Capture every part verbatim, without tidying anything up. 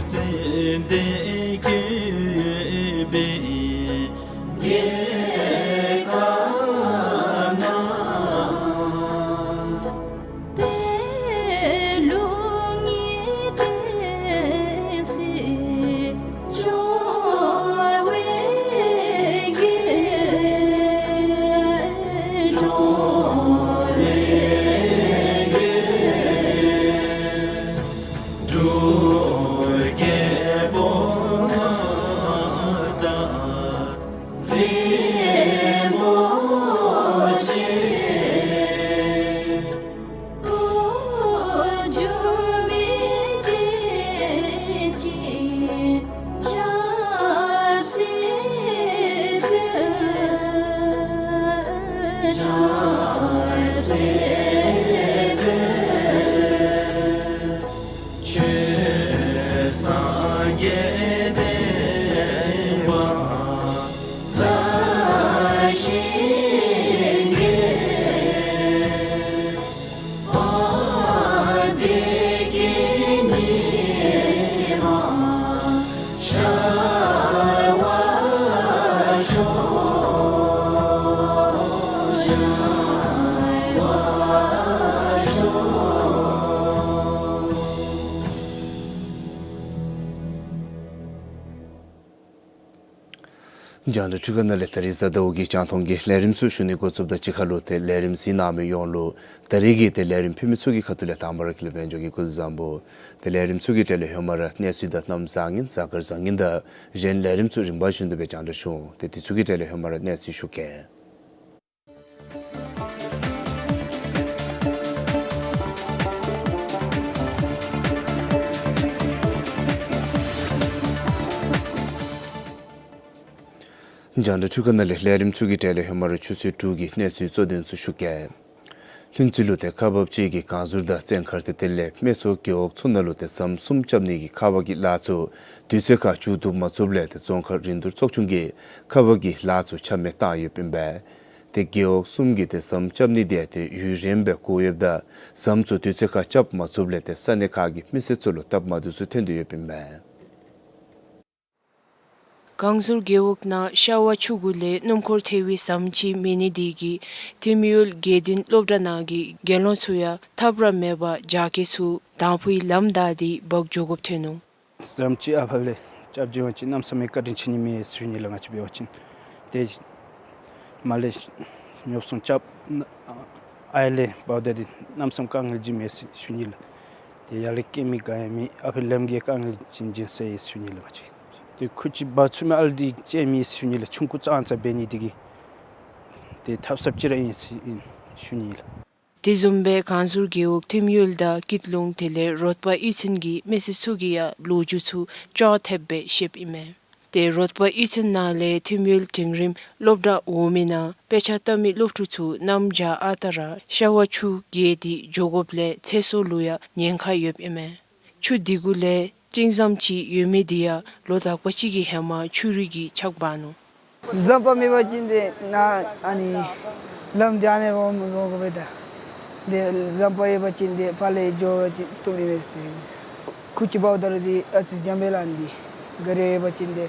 ཙན་དན་བཀོད་པའི་རྒྱལ་ཁབ་ན། རྒྱང་བསྒྲགས་འཕྲུལ་ཁང་ནང་ལས་ད་རིས་གཟའ་ཟླཝ་གི་རྒྱང་མཐོང་གི་ལས་རིམ་ཚུ་ཞུ་ནི་འགོ་བཙུགསཔ་དང་གཅིག་ཁར་ལུ་ཏེ་ལས་རིམ་གཟིགས་གནང་མི་ཡོངས་ལུ་ད་རིས་ཀྱི་ཏེ་ལས་རིམ་ཕུལ་མི་ཚུ་གི་ཁ་ཐུག་ལས་དང་པ་ར་དགེ་ལེགས་དཔལ་འབྱོར་གྱིས་སྐུ་གཟུགས་བཟང་པོ། ཏེ་ལས་རིམ་ཚུ་གི་གྲས་ལས་ཧེ་མ་ར་གནས་ཚུལ་དང་གནམ་བཟང་ངན་གཟའ་སྐར་བཟང་ངན་དང་གཞན་ལས་རིམ་ཚུ་རིམ་པ་བཞིན་དུ་སྦེ་རྒྱང་བསྒྲགས་ཞུ་འོང་། ཏེ་དེ་ཚུ་གི་གྲས་ལས་ཧེ་མ་ར་གནས་ཚུལ་ཞུ་གེ། རྒྱང་བསྒྲགས་འཕྲུལ་ཁང་ནང་ལས་ལས་རིམ་ཚུ་གི་གྲས་ལས་ཧེ་མ་ར་ཆུ་ཚོད་དྲུག་གི་གནས་ཚུལ་གཙོ་དོན་ཚུ་ཞུ་གེ། ལྷུན་རྩེ་ལུ་ཏེ་ཁག་འབགཔ་ཅིག་གིས་གངས་ཟུར་དང་བཙན་མཁར་ཏེ་དེ་ལས་སྨད་འཚོང་རྒེད་འོག་ཚུ་ནང་ལུ་ཏེ་ཟམ་གསུམ་རྐྱབ་ནི་གི་ཁག་འབག་གི་ལཱ་ཚུ་དུས་ཚོད་ཁར་མཇུག་བསྡུ་མ་ཚུགསཔ་ལས་ཏེ་རྫོང་ཁག་རིན་བསྡུར་ཚོགས་ཆུང་གིས་ཁག་འབག་གི་ལཱ་ཚུ་ཆ་མེད་བཏང་ཡོདཔ་ཨིན་པས། ཏེ་རྒེད་འོག་གསུམ་གྱིས་ཏེ་ཟམ་རྐྱབ་ནི་དེ་ཏེ་ཡུན་རིངམོ་སྦེ་འགོར་ཡོདཔ་ད་ཟམ་ཚུ་དུས་ཚོད་ཁར་རྐྱབ་མ་ཚུགསཔ་ལས་ཏེ་ས་གནས་ཁག་གི་མི་སེར་ཚུ་ལུ་སྟབས་མ་བདེཝ་ཚུ་ཐོན་ཏེ་ཡོདཔ་ཨིན་པས། གངས་ཟུར་རྒེད་འོག་ནང་ཤ་བ་ཆུ་གུ་ལས་སྣུམ་འཁོར་ཐལ་བའི་ཟམ་ཅིག་མེད་ནི་དེ་གིས་ཐིམ་ཡུལ་དགེ་ལྡན་སློབ་གྲྭ་ནང་གི་དགེ་སློང་ཚུ་ཡང་ཐབས་ར་མེད་པར་རྒྱགས་སྐལ་ཚུ་དང་ཕུའི་ལམ་བདའ་སྟེ་འབག་འགྱོ་དགོཔ་ཐོན་ནུག། ཟམ་ཅིག་ཨ་ཕར་ལས་རྐྱབ་འགྱོ་བ་ཅིན་གནམ་མེད་ས་མེད་བཀའ་དྲིན་ཆེ་ནི་མས་ཟེར་ཞུ་ནི་ལགས། ང་བཅས་འབད་བ་ཅིན་ཏེ་མར་ལས་ཉོ་ཚོང་རྐྱབ་ཨ་ཡར་ལས་འབག་ད་འདི་གནམ་མེད་ས་མེད་དཀའ་ངལ་ཅིག་མས་ཟེར་ཞུ་ནི་ལགས། ཏེ་ཡར་ལས་སྐྱེལ་མི་ག་ཡང་མེད། ཨ་ཕི་ལམ་གྱི་དཀའ་ངལ་ཅིག་ཨིན་ཟེར་ཞུ་ནི་ལགས། ང་བཅས་ཏེ་ཁུ་ཅིག་འབག་ཚུགས་མི་ཨ་ལུ་འདི་ཅིག་མེད་ཟེར་ཞུ་ནི་ལགས། ཆུང་ཀུ་ཙང་ཙ་འབད་ནི་དེ་གིས་ཏེ་ཐབས་ཟབ་ཅིག་ར་ཨིན་ཟེར་ཨིན་ཞུ་ནི་ལགས། དེ་བཟུམ་སྦེ་གངས་ཟུར་རྒེད་འོག་ཐིམ་ཡུལ་དང་སྐྱིད་ལུང་དེ་ལས་རོགས་པ་གཡུས་ཚན་གྱི་མི་སེར་ཚུ་གིས་ཡང་ལོ་རྒྱུས་ཚུ་ཅོག་འཐདཔ་སྦེ་བཤདཔ་ཨིན་མས། ཏེ་རོགས་པ་གཡུས་ཚན་ནང་ལས་ཐིམ་ཡུལ་འབྲིང་རིམ་སློབ་གྲྭ་འོག་མའི་ནང་དཔེ་ཆ་ལྟ་མི་སློབ་ཕྲུག་ཚུ་གནམ་བྱཱར་ཨ་རྟག་ར་ཤ་བ་ཆུ་བརྒལ་ཏེ་འགྱོ་དགོཔ་ལས་ཚེ་སྲོག་ལུ་ཡང་ཉེན་ཁ་ཡོདཔ་ཨིན་མས། ཆུ་དེ་གུ་ལས་སྤྲིན་ཟམ་ཅིག་ཡོད་མི་དེ་ཡང་ལོ་དག་པ་ཅིག་གི་ཧེ་མ་ཆུ་རུད་ཀྱིས་ཆག་འབག་ནུག། ཟམ་པ་མེད་པ་ཅིན་ཏེ་ནཱ་ཨ་ནི་ལམ་འདི་ཨ་ནི་འོང་འོང་དགོ་པས་ད། ཏེ་ཟམ་པ་ཡོད་པ་ཅིན་ཏེ་ཕར་ལས་འགྱོ་བ་ཅིན་བཏུབ་ནི་མས་ཟེར། ཁུ་ཅིག་འབག་ད་རུང་འདི་ཨ་ཙི་འཇམ་པས་ལགས། འདི་ག་ར་ཡོད་པ་ཅིན་ཏེ་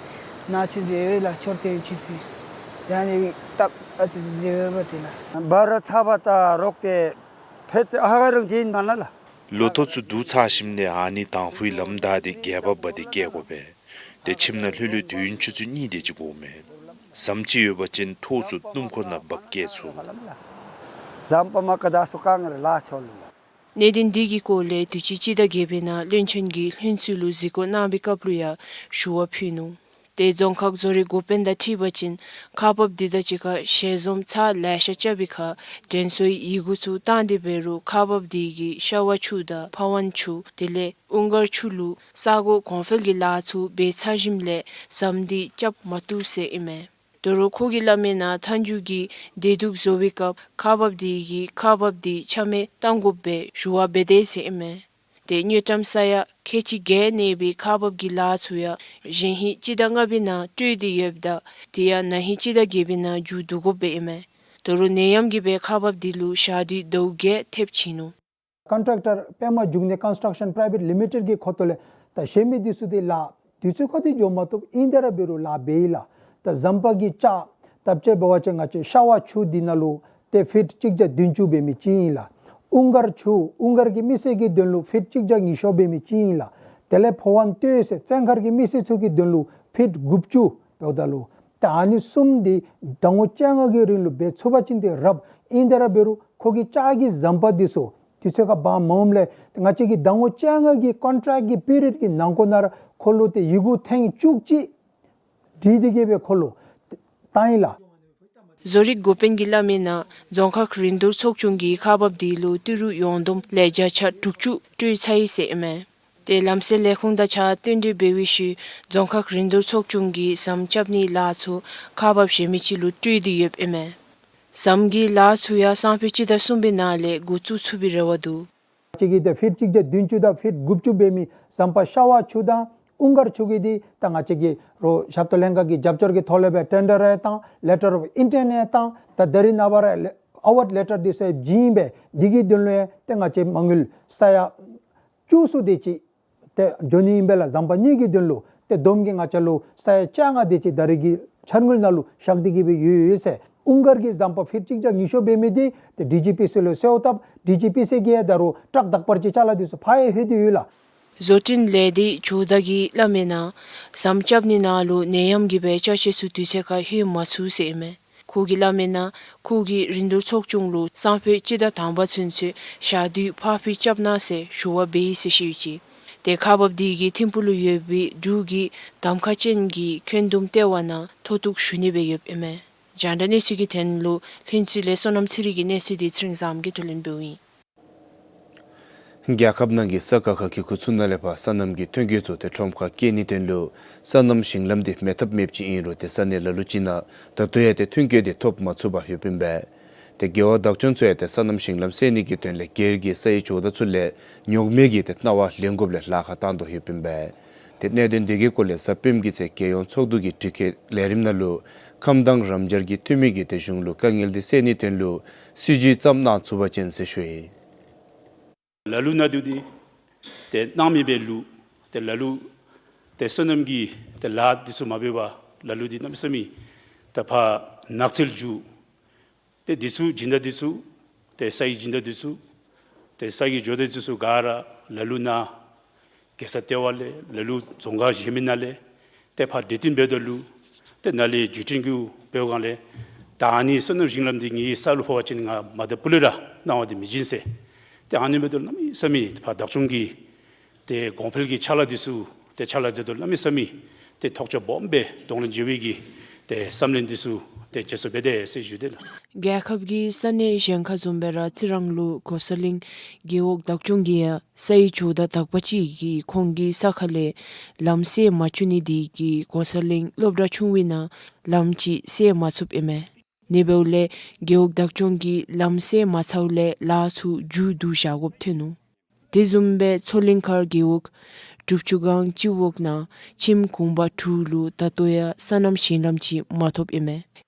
ནཱ་ཚུན་ཚོད་ཡོད་ལགས། མཆོད་རྟེན་ཚུན་ཚོད་ད་ཨ་ནི་སྟབས་ཨ་ཙི་འཇམ་པས་ཏེ་ལགས། འབག་ར་ཚར་བ་ད་རོགས་ཏེ་ཕེ་ཚེ་ཨ་ཧ་ག་རང་ཅིག་ཨིན་མས་ལགས། ལོ་ཐོག་ཚུ་བསྡུ་ཚར་ཞིནམ་ལས་ཨ་ནི་དང་ཕུའི་ལམ་བདའ་སྟེ་རྒྱལ་བ་འབག་སྟེ་བསྐྱལ་དགོ་པས། ཏེ་ཁྱིམ་ནང་ལྷོད་ལྷོད་དུས་ཡུན་ཆུ་ཚོད་གཉིས་དེ་ཅིག་འགོརཝ་མས། ཟམ་ཅིག་ཡོད་པ་ཅིན་ཐོག་ཚུ་སྣུམ་འཁོར་ནང་འབག་བསྐྱལ་ཚུགས། ཟམ་པ་མ་ཀ་ད་སུ་དཀའ་ངལ་ལ་ཆོ་ལུ། གནད་དོན་འདི་གི་སྐོར་ལས་དུས་ཅི་སྤྱི་ཟླ་བརྒྱད་པའི་ནང་བློན་ཆེན་གྱིས་ལྷུན་རྩེ་ལུ་གཟིགས་སྐོར་གནང་བའི་སྐབས་ལུ་ཡང་ཞུ་བ་ཕུལ་ནུག། ཏེ་རྫོང་ཁག་བཟོ་རིག་འགོ་དཔོན་དང་འཁྲིལ་བ་ཅིན་ཁག་འབགཔ་འདི་དང་གཅིག་ཁར་ཞལ་འཛོམས་ཚར་ལེ་ཤ་རྐྱབ་པའི་ཁར་དྲན་གསོའི་ཡི་གུ་ཚུ་བཏང་སྟེ་འབད་རུང་ཁག་འབགཔ་འདི་གིས་ཤ་བ་ཆུ་དང་ཕ་ཝང་ཆུ་དེ་ལས་ཨུང་དཀར་ཆུ་ལུ་ས་གོ་གོང་འཕེལ་གྱི་ལཱ་ཚུ་འབད་ཚར་ཞིནམ་ལས་ཟམ་འདི་རྐྱབ་མ་བཏུབ་ཟེར་ཨིན་མས། དོ་རུང་ཁོ་གིས་སླབ་མིའི་ནང་མཐའ་མཇུག་གི་བདེ་སྡུག་བཟོ་བའི་སྐབས་ཁག་འབགཔ་འདི་གིས་ཁག་འབགཔ་འདི་ཆ་མེད་བཏང་དགོཔ་སྦེ་ཞུ་བ་འབད་དེས་ཟེར་ཨིན་མས། ཏེ་དངུལ་ཀྲམ་ས་ཡ་ཁལ་གཅིག་བརྒྱད་གནས་པའི་ཁག་འབགཔ་གི་ལཱ་ཚུ་ཡང་གཞེས་ཧིང་སྤྱི་ཟླ་ལྔ་པའི་ནང་སྤྲོད་དེ་ཡོདཔ་ད་དེ་ཡང་ན་ཧིང་སྤྱི་ཟླ་བརྒྱད་པའི་ནང་མཇུག་བསྡུ་དགོཔ་སྦེ་ཨིན་མས། དོ་རུང་ནད་ཡམས་ཀྱིས་སྦེ་ཁག་འབགཔ་འདི་ལུ་ཞག་དུས་ཟླཝ་བརྒྱད་ཐེབས་ཕྱིན་ནུག། ཀོན་ཊེཀ་ཊར་པདྨ་འབྱུང་གནས་ཀོན་སི་ཊྲག་ཤཱན་པ་རའི་ཝེཊ་ལི་མི་ཊེཌ་ཀྱི་ཁོངས་གཏོགས་ལས་ ད་གཞན་མི་འདི་ཚུ་འདི་ལཱ་དུས་ཚོད་ཁར་འདི་འགྱོ་མ་བཏུབ། ཨིན་ཏེ་ར་འབད་རུང་ལཱ་འབད་ཡི་ལགས། ད་ཟམ་པ་གི་ལྕགས་ད་ཅི་འབད་བ་ཅིན་ང་བཅས་ཤ་ཝར་ཆུ་འདི་ནང་ལུ་ཏེ་ཕིཊ་གཅིག་བརྒྱ་བདུན་ཅུ་འབད་མི་ཅིག་ཨིན་ལགས། དབུང་དཀར་ཆུ་དབུང་དཀར་གྱི་མི་སེར་གྱི་དོན་ལུ་ཕིཊ་གཅིག་བརྒྱ་ཉི་ཤུ་འབད་མི་ཅིག་ཨིན་ལགས། དེ་ལས་ཕོ་བྲང་སྟོད་ཟེར་བཙན་མཁར་གྱི་མི་སེར་ཚུ་གི་དོན་ལུ་ཕིཊ་དགུ་བཅུ་འབདཝ་ད་ལུ་ད་ཨ་ནི་གསུམ་འདི་ཟླ་ངོ་བཅོ་ལྔ་གི་རིང་ལུ་འབད་ཚུགས་པ་ཅིན་ཏེ་རབ། ཨིན་ཏེ་ར་འབད་རུང་ཁོ་གི་ལྕགས་ཀྱི་ཟམ་པ་འདི་ཚུ་དུས་ཚོད་ཁར་འབག་མ་འོངམ་ལས་ང་བཅས་ཀྱི་ཟླ་ངོ་བཅོ་ལྔ་གི་ཀོན་ཊེཀཊ་གི་པི་རི་ཡཌ་གི་ནང་འཁོད་ནང་ར་ཁོ་ལུ་ཏེ་ཡི་གུ་ཐེངས་བཅུ་གཅིག་བྲིས་ཏེ་གི་སྦེ་ཁོ་ལུ་བཏང་ཡི་ལགས། བཟོ་རིག་འགོ་དཔོན་གྱིས་སླབ་མིའི་ནང་རྫོང་ཁག་རིན་བསྡུར་ཚོགས་ཆུང་གིས་ཁག་འབག་འདི་ལུ་ཏི་རུ་ཡོངས་བསྡོམས་ལས་བརྒྱ་ཆ་དྲུག་ཅུ་སྤྲོད་ཚར་ཡི་ཟེར་ཨིན་མས། ཏེ་ལམ་སེལ་ལས་ཁུངས་དང་གཅིག་ཁར་བསྟུན་གྲོས་འབད་བའི་ཤུལ་རྫོང་ཁག་རིན་བསྡུར་ཚོགས་ཆུང་གིས་ཟམ་རྐྱབ་ནིའི་ལཱ་ཚུ་ཁག་འབག་གཞན་མི་ཅིག་ལུ་སྤྲོད་དེ་ཡོདཔ་ཨིན་མས། ཟམ་གྱི་ལཱ་ཚུ་ཡང་སང་ཕོད་སྤྱི་ཟླ་གསུམ་པའི་ནང་ལས་འགོ་བཙུགས་ཚུགས་པའི་རེ་བ་འདུག། ང་བཅས་ཀྱི་ཏེ་ཕིཊ་གཅིག་བརྒྱ་བདུན་ཅུ་དང་ཕིཊ་དགུ་བཅུ་འབད་མི་ཟམ་པ་ཤ་ཝར་ཆུ་དང་དབུང་དཀར་ཆུ་གི་འདི་ད་ང་བཅས་ཀྱི་རོགས་ཞབས་ཏོག་ལྷན་ཁག་གི་རྒྱབ་སྐྱོར་གྱི་ཐོག་ལས་སྦེ་ཊེན་ཌར་ཡང་བཏང་། ལེ་ཊར་ཨོཕ་ཨིན་ཊེནཊ་ཡང་བཏང་། ད་ད་རིས་ནངས་པ་ར་ཨ་ཝརཌ་ལེ་ཊར་འདི་ཚུ་ཡང་བྱིན་སྦེ་འདི་གི་དོན་ལུ་ཡང་ཏེ་ང་བཅས་མ་དངུལ་ས་ཡ་བཅུ་གསུམ་དེ་ཅིག་ཏེ་འགྱོ་ནི་ཨིན་པས་ལགས། ཟམ་པ་གཉིས་ཀྱི་དོན་ལུ་ཏེ་བསྡོམས་ཀྱིས་ང་བཅས་ལུ་ས་ཡ་བཅོ་ལྔ་དེ་ཅིག་ད་རིས་ཀྱི་འཆར་དངུལ་ནང་ལུ་བཞག་སྟེ་གི་སྦེ་ཡོད་ཡོད་ཟེར། དབུང་དཀར་གྱི་ཟམ་པ་ཕིཊ་གཅིག་བརྒྱ་ཉི་ཤུ་འབད་མི་འདི་ཏེ་ཌི་ཇི་པི་སི་ལུ་གསོལཝ་བཏབ། ཌི་ཇི་པི་སི་གིས་ཡང་ད་རུང་བཀྲག་དག་པར་གྱི་ཅ་ལ་འདི་ཚུ་ཕར་ཡང་ལྷོད་དེ་ཡོད་ལགས། བཟོ་སྐྲུན་ལས་སྡེའི་ཇོ་བདག་གིས་སླབ་མིའི་ནང་ཟམ་རྐྱབ་ནི་ནང་ལུ་ནད་ཡམས་ཀྱིས་སྦེ་ཅ་ཆས་ཚུ་དུས་ཚོད་ཁར་ལྷོད་མ་ཚུགས་ཟེར་ཨིན་མས། ཁོ་གིས་སླབ་མིའི་ནང་ཁོ་གིས་རིན་བསྡུར་ཚོགས་ཆུང་ལུ་སང་ཕོད་སྤྱི་ཟླ་དང་པ་ཚུན་ཚོད་ཞག་དུས་ཕར་འཕུལ་རྐྱབ་གནང་ཟེར་ཞུ་བ་འབད་ཡི་ཟེར་བཤད་ཡོད་ཅི། ཏེ་ཁག་འབག་འདི་གིས་ཐིམ་ཕུག་ལུ་ཡོད་པའི་འབྲུག་གི་གདམ་ཁ་ཅན་གྱི་འཁོན་འདུམ་ལྟེ་བ་ནང་མཐོ་གཏུགས་ཞུ་ནི་སྦེ་ཡོདཔ་ཨིན་མས། རྒྱང་བསྒྲགས་གནས་ཚུལ་གྱི་དོན་ལུ་ལྷུན་རྩེ་ལས་བསོད་ནམས་ཚེ་རིང་གི་གནས་ཚུལ་འདི་ཚེ་རིང་བཟངམོ་གིས་བསྡུ་ལེན་འབདཝ་ཨིན། རྒྱལ་ཁབ་ནང་གི་ས་ཁག་ཁག་གི་ཁུལ་ཚུ་ནང་ལས་ཕར་སོ་ནམ་གྱི་ཐོན་སྐྱེད་ཚུ་ཏེ་ཁྲོམ་ཁར་བསྐྱལ་ནིའི་དོན་ལུ་སོ་ནམ་ཞིང་ལམ་འདི་མེད་ཐབས་མེདཔ་ཅིག་ཨིན་རུང་ཏེ་ས་གནས་ལ་ལུ་ཅིག་ནང་ད་ལྟོ་ཡང་ཏེ་ཐོན་སྐྱེད་འདི་ཐོབ་མ་ཚུགས་པར་ཡོདཔ་ཨིན་པས། ཏེ་རྒེད་འོག་བདག་སྐྱོང་ཚུ་ཡང་ཏེ་སོ་ནམ་ཞིང་ལམ་སེལ་ནིའི་དོན་ལས་སྒེར་གྱི་སའི་ཇོ་བདག་ཚུ་ལས་རྙོག་མེད་ཀྱི་ཏེ་གནང་བ་ལེན་དགོཔ་ལས་ལཱ་ཁག་བཏང་དོ་ཡོདཔ་ཨིན་པས། ཏེ་གནད་དོན་འདི་གི་སྐོར་ལས་གཟའ་སྤེནམ་གྱི་ཚེ་རྒྱལ་ཡོངས་ཚོགས་འདུ་གི་དྲི་བཀོད་ལས་རིམ་ནང་ལུ་ཁམས་དྭངས་རམ་ཤར་གྱི་འཐུས་མི་གིས་ཏེ་གཞུང་ལུ་དཀའ་ངལ་འདི་སེལ་ནིའི་དོན་ལུ་སྲིད་བྱུས་བརྩམ་གནང་ཚུགས་པ་ཅིན་ཟེར་ཞུ་ཡི། ལ་ལུ་ནང་འདི་ཏེ་གནང་མི་སྦེ་ལུ་ཏེ་ལ་ལུ་ཏེ་སོ་ནམ་གྱི་ཏེ་ལཱ་འདི་ཚུ་མ་འབད་བར་ལ་ལུ་འདི་གནམ་མེད་ས་མེད་ཏེ་ཕར་ནགས་ཚལ་འགྱོ། ཏེ་འདི་ཚུ་སྦྱིན་བདག་འདི་ཚུ་ཏེ་སའི་སྦྱིན་བདག་འདི་ཚུ་ཏེ་སའི་ཇོ་བདག་འདི་ཚུ་ག་ར་ལ་ལུ་ནང་རྒྱལ་ས་ལྟེ་བ་ལས་ལ་ལུ་རྫོང་ཁག་གཞན་མི་ནང་ལས་ཏེ་ཕར་གྲོས་བསྟུན་འབདཝ་ད་ལུ་ཏེ་ནཱ་ལས་བརྒྱུད་འཕྲིན་གྱི་འབད་བའི་སྒང་ལས་ད་ཨ་ནི་སོ་ནམ་ཞིང་ལམ་འདི་ངེའི་ས་ལུ་ཕོག་པ་ཅིན་ང་མ་ད་པུ་ལས་ར་གནང་བ་འདི་མི་བྱིན་ཟེར། ཏེ་ཨ་ནི་འབདཝ་ད་ལུ་གནམ་མེད་ས་མེད་ཕར་བདག་སྐྱོང་གི་ཏེ་གོང་འཕེལ་གྱི་ཕྱག་ལཱ་འདི་ཚུ་ཏེ་ཕྱག་ལཱ་མཛད་དོ་གནམ་མེད་ས་མེད་ཏེ་ཐོགས་ཆགས་སྦོམ་སྦེ་གདོང་ལེན་བྱེད་པའི་གི་ཏེ་བསམ་ལན་འདི་ཚུ་ཏེ་བརྗེད་སོང་སྦེ་ཏེ་ཟེར་ཞུ་དེས་ལགས། རྒྱལ་ཁབ་ཀྱི་ས་གནས་གཞན་ཁར་བཟུམ་སྦེ་ར་རྩི་རང་ལུ་གོ་ས་གླིང་རྒེད་འོག་བདག་སྐྱོང་གིས་ཡང་སའི་ཇོ་བདག་དག་པ་ཅིག་གིས་ཁོང་གི་ས་ཁ་ལས་ལམ་བསལ་མ་བཅུག་ནི་འདི་གིས་གོ་ས་གླིང་སློབ་གྲྭ་ཆུང་བའི་ནང་ལམ་ཅིག་བསལ་མ་ཚུགསཔ་ཨིན་མས། ཨ་ནི་འབདཝ་ལས་རྒེད་འོག་བདག་སྐྱོང་གིས་ལམ་བསལ་མ་ཚརཝ་ལས་ལཱ་ཚུ་མཇུག་བསྡུ་བཞག་དགོཔ་ཐོན་ནུག། དེ་བཟུམ་སྦེ་མཚོ་གླིང་མཁར་རྒེད་འོག་དྲུག་ཅུ་སྒང་སྤྱི་འོག་ནང་ཁྱིམ་གུང་པ་དྲུག་ལུ་ད་ལྟོ་ཡང་སོ་ནམ་ཞིང་ལམ་ཅིག་མ་ཐོབ་ཨིན་མས།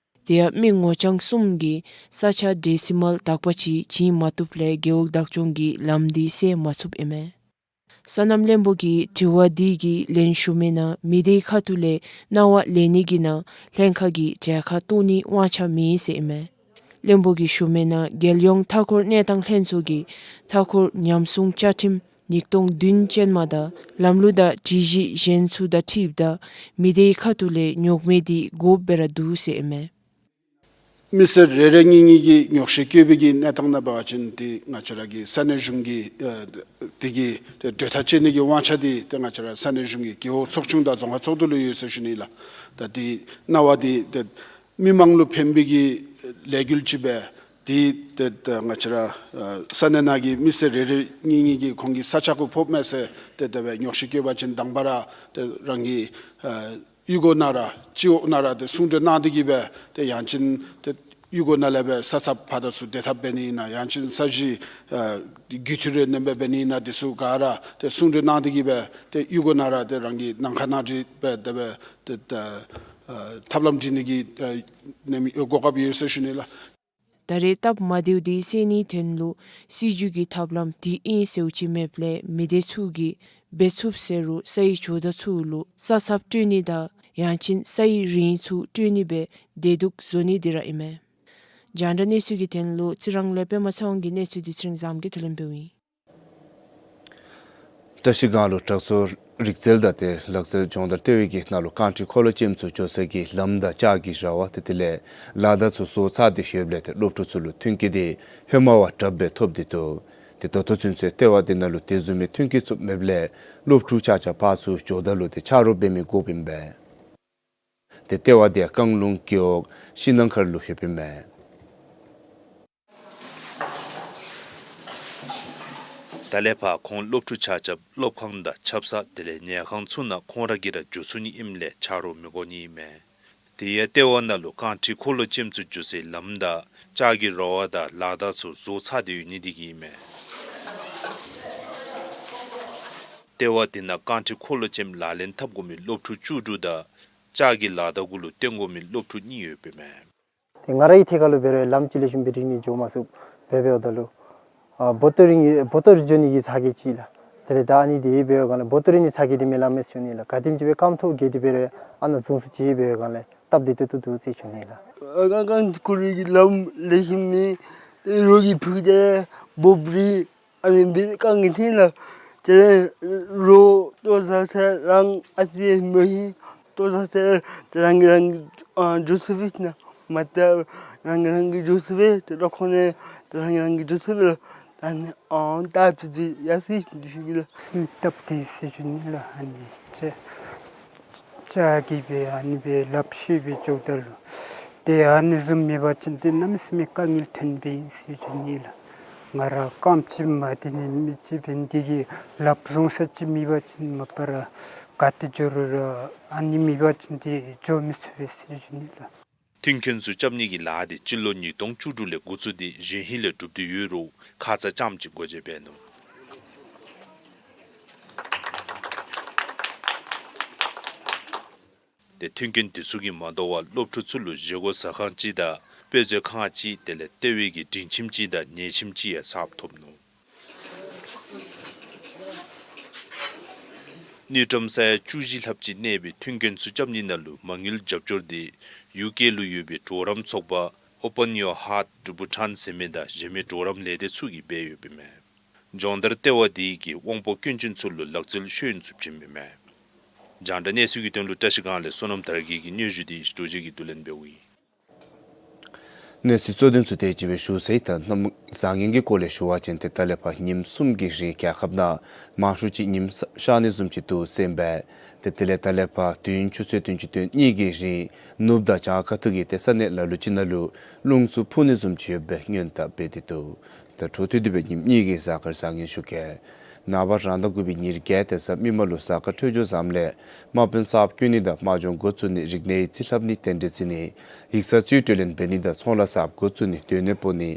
དེ་ཡང་མི་ངོ་རྐྱང་གསུམ་གྱིས་ས་ཆ་ཌེ་སི་མཱལ་དག་པ་ཅིག་བྱིན་མ་བཏུབ་ལས་རྒེད་འོག་བདག་སྐྱོང་གིས་ལམ་འདི་བསལ་མ་ཚུགསཔ་ཨིན་མས། སོ་ནམ་བློན་པོ་གིས་དྲི་བ་འདི་གི་ལན་ཞུ་མིའི་ནང་མི་སྡེའི་ཁ་ཐུག་ལས་གནང་བ་ལེན་ནི་གི་ནང་ལྷན་ཁག་གིས་གྲལ་ཁར་གཏོགས་ནིའི་དབང་ཆ་མེད་ཟེར་ཨིན་མས། བློན་པོ་གིས་ཞུ་མིའི་ནང་རྒྱལ་ཡོངས་མཐའ་འཁོར་གནས་སྟངས་ལྷན་ཚོགས་ཀྱི་མཐའ་འཁོར་ཉམས་སྲུང་བཅའ་ཁྲིམས་ཉིས་སྟོང་བདུན་ཅན་མ་དང་ལམ་ལུགས་དང་སྒྲིག་གཞི་གཞན་ཚུ་དང་འཁྲིལཝ་ད་མི་སྡེའི་ཁ་ཐུག་ལས་རྙོག་མེད་འདི་དགོཔ་སྦེ་ར་འདུག་ཟེར་ཨིན་མས། མི་སེར་རེ་རེ་གཉིས་གཉིས་ཀྱིས་ཉོགས་བཤད་བཀོད་པའི་གི་གནས་སྟངས་ནང་འབད་བ་ཅིན་ཏེ་ང་བཅས་ར་གི་ས་གནས་གཞུང་གི་ཨ་དེ་གི་ཏེ་གྲོས་ཐག་བཅད་ནི་གི་དབང་ཆ་འདི་ཏེ་ང་བཅས་ར་ས་གནས་གཞུང་གི་རྒེད་འོག་ཚོགས་ཆུང་དང་རྫོང་ཁག་ཚོགས་འདུ་ལུ་ཡོད་ཟེར་ཞུ་ནི་ལགས། ད་འདི་གནང་བ་འདི་ཏེ་མི་མང་ལུ་ཕན་པའི་གི་ལས་འགུལ་ཅིག་སྦེ་འདི་ཏེ་ཏེ་ང་བཅས་ར་ཨ་ས་གནས་ནང་གི་མི་སེར་རེ་རེ་གཉིས་གཉིས་ཀྱིས་ཁོང་གི་ས་ཆ་གུ་ཕོགཔ་མས་ཟེར་ཏེ་དེ་སྦེ་ཉོགས་བཤད་བཀོད་པ་ཅིན་དང་པ་ར་ཏེ་རང་གི་ཨ་གཡུས་སྒོ་ནང་ར་སྤྱི་འོག་ནང་ར་ཏེ་གསུང་གྲོས་གནང་སྟེ་གི་སྦེ་ཏེ་ཡང་ཅིན་ཏེ་གཡུས་སྒོ་ནང་ལས་སྦེ་ས་ཚབ་ཕར་དང་ཚུར་སྡེ་འཐབ་འབད་ནི་ཨིན་ན་ཡང་ཅིན་ས་གཞི་ཨ་རྒུད་འཐུས་རེ་ནེམ་སྦེ་འབད་ནི་ཨིན་ན་འདི་ཚུ་ག་ར་ཏེ་གསུང་གྲོས་གནང་སྟེ་གི་སྦེ་ཏེ་གཡུས་སྒོ་ནང་ར་ཏེ་རང་གི་ནང་ཁ་ནང་འགྲིག་སྦེ་དེ་སྦེ་ཏེ་ཨ་ཐབས་ལམ་སྒྲིག་ནི་གི་ཨ་ནེམ་གོ་སྐབས་ཡོད་ཟེར་ཞུ་ནི་ལགས། ད་རེས་སྟབས་མ་བདེཝ་འདི་སེལ་ནིའི་དོན་ལུ་སྲིད་བྱུས་ཀྱི་ཐབས་ལམ་འདི་ཨིན་ཟེརཝ་ཅིག་མེདཔ་ལས་མི་སྡེ་ཚུ་གིས་ འབད་ཚུགསཔ་ཟེར་རུང་ས་ཡི་ཇོ་བདག་ཚུ་ལུ་ས་ཚབ་སྤྲོད་ནི་དང་ཡང་ཅིན་ས་ཡི་རིན་ཚུ་སྤྲོད་ནི་སྦེ་བདེ་སྡུག་བཟོ་ནི་འདི་ར་ཨིན་མས། རྒྱང་བསྒྲགས་གནས་ཚུལ་གྱི་དོན་ལུ་རྩི་རང་ལས་པདྨ་ཚེ་དབང་གི་གནས་ཚུལ་འདི་ཚེ་རིང་བཟངམོ་གིས་བསྡུ་ལེན་འབདཝ་ཨིན། བཀྲ་ཤིས་སྒང་ལུ་དྲག་མཚོ་རིག་རྩལ་དང་ཏེ་ལག་རྩལ་སྦྱོང་བརྡར་ལྟེ་བའི་གི་ནང་ལུ་རྐང་ཁྲི་འཁོར་ལོ་ཅན་ཚུ་འགྱོ་སའི་གི་ལམ་དང་ལྕགས་ཀྱི་ར་བ་ཏེ་དེ་ལས་ལག་བརྡ་ཚུ་བཟོ་ཚར་ཏེ་ཡོདཔ་ལས་ཏེ་སློབ་ཕྲུག་ཚུ་ལུ་མཐུན་རྐྱེན་འདི་ཧེ་མ་བ་དྲགཔ་སྦེ་ཐོབ་སྟེ་འདུག། ཏེ་ད་ལྟོ་ཚུན་ཚོད་ལྟེ་བ་འདི་ནང་ལུ་དེ་བཟུམ་མའི་མཐུན་རྐྱེན་ཚུ་མེདཔ་ལས་སློབ་ཕྲུག་ཆ་ཁྱབ་ཕར་ཚུར་འགྱོཝ་ད་ལུ་ཏེ་ཆ་རོགས་འབད་མི་དགོཔ་ཨིན་པས། ཏེ་ལྟེ་བ་འདི་ཡང་བཀང་ལུང་རྒེད་འོག་ཤིང་ནགས་མཁར་ལུ་ཡོདཔ་ཨིན་མས། ད་ལས་ཕར་ཁོང་སློབ་ཕྲུག་ཆ་ཁྱབ་སློབ་ཁང་དང་ཆབ་གསང་དེ་ལས་ཉལ་ཁང་ཚུ་ནང་ཁོང་ར་གིས་ར་འགྱོ་ཚུགས་ནི་ཨིནམ་ལས་ཆ་རོགས་མི་དགོ་ནི་ཨིན་མས། དེ་ཡང་ལྟེ་བ་ནང་ལུ་རྐང་ཁྲི་འཁོར་ལོ་ཅན་ཚུ་འགྱོ་སའི་ལམ་དང་ལྕགས་ཀྱི་ར་བ་དང་ལག་བརྡ་ཚུ་བཟོ་ཚར་ཏེ་ཡོད་ནི་འདི་གིས་ཨིན་མས། ལྟེ་བ་འདི་ནང་རྐང་ཁྲི་འཁོར་ལོ་ཅན་ལག་ལེན་འཐབ་དགོ་མི་སློབ་ཕྲུག་བཅུ་དྲུག་དང་ལྕགས་ཀྱི་ལག་བརྡ་གུ་ལུ་བརྟེན་དགོ་མི་སློབ་ཕྲུག་གཉིས་ཡོདཔ་ཨིན་མས། ཏེ་ང་རའི་ཐད་ཁར་ལུ་འབད་རུང་ལམ་ཅིག་ལེགས་ཤོམ་སྦེ་རིང་ནི་འགྱོ་མ་ཚུགས། འབད་འབདཝ་ད་ལུ་ཨ་བོ་ཏོ་རིང་གི་བོ་ཏོ་རི་འགྱོ་ནི་གི་ཚ་གྱང་ཅིག་ལགས། དེ་ལས་ད་ཨ་ནི་འདི་འབད་བའི་སྒང་ལས་བོ་ཏོ་རི་ནི་ཚ་གྱང་འདི་མེད་ལགས་མེད་ཟེར་ཞུ་ནི་ལགས། ག་དེམ་ཅིག་སྦེ་རྐངམ་ཐོག་བརྒལ་ཏེ་འབད་རུང་ཨ་ནཱ་བཟུང་ས་ཅིག་འབད་བའི་སྒང་ལས་སྟབས་བདེ་ཏོག་ཏོ་འདུག་ཟེར་ཞུ་ནི་ལགས། ཨ་རྐང་རྐང་འཁོར་ལོ་གི་ལམ་ལེགས་ཤོམ་མེད། རོགས་ཀྱིས་ཕུད་དེ་འབོབ་རི་ཨ་ནི་འབད་རྐང་གི་འཐེན་ལགས། དེ་ལས་རོགས་ལྟོ་བཟའ་ས་རང་ཨ་ཙི་མ་ཧེ། ལྟོ་བཟའ་ས་རང་གིས་རང་གིས་ཨ་འགྱོ་ཚུགས་པས་ན། མ་ད་རང་གིས་རང་གིས་འགྱོ་ཚུགས་པས། ཏེ་ལོ་ཁོ་ནས་ཏེ་རང་གིས་རང་གིས་འགྱོ་ཚུགས་པས་ལགས། ད་ནི་ཨ་ད་ཙི་ཙི་ཡར་སོང་ཡི་ཟེར་ཞུ་གེ་ལགས། སེམས་སྟབས་བདེ་ཟེར་ཞུ་ནི་ལགས། ཨ་ནི་ཅ་ཅ་གི་སྦེ་ཨ་ནི་སྦེ་ལགཔ་ཤེད་སྦེ་འགྱོཝ་ད་ལུ་ཏེ་ཨ་ནི་བཟུམ་མེད་པ་ཅིན་ཏེ་གནམ་མེད་ས་མེད་དཀའ་ངལ་ཐོན་པས་ཟེར་ཞུ་ནི་ལགས། ང་ར་རྐངམ་ཅིག་མ་བདེ་ནི་མི་ཅིག་འབད་ནི་དེ་གིས་ལགཔ་བཟུང་ས་ཅིག་མེད་པ་ཅིན་མ་པ་ར་ག་ཏེ་འགྱོ་རུང་ར་ཨ་ནི་མེད་པ་ཅིན་ཏེ་འགྱོ་མི་ཚུགས་པས་ཟེར་ཞུ་ནི་ལགས། མཐུན་རྐྱེན་ཚུ་རྐྱབ་ནི་གི་ལཱ་འདི་སྤྱི་ལོ་ཉིས་སྟོང་བཅུ་དྲུག་ལས་འགོ་བཙུགས་ཏེ་གཞེས་ཧིང་ལས་གྲུབ་སྟེ་ཡོད་རུང་ཁ་ཙ་རྐྱངམ་ཅིག་སྒོ་འབྱེད་འབད་ནུག། ཏེ་མཐུན་རྐྱེན་འདི་ཚུ་གིས་མ་དོ་བར་སློབ་ཕྲུག་ཚུ་ལུ་བཞེས་སྒོ་ཟ་ཁང་ཅིག་དང་དཔེ་མཛོད་ཁང་ཅིག་དེ་ལས་ལྟེ་བའི་གི་སྒྲིང་ཁྱིམ་ཅིག་དང་ཉལ་ཁྱིམ་ཅིག་ཡང་གསརཔ་ཐོབ་ནུག། དངུལ་ཀྲམ་ས་ཡ་བཅུ་བཞི་ལྷགཔ་ཅིག་གནས་པའི་མཐུན་རྐྱེན་ཚུ་རྐྱབ་ནི་ནང་ལུ་མ་དངུལ་རྒྱབ་སྐྱོར་འདི་ཡུ་ཀེ་ལུ་ཡོད་པའི་གྲོགས་རམ་ཚོགས་པ་Open Your Heart Tibetan ཟེར་མི་དང་གཞན་མི་གྲོགས་རམ་ལས་སྡེ་ཚུ་གིས་འབད་ཡོདཔ་ཨིན་མས། སྦྱོང་བརྡར་ལྟེ་བ་འདི་གིས་དབང་པོ་སྐྱོན་ཅན་ཚུ་ལུ་ལག་རྩལ་ཤེས་ཡོན་ཚུ་བྱིནམ་ཨིན་མས། རྒྱང་བསྒྲགས་གནས་ཚུལ་གྱི་དོན་ལུ་བཀྲ་ཤིས་སྒང་ལས་བསོད་ནམས་དར་རྒྱས་ཀྱི་སྙན་ཞུ་འདི་ཡེ་ཤེས་རྡོ་རྗེ་གིས་བསྡུ་ལེན་འབདཝ་ཨིན། གནས་ཚུལ་གཙོ་དོན་ཚུ་དེ་ཅིག་སྦེ་ཞུ་ཚར་ཡི། ད་གནམ་བཟང་ངན་གྱི་སྐོར་ལས་ཞུ་བ་ཅིན་ཏེ་ད་ལས་ཕར་ཉིནམ་གསུམ་གྱི་རིང་རྒྱལ་ཁབ་ནང་མང་ཤོས་ཅིག་ཉིམ་ཤར་ནི་བཟུམ་ཅིག་འདུག་ཟེར་ཨིན་པས། ཏེ་དེ་ལས་ད་ལས་ཕར་དུས་ཡུན་ཆུ་ཚོད་བདུན་ཅུ་དོན་གཉིས་ཀྱི་རིང་ནུབ་དང་བྱང་ཁ་ཐུག་གི་ཏེ་ས་གནས་ལ་ལུ་ཅིག་ནང་ལུ་རླུང་འཚུབ་འཕུ་ནི་བཟུམ་ཅིག་ཡོདཔ་སྦེ་སྔོན་བརྡ་འབད་དེ་འདུག། ད་འཕྲོ་མཐུད་དེ་སྦེ་ཉིནམ་གཉིས་ཀྱི་གཟའ་སྐར་བཟང་ངན་ཞུ་གེ། ནངས་པ་རང་ཟླ་དགུ་པའི་ཉེར་བརྒྱད་དེ་གཟའ་མིག་དམར་ལུ་གཟའ་སྐར་འཕྲོད་སྦྱོར་བཟངམ་ལས་དམག་དཔོན་གསརཔ་བསྐོ་ནི་དང་དམག་སྦྱོང་འགོ་བཙུགས་ནི་རིག་གནས་ཡིག་རྩིས་ལྷབ་ནི་རྟེན་འབྲེལ་བརྩི་ནི་ཡིག་ཚང་རྩིས་སྤྲོད་ལེན་འབད་ནི་དང་ཚོང་ལཱ་གསརཔ་འགོ་བཙུགས་ནི་སྡོད་གནས་སྤོ་ནི་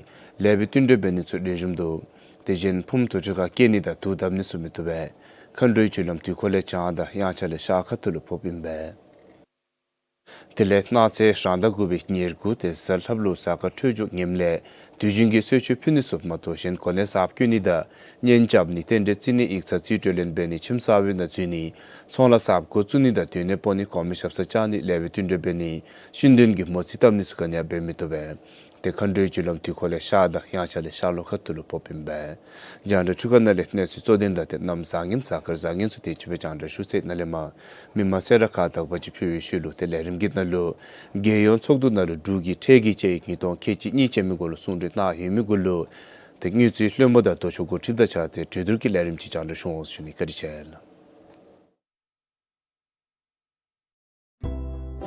ལེགས་པའི་བསྟུན་གྲོས་འབད་ནི་ཚུ་ལེགས་ཤོམ་འདུག། དེ་བཞིན་ཕུངམ་དུར་ཁྲོད་ཁར་སྐྱེལ་ནི་དང་དུག་བཏབ་ནི་ཚུ་མི་བཏུབ་པས། མཁའ་འགྲོའི་རྒྱུ་ལམ་དུས་འཁོར་ལས་བྱང་དང་དབྱངས་འཆར་ལས་ཤར་ཁ་ཐུག་ལུ་ཕོགཔ་ཨིན་པས། དེ་ལས་གནངས་ཚེ་རང་ཟླ་དགུ་པའི་ཉེར་དགུ་དེ་གཟའ་ལྷགཔ་ལུ་གཟའ་སྐར་འཕྲོད་སྦྱོར་ངནམ་ལས་དུས་རྒྱུན་གྱི་གསོལ་མཆོད་ཕུལ་ནི་ཚུ་མ་གཏོགས་གཞན་གོ་གནས་གསརཔ་བསྐོ་ནི་དང་གཉེན་རྐྱབ་ནི་རྟེན་འབྲེལ་བརྩི་ནི་ཡིག་ཚང་རྩིས་སྤྲོད་ལེན་འབད་ནི་ཁྱིམ་གསར་པའི་ནང་འཛུལ་ནི་ཚོང་ལཱ་གསརཔ་འགོ་བཙུགས་ནི་དང་སྡོད་གནས་སྤོ་ནི་གོང་མའི་ཞབས་སར་བཅར་ནི་ལེགས་པའི་བསྟུན་གྲོས་འབད་ནི་ཤིན་དོན་གྱི་མོ་རྩིས་བཏབ་ནི་ཚུ་ག་ནི་ཡང་འབད་མི་བཏུབ་པས། ཏེ་མཁའ་འགྲོའི་རྒྱུ་ལམ་དུས་འཁོར་ལས་ཤར་དང་དབྱངས་འཆར་ལས་ཤར་ལྷོ་ཁ་ཐུག་ལུ་ཕོགཔ་ཨིན་པས། རྒྱང་བསྒྲགས་འཕྲུལ་ཁང་ནང་ལས་གནས་ཚུལ་གཙོ་དོན་དང་ཏེ་གནམ་བཟང་ངན་གཟའ་སྐར་བཟང་ངན་ཚུ་དེ་ཅིག་སྦེ་རྒྱང་བསྒྲགས་ཞུ་ཚར་ཡི། ནཱ་ལས་མར་མི་མང་སེར་བ་ཁག་དག་པ་ཅིག་ཕུལ་བའི་ཤུལ་ལུ་ཏེ་ལས་རིམ་གྱི་ནང་ལུ་རྒྱལ་ཡོངས་ཚོགས་འདུ་ནང་ལུ་འབྲུག་གི་ཁྲལ་གྱི་དཔྱད་ཡིག་ཉིས་སྟོང་ཁལ་གཅིག་གཉིས་ཅན་མའི་སྐོར་ལུ་གསུང་གྲོས་གནང་ཡོད་མི་གུ་ལུ་ཏེ་དངུལ་རྩིས་བློན་པོ་དང་ལྡོག་ཕྱོགས་འགོ་ཁྲིདཔ་དང་གཅིག་ཁར་ཏེ་གྲོས་བསྡུར་གྱི་ལས་རིམ་ཅིག་རྒྱང་བསྒྲགས་ཞུ་འོང་ཟེར་ཞུ་ནི། བཀའ་དྲིན་ཆེ་ལགས།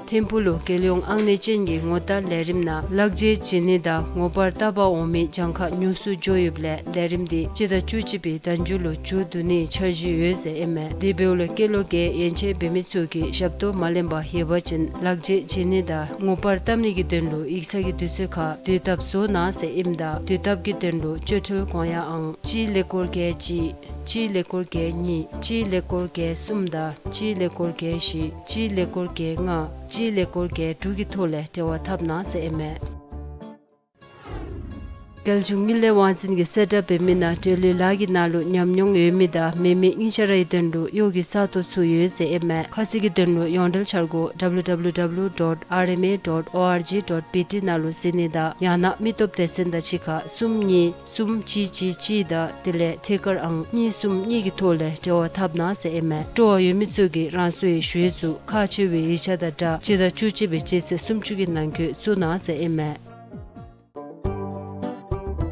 ཐིམ་ཕུག་ལུ་རྒྱལ་ཡོངས་ཨང་གནས་ཅན་གྱི་ངོ་རྟགས་ལས་རིམ་ནང་ལག་འཇལ་བྱིན་ནི་དང་ངོ་པར་བཏབ་པར་འོང་མི་གྱངས་ཁ་ཉུང་སུ་འགྱོ་ཡོདཔ་ལས་ལས་རིམ་འདི་སྤྱི་ཟླ་བཅུ་གཅིག་པའི་ཟླ་མཇུག་ལུ་མཇུག་བསྡུ་ནིའི་འཆར་གཞི་ཡོད་ཟེར་ཨིན་མས། དེ་འབདཝ་ལས་སྐྱེས་ལོ་བརྒྱད་ཡན་ཆད་འབད་མི་ཚུ་གིས་ཞབས་ཏོག་མ་ལེན་པར་ཡོད་པ་ཅིན་ལག་འཇལ་བྱིན་ནི་དང་ངོ་པར་བཏབ་ནི་གི་དོན་ལུ་ཡིག་ཚང་གི་དུས་ཚོད་ཁར་དུས་ཐབས་བཟོ་གནང་ཟེར་ཨིནམ་ད་དུས་ཐབས་ཀྱི་དོན་ལུ་སྤྱོད་འཕྲུལ་གོང་ཡངས་ཨང་གཅིག་ཀླད་ཀོར་བརྒྱད་གཅིག་གཅིག་ཀླད་ཀོར་བརྒྱད་གཉིས་གཅིག་ཀླད་ཀོར་བརྒྱད་གསུམ་དང་གཅིག་ཀླད་ཀོར་བརྒྱད་བཞི་གཅིག་ཀླད་ཀོར་བརྒྱད་ལྔ་གཅིག་ཀླད་ཀོར་བརྒྱད་དྲུག་གི་ཐོག་ལས་འབྲེལ་བ་འཐབ་གནང་ཟེར་ཨིན་མས། རྒྱལ་གཞུང་དངུལ་ལས་དབང་འཛིན་གྱིས་གསལ་བསྒྲགས་འབད་མི་ནང་འབྲེལ་ཡོད་ལཱ་གི་ནང་ལུ་ཉམས་མྱོང་ཡོད་མི་དང་མེད་མི་གཉིས་ཆ་རའི་དོན་ལུ་གཡོག་གི་ས་སྟོང་ཚུ་ཡོད་ཟེར་ཨིན་མས། ཁ་གསལ་གྱི་དོན་ལུ་ཡོངས་འབྲེལ་འཆར་སྒོ་W W W dot R M A dot O R G dot B T ནང་ལུ་གཟིགས་ནི་དང་ཡང་ན་མི་སྟོབས་སྡེ་ཚན་དང་གཅིག་ཁར་གསུམ་གཉིས་གསུམ་གཅིག་གཅིག་གཅིག་དང་དེ་ལས་ཐད་ཀར་ཨང་གཉིས་གསུམ་གཉིས་ཀྱི་ཐོག་ལས་འབྲེལ་བ་འཐབ་གནང་ཟེར་ཨིན་མས། སྤྲོ་བ་ཡོད་མི་ཚུ་གིས་རང་སོའི་ཞུ་ཡིག་ཚུ་ཁག་ཆེ་བའི་ཡིག་ཆ་དང་སྦྲགས་སྤྱི་ཟླ་བཅུ་གཅིག་པའི་སྤྱི་ཚེས་སུམ་ཅུ་གི་ནང་འཁོད་བཙུགས་གནང་ཟེར་ཨིན་མས།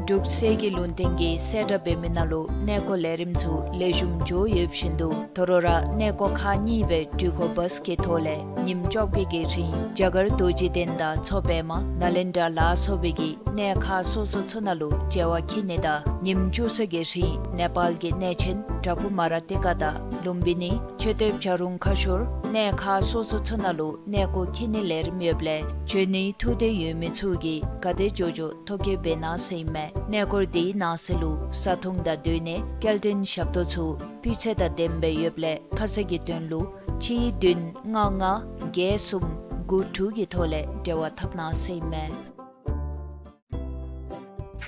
འབྲུག་གསེར་གྱི་ལུང་བསྟན་གྱིས་གསལ་བསྒྲགས་འབད་མི་ནང་ལུ་གནས་སྐོར་ལས་རིམ་ཚུ་ལེགས་ཤོམ་འགྱོ་ཡོད་བཞིན་དུ་དོ་རུང་ར་གནས་སྐོར་ཁག་གཉིས་སྦེ་འགྲུལ་འཁོར་བཱས་ཀྱི་ཐོག་ལས་ཉིནམ་བཅོ་བརྒྱད་ཀྱི་རིང་རྒྱ་གར་རྡོ་རྗེ་གདན་དང་མཚོ་པདྨ་ནཱ་ལེནྡྲ་ལ་སོགས་པའི་གི་གནས་ཁག་སོ་སོ་ཚུ་ནང་ལུ་འབྲེལ་བ་འཁྱིད་ནི་དང་ཉིནམ་བཅུ་གསུམ་གྱི་རིང་ནེ་པཱལ་གྱི་གནས་ཆེན་བྲག་ཕུག་མ་ར་ཏི་ཀ་དང་ལུམ་བི་ནི་མཆོད་རྟེན་བྱ་རུང་ཁ་ཤོར་གནས་ཁག་སོ་སོ་ཚུ་ནང་ལུ་གནས་སྐོར་འཁྱིད་ནིའི་ལས་རིམ་ཡོདཔ་ལས་འབྱོན་ནིའི་ཐུགས་འདོད་ཡོད་མི་ཚུ་གིས་ག་དེ་མགྱོགས་མགྱོགས་ཐོ་བཀོད་འབད་གནང་ཟེར་ཨིན་མས། གནས་སྐོར་དེའི་ནང་གསེས་ལུ་བཟའ་འཐུང་དང་སྡོད་གནས་སྐྱེལ་འདྲེན་ཞབས་ཏོག་ཚུ་སྤུས་ཚད་དང་ལྡནམ་སྦེ་ཡོདཔ་ལས་ཁ་གསལ་གྱི་དོན་ལུ་གཅིག་བདུན་ལྔ་ལྔ་བརྒྱད་གསུམ་དགུ་དྲུག་གི་ཐོག་ལས་འབྲེལ་བ་འཐབ་གནང་ཟེར་ཨིན་མས།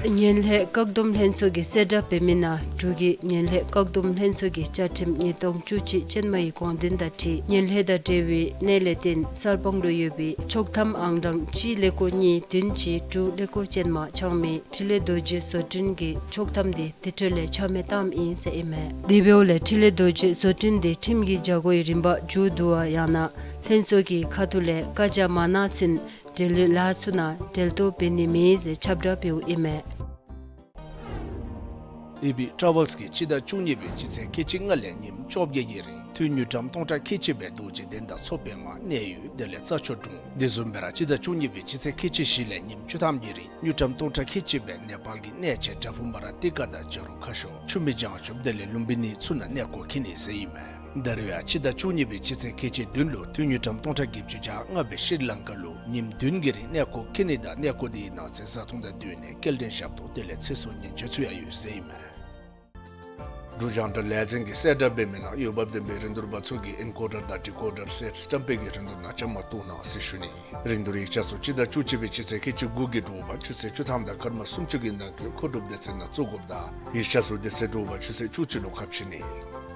ངན་ལྷད་བཀག་སྡོམ་ལྷན་ཚོགས་ཀྱིས་གསལ་བསྒྲགས་འབད་མི་ནང་འབྲུག་གི་ངན་ལྷད་བཀག་སྡོམ་ལྷན་ཚོགས་ཀྱི་བཅའ་ཁྲིམས་ཉིས་སྟོང་བཅུ་གཅིག་ཅན་མའི་དགོངས་དོན་དང་འཁྲིལ་ངན་ལྷད་དང་འབྲེལ་བའི་གནད་ལས་བརྟེན་གསར་སྤང་ལུ་ཡོད་པའི་ཆོག་ཐམ་ཨང་གྲངས་གཅིག་ཀླད་ཀོར་གཉིས་བདུན་གཅིག་དྲུག་ཀླད་ཀོར་ཅན་མ་ཆགས་མི་འཕྲིན་ལས་རྡོ་རྗེ་བཟོ་སྐྲུན་གྱི་ཆོག་ཐམ་དེ་དེ་འཕྲོ་ལས་ཆ་མེད་བཏངམ་ཨིན་ཟེར་ཨིན་མས། དེ་འབདཝ་ལས་འཕྲིན་ལས་རྡོ་རྗེ་བཟོ་སྐྲུན་དེ་ཁྲིམས་ཀྱི་བྱ་སྒོའི་རིམ་པ་མཇུག་བསྡུ་བ་ཡང་ན་ལྷན་ཚོགས་ཀྱི་ཁ་ཐུག་ལས་བཀའ་རྒྱ་མ་གནང་ཚུན་འབྲེལ་ཡོད་ལཱ་ཚུ་ནང་འབྲེལ་གཏོགས་འབད་ནི་མེད་ཟེར་ཁྱབ་བསྒྲགས་འབདཝ་ཨིན་མས། ཨེ་བི་ཊ་རེ་ཝེལསི་གིས་སྤྱི་ཟླ་བཅུ་གཉིས་པའི་སྤྱི་ཚེས་ཁལ་གཅིག་ལྔ་ལས་ཉིནམ་བཅོ་བརྒྱད་ཀྱི་རིང་དངུལ་ཀྲམ་སྟོང་ཕྲག་ཁལ་གཅིག་སྦེ་རྡོ་རྗེ་གདན་དང་མཚོ་པདྨ་གནས་ཡུལ་དེ་ལས་རྩྭ་མཆོག་གྲོང་དེ་བཟུམ་སྦེ་ར་སྤྱི་ཟླ་བཅུ་གཉིས་པའི་སྤྱི་ཚེས་ཁལ་གཅིག་བཞི་ལས་ཉིནམ་བཅུ་ཐམ་གྱི་རིང་དངུལ་ཀྲམ་སྟོང་ཕྲག་ཁལ་གཅིག་སྦེ་ནེ་པཱལ་གྱི་གནས་ཆེན་བྲག་ཕུག་མ་ར་ཏི་ཀ་དང་བྱ་རུང་ཁ་ཤོར་ཆུ་མིག་བྱང་ཆུབ་དེ་ལས་ལུམ་བི་ནི་ཚུ་ནང་གནས་སྐོར་འཁྱིད་ནི་ཟེར་ཨིན་མས། ད་རུང་ཡང་སྤྱི་ཟླ་བཅུ་གཉིས་པའི་སྤྱི་ཚེས་ཁལ་གཅིག་བདུན་ལུ་དངུལ་ཀྲམ་སྟོང་ཕྲག་བརྒྱད་ཅུ་གྱ་ལྔ་སྦེ་ཤྲི་ལང་ཀ་ལུ་ཉིནམ་བདུན་གྱི་རིང་གནས་སྐོར་འཁྱིད་ནི་དང་གནས་སྐོར་དེའི་ནང་གསེས་བཟའ་འཐུང་དང་སྡོད་གནས་སྐྱེལ་འདྲེན་ཞབས་ཏོག་དེ་ལས་ཚེ་སྲོག་ཉེན་བཅོལ་ཚུ་ཡང་ཡོད་ཟེར་ཨིན་མས། འབྲུག་རྒྱང་བསྒྲགས་ལས་འཛིན་གྱིས་གསལ་བསྒྲགས་འབད་མི་ནང་འོས་འབབ་ལྡན་པའི་རིན་བསྡུར་པ་ཚུ་གིས་ཨེན་ཀོ་ཌར་དང་ཌི་ཀོ་ཌར་སེཊསི་བཀྲམ་སྤེལ་གྱི་རིན་བསྡུར་ནང་བཅའ་མར་གཏོགས་གནང་ཟེར་ཞུ་ནི། རིན་བསྡུར་ཡིག་ཆ་ཚུ་སྤྱི་ཟླ་བཅུ་གཅིག་པའི་སྤྱི་ཚེས་ཁལ་གཅིག་དགུ་གི་དྲོ་པ་ཆུ་ཚོད་བཅུ་ཐམ་དང་སྐར་མ་སུམ་ཅུ་གི་ནང་འཁོད་མཁོ་སྒྲུབ་སྡེ་ཚན་ནང་བཙུགས་དགོཔ་དང་ཡིག་ཆ་ཚུ་དེ་ཚེ་དྲོ་པ་ཆུ་ཚོད་བཅུ་གཅིག་ལུ་ཁ་ཕྱེ་ནི།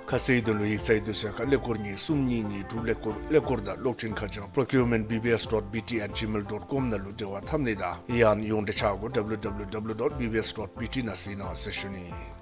ཁ་གསལ་དོན་ལུ་ཡིག་ཚང་གི་དུས་ཚོད་ཁར་ཀླད་ཀོར་གཉིས་གསུམ་གཉིས་གཉིས་དྲུག་ཀླད་ཀོར་ཀླད་ཀོར་དང་གློག་འཕྲིན་ཁ་བྱང་པྲོ་ཀིའུར་མེནཊ་བི་བི་ཨེསི་ཌོཊ་བི་ཊི་ཨེཊ་ཇི་མེལ་ཌོཊ་ཀོམ་ནང་ལུ་འབྲེལ་བ་འཐབ་ནི་དང་ཡང་ན་ཡོངས་འབྲེལ་ཆ་སྒོ་ཌབ་ལུ་ཌབ་ལུ་ཌབ་ལུ་ཌོཊ་བི་བི་ཨེསི་ཌོཊ་བི་ཊི་ནང་གཟིགས་གནང་ཟེར་ཞུ་ནི།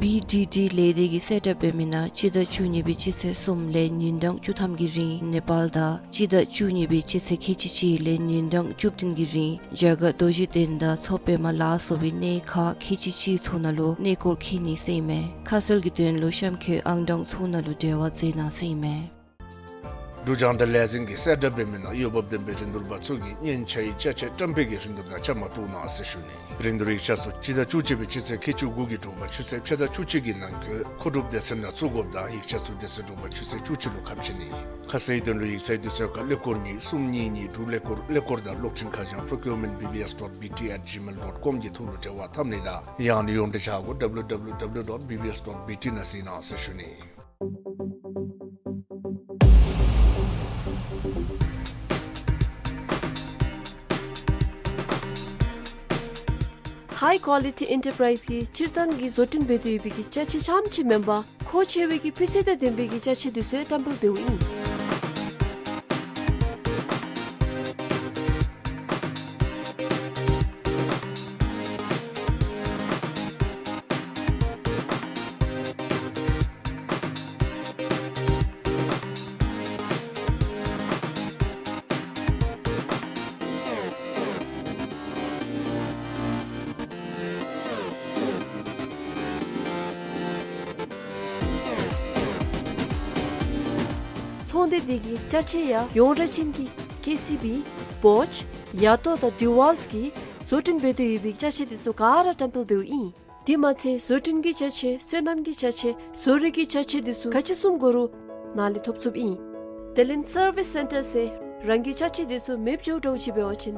བི་ཌི་ཌི་ལས་སྡེ་གིས་གསལ་བསྒྲགས་འབད་མི་ནང་སྤྱི་ཟླ་བཅུ་གཉིས་པའི་སྤྱི་ཚེས་གསུམ་ལས་ཉིན་གྲངས་བཅུ་ཐམ་གྱི་རིང་ནེ་པཱལ་དང་སྤྱི་ཟླ་བཅུ་གཉིས་པའི་སྤྱི་ཚེས་ཁལ་གཅིག་གཅིག་ལས་ཉིན་གྲངས་བཅུ་བདུན་གྱི་རིང་རྒྱ་གར་རྡོ་རྗེ་གདན་དང་མཚོ་པདྨ་ལ་སོགས་པའི་གནས་ཁག་ཁལ་གཅིག་གཅིག་ཚུ་ནང་ལུ་གནས་སྐོར་འཁྱིད་ནི་ཟེར་ཨིན་མས། ཁ་གསལ་གྱི་དོན་ལུ་གཤམ་འཁོད་ཨང་གྲངས་ཚུ་ནང་ལུ་འབྲེལ་བ་མཛད་གནང་ཟེར་ཨིན་མས། འབྲུག་རྒྱང་བསྒྲགས་ལས་འཛིན་གྱིས་གསལ་བསྒྲགས་འབད་མི་ནང་འོས་འབབ་ལྡན་པའི་རིན་བསྡུར་པ་ཚུ་གིས་སྙན་ཆ་ཡི་ཅ་ཆས་བཀྲམ་སྤེལ་གྱི་རིན་བསྡུར་ནང་བཅའ་མར་གཏོགས་གནང་ཟེར་ཞུ་ནི། རིན་བསྡུར་ཡིག་ཆ་ཚུ་སྤྱི་ཟླ་བཅུ་གཅིག་པའི་སྤྱི་ཚེས་ཁལ་གཅིག་དགུ་གི་དྲོ་པ་ཆུ་ཚོད་ཕྱེད་དང་བཅུ་གཅིག་གི་ནང་འཁོད་མཁོ་སྒྲུབ་སྡེ་ཚན་ནང་བཙུགས་དགོཔ་དང་ཡིག་ཆ་ཚུ་དེ་ཚེ་དྲོ་པ་ཆུ་ཚོད་བཅུ་གཅིག་ལུ་ཁ་ཕྱེ་ནི། ཁ་གསལ་དོན་ལུ་ཡིག་ཚང་གི་དུས་ཚོད་ཁར་ཀླད་ཀོར་གཉིས་གསུམ་གཉིས་གཉིས་དྲུག་ཀླད་ཀོར་ཀླད་ཀོར་དང་གློག་འཕྲིན་ཁ་བྱང་པྲོ་ཀིའུར་མེནཊ་བི་བི་ཨེསི་ཌོཊ་བི་ཊི་ཨེཊ་ཇི་མེལ་ཌོཊ་ཀོམ་གྱི་ཐོག་ལུ་འབྲེལ་བ་འཐབ་ནི་དང་ཡང་ན་ཡོངས་འབྲེལ་ཆ་སྒོ་ཌབ་ལུ་ཌབ་ལུ་ཌབ་ལུ་ཌོཊ་བི་བི་ཨེསི་ཌོཊ་བི་ཊི་ནང་གཟིགས་གནང་ཟེར་ཞུ་ནི། ཧའི་ཀོ་ལི་ཊི་ཨེན་ཊར་པ་རའིཛ་གིས་སྤྱིར་བཏང་གི་བཟོ་སྐྲུན་འབད་དེ་ཡོད་པའི་གི་ཅ་ཆས་རྐྱངམ་ཅིག་མེན་པར་མཁོ་ཆེ་བའི་གི་སྤུས་ཚད་དང་ལྡན་པའི་གི་ཅ་ཆས་དེ་ཚུ་ཡང་བཀྲམ་སྤེལ་འབདཝ་ཨིན། ཚོང་སྡེ་དེ་གི་ཅ་ཆས་ཡང་ཡོངས་གྲགས་ཅན་གྱི་ཀེ་སི་བི་བོཆ་ཡ་ཏོ་དང་ཌི་ཝཱལཊ་གིས་བཟོ་སྐྲུན་འབད་དེ་ཡོད་པའི་ཅ་ཆས་དེ་ཚུ་ག་ར་བཀྲམ་སྤེལ་འབདཝ་ཨིན། དེ་མ་ཚད་བཟོ་སྐྲུན་གྱི་ཅ་ཆས་སོ་ནམ་གྱི་ཅ་ཆས་བཟོ་རིག་གི་ཅ་ཆས་དེ་ཚུ་ག་ཅི་བཟུམ་དགོ་རུང་ནཱ་ལས་ཐོབ་ཚུགསཔ་ཨིན། དེ་ལས་སར་བིསི་སེན་ཊར་ཟེར་རང་གི་ཅ་ཆས་དེ་ཚུ་མེདཔ་འགྱོ་འགྱོཝ་ཅིག་འབད་བ་ཅིན་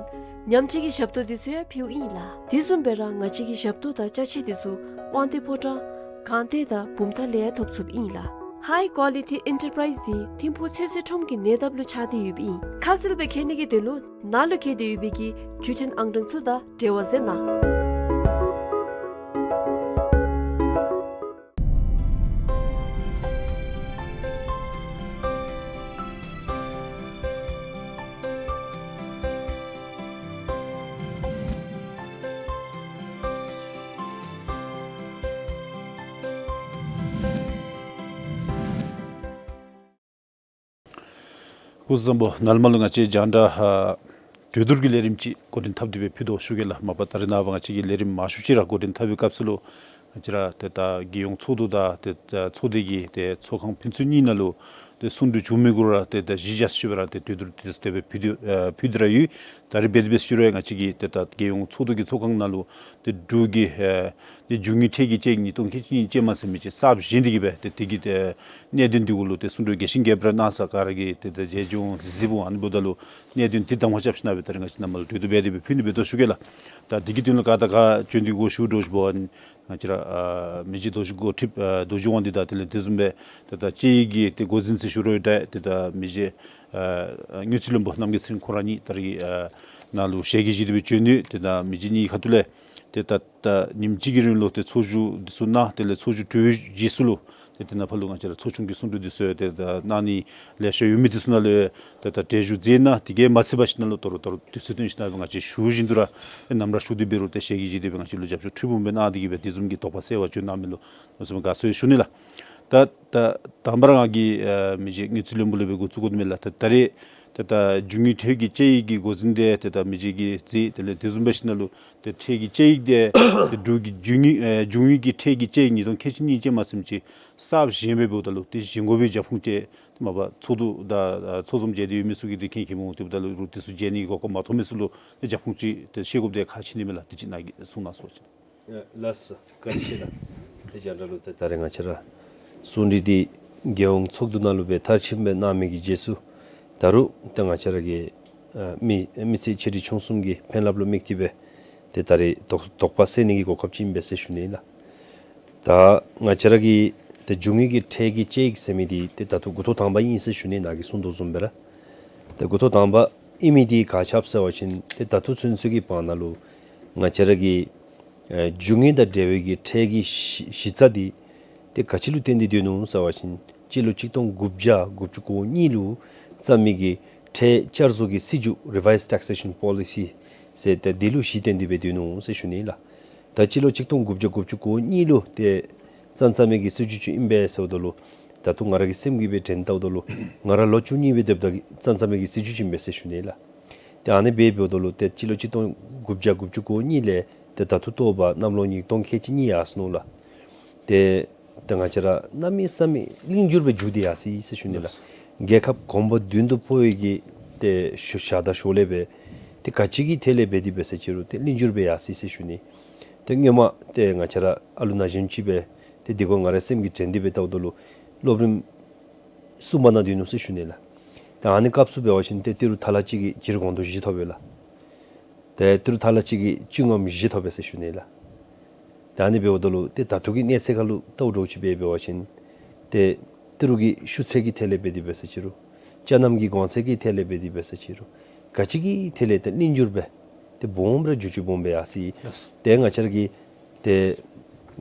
ཉམས་བཅོས་ཀྱི་ཞབས་ཏོག་དེ་ཚུ་ཡང་ཕུལཝ་ཨིན་ལགས། དེ་བཟུམ་སྦེ་ར་ང་བཅས་ཀྱི་ཞབས་ཏོག་དང་ཅ་ཆས་དེ་ཚུ་དབང་འདུས་ཕོ་བྲང་སྒང་སྟེང་དང་བུམ་ཐང་ལས་ཡང་ཐོབ་ཚུགསཔ་ཨིན་ལགས། ཧའི་ཀོ་ལི་ཊི་ཨེན་ཊར་པ་རའིཛ་དེ་ཐིམ་ཕུག་ཚོད་བསྲེ་ཁྲོམ་གྱི་ཉེ་འདབས་ལུ་ཆགས་ཏེ་ཡོདཔ་ཨིན། ཁ་གསལ་སྦེ་མཁྱེན་ནི་གི་དོན་ལུ་ནཱ་ལུ་བཀོད་དེ་ཡོད་པའི་གི་བརྒྱུད་འཕྲིན་ཨང་གྲངས་ཚུ་དང་འབྲེལ་བ་མཛད་གནང་། སྐུ་གཟུགས་བཟང་པོ། ནཱ་ལས་མར་ལུ་ང་བཅས་རྒྱང་བསྒྲགས་ཨ་གྲོས་བསྡུར་གྱི་ལས་རིམ་ཅིག་འགོ་འདྲེན་འཐབ་སྟེ་སྦེ་ཕུལ་དོ་ཞུ་གེ་ལགས། མ་པ་ད་རེས་ནངས་པ་ང་བཅས་ཀྱིས་ལས་རིམ་མང་ཤོས་ཅིག་ར་འགོ་འདྲེན་འཐབ་པའི་སྐབས་སུ་ལུ་ང་བཅས་ར་ཏེ་ད་རྒྱལ་ཡོངས་ཚོགས་འདུ་དང་ཏེ་ད་ཚོགས་སྡེ་གི་ཏེ་ཚོགས་ཁང་ཕན་ཚུན་གཉིས་ནང་ལུ་ཏེ་གསུང་གྲོས་བྱུང་མི་གུ་ར་ཏེ་ད་གཞི་བཞག་སྟེ་སྦེ་ར་ཏེ་གྲོས་བསྡུར་དེ་ཚུ་དེ་སྦེ་ཕུལ་ཏེ་ཨ་ཕུལ་ཏེ་ར་ཡོད། ད་རེས་འབད་དེ་འབད་ཞུ་རུང་ང་བཅས་ཀྱིས་ཏེ་ད་རྒྱལ་ཡོངས་ཚོགས་འདུ་གི་ཚོགས་ཁང་ནང་ལུ་ཏེ་འབྲུག་གི་ཨེ་ཏེ་རྒྱུ་དངོས་ཁྲལ་གྱི་དཔྱད་ཡིག་ཉིས་སྟོང་ཁལ་གཅིག་གཉིས་ཅན་མ་ཟེར་མི་ཅིག་གསརཔ་བཞེངས་ཏེ་གིས་སྦེ་ཏེ་དེ་གི་ཏེ་གནད་དོན་འདི་གུ་ལུ་ཏེ་གསུང་གྲོས་རྒྱས་ཤིང་རྒྱས་པ་ར་གནང་ས་ག་ར་གིས་ཏེ་ད་མཇལ་བྱུང་གཟིགས་འོང་། ཨ་ནི་འབདཝ་ད་ལུ་གནད་དོན་འདི་དང་པ་རྐྱབ་ཞིནམ་སྦེ་ད་རེས་ང་བཅས་ནཱ་མར་ལུ་གྲོས་བསྡུར་འབད་དེ་སྦེ་ཕུལ་ནི་འབད་དོ་ཞུ་གེ་ལགས། ད་འདི་གི་དོན་ལུ་ག་དང་ག་བྱོན་ཏེ་དགོ་ཞུ་དོ་ཞུ་བ་ཅིན་ང་བཅས་ར་ཨ་མི་རྗེ་རྡོ་རྗེ་འགོ་ཁྲིདཔ་ཨ་རྡོ་རྗེ་དབང་འདུས་དང་དེ་ལས་དེ་བཟུམ་སྦེ་ཏེ་ད་དཔྱད་ཡིག་གི་ཏེ་འགོ་འཛིན་ཟེར་ཞུ་རུང་ཡང་འདྲ། ཏེ་ད་མི་རྗེ་ཨ་དངུལ་རྩིས་བློན་པོ་རྣམ་རྒྱལ་ཚེ་རིང་ཁོང་ར་གཉིས་ད་རེས་ཨ་ནཱ་ལུ་ཞལ་གྱིས་བཞེས་ཏེ་སྦེ་བྱོན་ནུག། ཏེ་ད་མི་རྗེ་གཉིས་ཁ་ཐུག་ལས་ཏེ་ད་ད་ཉིནམ་གཅིག་གི་རིང་ལུ་ཏེ་ཚོགས་བཞུགས་འདི་ཚུ་གནང་། དེ་ལས་ཚོགས་བཞུགས་གྲོལ་བའི་རྗེས་སུ་ལུ་ཏེ་དེ་ནང་ཕར་ལུ་ང་བཅས་ར་ཚོགས་ཆུང་གི་གསུང་གྲོས་འདི་ཚུ་ཡང་ཏེ་ད་གནང་ནི་ལེ་ཤ་ཡོད་མི་འདི་ཚུ་ནང་ལུ་ཏེ་ད་གྲལ་བཞུགས་མཛད་གནང་། དེ་གིས་མ་ཚད་པར་ཞིནམ་ལས་དོ་རུང་དོ་རུང་དུས་ཚོད་བཏོན་ཞིནམ་སྦེ་ང་བཅས་ཞུ་བཞིན་དུ་ར་ཨེ་ནམ་ར་ཞུ་སྟེ་འབད་རུང་ཏེ་ཞལ་གྱིས་བཞེས་ཏེ་སྦེ་ང་བཅས་ལུ་རྒྱབ་སྐྱོར་ཁྲི་འབུམ་སྦེ་གནང་སྟེ་གིས་སྦེ་དེ་བཟུམ་གྱི་དོགས་པ་སེལ་བར་བྱོན་གནང་མི་ལུ་གནམ་མེད་ས་མེད་དགའ་ཚོར་ཞུ་ནི་ལགས། ད་ད་དང་པ་ར་ང་གིས་ཨ་མི་རྗེ་དངུལ་རྩིས་བློན་པོ་ལས་སྦེ་འགོ་བཙུགས་དགོ་ནི་མས་ལགས། ད་ད་རེས་ཏེ་ད་རྒྱུ་དངོས་ཁྲལ་གྱི་དཔྱད་ཡིག་གི་འགོ་འཛིན་འདི་ཏེ་ད་མི་རྗེ་གིས་མཛད། དེ་ལས་དེ་བཟུམ་སྦེ་ཞིནམ་ལས་ཏེ་ཁྲལ་གྱི་དཔྱད་ཡིག་འདི་ཏེ་འབྲུག་གི་རྒྱུ་དངོས་ཨེ་རྒྱུ་དངོས་ཀྱི་ཁྲལ་གྱི་དཔྱད་ཡིག་ཉིས་སྟོང་ཁལ་གཅིག་གཉིས་ཅན་མ་ཟེར་མི་ཅིག་གསརཔ་བཞེངས་པས། འབདཝ་ད་ལུ་ཏེ་བཞེངས་དགོ་པའི་རྒྱབ་ཁུངས་ཅིག་མ་པ་ཚོགས་འདུ་དང་ཨ་ཚོགས་འཛོམས་མཇལ་ཏེ་ཡོད་མི་ཚུ་གིས་ཏེ་མཁྱེན་མཁྱེནམ་འོང་། དེ་འབདཝ་ད་ལུ་རུང་དེ་ཚུ་མཇལ་ནི་གི་གོ་སྐབས་མ་ཐོབ་མི་ཚུ་ལུ་ཏེ་རྒྱབ་ཁུངས་ཅིག་ཏེ་ཤེས་དགོཔ་འདི་ཁག་ཆེ་ནི་མས་ལགས། དེ་ཅིག་ནཱ་གིས་གསུང་གནང་ཟེར་བ་ཅིན། ཨེ་ལགས་སོ། བཀའ་དྲིན་ཆེ་ལགས། ཏེ་རྒྱང་བསྒྲགས་ལུ་ཏེ་ད་རེས་ང་བཅས་ར་གསུང་གྲོས་འདི་རྒྱལ་ཡོངས་ཚོགས་འདུ་ནང་ལུ་སྦེ་མཐར་ཕྱིནམ་སྦེ་གནང་མི་གི་རྗེས་སུ་ད་རུང་ཏེ་ང་བཅས་ར་གི་ཨ་མི་མི་སེར་ཆེ་འབྲིང་ཆུང་གསུམ་གྱི་ཕན་རླབས་ལུ་དམིགས་ཏེ་སྦེ་ཏེ་ད་རེས་དོགས་དོགས་པ་སེལ་ནི་གི་གོ་སྐབས་ཅིག་ཨིན་པས་ཟེར་ཞུ་ནི་ལགས། ད་ང་བཅས་ར་གི་ཏེ་རྒྱུ་དངོས་ཀྱི་ཁྲལ་གྱི་དཔྱད་ཡིག་ཟེར་མི་འདི་ཏེ་ད་ལྟོ་འགོ་ཐོག་དང་པ་ཨིན་ཟེར་ཞུ་ནི། ནཱ་གིས་གསུང་དོ་བཟུམ་སྦེ་ར་ཏེ་འགོ་ཐོག་དང་པ་ཨིན་མི་འདི་ག་ཅི་སྦེ་ཟེར་བ་ཅིན་ཏེ་ད་ལྟོ་ཚུན་ཚོད་ཀྱི་བར་ན་ལུ་ང་བཅས་ར་གི་ཨེ་རྒྱུ་དངོས་དང་འབྲེལ་བའི་གི་ཁྲལ་གྱི་གཞི་གཞི་རྩ་འདི་ཏེ་ག་ཅི་ལུ་བརྟེན་ཏེ་སྡོད་ནུག་ཟེར་བ་ཅིན་སྤྱི་ལོ་གཅིག་སྟོང་དགུ་བརྒྱ་དགུ་བཅུ་གོ་གཉིས་ལུ་བརྩམས་མི་གི་ཁྲལ་བསྐྱར་བཟོ་གི་སྲིད་བྱུས་Revised Taxation Policy ཟེར་ཏེ་འདི་ལུ་གཞི་བརྟེན་ཏེ་སྦེ་སྡོད་ནུག་ཟེར་ཞུ་ནི་ལགས། ད་སྤྱི་ལོ་གཅིག་སྟོང་དགུ་བརྒྱ་དགུ་བཅུ་གོ་གཉིས་ལུ་ཏེ་བརྩམས་བརྩམས་མི་གི་སྲིད་བྱུས་ཅིག་ཨིན་པས་ཟེརཝ་ད་ལུ་ད་ལྟོ་ང་ར་གི་སེམས་ཀྱིས་སྦེ་དྲན་བལྟཝ་ད་ལུ་ང་ར་ལོ་བཅུ་གཉིས་སྦེ་སྡོདཔ་ད་གི་བརྩམས་བརྩམས་མི་གི་སྲིད་བྱུས་ཅིག་ཨིན་པས་ཟེར་ཞུ་ནི་ལགས། ཏེ་ཨ་ནི་སྦེ་འབདཝ་ད་ལུ་ཏེ་སྤྱི་ལོ་གཅིག་སྟོང་དགུ་བརྒྱ་དགུ་བཅུ་གོ་གཉིས་ལས་ཏེ་ད་ལྟོ་ཐོབ་པ་གནམ་ལོ་ཉིས་སྟོང་ཁལ་གཅིག་གཉིས་ཡར་སོ་ནུག་ལགས། ཏེ་ཏེ་ང་བཅས་ར་གནམ་མེད་ས་མེད་ལིང་འགྱུར་སྦེ་འགྱུར་ཏེ་ཡར་སོ་ཡི་ཟེར་ཞུ་ནི་ལགས། རྒྱལ་ཁབ་གོང་འཕེལ་མདུན་དུ་སྤོ་བའི་གི་ཏེ་ཤུལ་ཤུལ་དང་ཤུལ་ལས་སྦེ་ཏེ་ག་ཅི་གི་ཐད་ལས་འབད་དེ་འབད་ཟེར་ཅི་རུང་ཏེ་ལིང་འགྱུར་སྦེ་ཡར་སོ་ཡི་ཟེར་ཞུ་ནི། ཏེ་སྔོན་མ་ཏེ་ང་བཅས་ར་ཨ་ལུ་ན་གཞོན་ཅིག་སྦེ་ཏེ་དེ་གུ་ང་རའི་སེམས་ཀྱིས་དྲན་ཏེ་སྦེ་བལྟཝ་ད་ལུ་སློབ་རིམ་གསུམ་པ་ནང་སྡོད་ནུག་ཟེར་ཞུ་ནི་ལགས། ཏེ་ཨ་ནི་སྐབས་སུ་འབད་བ་ཅིན་ཏེ་ཏི་རུ་ཐ་ལ་གཅིག་གིས་སྤྱིར་དགོངས་དོན་བཞི་ཐོབ་པས་ལགས། ཏེ་ཏི་རུ་ཐ་ལ་གཅིག་གིས་སྤྱི་ངོམ་བཞི་ཐོབ་པས་ཟེར་ཞུ་ནི་ལགས། ཏེ་ཨ་ནི་འབདཝ་ད་ལུ་ཏེ་ད་ལྟོ་གི་གནས་ཚད་ཁར་ལུ་བལྟཝ་འདྲཝ་ཅིག་སྦེ་འབད་བ་ཅིན་ཏེ་ཏི་རུ་གི་ཤུགས་ཚད་ཀྱི་ཐད་ལས་འབད་དེ་འབད་ཟེར་ཅི་རུང་ཅ་རྣམ་གྱི་གོང་ཚད་ཀྱི་ཐད་ལས་འབད་དེ་འབད་ཟེར་ཅི་རུང་ག་ཅི་གི་ཐད་ལས་ཏེ་ལིང་འགྱུར་སྦེ་ཏེ་སྦོམ་ར་འགྱུར་ཅིག་སྦོམ་སྦེ་ཡར་སོ་ཡི། ལགས་སོ། ཏེ་ང་བཅས་ར་གི་ཏེ་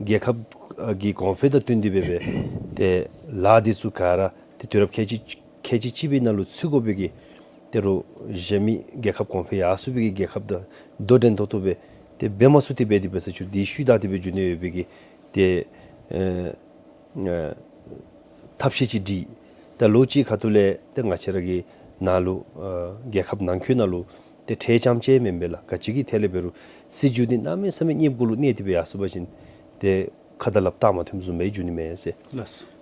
རྒྱལ་ཁབ་ཨ་གི་གོང་འཕེལ་དང་བསྟུན་ཏེ་འབད་སྦེ་ཏེ་ལཱ་འདི་ཚུ་ག་ར་ཏེ་དུས་རབས་ཁལ་གཅིག་ཁལ་གཅིག་གཅིག་པའི་ནང་ལུ་ཚུད་དགོ་པའི་གི་ཏེ་རུང་གཞན་མི་རྒྱལ་ཁབ་གོང་འཕེལ་ཡར་སོ་བའི་གི་རྒྱལ་ཁབ་དང་དོ་འགྲན་ཏོག་ཏོ་སྦེ་ཏེ་འབད་མ་ཚུགས་ཏེ་འབད་དེ་འབད་ཟེར་ཅི་རུང་དེ་ཤུལ་བདའ་སྟེ་སྦེ་འགྱོ་ནི་ཡོད་པའི་གི་ཏེ་ཨེ་ཨེ་ཐབས་ཤེས་ཅིག་སྒྲིག། ད་ལོ་གཅིག་ཁ་ཐུག་ལས་ཏེ་ང་བཅས་ར་གི་ནང་ལུ་ཨ་རྒྱལ་ཁབ་ནང་འཁོད་ནང་ལུ་ཏེ་ཁྲལ་རྐྱངམ་ཅིག་མེན་པས་ལགས། ག་ཅི་གི་ཐད་ལས་འབད་རུང་སྲིད་བྱུས་འདི་གནམ་མེད་ས་མེད་གཉེརཔ་གུ་ལུ་གནས་ཏེ་སྦེ་ཡར་སོ་བ་ཅིན་ཏེ་ཁ་དང་ལགཔ་ལྟག་མ་མཐུནམ་བཟུམ་སྦེ་འགྱོ་ནི་མས་ཟེར། ལགས་སོ།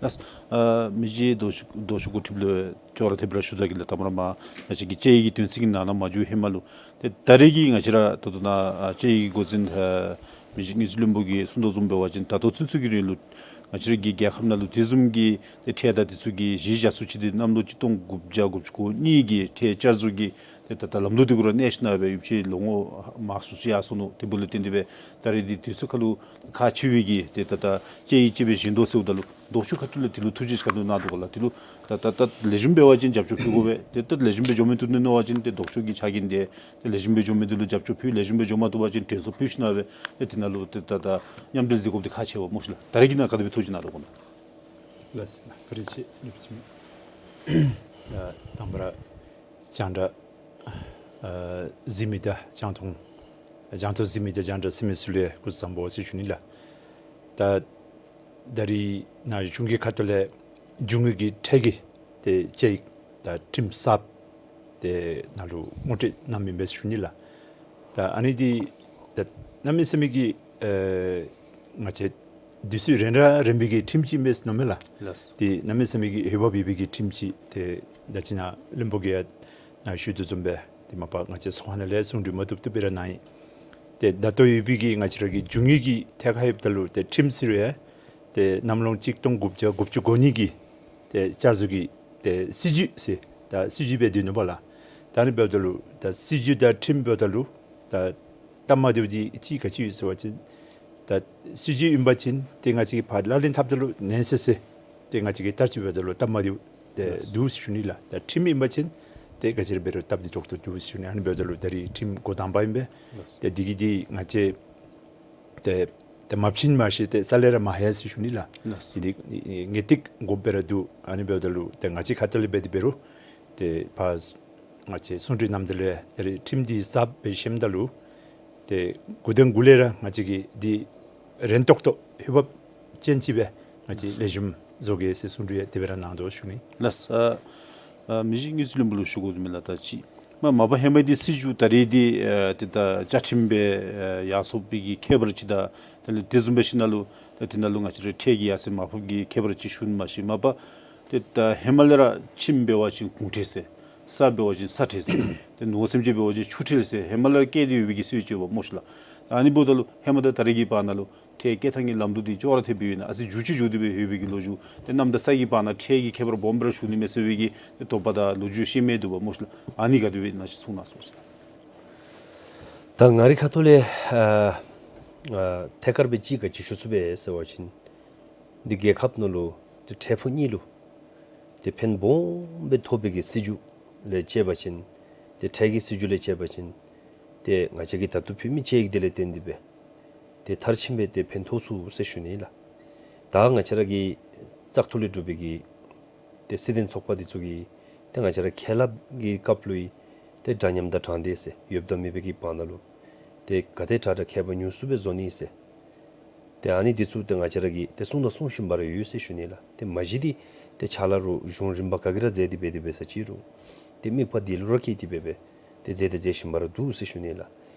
ལགས་སོ། ཨ་མི་རྗེ་རྡོ་རྗེ་རྡོ་རྗེ་འགོ་ཁྲིདཔ་ལུ་ཅོག་ར་འཐདཔ་ར་ཞུ་ད་གེ་ལགས། དང་པ་ར་མར་ང་བཅས་ཀྱི་དཔྱད་ཡིག་གི་དོན་ཚན་གྱི་ནང་ན་མ་འཛུལ་ཧེ་མ་ལུ་ཏེ་ད་རེས་ཀྱི་ང་བཅས་ར་ད་ལྟོ་ནཱ་ཨ་དཔྱད་ཡིག་འགོ་འཛིན་ཨ་མི་རྗེ་དངུལ་རྩིས་བློན་པོ་གིས་གསུང་དོ་བཟུམ་འབད་བ་ཅིན་ད་ལྟོ་ཚུན་ཚོད་ཀྱི་རིང་ལུ་ང་བཅས་ར་གི་རྒྱལ་ཁབ་ནང་ལུ་དེ་བཟུམ་གྱི་ཏེ་ཁྲལ་དང་དེ་ཚུ་གི་གཞི་བཞག་སུ་ཅིག་འདི་གནམ་ལོ་གཅིག་སྟོང་དགུ་བརྒྱ་དགུ་བཅུ་གོ་གཉིས་ཀྱི་ཁྲལ་བསྐྱར་བཟོ་གི་ཏེ་ད་ད་ལམ་ལུགས་འདི་གུ་ར་གནས་ཞིན་ན་སྦེ་ཡུདཔ་ཅིག་ལོ་ངོ་མང་སུ་ཅིག་ཡར་སོ་ནུག། དེ་འབདཝ་ལས་བརྟེན་ཏེ་སྦེ་ད་རེས་འདི་དུས་ཚོད་ཁར་ལུ་ཁག་ཆེ་བའི་གི་ཏེ་ད་ད་དཔྱད་ཡིག་ཅིག་སྦེ་བཞེངས་དོ་ཟེརཝ་ད་ལུ་ལྡོག་ཕྱོགས་ཁ་ཐུག་ལས་དེ་ལུ་ཐུགས་རྗེ་ཆེ་ག་ནི་གནང་དོ་ག་ལགས། དེ་ལུ་ད་ད་ད་ལེགས་ཤོམ་འབད་བ་ཅིན་རྒྱབ་སྐྱོར་ཕུལ་དགོ་པས། ཏེ་ད་ལེགས་ཤོམ་སྦེ་འགྱོ་མི་བཏུབ་ནི་མནོ་བ་ཅིན་ཏེ་ལྡོག་ཕྱོགས་ཀྱི་ཕྱག་འགན་འདི་ཏེ་ལེགས་ཤོམ་སྦེ་འགྱོ་མི་འདི་ལུ་རྒྱབ་སྐྱོར་ཕུལ། ལེགས་ཤོམ་སྦེ་འགྱོ་མ་བཏུབ་པ་ཅིན་དྲན་གསོ་ཕུལ་ཞིན་ན་སྦེ་ཏེ་དེ་ནང་ལུ་ཏེ་ད་ད་མཉམ་འབྲེལ་མཛད་དགོཔ་འདི་ཁག་ཆེ་བ་སྨོ་ཤིག་ལགས། ད་རེས་ཀྱི་ནང་ག་དེ་སྦེ་ཐུགས་རྗེ་གནང་དོ་ག་ལགས། ལགས་སོ། བཀའ་དྲིན་ཆེ་ནུས་པ་ཅན། ད་དང་པ་ར་རྒྱང་བསྒྲགས་ཨ་གཟིགས་མི་དང་རྒྱང་མཐོང་རྒྱང་མཐོང་གཟིགས་མི་དང་རྒྱང་བསྒྲགས་གཟིགས་མི་ཚུ་ལུ་སྐུ་གཟུགས་བཟང་པོ་ཟེར་ཞུ་ནི་ལགས། ད་ད་རེས་ནཱ་གཞུང་གི་ཁ་ཐུག་ལས་རྒྱུ་དངོས་ཀྱི་ཁྲལ་གྱི་ཏེ་དཔྱད་ཡིག་ ད་ཁྲིམས་གསརཔ་དེ་ནང་ལུ་ངོ་སྤྲོད་གནངམ་ཨིན་པས་ཟེར་ཞུ་ནི་ལགས། ད་ཨ་ནི་འདི་ད་གནམ་མེད་ས་མེད་ཀྱི་ཨེ་ང་བཅས་དུས་ཚོད་རན་ར་རན་པའི་གི་ཁྲིམས་ཅིག་ཨིན་པས་ཟེར་མནོཝ་མས་ལགས། ལགས། དེ་གནམ་མེད་ས་མེད་ཀྱི་འོས་འབབ་ཡོད་པའི་གི་ཁྲིམས་ཅིག་དེ་ད་ཅི་ནཱ་བློན་པོ་གིས་ཡང་ནཱ་ཞུ་དོ་བཟུམ་སྦེ་དེ་མ་པ་ང་བཅས་ཚོགས་ཁང་ནང་ལས་གསུང་གྲོས་མ་བཏུབ་བཏུབ་སྦེ་ར་གནང་ཡི། ཏེ་ད་ལྟོ་ཡོད་པའི་གི་ང་བཅས་ར་གི་རྒྱུ་དངོས་ཀྱི་ཐད་ཁར་ལྷོདཔ་ད་ལུ་ཏེ་ཁྲིམས་ཟེར་རུང་ཡང་ཏེ་གནམ་ལོ་གཅིག་སྟོང་དགུ་བརྒྱ་དགུ་བཅུ་གོ་གཉིས་ཀྱི་ཏེ་བསྐྱར་བཟོ་གི་ཏེ་སྲིད་བྱུས་ཟེར་ད་སྲིད་བྱུས་སྦེ་སྡོད་ནུག་པ་ལགས། ད་ཨ་ནི་འབདཝ་ད་ལུ་ད་སྲིད་བྱུས་དང་ཁྲིམས་འབདཝ་ད་ལུ་ད་སྟབས་མ་བདེཝ་འདི་གཅིག་ག་ཅི་ཡོད་ཟེར་བ་ཅིན་ད་སྲིད་བྱུས་ཨིན་པ་ཅིན་ཏེ་ང་བཅས་ཀྱིས་ཕར་ལག་ལེན་འཐབ་ད་ལུ་ནན་སེ་སེ་ཏེ་ང་བཅས་ཀྱི་བསྟར་སྤྱོད་འབདཝ་ད་ལུ་སྟབས་མ་བདེཝ་ཏེ་ལགས། འདུག་ཟེར་ཞུ་ནི་ལགས། ད་ཁྲིམས་ཨིན་པ་ཅིན་ཏེ་ག་ཅི་ར་འབད་རུང་སྟབས་བདེ་ཏོག་ཏོ་འདུག་ཟེར་ཞུ་ནི། ཨ་ནི་འབདཝ་ད་ལུ་ད་རིས་ཁྲིམས་འགོ་དང་པ་ཨིན་པས། ལགས། ཏེ་འདི་གིས་འདི་ང་བཅས་ཏེ་ཏེ་མ་བྱིན་མ་ཤེས་ཏེ་རྩ་ལས་ར་མ་ཧ་ཡ་ཟེར་ཞུ་ནི་ལགས། ལགས། འདི་ངེས་ཏིག་དགོཔ་སྦེ་ར་འདུག། ཨ་ནི་འབདཝ་ད་ལུ་ཏེ་ང་བཅས་ཁ་ཐུག་ལས་འབད་དེ་འབད་རུང་ཏེ་ཕར་ང་བཅས་གསུང་གྲོས་གནངམ་ད་ལུ་ད་རིས་ཁྲིམས་འདི་གསརཔ་སྦེ་བཤལཝ་ད་ལུ་ཏེ་འགོ་དང་འགོ་ལས་ར་ང་བཅས་ཀྱིས་འདི་རན་ཏོག་ཏོ་འོས་འབབ་ཅན་ཅིག་སྦེ་ང་བཅས་ལེགས་ཤོམ་བཟོ་གེ་ཟེར་གསུང་གྲོས་ཡང་དེ་སྦེ་ར་གནང་དོ་ཞུ་ནི། ལགས། ཨ་ཨ་མི་རྗེ་དངུལ་རྩིས་བློན་པོ་ལུ་ཞུ་དགོ་དོ་མས་ལགས། ད་ཅི་མ་མ་པ་ཧེ་མ་འདི་སྲིད་བྱུས་ད་རེས་འདི་ཨ་ཏེ་ད་བཅའ་ཁྲིམས་སྦེ་ཨ་ཡར་སོང་བའི་གི་ཁྱད་པར་ཅིག་དང་ད་ལས་དེ་བཟུམ་སྦེ་ཞིནམ་ལས་ད་དེ་ནང་ལུ་ང་བཅས་ར་ཁྲལ་གྱི་ཡར་སེང་མར་ཕབ་ཀྱི་ཁྱད་པར་ཅིག་ཞུ་ནི་མ་གཞི་མ་པ་ཏེ་ད་ཧེ་མ་ལས་ར་ཁྲིམས་འབད་བ་ཅིན་གུང་ཁྲལ་ཟེར། ས་འབད་བ་ཅིན་ས་ཁྲལ་ཟེར། ཏེ་ནོར་སེམས་ཅན་འབད་བ་ཅིན་ཆུ་ཁྲལ་ཟེར་ཧེ་མ་ལས་ར་བཀལ་ཏེ་ཡོད་པའི་གི་སྲིད་བྱུས་ཅིག་ཡོདཔ་སྨོ་ཤིག་ལགས། ཨ་ནི་འབདཝ་ད་ལུ་ཧེ་མ་དང་ད་རེས་ཀྱི་བར་ན་ལུ་ཁྲལ་བཀལ་ཐངས་ཀྱི་ལམ་ལུགས་འདི་ཅོག་ར་འཐདཔ་སྦེ་ཡོད་ན་ཨ་ཙི་འགྱུར་བཅོས་འགྱོ་སྟེ་སྦེ་ཡོད་པའི་གི་ལོ་རྒྱུས་ཏེ་གནམ་དང་ས་གི་བར་ན་ཁྲལ་གྱི་ཁྱད་པར་སྦོམ་སྦེ་ར་ཞུགས་ནི་མས་ཟེར་བའི་གི་ཏེ་དོགས་པ་དང་ལོ་རྒྱུས་ཤེས་མི་འདུག་པ་སྨོ་ཤིག་ལགས། ཨ་ནི་ག་དེ་སྦེ་ཨིན་ན་ཅིག་གསུང་གནང་ཟེར་ཞུ་ནི། ད་ང་རའི་ཁ་ཐུག་ལས་ཨ་ཨ་ཐད་ཀར་སྦེ་ཅིག་ག་ཅི་ཞུ་ཚུགས་པས་ཟེར་བ་ཅིན་འདི་རྒྱལ་ཁབ་ནང་ལུ་ཏེ་འཕྲལ་ཕུགས་གཉིས་ལུ་ཏེ་ཕན་སྦོམ་སྦེ་ཐོགས་པའི་གི་སྲིད་བྱུས་ལས་དཔྱད་པ་ཅིན་ཏེ་ཁྲལ་གྱི་སྲིད་བྱུས་ལས་དཔྱད་པ་ཅིན་ཏེ་ང་བཅས་ཀྱིས་ད་ལྟོ་ཕུལ་མི་ཅིག་དེ་ལས་བརྟེན་ཏེ་སྦེ་ཏེ་མཐར་ཕྱིན་སྦེ་ཏེ་ཕན་ཐོགས་ཚུགས་ཟེར་ཞུ་ནི་ལགས། ད་ང་བཅས་ར་གི་བཙག་འཐུ་ལས་གྲུབ་པའི་གི་ཏེ་སྲིད་དོན་ཚོགས་པ་འདི་ཚུ་གིས་ཏེ་ང་བཅས་ར་ཁེ་ལས་ཀྱི་སྐབས་ལུ་ཡང་ཏེ་འདྲ་མཉམ་དང་དྲང་བདེན་ཟེར་ཡོདཔ་དང་མེདཔ་ཀྱི་བར་ན་ལུ་ཏེ་ག་དེ་དྲག་དྲག་ཁེ་ཕན་ཉུང་སུ་སྦེ་བཟོ་ནི་ཟེར། ཏེ་ཨ་ནི་འདི་ཚུ་ཏེ་ང་བཅས་ར་གིས་ཏེ་གསུང་དང་གསུང་བཞིན་པ་ར་ཡོད་ཟེར་ཞུ་ནི་ལགས། ཏེ་མ་གཞི་འདི་ཏེ་ཕྱག་ལཱ་རུང་གཞུང་རིམ་པ་ག་གིས་ར་མཛད་དེ་འབད་དེ་འབད་ས་ཅིག་རུང་ཏེ་དམིགས་པ་འདི་ལུ་ར་བསྐྱེད་དེ་འབད་འབད་ཏེ་མཛད་དེ་མཛད་བཞིན་པ་ར་འདུག་ཟེར་ཞུ་ནི་ལགས།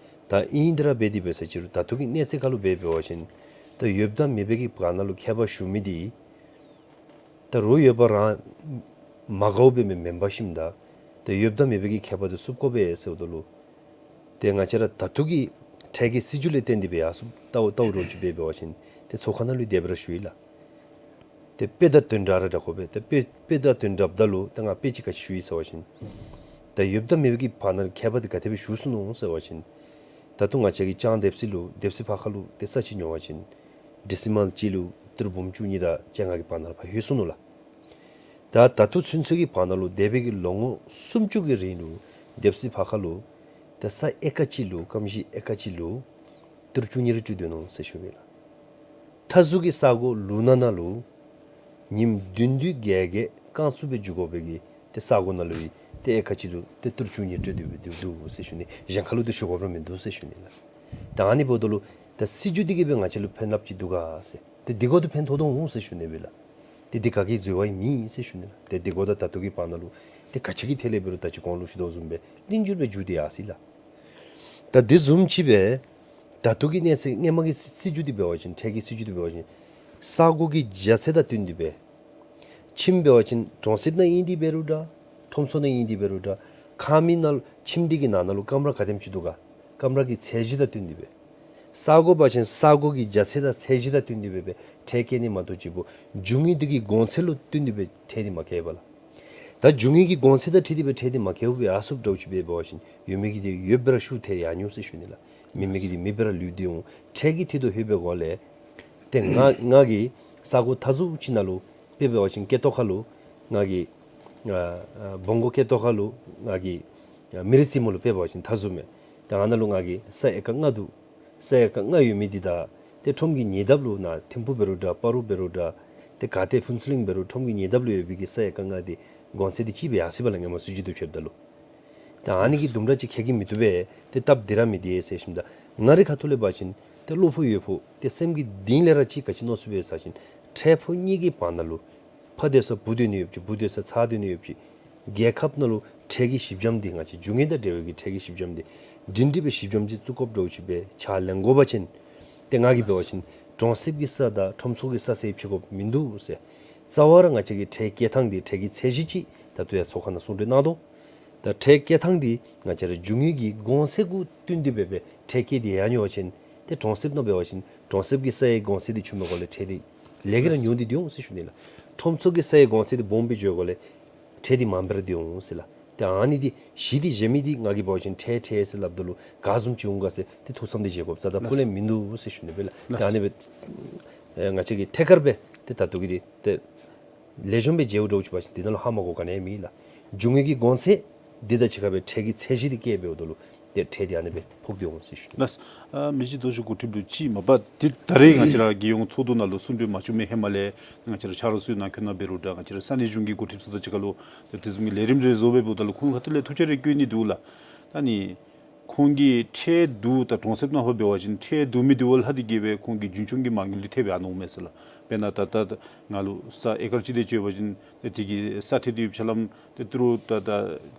ད་ཨིན་དེ་ར་འབད་དེ་འབད་ས་ཅིག་རུང་ད་ལྟོ་གི་གནས་ཚད་ཁར་ལུ་འབད་འབད་བ་ཅིན་ད་ཡོདཔ་དང་མེདཔ་ཀྱི་བར་ན་ལུ་ཁྱད་པར་ཞུགས་མི་འདི་ད་རུང་ཡོད་པ་རང་མ་དགའཝ་སྦེ་མེན་མེན་པ་ཞིནམ་ད་ཏེ་ཡོདཔ་དང་མེདཔ་ཀྱི་ཁྱད་པར་འདི་བསུབ་དགོ་པས་ཟེརཝ་ད་ལུ་ཏེ་ང་བཅས་ར་ད་ལྟོ་གི་ཁྲལ་གྱི་སྲིད་བྱུས་ལས་བརྟེན་ཏེ་སྦེ་ཡར་སོངམ་ལྟཝ་ལྟཝ་ར་ཅིག་འབད་འབད་བ་ཅིན་ཏེ་ཚོགས་ཁང་ནང་ལུ་དེ་སྦེ་ར་ཞུ་ཡི་ལགས། ཏེ་དཔེ་དང་དོན་འདྲ་ར་འདྲ་དགོ་པས། ཏེ་དཔེ་དཔེ་དང་དོན་འདྲཝ་ད་ལུ་ཏེ་ང་དཔེ་ཅིག་ག་ཅི་ཞུ་ཡི་ཟེར་བ་ཅིན་ད་ཡོདཔ་དང་མེདཔ་ཀྱི་བར་ན་ལུ་ཁྱད་པར་འདི་ག་དེ་སྦེ་ཞུགས་སོ་ནུག་ཟེར་བ་ཅིན་ད་ལྟོ་ང་བཅས་ཀྱིས་ལྕང་སྡེ་སྲིད་ལུ་སྡེ་སྲིད་ཕར་ཁ་ལུ་ཏེ་ས་ཅིག་ཉོ་བ་ཅིན་ཌི་སི་མཱལ་གཅིག་ལུ་ཏི་རུ་འབུམ་བཅུ་གཉིས་དང་བཅོ་ལྔ་གི་བར་ན་ལུ་ཕར་ལྷོད་སོ་ནུག་ལགས། ད་ད་ལྟོ་ཚུན་ཚོད་ཀྱི་བར་ན་ལུ་འདས་པའི་གི་ལོ་ངོ་སུམ་ཅུ་གི་རིང་ལུ་སྡེ་སྲིད་ཕར་ཁ་ལུ་ད་ས་ཨེ་ཀར་གཅིག་ལུ་སྐམ་ཞིང་ཨེ་ཀར་གཅིག་ལུ་ཏི་རུ་བཅུ་གཉིས་རེ་སྤྲོད་དོ་ནུག་ཟེར་ཞུ་ནི་ལགས། མཐའ་ཟུར་གྱི་ས་གོ་ལུང་ནག་ནང་ལུ་ཉིནམ་བདུན་བདུན་བརྒྱད་བརྒྱད་རྐང་བཙུགས་སྦེ་འགྱོ་དགོ་པའི་གི་ཏེ་ས་གོ་ནང་ལུ་ཡང་ཏེ་ཨེ་ཀར་གཅིག་ལུ་ཏེ་ཏི་རུ་བཅུ་གཉིས་སྤྲོད་དེ་སྦེ་འདུག་འདུག་ཟེར་ཞུ་ནི། གཞན་ཁར་ལུ་ཏེ་ཞུ་དགོཔ་ར་མིན་འདུག་ཟེར་ཞུ་ནི་ལགས། ད་ཨ་ནི་འབདཝ་ད་ལུ་ད་སྲིད་བྱུས་འདི་གིས་སྦེ་ང་བཅས་ལུ་ཕན་རླབས་ཅིག་འདུག་ག་ཟེར། ཏེ་འདི་གོ་ཏེ་ཕན་ཐོགས་དོ་འོང་ཟེར་ཞུ་ནི་སྦེ་ལགས། ཏེ་འདི་ག་གིས་འཛོལ་བ་ཡང་མེད་ཟེར་ཞུ་ནི་ལགས། ཏེ་འདི་གོ་ད་ད་ལྟོ་གི་བར་ན་ལུ་ཏེ་ག་ཅི་གི་ཐད་ལས་འབད་རུང་ད་ཅི་གོང་ལུ་ཞུ་དོ་བཟུམ་སྦེ་ལྷིང་འགྱུར་སྦེ་འགྱོ་སྟེ་ཡར་སོ་ཡི་ལགས། ད་འདི་བཟུམ་ཅིག་སྦེ་ད་ལྟོ་གི་གནས་ཚད་སྔོན་མ་གི་སྲིད་བྱུས་འདི་འབད་བ་ཅིན་ཁྲལ་གྱི་སྲིད་བྱུས་འདི་འབད་བ་ཅིན་ས་གོ་གི་རྒྱ་ཚད་དང་བསྟུན་ཏེ་སྦེ་ཁྱིམ་འབད་བ་ཅིན་གྲོང་གསེབ་ནང་ཨིན་ཏེ་འབད་རུང་འདྲ། ཁྲོམ་ཚུ་ནང་ཨིན་ཏེ་འབད་རུང་འདྲ། ཁང་མིག་ནང་ཁྱིམ་འདི་གི་ནང་ན་ལུ་ཀམ་ར་ག་དེམ་ཅིག་འདུག་ག་ཀམ་ར་གི་ཚད་གཞི་དང་བསྟུན་ཏེ་སྦེ། ས་གོ་འབད་བ་ཅིན་ས་གོ་གི་རྒྱ་ཚད་དང་ཚད་གཞི་དང་བསྟུན་ཏེ་སྦེ་སྦེ་ཁྲལ་བཀལ་ནི་མ་གཏོགས་ཅིག་པོ་རྒྱུ་དངོས་འདི་གི་གོང་ཚད་ལུ་བསྟུན་ཏེ་སྦེ་ཁྲལ་འདི་མ་བཀལ་བས་ལགས། ད་རྒྱུ་དངོས་ཀྱི་གོང་ཚད་དང་འཁྲིལ་ཏེ་སྦེ་ཁྲལ་འདི་མ་བཀལཝ་སྦེ་ཡར་སོངམ་འདྲཝ་ཅིག་འབད་བ་ཅིན་ཡོད་མི་གི་འདི་ཡོདཔ་སྦེ་ར་ཤུགས་ཐལ་ཡར་འགྱོ་ཟེར་ཞུ་ནི་ལགས། མེད་མི་གི་འདི་མེདཔ་སྦེ་ར་ལུས་ཏེ་འོང་། ཁྲལ་གྱི་ཐད་དུ་ལྷོད་པའི་སྒོ་ལས་ཏེ་ང་ང་གིས་ས་གོ་མཐའ་ཟུར་ཅིག་ནང་ལུ་དཔེ་འབད་བ་ཅིན་སྐེ་ཐོག་ཁ་ལུ་ང་གི་ཨ་ཨ་བོང་གུ་སྐེ་ཐོག་ཁ་ལུ་ང་གི་ཨ་མི་རེ་རྩེ་མོ་ལུ་དཔེ་འབད་བ་ཅིན་མཐའ་ཟུར་མས། ཏེ་ཨ་ནཱ་ལུ་ང་གི་ས་ཨེ་ཀར་ལྔ་འདུག། ས་ཨེ་ཀར་ལྔ་ཡོད་མི་འདི་ད་ཏེ་ཁྲོམ་གྱི་ཉེ་འདབས་ལུ་ནཱ་ཐིམ་ཕུག་འབད་རུང་འདྲ། སྤ་རོ་འབད་རུང་འདྲ། ཏེ་ག་ཏེ་ཕུན་ཚོགས་གླིང་འབད་རུང་ཁྲོམ་གྱི་ཉེ་འདབས་ལུ་ཡོད་པའི་གི་ས་ཨེ་ཀར་ལྔ་འདི་གོང་ཚད་འདི་གཅིག་སྦེ་ཡར་སོ་ཡི་པ་ལགས། སྔོན་མ་སྲིད་བྱུས་འདི་ཕྱདཔ་ད་ལུ། ད་ཨ་ནི་གི་དུམ་གྲ་ཅིག་ཁེ་གི་མི་བཏུབ་པས། ཏེ་སྟབས་བདེ་ར་མི་བདེ་ཟེར་ཞུཝ་ད་ང་རའི་ཁ་ཐུག་ལས་འབད་བ་ཅིན་ཏེ་བློ་ཕུགས་ཡོད་ཕུགས་ཏེ་སེམས་ཀྱི་གཏིང་ལས་ར་ཅིག་ག་ཅི་མནོ་ཚུགས་པས་ཟེར་བ་ཅིན་འཕྲལ་ཕུགས་གཉིས་ཀྱི་བར་ན་ལུ་ཕར་སྡོད་ས་བུ་སྡོད་ནི་ཡོདཔ་ཅིག། བུ་སྡོད་ས་ཚ་སྡོད་ནི་ཡོདཔ་ཅིག། རྒྱལ་ཁབ་ནང་ལུ་ཁྲལ་གྱི་ཞིབ་འཇམ་འདི་ང་བཅས་རྒྱུ་དངོས་དང་འབྲེལ་བའི་གི་ཁྲལ་གྱི་ཞིབ་འཇམ་འདི་སྒྲིང་སྒྲི་སྦེ་ཞིབ་འཇམ་ཅིག་བཙུགས་དགོཔ་འདྲཝ་ཅིག་སྦེ་ཕྱག་ལེན་དགོ་པ་ཅིན་ཏེ་ང་གིས་འབད་བ་ཅིན་གྲོང་གསེབ་ཀྱི་ས་དང་ཁྲོམ་ཚོགས་ཀྱི་ས་ཟེར་ཕྱེ་དགོཔ་མིན་འདུག་ཟེར། རྩ་བ་ར་ང་བཅས་ཀྱི་ཁྲལ་བཀལ་ཐངས་འདི་ཁྲལ་གྱི་ཚད་གཞི་ཅིག་ད་ལྟོ་ཡང་ཚོགས་ཁང་ནང་གསུང་གྲོས་གནང་དོ། ད་ཁྲལ་བཀལ་ཐངས་འདི་ང་བཅས་ར་རྒྱུ་དངོས་ཀྱི་གོང་ཚད་གུ་བསྟུན་ཏེ་འབད་སྦེ་ཁྲལ་བཀལ་ཏེ་ཡར་འགྱོ་བ་ཅིན་ཏེ་གྲོང་གསེབ་ནང་འབད་བ་ཅིན་གྲོང་གསེབ་ཀྱི་ས་ཡི་གོང་ཚད་འདི་ཆུངམ་གོ་ལས་ཁྲལ་འདི་ལེགས་ཤོམ་ར་ཉུང་སྟེ་འགྱོ་འོང་ཟེར་ཞུ་ནི་ལགས། ཁྲོམ་ཚོགས་ཀྱི་ས་ཡི་གོང་ཚད་འདི་སྦོམ་སྦེ་འགྱོ་གོ་ལས་ཁྲལ་འདི་མངམ་སྦེ་ར་སྡོད་འོང་ཟེར་ལགས། ཏེ་ཨ་ནི་འདི་གཞི་འདི་བཞག་མི་འདི་ང་གིས་འབད་བ་ཅིན་ཁྲལ་ཁྲལ་ཟེར་སླབ་ད་ལུ་ག་བཟུམ་ཅིག་འོང་ག་ཟེར་ཏེ་ཐུགས་བསམ་འདི་བཞེས་དགོཔ་རྩ་དང་སྤུ་ལས་མིན་འདུག་ཟེར་ཞུ་ནི་སྦེ་ལགས། ཏེ་ཨ་ནི་སྦེ་ཨེ་ང་བཅས་ཀྱིས་ཐད་ཀར་སྦེ་ཏེ་ད་ལྟོ་གི་འདི་ཏེ་ལེགས་ཤོམ་སྦེ་མཇལཝ་འདྲཝ་ཅིག་འབད་བ་ཅིན་འདི་ནང་ལུ་ཧ་མ་གོཝ་ག་ནི་ཡང་མེད་ལགས། རྒྱུ་དངོས་ཀྱི་གོང་ཚད་འདི་དང་གཅིག་ཁར་སྦེ་ཁྲལ་གྱི་ཚད་གཞི་འདི་བཀལ་འབདཝ་ད་ལུ་ཏེ་ཁྲལ་འདི་ཨ་ནི་སྦེ་ཕོག་སྟེ་འོང་ཟེར་ཞུ་ནི། ལགས། ཨ་མི་རྗེ་རྡོ་རྗེ་འགོ་ཁྲིདཔ་ལུ་ཅིག་མ་པ་འདི་ད་རེས་ང་བཅས་ར་རྒྱལ་ཡོངས་ཚོགས་འདུ་ནང་ལུ་གསུང་གྲོས་མ་བྱུང་མི་ཧེ་མ་ལས་ང་བཅས་ར་ཆ་རོགས་ཚུ་ནང་འཁོད་ནང་འབད་རུང་འདྲ་ང་བཅས་ར་ས་གནས་གཞུང་གི་འགོ་ཁྲིདཔ་ཚུ་དང་གཅིག་ཁར་ལུ་ཏེ་དེ་བཟུམ་གྱི་ལས་རིམ་རེ་བཟོ་སྦེ་འབདཝ་ད་ལུ་ཁོང་ཁ་ཐུག་ལས་ཐུགས་འཆར་རེ་བཀོད་ནི་འདུག་ལགས། ད་ནི་ཁོང་གིས་ཁྲལ་བསྡུ་ད་གྲོང་གསེབ་ནང་ཕར་འབད་བ་ཅིན་ཁྲལ་བསྡུ་མི་བསྡུ་བ་ལྷག་སྟེ་གིས་སྦེ་ཁོང་གི་རྒྱུན་སྐྱོང་གི་མ་དངུལ་འདི་ཐེབས་ཡར་འོང་མས་ཟེར་ལགས། དཔེར་ན་ད་ལྟོ་ང་ལུ་ས་ཨེ་ཀར་གཅིག་དེ་ཅིག་ཡོད་པ་ཅིན་ཏེ་དེ་གི་ས་ཁྲལ་འདི་ཡོདཔ་ཆ་ལམ་ཏེ་ཏི་རུ་ད་ད་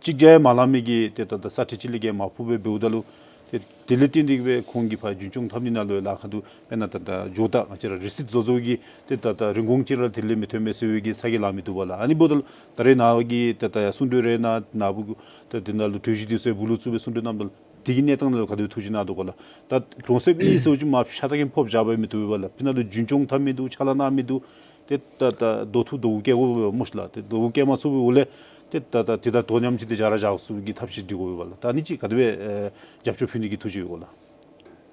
གཅིག་བརྒྱ་ཡང་མ་ལང་མི་གི་ཏེ་ད་ད་ས་ཁྲལ་གཅིག་ལས་བརྒལ་མ་ཕོགཔ་སྦེ་འབདཝ་ད་ལུ་ཏེ་དེ་ལས་བརྟེན་ཏེ་གིས་སྦེ་ཁོང་གིས་ཕར་རྒྱུན་སྐྱོང་འཐབ་ནི་ནང་ལུ་ལཱ་ཁག་འདུག། དཔེར་ན་ད་ད་ཇོ་བདག་ང་བཅས་ར་རི་སིཊ་བཟོ་བཟོཝ་གི་ཏེ་ད་ད་རིན་གོང་ཅིག་ར་དེ་ལས་མི་ཐོན་མས་ཟེར་བའི་གི་ས་གི་ལཱ་མི་བཏུབ་པས་ལགས། ཨ་ནི་འབདཝ་ད་ལུ་ད་རེས་ནངས་པ་གི་ད་ད་ཡང་གསུང་གྲོས་རེ་ནང་ནཱ་བུ་ད་དེ་ནང་ལུ་གྲོས་གཞི་འདི་ཚུ་སྦུག་ལུ་བཙུགས་སྦེ་གསུང་གྲོས་གནངམ་ད་ལུ་དེ་གི་གནས་སྟངས་ནང་ལུ་ག་དེ་སྦེ་ཐུགས་བཞེད་གནང་དོ་ག་ལགས། ད་གྲོང་གསེབ་གཉིས་ཟེརཝ་ཅིག་མ་ཤ་སྟག་གི་ཕོགཔ་བཞག་སྦེ་མི་བཏུབ་པས་ལགས། ཕི་ནང་ལུ་རྒྱུན་སྐྱོང་འཐབ་མི་འདུག། ཕྱག་ལཱ་གནང་མི་འདུག། ཏེ་ད་ད་དོ་ཐུག་དོ་བཀལ་དགོ་པས་སྨོ་ཤི་ལགས། ཏེ་དོ་བཀལ་མ་ཚུགས་པའི་འོག་ལས་ཏེ་ད་ད་དེ་དང་དོ་མཉམ་ཅིག་ཏེ་བཞག་ར་བཞག་ཚུགས་པའི་གི་ཐབས་ཤེས་སྒྲིག་དགོ་པས་ལགས། ད་ཨ་ནི་ཅིག་ག་དེ་སྦེ་ཨེ་རྒྱབ་སྐྱོར་ཕུལ་ནི་གི་ཐུགས་བཞེད་ཡོད་ག་ལགས།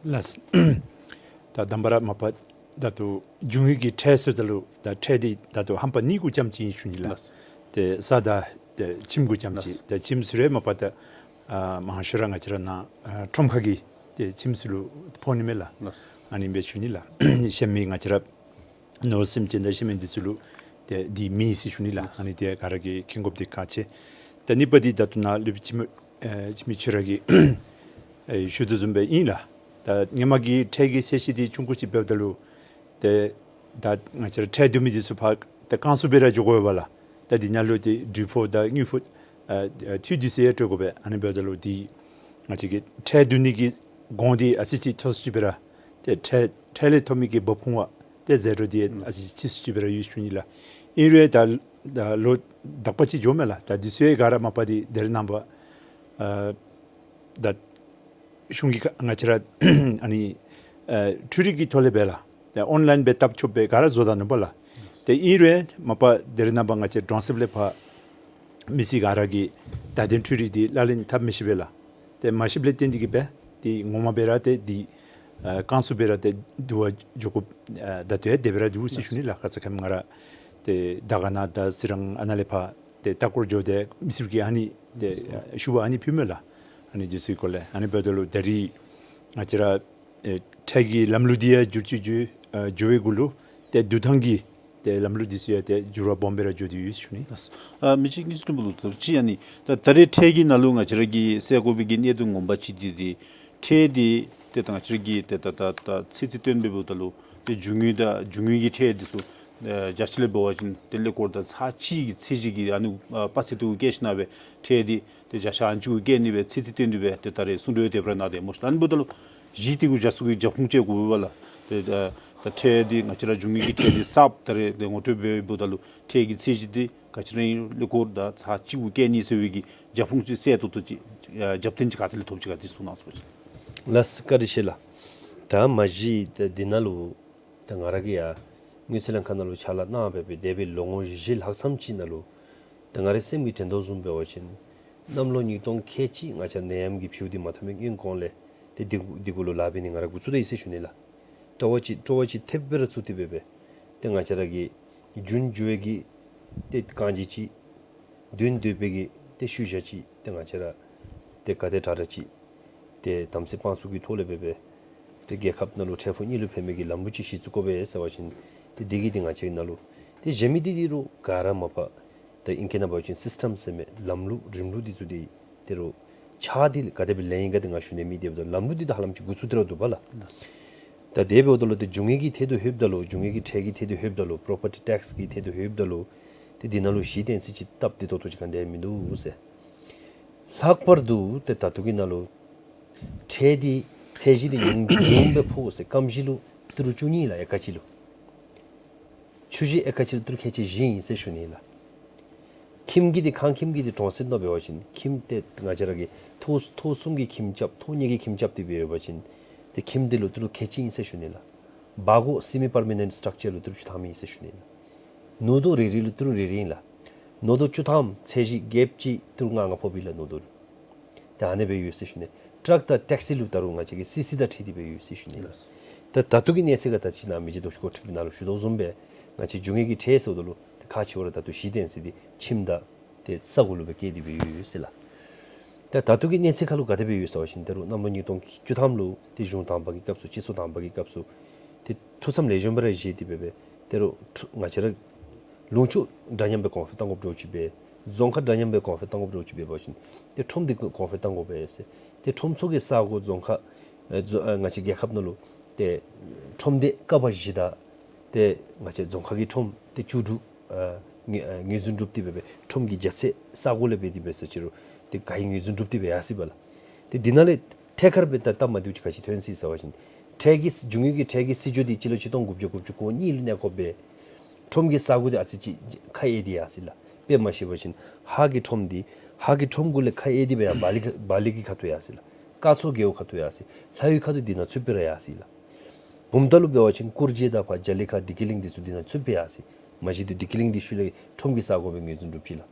ལགས། ད་དང་པ་ར་མ་པ་ད་ལྟོ་རྒྱུ་དངོས་ཀྱི་ཁྲལ་ཟེརཝ་ད་ལུ་ད་ཁྲལ་འདི་ད་ལྟོ་ཧམ་པ་གཉིས་གུ་རྐྱངམ་ཅིག་ཨིན་ཞུ་ནི་ལགས། ལགས། ཏེ་ས་དང་ཏེ་ཁྱིམ་གུ་རྐྱངམ་ཅིག། ལགས། ཏེ་ཁྱིམ་ཚུ་རེ་མ་པ་ད་ཨ་མང་ཤོས་ར་ང་བཅས་ར་ནཱ་ཨ་ཁྲོམ་ཁ་གི་ཏེ་ཁྱིམ་ཚུ་ལུ་ཕོག་ནི་མས་ལགས། ལགས། ཨ་ནི་སྦེ་ཞུ་ནི་ལགས། གཞན་མི་ང་བཅས་ར་ནོར་སེམས་ཅན་དང་གཞན་མི་འདི་ཚུ་ལུ་ཏེ་འདི་མེད་ཟེར་ཞུ་ནི་ལགས། ཨ་ནི་ཏེ་ག་ར་གིས་མཁྱེན་དགོཔ་འདི་ཁག་ཆེ། ད་གཉིས་པ་འདི་ད་ལྟོ་ནཱ་སློབ་དཔོན་འཆི་མེད་ཨེ་འཆི་མེད་ཁྱོད་ར་གིས་ཨེ་ཞུ་དོ་བཟུམ་སྦེ་ཨིན་ལགས། ད་ཧེ་མ་གི་ཁྲལ་གྱི་ཚད་གཞི་འདི་ཆུང་ཀུ་ཅིག་འབདཝ་ད་ལུ་ཏེ་ད་ང་བཅས་ར་ཁྲལ་བསྡུ་མི་འདི་ཚུ་ཕར་ད་ཀན་སུའུ་སྦེ་ར་འགྱོ་དགོ་པས་ལགས། ད་འདི་ནང་ལུ་ཏེ་འགྲུལ་ཕོགས་དང་དངུལ་ཕོགས་ཨ་ཨ་འཐུས་འདི་ཚུ་ཡང་སྤྲོད་དགོ་པས། ཨ་ནི་འབདཝ་ད་ལུ་འདི་ང་བཅས་ཀྱི་ཁྲལ་བསྡུ་ནི་གི་གོང་འདི་ཨ་ཙི་ཅིག་མཐོ་སུ་ཅིག་སྦེ་ར་ཏེ་ཁྲལ་ཁྲལ་ལས་ཐོབ་མི་གི་འབབ་ཁུངས་བ་ཏེ་ཟད་འགྲོ་འདི་ཨ་ཙི་ཅིག་སུ་ཅིག་སྦེ་ར་ཡོད་ཞུ་ནི་ལགས། ཨིན་རུང་ད་ད་ལོ་དག་པ་ཅིག་འགྱོཝ་མས་ལགས། ད་འདི་ཚུ་ཡང་ག་ར་མ་པ་འདི་ད་རེས་ནངས་པ་ཨ་ད་གཞུང་གིས་ཁ་ང་བཅས་ར་ཨ་ནི་ཨ་འཕྲུལ་རིག་གི་ཐོག་ལས་སྦེ་ལགས། ཏེ་ཨོན་ལཱའིན་སྦེ་བཏབ་ཆོགཔ་སྦེ་ག་ར་བཟོ་ད་ནུག་པ་ལགས། ཏེ་ཨིན་རུང་མ་པ་ད་རེས་ནངས་པ་ང་བཅས་གྲོང་གསེབ་ལས་ཕར་མི་སེར་ག་ར་གིས་ད་ལྟའི་འཕྲུལ་རིག་འདི་ལག་ལེན་འཐབ་མི་ཤེས་པས་ལགས། ཏེ་མ་ཤེསཔ་ལས་བརྟེན་ཏེ་གིས་སྦེ་ཏེ་ངོ་མ་སྦེ་ར་ཏེ་འདི་ཨ་ཀན་སུའུ་སྦེ་ར་ཏེ་བསྡུ་བར་འགྱོ་དགོཔ་ཨ་ད་ལྟོ་ཡང་དེ་སྦེ་ར་འདུག་ཟེར་ཞུ་ནི་ལགས། ཁ་ཙ་ཁ་ཉིནམ་ང་ར་ཏེ་དར་དཀར་ནང་དང་གསེར་སྒང་ཨ་ནཱ་ལས་ཕར་ཏེ་ལྟ་སྐོར་འགྱོ་སྟེ་མི་སེར་གྱིས་ཨ་ནི་ཏེ་ཞུ་བ་ཨ་ནི་ཕུལ་མས་ལགས། ཨ་ནི་འདི་ཚུ་གི་སྐོར་ལས་ཨ་ནི་འབདཝ་ད་ལུ་ད་རིས་ང་བཅས་ར་ཨེ་ཁྲལ་གྱི་ལམ་ལུགས་འདི་ཡང་འགྱུར་ཅིག་འགྱུར་ཨ་འགྱུར་བའི་གུ་ལུ་ཏེ་བསྡུ་ཐངས་ཀྱི་ཏེ་ལམ་ལུགས་འདི་ཚུ་ཡང་ཏེ་འགྱུར་བ་སྦོམ་སྦེ་ར་འགྱོ་སྟེ་ཡོད་ཟེར་ཞུ་ནི། ཨ་མི་རྗེ་དངུལ་རྩིས་དྲུང་འཕར་ལུ་ད་ཅི་ཨ་ནི་ད་ད་རེས་ཁྲལ་གྱི་ནང་ལུ་ང་བཅས་ར་གིས་གསལ་དགོ་པའི་གི་གནད་དོན་ངོ་མ་ཅིག་འདི་འདི་ཁྲལ་འདི་ཏེ་ད་ང་བཅས་ར་གིས་ཏེ་ད་ད་ད་ཚོད་རྩིས་སྟོན་འབདཝ་ད་ལུ་ཏེ་རྒྱུ་དངོས་དང་རྒྱུ་དངོས་ཀྱི་ཁྲལ་འདི་ཚུ་ཨེ་བརྒྱ་ཆ་ལས་འབད་བ་ཅིན་ཏེ་ཀླད་ཀོར་དང་ཚར་གཅིག་གི་ཚད་གཞི་གི་ཨ་ནི་ཨ་དཔག་ཚད་དེ་གུ་བཀལ་ཞིན་ན་སྦེ་ཁྲལ་འདི་ཏེ་བརྒྱ་ཆ་ཨ་ནི་ཅིག་གུ་བཀལ་ནི་སྦེ་ཚོད་རྩིས་སྟོན་ཏེ་སྦེ་ཏེ་ད་རེས་གསུང་གྲོས་དེ་སྦེ་ར་གནང་སྟེ་སྨོ་ཤི། ཨ་ནི་འབདཝ་ད་ལུ་གཞི་དེ་གུ་བཞག་ས་གི་རྒྱབ་ཁུངས་ཅིག་དགོ་པས་ལགས། ཏེ་ད་ད་ཁྲལ་འདི་ང་བཅས་ར་རྒྱུ་དངོས་ཀྱི་ཁྲལ་འདི་གསརཔ་ད་རེས་ཏེ་ངོ་སྤྲོད་འབད་འབདཝ་ད་ལུ་ཁྲལ་གྱི་ཚད་གཞི་འདི་ག་ཅི་ར་ཨིན་རུང་ཀླད་ཀོར་དང་ཚར་གཅིག་གུ་བཀལ་ནི་ཟེར་བའི་གི་རྒྱབ་ཁུངས་ཅིག་གསལ་ཏོག་ཏོ་ཅིག་ཨ་རྒྱབ་རྟེན་ཅིག་ག་ཏེ་ལས་ཐོབ་ཅི་ག་ཏེ་གསུང་གནང་ཚུགས་པ་ཅིན། ལགས་བཀའ་དྲིན་ཆེ་ལགས། ད་མ་གཞི་ཏེ་འདི་ནང་ལུ་ད་ང་ར་གིས་ཡང་དངུལ་རྩིས་ལྷན་ཁག་ནང་ལུ་ཕྱག་ལཱ་གནང་སྦེ་སྦེ་འདས་པའི་ལོ་ངོ་བཞི་ལྷག་ཙམ་ཅིག་ནང་ལུ་ད་ང་རའི་སེམས་ཀྱིས་དྲན་དོ་བཟུམ་འབད་བ་ཅིན་གནམ་ལོ་ཉིས་སྟོང་ཁལ་གཅིག་ང་བཅས་ནད་ཡམས་ཀྱི་ཕྱིའུ་འདི་མ་ཐོན་པའི་སྔོན་གོང་ལས་ཏེ་འདི་འདི་གུ་ལུ་ལཱ་འབད་ནི་ང་ར་འགོ་བཙུགས་ད་ཡི་ཟེར་ཞུ་ནི་ལགས། སྤྲོ་བ་ཅིག་སྤྲོ་བ་ཅིག་ཐེབས་སྦེ་ར་ཚུད་དེ་སྦེ་སྦེ་ཏེ་ང་བཅས་ར་གི་རྒྱུན་འགྱུར་བའི་གི་ཏེ་རྐང་རྗེས་ཅིག་དོན་འདོད་པའི་གི་ཏེ་ཤུལ་བཞག་ཅིག་ཏེ་ང་བཅས་ར་ཏེ་ག་དེ་དྲག་དྲག་ཅིག་ཏེ་དམ་ཚིག་དཔང་ཚུགས་ཀྱི་ཐོག་ལས་སྦེ་སྦེ་ཏེ་རྒྱལ་ཁབ་ནང་ལུ་ཁྲལ་ཕོགས་གཉིས་ལུ་ཕན་མི་གི་ལམ་ལུགས་ཅིག་གཞི་བཙུགས་དགོ་པས་ཟེར་བ་ཅིན་ཏེ་འདི་གི་འདི་ང་བཅས་ནང་ལུ་ཏེ་གཞན་མི་འདི་འདི་རུང་ག་ར་མ་པ་ད་ཨིང་སྐད་ནང་འབད་བ་ཅིན་སིསི་ཊམ་ཟེར་མི་ལམ་ལུགས་རིམ་ལུགས་འདི་ཚུ་འདི་ཏེ་རུང་ཕྱག་འདི་ག་དེ་སྦེ་ལེན་ཡི་ག་འདི་ང་ཞུ་ནི་མེད། དེ་འབདཝ་ད་ལམ་ལུགས་འདི་ད་ཧ་ལམ་ཅིག་འགོ་བཙུགས་ཏེ་ར་འདུག་པ་ལགས། ད་དེ་འབདཝ་ད་ལུ་ཏེ་རྒྱུ་དངོས་ཀྱི་ཐད་དུ་ལྷོདཔ་ད་ལུ་རྒྱུ་དངོས་ཀྱི་ཁྲལ་གྱི་ཐད་དུ་ལྷོདཔ་ད་ལུ་པོ་རོ་པར་ཊི་ཊེགསི་གི་ཐད་དུ་ལྷོདཔ་ད་ལུ་ ཏེ་འདི་ནང་ལུ་གཞི་རྟེན་ཟེར་ཅིག་བཏབ་སྟེ་ཏོག་ཏོ་ཅིག་ག་འདྲ་མིན་འདུག་ཟེར། ལྷག་པར་དུ་ཏེ་ད་ལྟོ་གི་ནང་ལུ་ཁྲལ་འདི་ཚད་གཞི་འདི་ཉུང་ཉུང་སྦེ་ཕོག་ཟེར། སྐམ་གཞི་ལུ་ཏི་རུ་བཅུ་གཉིས་ལགས་ཨེ་ཀར་གཅིག་ལུ། ཆུ་གཞི་ཨེ་ཀར་གཅིག་ལུ་ཏི་རུ་ཁལ་གཅིག་བཞི་ཨིན་ཟེར་ཞུ་ནི་ལགས། ཁྱིམ་གྱི་འདི་ཁང་ཁྱིམ་གྱི་འདི་གྲོང་གསེབ་ནང་འབད་བ་ཅིན་ཁྱིམ་ཏེ་ང་བཅས་ར་གི་ཐོག་ཐོག་གསུམ་གྱི་ཁྱིམ་རྐྱབ་ཐོག་གཉིས་ཀྱི་ཁྱིམ་རྐྱབ་སྟེ་འབད་བ་ཅིན་ཏེ་ཁྱིམ་འདི་ལུ་ཏི་རུ་ཁལ་གཅིག་ཨིན་ཟེར་ཞུ་ནི་ལགས། སྦ་སྒོར་སི་མི་པར་མ་ནེནཊ་སི་ཊག་ཅར་ལུ་ཏི་རུ་བཅུ་ཐམ་ཨིན་ཟེར་ཞུ་ནི་ལགས། ནོར་དོ་རེ་རེ་ལུ་ཏི་རུ་རེ་རེ་ཨིན་ལགས། ནོར་དོ་བཅུ་ཐམ་ཚད་གཞི་བརྒྱད་ཅིག་ཏི་རུ་ལྔ་ལྔ་ཕོགཔ་ཨིན་ལགས་ནོར་དོ་ལུ། ཏེ་ཨ་ནི་སྦེ་ཡོད་ཟེར་ཞུ་ནི། ཊཱརཀ་དང་ཊེག་སི་ལུ་ད་རུང་ང་བཅས་ཀྱི་སི་སི་དང་འཁྲིལ་ཏེ་སྦེ་ཡོད་ཟེར་ཞུ་ནི་ལགས། ད་ད་ལྟོ་གི་གནས་ཚད་ཁར་ད་ཅི་ནཱ་མི་རྗེ་རྡོ་རྗེ་གོ་ཁྲིག་པའི་ནང་ལུ་ཞུ་དོ་བཟུམ་སྦེ་ང་བཅས་རྒྱུ་དངོས་ཀྱི་ཁྲལ་ཟེརཝ་ད་ལུ་ཏེ་ཁག་ཆེ་བ་ར་ད་ལྟོ་གཞི་རྟེན་ཟེར་འདི་ཁྱིམ་དང་ཏེ་ས་གོ་ལུ་སྦེ་བཀལ་ཏེ་སྦེ་ཡོད་ཟེར་ལགས། ད་ད་ལྟོ་གི་གནས་ཚད་ཁར་ལུ་ག་དེ་སྦེ་ཡོད་ཟེར་བ་ཅིན་ད་རུང་གནམ་ལོ་ཉིས་སྟོང་བཅུ་ཐམ་ལུ་ཏེ་གཞུང་དང་པ་གི་སྐབས་སུ་སྤྱི་ཚོགས་དང་པ་གི་སྐབས་སུ་ཏེ་ཐུགས་བསམ་ལེགས་ཤོམ་སྦེ་ར་བཞེས་ཏེ་སྦེ་སྦེ་ཏེ་རུང་ཁྲུ་ང་བཅས་ར་ལུང་ཕྱོགས་འདྲ་མཉམ་སྦེ་གོང་འཕེལ་གཏང་དགོཔ་འདྲཝ་ཅིག་སྦེ་རྫོང་ཁག་འདྲ་མཉམ་སྦེ་གོང་འཕེལ་གཏང་དགོཔ་འདྲཝ་ཅིག་འབད་བ་ཅིན་ཏེ་ཁྲོམ་འདི་གོང་འཕེལ་གཏང་དགོ་པས་ཟེར། ཏེ་ཁྲོམ་ཚུ་གི་ས་གོ་རྫོང་ཁག་ཨེ་རྫོ་ཨེ་ང་བཅས་རྒྱལ་ཁབ་ནང་ལུ་ཏེ་ཁྲོམ་སྡེ་ཀ་བ་བཞི་དང་ཏེ་ང་བཅས་རྫོང་ཁག་གི་ཁྲོམ་ཏེ་བཅུ་དྲུག་ཨ་ངོས་ཨ་ངོས་འཛིན་གྲུབ་སྟེ་སྦེ་སྦེ་ཁྲོམ་གྱི་རྒྱ་ཚད་ས་གོ་ལས་འབད་དེ་སྦེ་ཟེར་ཅི་རུང་ཏེ་ག་ཡི་ངོས་འཛིན་གྲུབ་སྟེ་སྦེ་ཡར་སོ་ཡི་པ་ལགས། ཏེ་འདི་ནང་ལས་ཐད་ཀར་སྦེ་ད་སྟབས་མ་བདེཝ་ཅིག་ག་ཅི་ཐོན་སོ་ཡི་ཟེར་བ་ཅིན་ཁྲལ་གྱི་རྒྱུ་དངོས་ཀྱི་ཁྲལ་གྱི་སྲིད་བྱུས་འདི་སྤྱི་ལོ་ཆིག་སྟོང་དགུ་བརྒྱ་དགུ་བཅུ་གོ་གཉིས་ལུ་གནས་སྐབས་སྦེ་ཁྲོམ་གྱི་ས་གོ་འདི་ཨ་ཙི་ཅིག་ཁ་གཡས་ཏེ་ཡར་སོ་ཡི་ལགས། དཔེ་མ་ཤེས་པ་ཅིན་ཧཱ་གི་ཁྲོམ་འདི་ཧཱ་གི་ཁྲོམ་གུ་ལས་ཁ་གཡས་ཏེ་སྦེ་ཡར་བ་ལི་གི་བ་ལི་གི་ཁ་ཐུག་ཡར་སོ་ཡི་ལགས། ཀ་ཚོ་རྒེད་འོག་ཁ་ཐུག་ཡར་སོ་ཡི། ལྷ་ཡུལ་ཁ་ཐུག་འདི་ནང་ཚུད་སྦེ་ར་ཡར་སོ་ཡི་ལགས། བུམ་ཐང་ལུ་འབད་བ་ཅིན་གུར་རྗེ་དང་ཕར་རྒྱ་གླིང་ཁ་བདེ་སྐྱིད་གླིང་འདི་ཚུ་འདི་ནང་ཚུད་སྦེ་ཡར་སོ་ཡི། མ་གཞི་འདི་བདེ་སྐྱིད་གླིང་འདི་ཤུལ་ལས་ཁྲོམ་གྱི་ས་གོ་སྦེ་ངོས་འཛིན་གྲུབ་ཅི་ལགས།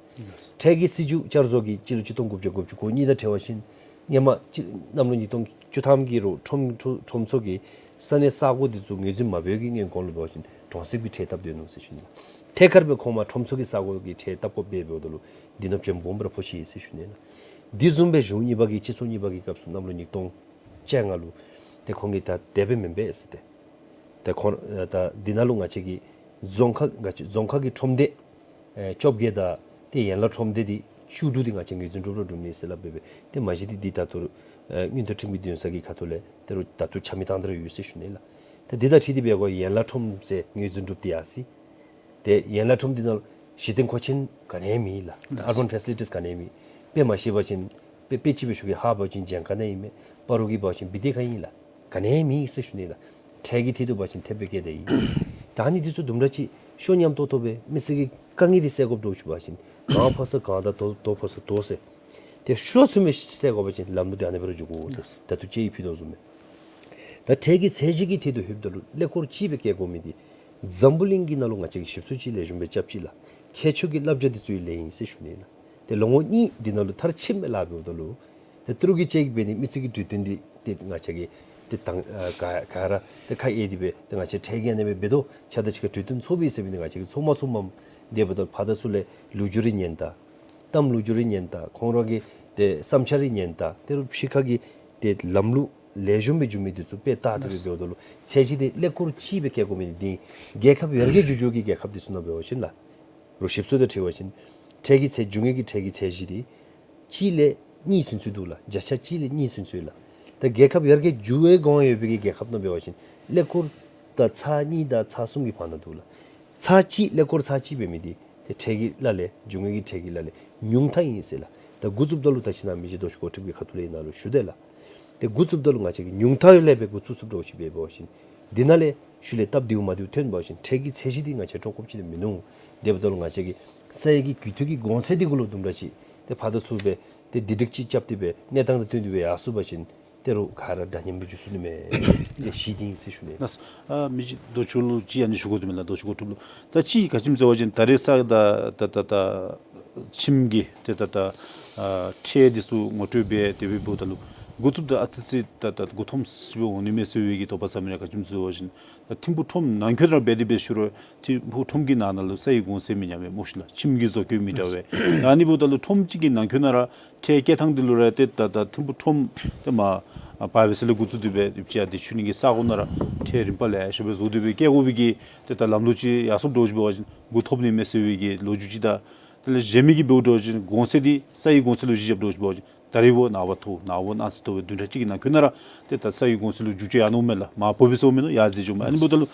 ཁྲལ་གྱི་སྲིད་བྱུས་བསྐྱར་བཟོ་གི་སྤྱི་ལོ་ཆིག་སྟོང་དགུ་བརྒྱ་དགུ་བཅུ་གོ་གཉིས་དང་འཁྲིལ་བ་ཅིན་སྔོན་མ་ཅིག་གནམ་ལོ་ཉིས་སྟོང་བཅུ་ཐམ་གྱི་རུང་ཁྲོམ་ཁྲོམ་ཁྲོམ་ཚུ་གི་ས་གནས་ས་གོ་འདི་ཚུ་ངོས་འཛིན་མ་འབད་བའི་སྔོན་གོང་ལུ་འབད་བ་ཅིན་གྲོང་གསེབ་ཀྱི་ཁྲལ་བཏབ་སྡོད་ནུག་ཟེར་ཞུ་ནི་ལགས། ཐད་ཀར་སྦེ་ཁོང་མར་ཁྲོམ་ཚུ་གི་ས་གོ་གི་ཁྲལ་བཏབ་དགོཔ་སྦེ་འབདཝ་ད་ལུ་འདི་ནང་བྱེམ་སྦོམ་སྦེ་ར་ཕོག་ཅི་ཟེར་ཞུ་ནི་ལགས། འདི་བཟུམ་སྦེ་གཞུང་གཉིས་པ་གི་སྤྱི་ཚོགས་གཉིས་པ་གི་སྐབས་སུ་གནམ་ལོ་ཉིས་སྟོང་བཅོ་ལྔ་ལུ་ཏེ་ཁོང་གིས་ད་དེ་སྦེ་མེན་པས་ཟེར་ཏེ། ཏེ་ཁོང་ད་འདི་ནང་ལུ་ང་བཅས་ཀྱི་རྫོང་ཁག་ང་བཅས་རྫོང་ཁག་གི་ཁྲོམ་སྡེ་ཨེ་བཅོ་བརྒྱད་དང་ཏེ་ཡན་ལག་ཁྲོམ་སྡེ་འདི་བཅུ་དྲུག་འདི་ང་བཅས་ངོས་འཛིན་གྲུབ་ར་གྲུབ་ནི་ཟེར་སླབ་སྦེ་སྦེ། ཏེ་མ་གཞི་འདི་འདི་ད་ལྟོ་ཨེ་མངོན་མཐོ་ཁྲིམས་ཀྱི་འདུན་ས་གི་ཁ་ཐུག་ལས་ད་རུང་ད་ལྟོ་ཆ་མེད་བཏང་སྟེ་ར་ཡོད་ཟེར་ཞུ་ནི་ལགས། ཏེ་འདི་དང་འཁྲིལ་ཏེ་སྦེ་གོ་ཡན་ལག་ཁྲོམ་ཟེར་ངོས་འཛིན་གྲུབ་སྟེ་ཡར་སོ་ཡི། ཏེ་ཡན་ལག་ཁྲོམ་འདི་ནང་གཞི་རྟེན་མཁོ་ཆེན་ག་ནི་ཡང་མེད་ལགས། ལགས། ཨར་བཱན་ཕེ་སི་ལི་ཊིས་ག་ནི་ཡང་མེད། དཔེ་མ་ཤེས་པ་ཅིན་དཔེ་དཔེ་ཅིག་སྦེ་ཞུ་གེ། ཧཱ་འབད་བ་ཅིན་གྱངས་ཁ་ནང་ཨིན་མས། སྤ་རོ་གི་འབད་བ་ཅིན་བི་ཏེ་ཁ་ཨིན་ལགས། ག་ནི་ཡང་མེད་ཟེར་ཞུ་ནི་ལགས། ཁྲལ་གྱི་ཐད་དུ་འབད་བ་ཅིན་ཐེབས་སྦེ་བཀལ་ཏེ་ཨིན། ད་ཨ་ནི་འདི་ཚུ་དུམ་གྲ་ཅིག་ཤོ་ཉམས་ཏོག་ཏོ་སྦེ་མི་སེར་གྱི་དཀའ་ངལ་འདི་སེལ་དགོཔ་འདྲཝ་ཅིག་འབད་བ་ཅིན་གངས་ཕར་སོང་གངས་དང་དོ་དོ་ཕར་སོང་དོ་ཟེར་ཏེ་ཤོ་ཚུ་མི་སེལ་དགོ་པ་ཅིན་ལམ་ལུགས་འདི་ཨ་ནི་སྦེ་ར་འགྱོ་དགོ་ཟེར། ད་ལྟོ་དཔྱད་ཡིག་ཕུལ་དོ་བཟུམ་སྦེ། ད་ཁྲལ་གྱི་ཚད་གཞི་གི་ཐད་དུ་ལྷོདཔ་ད་ལུ་ཀླད་ཀོར་གཅིག་སྦེ་བཀལ་དགོ་མི་འདི་འཛམ་བུ་གླིང་གི་ནང་ལུ་ང་བཅས་ཀྱིས་ཞིབ་འཚོལ་ཅིག་ལེགས་ཤོམ་སྦེ་རྐྱབ་ཅི་ལགས། མཁས་མཆོག་གི་བསླབ་བྱ་འདི་ཚུ་ཡང་ལེན་ཡི་ཟེར་ཞུ་ནི་ལགས། ཏེ་ལོ་ངོ་གཉིས་འདི་ནང་ལུ་མཐར་ཕྱིནམ་སྦེ་ལཱ་འབདཝ་ད་ལུ་ཏེ་ཏི་རུ་གི་ཅེཀ་འབད་ནི་མི་སེར་གྱི་གྲོས་བསྟུན་འདི་ཏེ་ང་བཅས་ཀྱིས་ཏེ་དང་ཨ་ག་ག་ར་ཏེ་ཁ་གཡས་ཏེ་སྦེ་ཏེ་ང་བཅས་ཁྲལ་གྱི་ཨ་ནེ་སྦེ་འབད་དོ། ཁྱེད་དང་གཅིག་ཁར་གྲོས་བསྟུན་ཚོགས་པས་ཟེར་འབད་ནི་ང་བཅས་ཀྱིས་ཚོགས་མ་ཚོགསཔ་མས། དེ་འབདཝ་ད་ཕར་དང་ཚུར་ལས་ལོ་རྒྱུས་རེ་ཉན་ད། གཏམ་ལོ་རྒྱུས་རེ་ཉན་ད། ཁོང་ར་གི་ཏེ་བསམ་འཆར་རེ་ཉན་ད། ཏེ་རུང་ཕྱི་ཁ་གི་ཏེ་ལམ་ལུགས་ལེགས་ཤོམ་སྦེ་འགྱོ་མི་འདི་ཚུ་དཔེ་བལྟ་སྟེ་སྦེ་འབདཝ་ད་ལུ་ཚད་གཞི་འདི་ཀླད་ཀོར་གཅིག་སྦེ་བཀལ་དགོ་མི་འདི་རྒྱལ་ཁབ་ཡར་རྒྱས་འགྱོ་འགྱོ་གི་རྒྱལ་ཁབ་འདི་ཚུ་ནང་འབད་བ་ཅིན་ལགས། རུང་ཞིབ་འཚོལ་དང་འཁྲིལ་བ་ཅིན་ཁྲལ་གྱི་ཚད་རྒྱུ་དངོས་ཀྱི་ཁྲལ་གྱི་ཚད་གཞི་འདི་གཅིག་ལས་གཉིས་ཚུན་ཚོད་འདུག་ལགས། བརྒྱ་ཆ་གཅིག་ལས་གཉིས་ཚུན་ཚོད་ལགས། ད་རྒྱལ་ཁབ་ཡར་རྒྱས་འགྱོ་བའི་སྒང་ཡོད་པའི་གི་རྒྱལ་ཁབ་ནང་འབད་བ་ཅིན་ཀླད་ཀོར་དང་ཚག་གཉིས་དང་ཚག་གསུམ་གྱི་བར་ན་འདུག་ལགས། ཚག་གཅིག་ཀླད་ཀོར་ཚག་གཅིག་འབད་མི་འདི་ཏེ་ཁྲལ་གྱི་ལཱ་ལས་རྒྱུ་དངོས་ཀྱི་ཁྲལ་གྱི་ལཱ་ལས་ཉུང་མཐའ་ཨིན་ཟེར་ལགས། ད་འགོ་བཙུགསཔ་ད་ལུ་ད་ཅི་ནཱ་མི་རྗེ་རྡོ་རྗེ་གོ་ཁྲིག་པའི་ཁ་ཐུག་ལས་ནཱ་ལུ་ཞུ་དེས་ལགས། ཏེ་འགོ་བཙུགསཔ་ད་ལུ་ང་བཅས་ཀྱིས་ཉུང་མཐའ་ལས་སྦེ་འགོ་བཙུགས་བཙུགསཔ་འདྲཝ་ཅིག་འབད་བ་ཅིན་འདི་ནང་ལས་ཤུལ་ལས་སྟབས་བདེཝ་མ་བདེཝ་ཐོན་པ་ཅིན་ཁྲལ་གྱི་ཚད་གཞི་འདི་ང་བཅས་དཀྲོག་དགོཔ་ཅིག་འདི་མིན་ནུག། དེ་འབདཝ་ད་ལུ་ང་བཅས་ཀྱིས་ས་ཡི་གི་རྒུད་འཐུས་ཀྱི་གོང་ཚད་འདི་གུ་ལུ་དུམ་གྲ་ཅིག་ཏེ་ཕར་དང་ཚུར་སྦེ་ཏེ་སྒྲིག་སྒྲི་ཅིག་རྐྱབ་སྟེ་སྦེ་གནས་སྟངས་དང་བསྟུན་ཏེ་སྦེ་ཡར་སོང་པ་ཅིན་ཏེ་རུང་ག་ར་འདྲ་མཉམ་སྦེ་འགྱོ་ཚུགས་ནི་མས་ཟེར་ཏེ་ཞུ་ནི་ཨིན་ཟེར་ཞུ་ནི། ལགས། ཨ་མི་རྗེ་རྡོ་རྗེ་ལུ་ཅིག་ཨ་ནི་ཞུ་དགོ་དོ་མས་ལགས། རྡོ་རྗེ་གོ་ཁྲིག་ལུ། ད་ཅི་ག་ཅི་སྨོ་ཟེར་བ་ཅིན་ད་རེས་ས་ད་ད་ད་ད་ཁྱིམ་གྱི་ཏེ་ད་ད་ཨ་ཁྲལ་འདི་ཚུ་ངོ་སྤྲོད་འབད་དེ་སྦེ་འབདཝ་ད་ལུ་འགོ་བཙུགསཔ་ད་ཨ་ཙི་ཙི་ད་ད་མགུ་འཐོམ་སི་སྦེ་འོང་ནི་མས་ཟེར་བའི་གི་དོགས་པ་ཟ་མི་ནང་ག་ཅི་སྨོ་ཟེར་བ་ཅིན་ད་ཐིམ་ཕུག་ཁྲོམ་ནང་འཁོད་ར་འབད་དེ་སྦེ་ཞུ་རུང་ཐིམ་ཕུག་ཁྲོམ་གྱི་ནང་ན་ལུ་ས་ཡི་གོང་ཚད་མི་ཉམས་པས་སྨོ་ཤི་ལགས། ཁྱིམ་གྱི་བཟོ་བཀོད་མི་འདྲ་བས། ཨ་ནི་འབདཝ་ད་ལུ་ཁྲོམ་གཅིག་གི་ནང་འཁོད་ནང་ར་ཁྲལ་བཀལ་ཐངས་འདི་ལུ་ར་ཏེ་ད་ད་ཐིམ་ཕུག་ཁྲོམ་ཏེ་མ་ཨ་བར་བའི་ས་ལས་འགོ་བཙུགས་ཏེ་སྦེ་ཏེ་ཅིག་ཨ་ཏེ་ཆུ་ནི་གི་ས་གོ་ནང་ར་ཁྲལ་རིམ་པ་ལེ་ཤ་སྦེ་བཟོ་སྟེ་སྦེ་བཀལ་དགོ་པའི་གི་ཏེ་ད་ལམ་ལུགས་ཅིག་ཡར་སོངམ་འདྲཝ་ཅིག་འབད་བ་ཅིན་མགུ་འཐོམ་ནི་མས་ཟེར་བའི་གི་ལོ་རྒྱུས་ཅིག་དང་དེ་ལས་གཞན་མི་གིས་འབདཝ་འདྲཝ་ཅིན་གོང་ཚད་འདི་ས་ཡི་གོང་ཚད་ལུ་གཞི་བཞགཔ་འདྲཝ་ཅིག་འབད་བ་ཅིན་ ད་རིས་འབདན་ནངས་པ་ཐོབ་ནངས་པ་གནངས་ཚེ་ཐོབ་སྦེ་བདུན་ཕྲག་གཅིག་གི་ནང་འཁོད་ནང་ར་ཏེ་ད་ས་གི་གོང་ཚད་ལུ་འགྱུར་བཅོས་ཡར་འོངམ་མས་ལགས། མར་བབས་སྦེ་སོངམ་མེན་ན། ཡར་འཛེགས་འགྱོཝ་མས། ཨ་ནི་འབདཝ་ད་ལུ་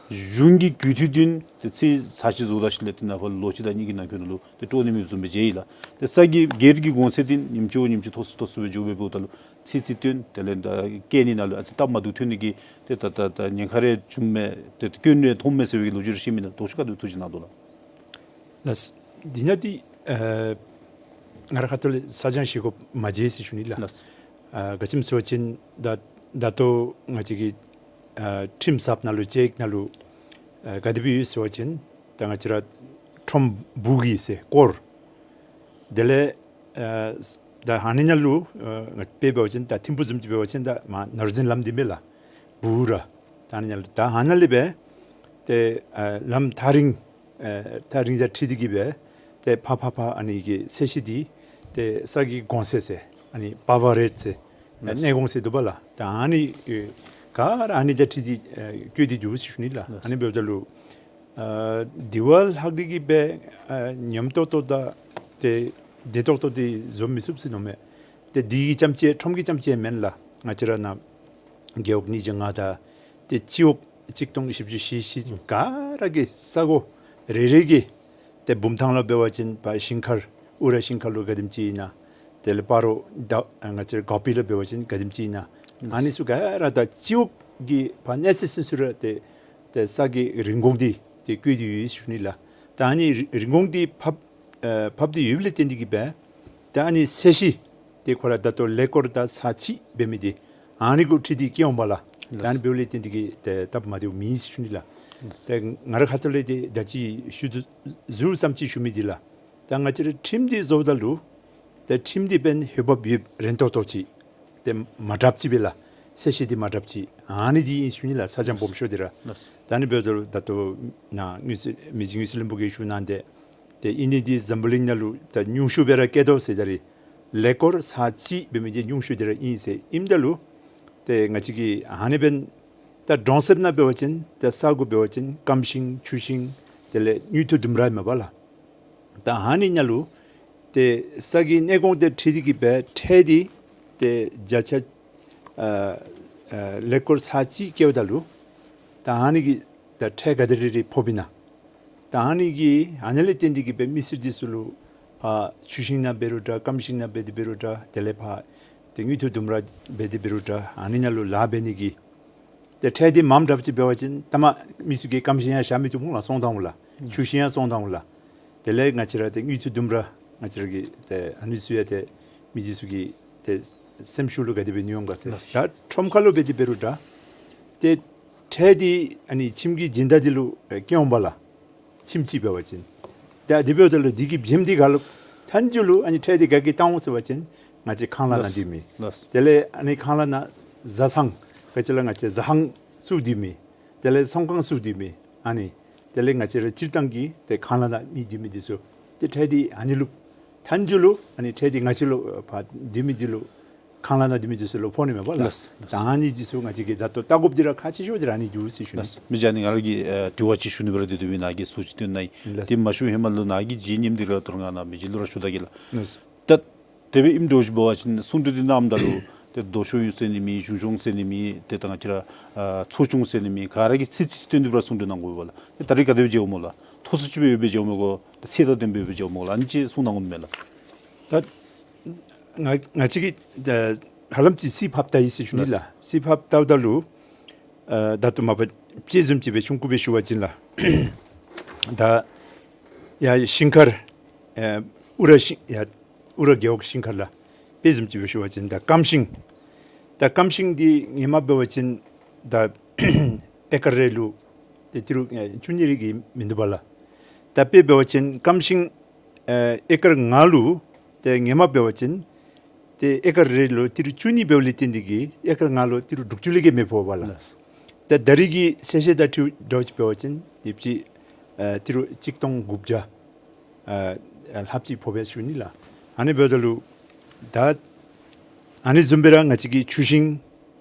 གཞུང་གི་རྒུད་འཐུས་འདི་ཏེ་ཚེས་ཚར་གཅིག་བཟོཝ་ད་ཞིནམ་ལས་ཏེ་ནངས་པ་ལོ་གཅིག་དང་གཉིས་ཀྱི་ནང་འཁོད་ནང་ལུ་ཏེ་སྤྲོ་ནི་མེདཔ་བཟུམ་སྦེ་མཇལ་ཡི་ལགས། ཏེ་ས་གི་སྒེར་གྱི་གོང་ཚད་འདི་ཉིནམ་གཅིག་བ་ཉིནམ་གཅིག་མཐོ་སུ་མཐོ་སུ་སྦེ་འགྱོ་སྦེ་འབདཝ་ད་ལུ་ཚེས་ཚེས་བཏོན་དེ་ལས་ད་བཀལ་ནི་ནང་ལུ་ཨ་ཙི་སྟབས་མ་བདེཝ་ཐོན་ནི་གི་ཏེ་ད་ད་ད་ཉེན་ཁ་རེ་བྱུངམ་མས། ཏེ་སྐྱོན་རེ་མཐོངམ་མས་ཟེར་བའི་ལོ་རྒྱུས་རེ་བཤད་མི་ནང་དོགས་གཞི་ག་དེ་སྦེ་ཐུག་ཅི་ནང་དོ་ལགས། ལགས། འདི་ནང་འདི་ཨ་ང་ར་ཁ་ཐུག་ལས་ས་སྦྱང་ཞུ་དགོཔ་མ་མཇལ་ཟེར་ཞུ་ནི་ལགས། ལགས། ཨ་ག་ཅི་སྨོ་ཟེར་བ་ཅིན་ད་ད་ལྟོ་ང་བཅས་ཀྱི་ཨ་ཁྲིམས་ཟབ་ནང་ལུ་ཅེཀ་ནང་ལུ་ཨ་ག་དེ་སྦེ་ཡོད་ཟེར་བ་ཅིན་ད་ང་བཅས་ར་ཁྲོམ་སྦུག་གི་ཟེར་སྐོར། དེ་ལས་ཨ་ད་ཨ་ནི་ནང་ལུ་ཨ་དཔེ་འབད་བ་ཅིན་ད་ཐིམ་ཕུག་བཟུམ་ཅིག་འབད་བ་ཅིན་ད་མར་ནོར་འཛིན་ལམ་འདི་མས་ལགས། སྦུག་ར། ད་ཨ་ནི་ནང་ལུ་ད་ཨ་ནཱ་ལས་སྦེ་ཏེ་ཨ་ལམ་ཐག་རིང་ཨ་ཐག་རིང་དང་འཁྲིལ་ཏེ་གི་སྦེ་ཏེ་ཕར་ཕར་ཕར་ཨ་ནི་གི་ཚད་གཞི་འདི་ཏེ་ས་གི་གོང་ཚད་ཟེར་ཨ་ནི་པ་ཝར་རེཊ་ཟེར་ལགས། གནས་གོང་ཚད་འདུག་པ་ལགས། ད་ཨ་ནི་ཨེ་ག་ར་ཨ་ནི་དང་འཁྲིལ་ཏེ་ཨེ་བཀོད་དེ་འདུག་ཟེར་ཞུ་ནི་ལགས། ལགས། ཨ་ནི་འབདཝ་ད་ལུ་ཨ་དེ་བ་ལྷག་སྟེ་གི་སྦེ་ཨ་ཉམས་ཏོག་ཏོ་དང་ཏེ་བདེ་ཏོག་ཏོ་འདི་བཟོ་མི་ཚུགས་ཟེར་མནོཝ་མས། ཏེ་འདི་གི་རྐྱངམ་ཅིག་ཁྲོམ་གྱི་རྐྱངམ་ཅིག་མེན་ལགས། ང་བཅས་ར་ནཱ་རྒེད་འོག་ཉིས་བརྒྱ་ལྔ་དང་ཏེ་སྤྱི་འོག་གཅིག་སྟོང་བཞི་བཅུ་ཞེ་བཞི་ག་ར་གི་ས་གོ་རེ་རེ་གི་ཏེ་བུམ་ཐང་ལུ་འབད་བ་ཅིན་ཕར་ཞིང་ཁར་ཨུ་ར་ཞིང་ཁར་ལུ་ག་དེམ་ཅིག་ཨིན་ན། དེ་ལས་སྤ་རོ་ད་ང་བཅས་ར་གོ་པི་ལུ་འབད་བ་ཅིན་ག་དེམ་ཅིག་ཨིན་ན། ཨ་ནི་ཚུ་ག་ར་ད་སྤྱི་འོག་གི་ཕར་གནས་ཚད་ཚུན་ཚོད་ར་ཏེ་ཏེ་ས་གི་རིན་གོང་འདི་ཏེ་བཀོད་དེ་ཡོད་ཟེར་ཞུ་ནི་ལགས། ད་ཨ་ནི་རི་རིན་གོང་འདི་ཕབ་ཨེ་ཕབ་སྟེ་ཡོདཔ་ལས་བརྟེན་ཏེ་གི་སྦེ་ད་ཨ་ནི་ཚད་གཞི་འདི་ཁོ་ར་ད་ལྟོ་ཀེ་རེཊ་ད་ས་གཅིག་འབད་མི་འདི་ཨ་ནི་གུ་འཁྲིལ་ཏེ་བཀལ་འོང་པ་ལགས། ད་ཨ་ནི་འབདཝ་ལས་བརྟེན་ཏེ་གི་ཏེ་སྟབས་མ་བདེཝ་མེད་ཟེར་ཞུ་ནི་ལགས། ཏེ་ང་ར་ཁ་ཐུག་ལས་ཏེ་ད་ཅི་ཞུ་དོ་ཟུར་ཙམ་ཅིག་ཞུ་མི་འདི་ལགས། ད་ང་བཅས་ར་ཁྲིམས་འདི་བཟོཝ་ད་ལུ་ཏེ་ཁྲིམས་འདི་འབདན་ཧེ་བབ་ཡོདཔ་རན་ཏོག་ཏོ་ཅིག་ཏེ་མ་དྲགཔ་ཅིག་སྦེ་ལགས། ཚད་གཞི་འདི་མ་དྲགཔ་ཅིག་ཨ་ནི་འདི་ཨིན་ཞུ་ནི་ལགས། ས་སྦྱང་སྦོམ་ཤོས་འདི་ར། ལགས། ད་ཨ་ནི་འབདཝ་ད་ལུ་ད་ལྟོ་ནཱ་དངུལ་རྩིས་མི་རྗེ་དངུལ་རྩིས་བློན་པོ་གིས་ཞུ་གནང་སྟེ་ཏེ་ཨིན་ནི་འདི་འཛམ་བུ་གླིང་ནང་ལུ་ད་ཉུང་ཤོས་སྦེ་ར་བཀལ་དོ་ཟེར། ད་རིས་ཀེ་རེཊ་ས་གཅིག་འབད་མི་འདི་ཉུང་ཤོས་འདི་ར་ཨིན་ཟེར། ཨིནམ་ད་ལུ་ཏེ་ང་བཅས་ཀྱིས་ཨ་ནི་འབདན་ད་གྲོང་གསེབ་ནང་འབད་བ་ཅིན་ད་ས་གོ་འབད་བ་ཅིན་སྐམ་ཞིང་ཆུ་ཞིང་དེ་ལས་དངུལ་མཐུད་ལྡུམ་ར་མས་པ་ལགས། ད་ཨ་ནི་ནང་ལུ་ཏེ་ས་གི་གནས་གོང་དང་འཁྲིལ་ཏེ་གི་སྦེ་ཁྲལ་འདི་ཏེ་བརྒྱ་ཆ་ཨ་ཨ་ཀེ་རེཊ་ས་གཅིག་བཀལཝ་ད་ལུ་ད་ཨ་ནི་གི་ད་ཁྲལ་ག་དེ་རེ་རེ་ཕོགཔ་ཨིན་ན། ད་ཨ་ནི་གི་ཨ་ནི་ལས་བརྟེན་ཏེ་གི་སྦེ་མི་སེར་འདི་ཚུ་ལུ་ཕར་ཆུ་ཞིང་ནང་འབད་རུང་འདྲ་སྐམ་ཞིང་ནང་འབད་དེ་འབད་རུང་འདྲ་དེ་ལས་ཕར་ཏེ་དངུལ་མཐུད་ལྡུམ་ར་འབད་དེ་འབད་རུང་འདྲ་ཨ་ནི་ནང་ལུ་ལཱ་འབད་ནི་གི་ཏེ་ཁྲལ་འདི་མངམ་དྲགཔ་ཅིག་འབད་བ་ཅིན་ད་མ་མི་ཚུ་གིས་སྐམ་ཞིང་ཡང་བཞག་མི་བཏུབ་འོང་ལགས། བཙོང་བཏང་འོང་ལགས། ཆུ་ཞིང་ཡང་བཙོང་བཏང་འོང་ལགས། དེ་ལས་ང་བཅས་ར་ཏེ་དངུལ་མཐུད་ལྡུམ་ར་ང་བཅས་ར་གི་ཏེ་ཨ་ནི་ཚུ་ཡང་ཏེ་མི་འདི་ཚུ་གི་ཏེ་སེམས་ཤུགས་ལུ་ག་དེ་སྦེ་ནུས་འོང་ག་ཟེར། ལགས། ད་ཁྲོམ་ཁ་ལུ་འབད་དེ་འབད་རུང་འདྲ་ཏེ་ཁྲལ་འདི་ཨ་ནི་ཁྱིམ་གྱི་སྦྱིན་བདག་འདི་ལུ་ཨེ་བཀལ་འོང་པ་ལགས། ཁྱིམ་གཅིག་འབད་བ་ཅིན། ད་དེ་འབདཝ་ད་ལུ་འདི་གི་བྱེམ་འདི་ག་ལུ་མཐའ་མཇུག་ལུ་ཨ་ནི་ཁྲལ་འདི་ག་གིས་བཏང་འོང་ཟེར་བ་ཅིན་ང་བཅས་ཁང་གླ་ནང་ལགས། སྡོད་མི། ལགས། དེ་ལས་ཨ་ནི་ཁང་གླ་ནང་བཟའ་ཚང་ག་ཅི་ལོ་ང་བཅས་ཟ་ཁང་བཙུགས་སྡོད་མི། དེ་ལས་ཚོང་ཁང་བཙུགས་སྡོད་མི། ཨ་ནི་དེ་ལས་ང་བཅས་ར་སྤྱིར་བཏང་གི་ཏེ་ཁང་གླ་ནང་མི་སྡོད་མི་འདི་ཚུ་ཏེ་ཁྲལ་འདི་ཨ་ནི་ལུ་མཐའ་མཇུག་ལུ་ཨ་ནི་ཁྲལ་འདི་ང་བཅས་ལུ་ཕར་སྡོད་མི་འདི་ལུ་ཁང་གླ་ནང་སྡོད་མི་འདི་ཚུ་ལུ་ཕོག་ནི་མས་པ་ལགས། ལགས། ད་ཨ་ནི་འདི་ཚུ་ང་བཅས་ཀྱིས་ད་ལྟོ་བལྟ་དགོཔ་འདི་ར་ཁག་ཆེ་ཤོས་འདི་ར་ཨ་ནི་འདུག་ཟེར་ཞུ་ནི། ལགས། མི་རྗེ་ཨ་ནི་ང་ར་གིས་ཨ་དྲི་བ་ཅིག་ཞུ་ནི་སྦེ་ར་སྡོད་དོ་བའི་ནཱ་གིས་ཚུལ་ཅིག་སྟོན་གནང་ཡི། ལགས། དེ་མ་ཞུ་ཧེ་མ་ལུ་ནཱ་གི་རྗེ་ཉིནམ་འདི་ར་ཐོར་ང་ནཱ་མི་རྗེ་ལུ་ར་ཞུ་ད་གེ་ལགས། ལགས། ད་དེ་སྦེ་ཨིནམ་འདྲཝ་ཅིག་འབད་བ་ཅིན་གསུང་གྲོས་འདི་གནངམ་ད་ལུ་ཏེ་ལྡོག་ཕྱོགས་ཡོད་ཟེར་ནི་མེད། གཞུང་ཕྱོགས་ཟེར་ནི་མེད། ཏེ་ད་ང་བཅས་ར་ཨ་ཚོགས་ཆུང་ཟེར་ནི་མེད། ག་ར་གིས་ཚིག་ཚིག་སྟོན་ཏེ་སྦེ་ར་གསུང་གྲོས་གནང་དགོ་པས་ལགས། ཏེ་ད་རིས་ག་དེ་སྦེ་མཇལཝ་སྨོ་ལགས། མཐོ་སུ་ཅིག་སྦེ་ཡོདཔ་སྦེ་མཇལཝ་སྨོ་གོ། ཏེ་ཚད་དང་ལྡནམ་སྦེ་ཡོདཔ་སྦེ་མཇལཝ་སྨོ་གོ་ལགས། ཨ་ནི་ཅིག་གསུང་གནང་དགོ་མས་ལགས། ད་ང་ང་བཅས་ཀྱིས་ད་ཧ་ལམ་ཅིག་རྩིས་ཕབ་བལྟ་ཡི་ཟེར་ཞུ་ནི་ལགས། རྩིས་ཕབ་བལྟཝ་ད་ལུ་ཨ་ད་ལྟོ་མ་པ་དཔྱེ་བཟུམ་ཅིག་སྦེ་ཆུང་ཀུ་སྦེ་ཞུ་བ་ཅིན་ལགས། ད་ཡར་ཞིང་ཁར་ཨ་ཨུ་ར་ཞིང་ཡར་ཨུ་ར་རྒེད་འོག་ཞིང་ཁར་ལགས། དཔེ་བཟུམ་ཅིག་སྦེ་ཞུ་བ་ཅིན་ད་སྐམ་ཞིང་། ད་སྐམ་ཞིང་འདི་ཧེ་མ་འབད་བ་ཅིན་ད་ཨེ་ཀར་རེ་ལུ་ཏེ་ཏི་རུ་ཨ་བཅུ་གཉིས་རེ་གིས་མིན་འདུག་པ་ལགས། ད་དཔེ་འབད་བ་ཅིན་སྐམ་ཞིང་ཨ་ཨེ་ཀར་ལྔ་ལུ་ཏེ་ཧེ་མ་འབད་བ་ཅིན་ཏེ་ཨེ་ཀར་རེ་ལུ་ཏི་རུ་བཅུ་གཉིས་འབདཝ་ལས་བརྟེན་ཏེ་གིས་ཨེ་ཀར་ལྔ་ལུ་ཏི་རུ་དྲུག་ཅུ་ལས་བརྒལ་མི་ཕོག་པས་ལགས། ལགས། ད་ད་རིས་ཀྱི་ཚད་གཞི་དང་འཁྲིལཝ་འདྲཝ་ཅིག་འབད་བ་ཅིན་ཡོདཔ་ཅིག་ཨ་ཏི་རུ་གཅིག་སྟོང་དགུ་བརྒྱ་ཨ་ལྷགཔ་ཅིག་ཕོག་པས་ཞུ་ནི་ལགས། ཨ་ནི་འབདཝ་ད་ལུ་ད་ཨ་ནི་བཟུམ་སྦེ་ར་ང་བཅས་ཀྱི་ཆུ་ཞིང་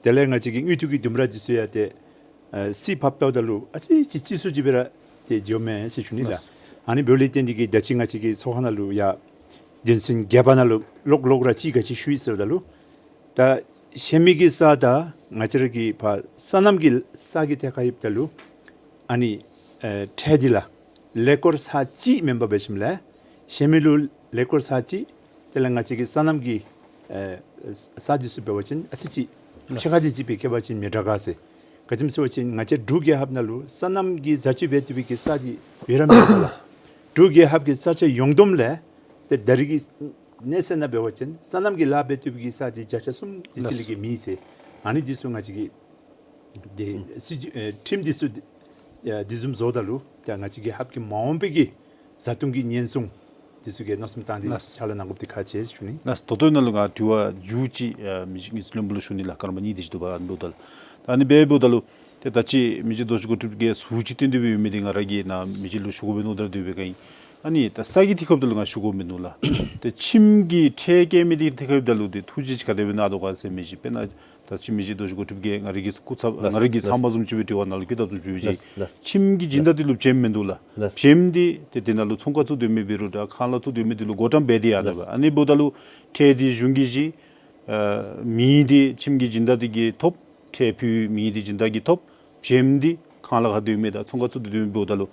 དེ་ལས་ང་བཅས་ཀྱི་དངུལ་མཐུད་ཀྱི་ལྡུམ་ར་འདི་ཚུ་ཡང་ཏེ་ཨ་རྩིས་ཕབ་བལྟཝ་ད་ལུ་ཨ་ཙི་ཅིག་ཅིག་སུ་ཅིག་སྦེ་ར་ཏེ་འགྱོཝ་མས་ཟེར་ཞུ་ནི་ལགས། ལགས། ཨ་ནི་འབདཝ་ལས་བརྟེན་ཏེ་གིས་ད་ཅི་ང་བཅས་ཀྱི་ཚོགས་ཁང་ནང་ལུ་ཡང་ དོན་ཚན་བརྒྱད་པ་ནང་ལུ་ལོག་ལོག་ར་ཅིག་ག་ཅི་ཞུ་ཡི་ཟེརཝ་ད་ལུ། ད་གཞན་མི་གི་ས་དང་ང་བཅས་ར་གི་ཕར་སོ་ནམ་གྱི་ས་གི་ཐད་ཁར་ཡོདཔ་ད་ལུ་ཨ་ནི་ཨེ་ཁྲལ་འདི་ལགས་ལེགས་སྐོར་ས་གཅིག་མེན་པར་འབད་ཞིནམ་ལས་གཞན་མི་ལུ་ལེགས་སྐོར་ས་གཅིག། དེ་ལས་ང་བཅས་ཀྱི་སོ་ནམ་གྱི་ཨེ་ས་འདི་ཚུ་འབད་བ་ཅིན་ཨ་ཙི་ཅིག་ཕྱེད་ཀ་ཅིག་ཅིག་སྦེ་བཀལ་བ་ཅིན་མི་དྲག་ག་ཟེར། ག་ཅི་སྨོ་ཟེར་བ་ཅིན་ང་བཅས་འབྲུག་རྒྱལ་ཁབ་ནང་ལུ་སོ་ནམ་གྱི་བཟའ་སྤྱོད་འབད་བཏུབ་པའི་གི་ས་འདི་ཡོད་ར་མེད་ལགས། འབྲུག་རྒྱལ་ཁབ་ཀྱི་ས་ཆ་ཡོངས་བསྡོམས་ལས་ཏེ་ད་རེས་ཀྱི་གནས་ཚད་ནང་འབད་བ་ཅིན་སོ་ནམ་གྱི་ལཱ་འབད་བཏུབ་པའི་གི་ས་འདི་བརྒྱ་ཆ་གསུམ་དེ་ཅིག་ལས་བརྒལ་མེད་ཟེར། ཨ་ནི་འདི་ཚུ་ང་བཅས་ཀྱི་ཏེ་སྲིད་བྱུས་ཨེ་ཁྲིམས་འདི་ཚུ་ཨེ་འདི་བཟུམ་བཟོཝ་ད་ལུ་ཏེ་ང་བཅས་རྒྱལ་ཁབ་ཀྱི་མ་འོངས་པའི་གི་བཟའ་བཏུང་གི་ཉེན་སྲུང་འདི་ཚུ་གི་མནོ་བསམ་བཏང་སྟེ་ལགས། ཕྱག་ལཱ་གནང་དགོཔ་འདི་ཁག་ཆེ་ཟེར་ཞུ་ནི། ལགས། ད་ལྟོ་ནཱ་ལུ་ང་དྲི་བ་མཇུག་ཅིག་ཨེ་མི་རྗེ་དངུལ་རྩིས་བློན་པོ་ལུ་ཞུ་ནི་ལགས། སྐར་མ་གཉིས་དེ་ཅིག་འདུག་པ། ཨ་ནི་འབདཝ་ད་ལུ་ད་ཨ་ནི་འབདཝ་ད་ལུ་ཏེ་ད་ཅི་མི་རྗེ་རྡོ་རྗེ་གོ་ཁྲིཔ་གིས་ཟུར་ཅིག་བཏོན་ཏེ་སྦེ་ཡོད་མི་འདི་ང་ར་གིས་ནཱ་མི་རྗེ་ལུ་ཞུ་དགོ་པས་མནོ་དེ་ར་སྡོད་པས་ག་ཨིན། ཨ་ནི་ད་ས་གི་དེ་ཁར་འབདཝ་ད་ལུ་ང་ཞུ་དགོ་མི་མནོ་ལགས། ཏེ་ཁྱིམ་གྱི་ཁྲལ་བཀལ་མི་འདི་དེ་ཁར་འབདཝ་ད་ལུ་ཏེ་ཐུགས་རྗེ་ཅིག་ག་དེ་སྦེ་གནང་དོ་ག་ཟེར། མི་རྗེ་དཔེར་ན་ད་ཅི་མི་རྗེ་རྡོ་རྗེ་གོ་ཁྲིཔ་གིས་ང་ར་གི་སྐུ་ཚབ་ལགས། ང་ར་གི་ལགས། ཚབ་མ་བཟུམ་ཅིག་སྦེ་དྲི་བ་ནང་ལུ་བཀོད་དཔ་བཟུམ་ཅིག་སྦེ་ཅིག་ལགས། ལགས། ཁྱིམ་གྱི་སྦྱིན་བདག་འདི་ལུ་བྱེམ་མིན་འདུག་ལགས། ལགས། བྱེམ་འདི་ཏེ་དེ་ནང་ལུ་ཚོང་ཁང་བཙུགས་སྡོད་མི་འབད་རུང་འདྲ་ཁང་གླ་བཙུགས་སྡོད་མི་འདི་ལུ་བགོ་བཀྲམ་འབད་དེ་ཡར་ལགས། འདུག་པ། ཨ་ནི་འབདཝ་ད་ལུ་ཁྲལ་འདི་གཞུང་གིས་གཞི་ཨ་མི་འདི་ཁྱིམ་གྱི་སྦྱིན་བདག་འདི་གིས་ཐོབ། ཁྲལ་ཕུལ་མི་འདི་སྦྱིན་བདག་གིས་ཐོབ། བྱེམ་འདི་ཁང་གླ་ཁར་སྡོད་མི་དང་ཚོང་ཁང་བཙུགས་ཏེ་སྡོད་མི་འབདཝ་ད་ལུ་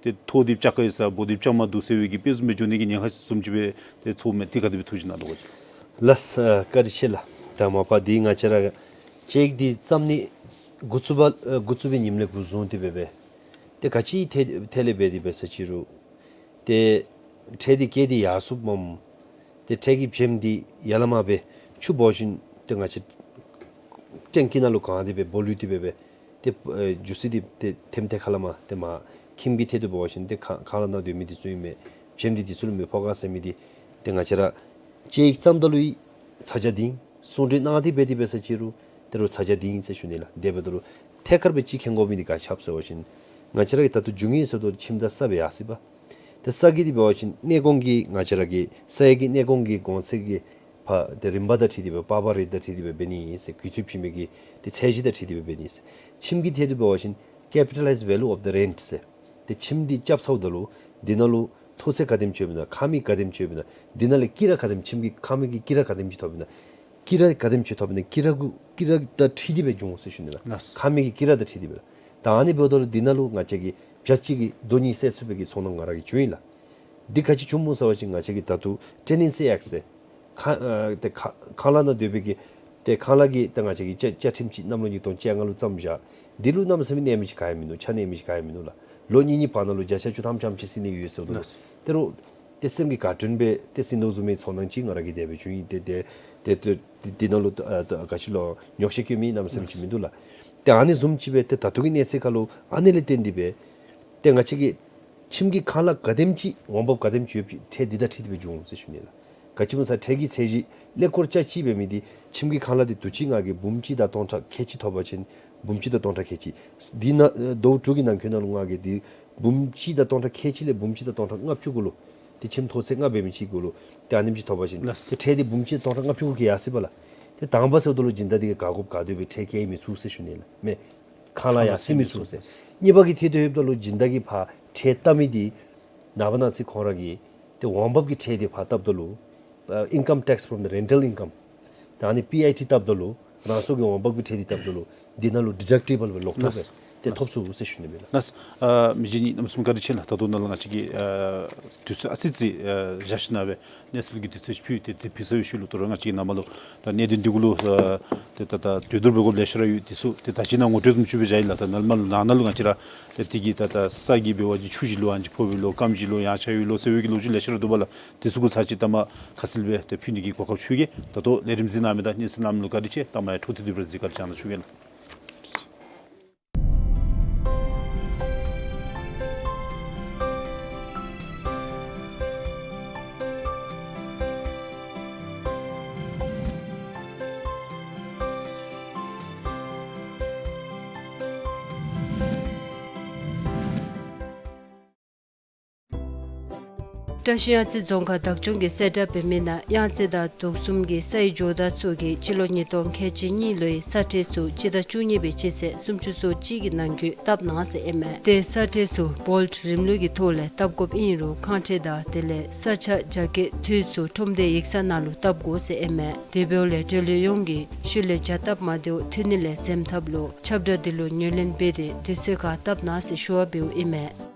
ཏེ་ཐོག་འདི་བཅག་དཀའ་ཡི་ས་སྦོ་འདི་བཅག་མ་བཏུབ་ཟེར་བའི་གི་དཔེ་བཟུམ་སྦེ་འགྱོ་ནི་གི་ཉེན་ཁ་བཟུམ་ཅིག་སྦེ་ཏེ་ཚོརཝ་མས། དེ་ག་དེ་སྦེ་ཐུགས་བཞེད་གནང་དོ་ག་ཅིག། ལགས། ཨ་བཀའ་དྲིན་ཆེ་ལགས། ད་མ་པ་འདི་ང་བཅས་ར་ཅེཀ་འདི་བརྩམ་ནི་འགོ་བཙུགས་པ་ཨ་འགོ་བཙུགས་པའི་ཉིནམ་ལས་འགོ་བཟུང་སྟེ་སྦེ་སྦེ་ཏེ་ག་ཅི་ཐད་ཐད་ལས་འབད་དེ་འབད་ས་ཅི་རུང་ཏེ་ཁྲལ་འདི་བཀལ་ཏེ་ཡར་སོངམ་མས། ཏེ་ཁྲལ་གྱི་བྱེམ་འདི་ཡར་ལས་མར་སྦེ་ཆུ་འབོ་བཞིན་ཏེ་ང་བཅས་ཊེང་ཀི་ནང་ལུ་གང་སྟེ་སྦེ་འབོ་ལུས་ཏེ་སྦེ་སྦེ་ཏེ་ཨེ་རྒྱུ་ཟད་འདི་ཏེ་ཐེམ་ཐེ་ཁ་ལས་མར་ཏེ་མར་ཁྱིམ་གྱི་ཐད་དུ་འབད་བ་ཅིན་ཏེ་ཁང་ཁང་གླ་ནང་སྡོད་མི་འདི་ཚུ་ཨིན་མས། བྱེམ་འདི་འདི་ཚུ་ལུ་མི་ཕོག་ག་ཟེར་མི་འདི་ཏེ་ང་བཅས་ར་ཅེཀ་བརྩམ་ད་ལུ་ཡང་ཚ་གྱང་འདི་ཨིན། གསུང་གྲོས་གནང་སྟེ་འབད་དེ་འབད་ས་ཅི་རུང་དེ་རུང་ཚ་གྱང་འདི་ཨིན་ཟེར་ཞུ་ནི་ལགས། དེ་འབདཝ་ད་ལུ་ཐད་ཀར་སྦེ་ཅིག་མཁྱེན་དགོ་མི་འདི་ག་ཅི་སྨོ་ཟེར་བ་ཅིན་ང་བཅས་ར་གིས་ད་ལྟོ་རྒྱུ་དངོས་ཟེརཝ་ད་ཁྱིམ་དང་ས་སྦེ་ཡར་སོ་ཡི་པ། ཏེ་ས་གི་འདི་འབད་བ་ཅིན་གནས་གོང་གི་ང་བཅས་ར་གི་ས་ཡི་གི་གནས་གོང་གི་གོང་ཚད་ཀྱི་ཕར་ཏེ་རིམ་པ་དང་འཁྲིལ་ཏེ་སྦེ་པར་པ་རེཊ་དང་འཁྲིལ་ཏེ་སྦེ་འབད་ནི་ཨིན་ཟེར་གུས་ཐུབ་ཅིག་མི་གི་ཏེ་ཚད་གཞི་དང་འཁྲིལ་ཏེ་སྦེ་འབད་ནི་ཨིན་ཟེར། ཁྱིམ་གྱི་ཐད་དུ་འབད་བ་ཅིན་ཀེ་པི་ཊ་ལའིཛ་ཝེ་ལུ་ཨོཕ་ཌི་རེནཊ་ཟེར། ཏེ་ཁྱིམ་འདི་རྐྱབ་ཚརཝ་ད་ལུ་འདི་ནང་ལུ་ཐོག་ཚད་ག་དེམ་ཅིག་ཡོདཔ་ཨིན་ན་ཁང་མིག་ག་དེམ་ཅིག་ཡོདཔ་ཨིན་ན་འདི་ནང་ལས་ཀི་ར་ག་དེམ་ཁྱིམ་གྱི་ཁང་མིག་གི་ཀི་ར་ག་དེམ་ཅིག་ཐོབ་ཨིན་ན་ཀི་ར་ག་དེམ་ཅིག་ཐོབ་ཨིན་ན་ཀི་ར་གུ་ཀི་ར་དང་འཁྲིལ་ཏེ་སྦེ་འབྱུང་ཟེར་ཞུ་ནི་ལགས། ལགས། ཁང་མིག་གི་ཀི་ར་དང་འཁྲིལ་ཏེ་སྦེ་ལགས། ད་ཨ་ནི་འབདཝ་ད་ལུ་འདི་ནང་ལུ་ང་བཅས་ཀྱིས་བརྒྱ་གཅིག་གི་དོན་གཉིས་བསལ་ཚུགས་པའི་གི་ཚོར་སྣང་ང་ར་གིས་བྱུང་ཡི་ལགས། འདི་ག་ཅི་བྱུངམ་སྨོ་ཟེར་བ་ཅིན་ང་བཅས་ཀྱིས་ད་ལྟོ་ཊེ་ནེན་སི་ཨེཀཊ་ཟེར་ཁང་ཨ་ཏེ་ཁང་ཁང་གླ་ནང་སྡོད་པའི་གི་ཏེ་ཁང་གླ་གི་ཏེ་ང་བཅས་ཀྱིས་བཅའ་བཅའ་ཁྲིམས་ཅིག་གནམ་ལོ་ཉིས་སྟོང་བཅོ་ལྔ་ལུ་བརྩམས་བཞག། འདི་ལུ་གནམ་མེད་ས་མེད་གནོད་མི་ཅིག་ག་ཡང་མིན་འདུག། ཆ་གནོད་མི་ཅིག་ག་ཡང་མིན་འདུག་ལགས། ལོ་གཉིས་གཉིས་བར་ན་ལུ་བརྒྱ་ཆ་བཅུ་ཐམ་ཙམ་ཅིག་སེལ་ནི་ཡོད་ཟེརཝ་ད་ལུ། ལགས། ཏེ་རུང་ཏེ་སེམས་ཀྱི་དགའ་སྤྲོ་སྦེ་ཏེ་ཟིན་དོ་བཟུམ་མའི་ཚོར་སྣང་ཅིག་ང་ར་གིས་དེ་སྦེ་བྱུང་ཡི། ཏེ་ཏེ་ཏེ་ཏེ་འདི་ནང་ལུ་ཨ་ཏེ་ག་ཅི་ལོ་རྙོག་བཤད་བཀོད་མི་གནམ་མེད་ས་མེད་ཅིག་མིན་འདུག་ལགས། ཏེ་ཨ་ནི་བཟུམ་ཅིག་སྦེ་ཏེ་ད་ལྟོ་གི་གནས་ཚད་ཁར་ལུ་ཨ་ནི་ལས་བརྟེན་ཏེ་སྦེ་ཏེ་ང་བཅས་ཀྱི་ཁྱིམ་གྱི་ཁང་གླ་ག་དེམ་ཅིག་འོང་འབབ་ག་དེམ་ཅིག་ཡོདཔ་ཅིག་ཁྲལ་འདི་དང་འཁྲིལ་ཏེ་སྦེ་འབྱུང་ཟེར་ཞུ་ནི་ལགས། ག་ཅི་སྨོ་ཟེར་ཁྲལ་གྱི་ཚད་གཞི་ཀླད་ཀོར་ཆ་གཅིག་འབད་མི་འདི་ཁྱིམ་གྱི་ཁང་གླ་འདི་དུས་ཅི་ང་གིས་འབུམ་གཅིག་དང་སྟོང་ཕྲག་ཁལ་གཅིག་ཐོབ་པ་ཅིན་འབུམ་གཅིག་དང་སྟོང་ཕྲག་ཁལ་གཅིག། འདི་ནང་ཨེ་ཟླཝ་དྲུག་གི་ནང་འཁོད་ནང་ལུ་ང་གིས་འདི་འབུམ་གཅིག་དང་སྟོང་ཕྲག་ཁལ་གཅིག་ལས་འབུམ་གཅིག་དང་སྟོང་ཕྲག་ལྔ་བཅུ་གུ་ལུ་ཏེ་ཁྱིམ་ཐོག་ཚད་ལྔ་འབད་མི་ཅིག་གུ་ལུ་ཏེ་ཨ་ནེམ་ཅིག་ཐོབ་པ་ཅིན་ལགས། ཏེ་ཁྲལ་འདི་འབུམ་གཅིག་དང་སྟོང་ཕྲག་ལྔ་བཅུ་གུ་བཀལ་ཡར་སོ་ཡི་པ་ལགས། ཏེ་དང་པ་ཟེརཝ་ད་ལུ་སྦྱིན་བདག་འདི་གིས་དགའ་དགོཔ་དགའ་སྟེ་སྦེ་ཁྲལ་བཀལ་མི་ཚུགས་ཟེར་ཞུ་ནི་ལགས། མེན། ཁང་གླ་ཡར་སེང་མི་ཚུགས་ཟེར། གཉིས་པ་གི་ཐད་དུ་ཡོདཔ་ད་ལུ་སྦྱིན་བདག་གིས་ཕར་ཁྲལ་བཏབ་མི་འདི་ནངས་པ་གནངས་ཚེ་ཁོང་ར་གིས་ཏེ་འོང་འབབ་ཀྱི་ཁྲལ་འདི་ཕར་བཏབ་ད་ལུ་ཨ་income tax from the rental income ད་ཨ་ནི་པི་ཨའི་ཊི་བཏབ་ད་ལུ་རང་སོ་གི་འོང་འབབ་ཀྱི་ཁྲལ་འདི་བཏབ་ད་ལུ་འདི་ནང་ལུ་ཌི་ཌག་ཊི་བཱལ་སྦེ་ལོག་ཐོབ་ལགས། སྦེ་ཏེ་ཐོབ་ཚུགས་ཟེར་ཞུ་ནི་མས་ལགས། ལགས། ཨ་མི་རྗེ་གཉིས་གནམ་མེད་ས་མེད་བཀའ་དྲིན་ཆེ་ལགས། ད་ལྟོ་ནཱ་ལུ་ང་བཅས་ཀྱིས་ཨ་དུས་ཚོད་ཨ་ཙི་ཙི་ཨ་བཞག་ཞིནམ་ལས་གནས་ཚུལ་གྱི་དུས་ཚོད་ཅིག་ཕུལ་ཏེ་དེ་ཕུལ་ཚར་བའི་ཤུལ་ལུ་ད་རུང་ང་བཅས་ཀྱིས་ནཱ་མར་ལུ་ད་གནད་དོན་འདི་གུ་ལུ་ཨ་ཏེ་ད་ད་གྲོས་བསྡུར་འབད་དགོཔ་ལེ་ཤ་ར་ཡོད། དེ་ཚུ་ཏེ་ད་ཅི་ནཱ་ངོ་སྤྲོད་བཟུམ་ཅིག་སྦེ་བཞག་ཡི་ལགས། ད་ནཱ་ལས་མར་ལུ་ནང་ན་ལུ་ང་བཅས་ར་ཏེ་དེ་གི་ད་ད་ས་གི་འབད་བ་ཅིན་ཆུ་ཅིག་ལོ་ཨ་ནི་ཅིག་ཕོགཔ་ཨིན་ལོ་སྐམ་ཅིག་ལོ་ཡངས་ཆག་ཡོད་ལོ་ཟེར་བའི་གི་ལོ་རྒྱུས་ལེ་ཤ་ར་འདུག་པ་ལགས། དེ་ཚུ་གུ་ཚར་ཅིག་ལྟ་མ་ཁ་གསལ་སྦེ་ཏེ་ཕུལ་ནི་གི་གོ་སྐབས་ཅིག་ཕུལ་གེ། ད་ལྟོ་ལས་རིམ་གཟིགས་གནང་མི་དང་གནས་ཚུལ་གནམ་མེད་ས་མེད་བཀའ་དྲིན་ཆེ། ད་མ་ཡ་འཕྲོ་མཐུད་དེ་འབད་ར་གཟིགས་གནང་ཞུ་གེ་ལགས། བཀྲ་ཤིས་གཡང་རྩེ་རྫོང་ཁག་བདག་སྐྱོང་གིས་གསལ་བསྒྲགས་འབད་མི་ནང་གཡང་རྩེ་དང་བདུད་གསུམ་གྱི་ས་ཡི་ཇོ་བདག་ཚུ་གིས་སྤྱི་ལོ་ཉིས་སྟོང་ཁལ་གཅིག་གཉིས་ལོའི་ས་ཁྲལ་ཚུ་སྤྱི་ཟླ་བཅུ་གཉིས་པའི་སྤྱི་ཚེས་སུམ་ཅུ་སོ་གཅིག་གི་ནང་འཁོད་བཏབ་གནང་ཟེར་ཨིན་མས། ཏེ་ས་ཁྲལ་ཚུ་བོལཊ་རིམ་ལུགས་ཀྱི་ཐོག་ལས་བཏབ་དགོཔ་ཨིན་རུང་ཁང་ཁྲལ་དང་དེ་ལས་ས་ཆ་རྒྱ་སྐྱེད་དུས་ཚོད་ཁྲོམ་སྡེ་ཡིག་ཚང་ནང་ལུ་བཏབ་དགོ་ཟེར་ཨིན་མས། དེ་འབདཝ་ལས་འབྲེལ་ཡོད་ཡོངས་ཀྱིས་ཤུལ་ལས་བྱ་སྟབས་མ་བདེཝ་ཐོན་ནི་ལས་འཛེམ་ཐབས་ལུ་ཁྱབ་བསྒྲགས་འདི་ལུ་ངོས་ལེན་འབད་དེ་དུས་ཚོད་ཁར་བཏབ་གནང་ཟེར་ཞུ་བ་འབདཝ་ཨིན་མས།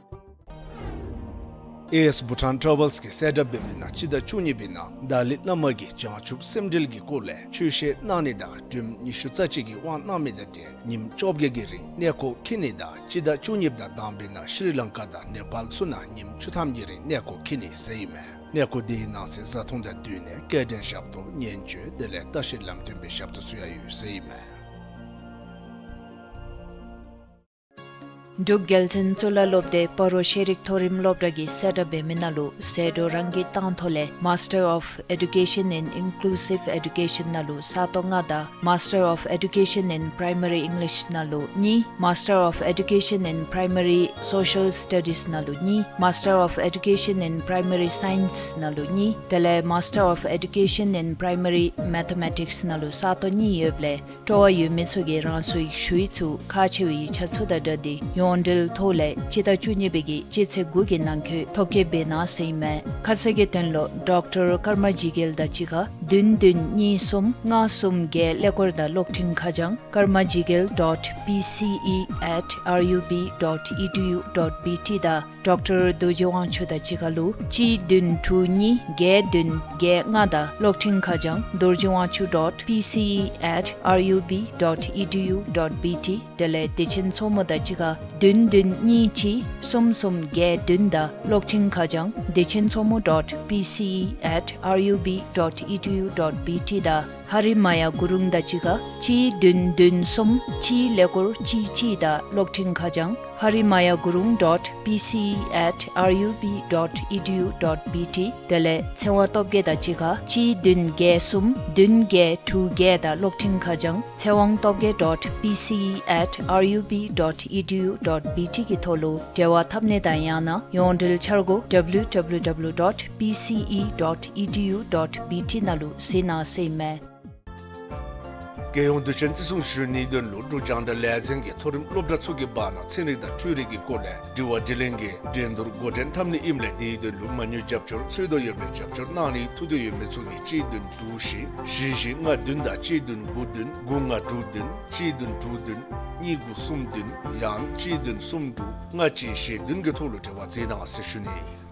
ཨེ་ཨེས་བྷུ་ཊཱན་ཊ་རེ་ཝེལསི་གིས་གསལ་བསྒྲགས་འབད་མི་ནང་སྤྱི་ཟླ་བཅུ་གཉིས་པའི་ནང་ཏཱ་ལའི་བླ་མ་གིས་བྱང་ཆུབ་སེམས་འགྲེལ་གྱི་སྐོར་ལས་ཆོས་བཤད་གནང་ནི་དང་སྒྲོལམ་ཉི་ཤུ་རྩ་གཅིག་གི་དབང་གནང་མི་དང་འབྲེལ་ཉིནམ་བཅོ་བརྒྱད་ཀྱི་རིང་གནས་སྐོར་འཁྱིད་ནི་དང་སྤྱི་ཟླ་བཅུ་གཉིས་པ་དང་དང་པའི་ནང་ཤྲི་ལང་ཀ་དང་ནེ་པཱལ་ཚུ་ནང་ཉིནམ་བཅུ་ཐམ་གྱི་རིང་གནས་སྐོར་འཁྱིད་ནི་ཟེར་ཨིན་མས། གནས་སྐོར་འདི་གི་ནང་གསེས་བཟའ་འཐུང་དང་སྡོད་གནས་སྐྱེལ་འདྲེན་ཞབས་ཏོག་ཉེན་བཅོལ་དེ་ལས་ལྟ་བཤལ་ལམ་སྟོན་པའི་ཞབས་ཏོག་ཚུ་ཡང་ཡོད་ཟེར་ཨིན་མས། འབྲུག་རྒྱལ་བཙུན་གཙུག་ལག་སློབ་སྡེ་སྤ་རོ་ཤེས་རིག་མཐོ་རིམ་སློབ་གྲྭ་གིས་གསལ་བསྒྲགས་འབད་མི་ནང་ལུ་ཟད་འགྲོ་རང་གིས་བཏང་ཐོག་ལས་Master of Education in Inclusive Education ནང་ལུ་ས་སྟོང་ལྔ་དང་Master of Education in Primary English ནང་ལུ་གཉིས། Master of Education in Primary Social Studies ནང་ལུ་གཉིས། Master of Education in Primary Science ནང་ལུ་གཉིས། དེ་ལས་Master of Education in Primary Mathematics ནང་ལུ་ས་སྟོང་གཉིས་ཡོདཔ་ལས་སྤྲོ་བ་ཡོད་མི་ཚུ་གིས་རང་སོའི་ཞུ་ཡིག་ཚུ་ཁག་ཆེ་བའི་ཡིག་ཆ་ཚུ་དང་སྦྲགས་ཏེ་ཡོངས་འབྲེལ་ཐོག་ལས་སྤྱི་ཟླ་བཅུ་གཉིས་པའི་གི་སྤྱི་ཚེས་དགུ་གི་ནང་འཁོད་ཐོ་བཀོད་འབད་གནང་ཟེར་ཨིན་མས། ཁ་གསལ་གྱི་དོན་ལུ་ཌོག་ཊར་ཀརྨ་ཇི་རྒྱལ་དང་གཅིག་ཁར་བདུན་བདུན་གཉིས་གསུམ་ལྔ་གསུམ་བརྒྱད་ཀླད་ཀོར་དང་གློག་འཕྲིན་ཁ་བྱང་karmajigel dot P C E at R U B dot E D U dot B T དང་ཌོག་ཊར་རྡོ་རྗེ་དབང་ཕྱུག་དང་གཅིག་ཁར་ལུ་གཅིག་བདུན་དྲུག་གཉིས་བརྒྱད་བདུན་བརྒྱད་ལྔ་དང་གློག་འཕྲིན་ཁ་བྱང་རྡོ་རྗེ་དབང་ཕྱུག་dot P C E at R U B dot E D U dot B T དེ་ལས་བདེ་ཆེན་མཚོ་མོ་དང་གཅིག་ཁར་བདུན་བདུན་གཉིས་གཅིག་གསུམ་གསུམ་བརྒྱད་བདུན་དང་གློག་འཕྲིན་ཁ་བྱང་བདེ་ཆེན་མཚོ་མོ་dot P C E at R U B dot E D U dot B T དང་ཧ་རི་མ་ཡ་གུ་རུང་དང་གཅིག་ཁར་གཅིག་བདུན་བདུན་གསུམ་གཅིག་ཀླད་ཀོར་གཅིག་གཅིག་དང་གློག་འཕྲིན་ཁ་བྱང་ཧ་རི་མ་ཡ་གུ་རུང་dot P C E at R U B dot E D U dot B T དེ་ལས་ཚེ་དབང་སྟོབས་རྒྱས་དང་གཅིག་ཁར་གཅིག་བདུན་བརྒྱད་གསུམ་བདུན་བརྒྱད་དྲུག་བརྒྱད་དང་གློག་འཕྲིན་ཁ་བྱང་ཚེ་དབང་སྟོབས་རྒྱས་dot P C E at R U B dot E D U dot B T གི་ཐོག་ལུ་འབྲེལ་བ་འཐབ་ནི་དང་ཡང་ན་ཡོངས་འབྲེལ་འཆར་སྒོ W W W dot P C E dot E D U dot B T ནང་ལུ་གཟིགས་གནང་ཟེར་ཨིན་མས། རྒྱལ་ཡོངས་དུས་ཆེན་བརྩི་སྲུང་ཞུ་ནིའི་དོན་ལུ་འབྲུག་རྒྱང་བསྒྲགས་ལས་འཛིན་གྱིས་མཐོ་རིམ་སློབ་གྲྭ་ཚུ་གི་བར་ན་ཚན་རིག་དང་འཕྲུལ་རིག་གི་སྐོར་ལས་དྲི་བ་དྲིས་ལན་གྱི་འགྲན་བསྡུར་འགོ་འདྲེན་འཐབ་ནི་ཨིནམ་ལས་དེའི་དོན་ལུ་མ་དངུལ་རྒྱབ་སྐྱོར་འཚོལ་དོ་ཡོདཔ་ལས་རྒྱབ་སྐྱོར་གནང་ནི་ཐུགས་འདོད་ཡོད་མི་ཚུ་གིས་གཅིག་བདུན་དྲུག་བཞི་བཞི་བཞི་ལྔ་བདུན་དང་གཅིག་བདུན་དགུ་བདུན་དགུ་ལྔ་དྲུག་བདུན་གཅིག་བདུན་དྲུག་བདུན་གཉིས་དགུ་གསུམ་བདུན་ཡང་གཅིག་བདུན་གསུམ་དྲུག་ལྔ་གཅིག་བཞི་བདུན་གྱི་ཐོག་ལུ་འབྲེལ་བ་འཛིན་གནང་ཟེར་ཞུ་ནི།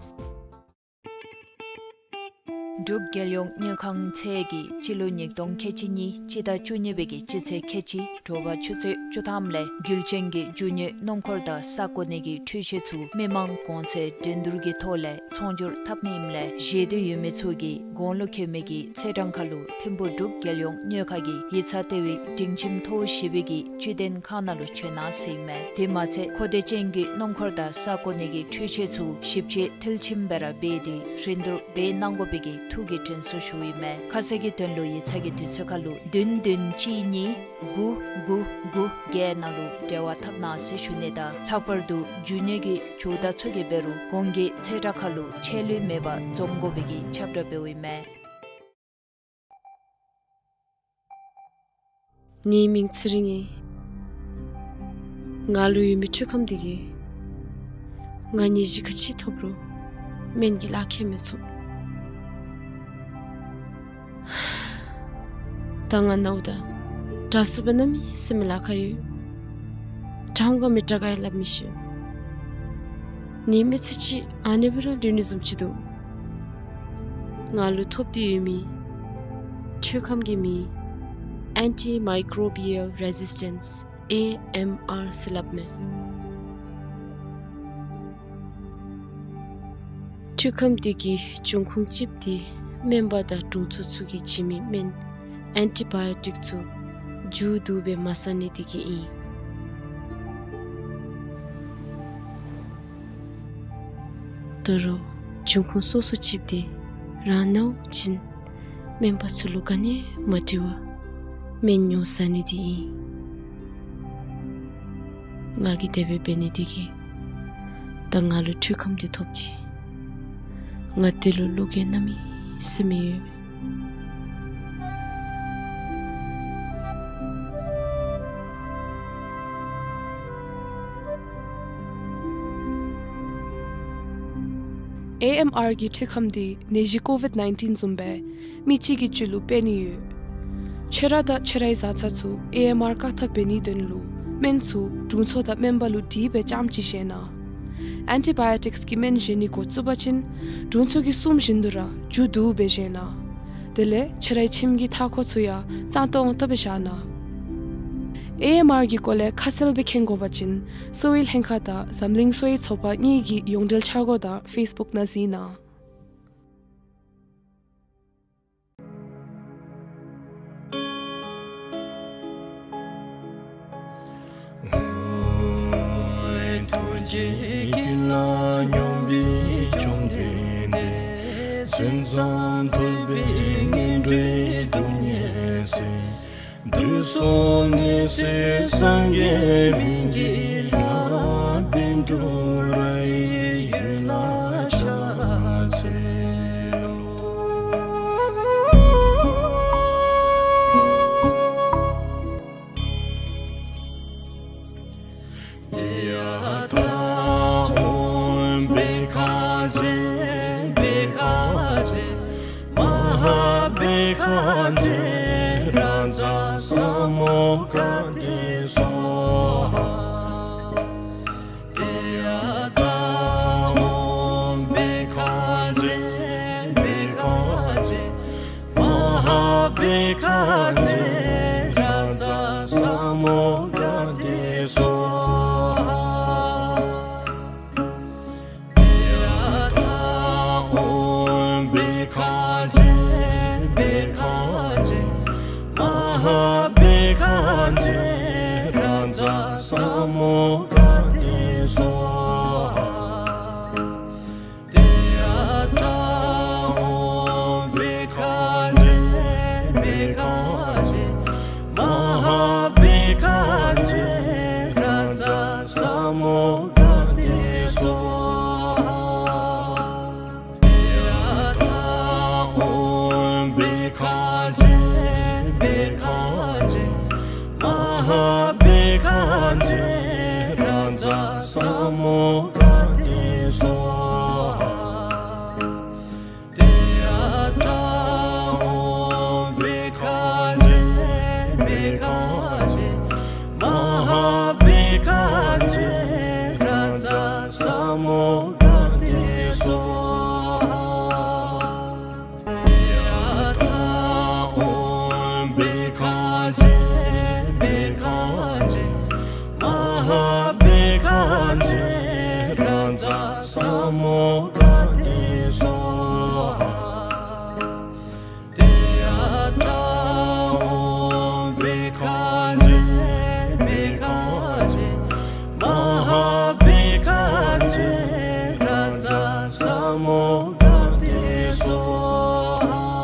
འབྲུག་རྒྱལ་ཡོངས་དངུལ་ཁང་ཚད་ཀྱིས་སྤྱི་ལོ་ཉིས་སྟོང་ཁལ་གཅིག་གཉིས་སྤྱི་ཟླ་བཅུ་གཉིས་པའི་གི་སྤྱི་ཚེས་ཁལ་གཅིག་དྲོ་པ་ཆུ་ཚོད་བཅུ་ཐམ་ལས་རྒྱུད་ཆེན་གྱི་རྒྱུ་དངོས་སྣུམ་འཁོར་དང་ས་བཀོད་ནི་གི་འཕྲུལ་ཆས་ཚུ་མི་མང་གོང་ཚད་འགྲན་བསྡུར་གྱི་ཐོག་ལས་ཚོང་སྒྱུར་འཐབ་ནི་ཨིནམ་ལས་བཞེས་འདོད་ཡོད་མི་ཚུ་གིས་གོང་ལུ་འཁོད་མི་གི་ཚེས་གྲངས་ཁར་ལུ་ཐིམ་ཕུག་འབྲུག་རྒྱལ་ཡོངས་དངུལ་ཁང་གི་ཡིག་ཚང་ལྟེ་བའི་སྒྲིང་ཁྱིམ་ཐོག་བཞི་པའི་གི་བཅུད་ལྡན་ཁང་ནང་ལུ་བྱོན་གནང་ཟེར་ཨིན་མས། དེ་མ་ཚད་མཁོ་འདོད་ཅན་གྱི་སྣུམ་འཁོར་དང་ས་བཀོད་ནི་གི་འཕྲུལ་ཆས་ཚུ་ཞིབ་དཔྱད་མཐིལ་ཕྱིན་སྦེ་ར་འབད་དེ་རིན་བསྡུར་འབད་གནང་དགོ་པའི་གི་ཐུགས་ཀྱི་དྲན་གསོ་ཞུཝ་ཨིན་མས། ཁ་གསལ་གྱི་དོན་ལུ་ཡིག་ཚང་གི་དུས་ཚོད་ཁར་ལུ་བདུན་བདུན་གཅིག་གཉིས་དགུ་དགུ་དགུ་བརྒྱད་ནང་ལུ་འབྲེལ་བ་འཐབ་གནང་ཟེར་ཞུ་ནི་དང་ལྷག་པར་དུ་རྒྱུ་དངོས་ཀྱི་ཇོ་བདག་ཚུ་གིས་འབད་རུང་གོང་གི་ཚེས་གྲངས་ཁར་ལུ་ཆད་ལུས་མེད་པར་འཛོམས་དགོ་པའི་གི་ཁྱབ་བསྒྲགས་འབདཝ་ཨིན་མས། ངེའི་མིང་ཚེ་རིང་ཨིན། ང་ལུ་ཡོད་མི་འཕྲུལ་ཁམས་འདི་གིས་ང་ནད་གཞི་ག་ཅི་ཐོབ་རུང་སྨན་གྱི་ལག་ཁྱེར་མི་ཚུགས། ད་ང་ནཝ་ད་དྲག་སུ་སྦེ་གནམ་མེད་ས་མེད་ལཱ་ཁག་ཡོད། དྲག་འོང་ག་མི་དྲག་ག་ཡང་སླབ་མི་ཤེས། ངེའི་མི་ཚེ་གཅིག་ཨ་ནི་སྦེ་ར་ལུས་ནི་བཟུམ་ཅིག་འདུག། ང་ལུ་ཐོབ་སྟེ་ཡོད་མི་འཕྲུལ་ཁམས་ཀྱི་མིང་Antimicrobial Resistance ཨེ་ཨེམ་ཨར་ཟེར་སླབ་མས། འཕྲུལ་ཁམས་འདི་གི་འབྱུང་ཁུངས་གཅིགཔོ་འདི་སྨན་པ་དང་དྲུང་འཚོ་ཚུ་གིས་བྱིན་མི་སྨན་ཨེན་ཊི་བཱ་ཡོ་ཊིཀ་ཚུ་མཇུག་བསྡུ་སྦེ་མ་ཟ་ནི་འདི་གིས་ཨིན། ད་རུང་འབྱུང་ཁུངས་སོ་སོ་གཅིགཔོ་འདི་རང་ནཝ་ཅིན་སྨན་པ་ཚུ་ལུ་ག་ནི་མ་དྲི་བར་སྨན་ཉོ་ཟ་ནི་འདི་ཨིན། ང་གིས་དེ་སྦེ་འབད་ནི་འདི་གིས་ད་ང་ལུ་འཕྲུལ་ཁམས་འདི་ཐོབ་ཅི། ང་དེ་ལུ་བློ་འགྱོད་གནམ་མེད་ས་མེད་ཡོད། ཨེ་ཨེམ་ཨར་གྱི་འཕྲུལ་ཁམས་འདི་ནད་གཞི་ཀོ་ཝིཌ་ནའིན་ཊིན་བཟུམ་སྦེ་མི་གཅིག་གི་རྒྱུད་ལུ་འབད་ནི་ཡོད། ཁྱོད་ར་དང་ཁྱོད་རའི་བཟའ་ཚང་ཚུ་ཨེ་ཨེམ་ཨར་བཀག་ཐབས་འབད་ནིའི་དོན་ལུ་སྨན་ཚུ་དྲུང་འཚོ་དང་སྨན་པ་ལུ་དྲིས་སྦེ་ཙམ་ཅིག་བཞེས་གནང་། ཨེན་ཊི་བཱ་ཡོ་ཊིཀསི་གི་སྨན་བཞེས་ནི་འགོ་བཙུགས་པ་ཅིན་དྲུང་འཚོ་གིས་གསུངམ་བཞིན་དུ་ར་མཇུག་བསྡུ་སྦེ་བཞེས་གནང་། དེ་ལས་ཁྱོད་རའི་ཁྱིམ་གྱི་མཐའ་འཁོར་ཚུ་ཡང་གཙང་ཏོང་ཏོ་སྦེ་བཞག་གནང་། ཨེ་ཨེམ་ཨར་གྱི་སྐོར་ལས་ཁ་གསལ་སྦེ་མཁྱེན་དགོ་པ་ཅིན་གསོ་བའི་ལྷན་ཁག་དང་འཛམ་གླིང་གསོ་བའི་ཚོགས་པ་གཉིས་ཀྱི་ཡོངས་འབྲེལ་འཆར་སྒོ་དང་ཕེསི་བུཀ་ནང་གཟིགས་གནང་། ཐུགས་རྗེ་ཀུན་ལ་སྙོམས་པའི་བཅོམ་ལྡན་འདས། མཚན་ཙམ་ཐོས་པས་ངན་འགྲོའི་སྡུག་བསྔལ་སེལ། དུས་གསུམ་གནས་གསུམ་སངས་རྒྱས་སྨན་གྱི་ལྷ། པཎ་གྲུབ་ར་ཡི་ཡུལ་ལ་ཕྱག་འཚལ་ལོ། ཏདྱ་ཐཱ། ཨོཾ་བྷཻ་ཥ་ཛྱེ་བྷཻ་ཥ་ཛྱེ་མ་ཧཱ་བྷཻ་ཥ་ཛྱེ་རཱ་ཛ་ས་མུདྒ་ཏེ་སྭཱ་ཧཱ། ཏདྱ་ཐཱ། ཨོཾ་བྷཻ་ཥ་ཛྱེ་བྷཻ་ཥ་ཛྱེ་མ་ཧཱ་བྷཻ་ཥ་ཛྱེ་རཱ་ཛ་ས་མུདྒ་ཏེ་སྭཱ་ཧཱ། ཏདྱ་ཐཱ། ཨོཾ་བྷཻ་ཥ་ཛྱེ་བྷཻ་ཥ་ཛྱེ་མ་ཧཱ་བྷཻ་ཥ་ཛྱེ་རཱ་ཛ་ས་མུདྒ་ཏེ་སྭཱ་ཧཱ། ཏདྱ་ཐཱ། ཨོཾ་བྷཻ་ཥ་ཛྱེ་བྷཻ་ཥ་ཛྱེ་མ་ཧཱ་བྷཻ་ཥ་ཛྱེ་རཱ་ཛ་ས་མུདྒ་ཏེ་སྭཱ་ཧཱ། ཏདྱ་ཐཱ། ཨོཾ་བྷཻ་ཥ་ཛྱེ་བྷཻ་ཥ་ཛྱེ་མ་ཧཱ་བྷཻ་ཥ་ཛྱེ་རཱ་ཛ་ས་མུདྒ་ཏེ་སྭཱ་ཧཱ། ཏདྱ་ཐཱ། ཨོཾ་བྷཻ་ཥ་ཛྱེ་བྷཻ་ཥ་ཛྱེ་མ་ཧཱ་བྷཻ་ཥ་ཛྱེ་རཱ་ཛ་ས་མུདྒ་ཏེ་སྭཱ་ཧཱ། ཏདྱ་ཐཱ། ཨོཾ་བྷཻ་ཥ་ཛྱེ་བྷཻ་ཥ་ཛྱེ་མ་ཧཱ་བྷཻ་ཥ་ཛྱེ་རཱ་ཛ་ས་མུདྒ་ཏེ་སྭཱ་ཧཱ། ཏདྱ་ཐཱ། ཨོཾ་བྷཻ་ཥ་ཛྱེ་བྷཻ་ཥ་ཛྱེ་མ་ཧཱ་བྷཻ་ཥ་ཛྱེ་རཱ་ཛ་ས་མུདྒ་ཏེ་སྭཱ་ཧཱ།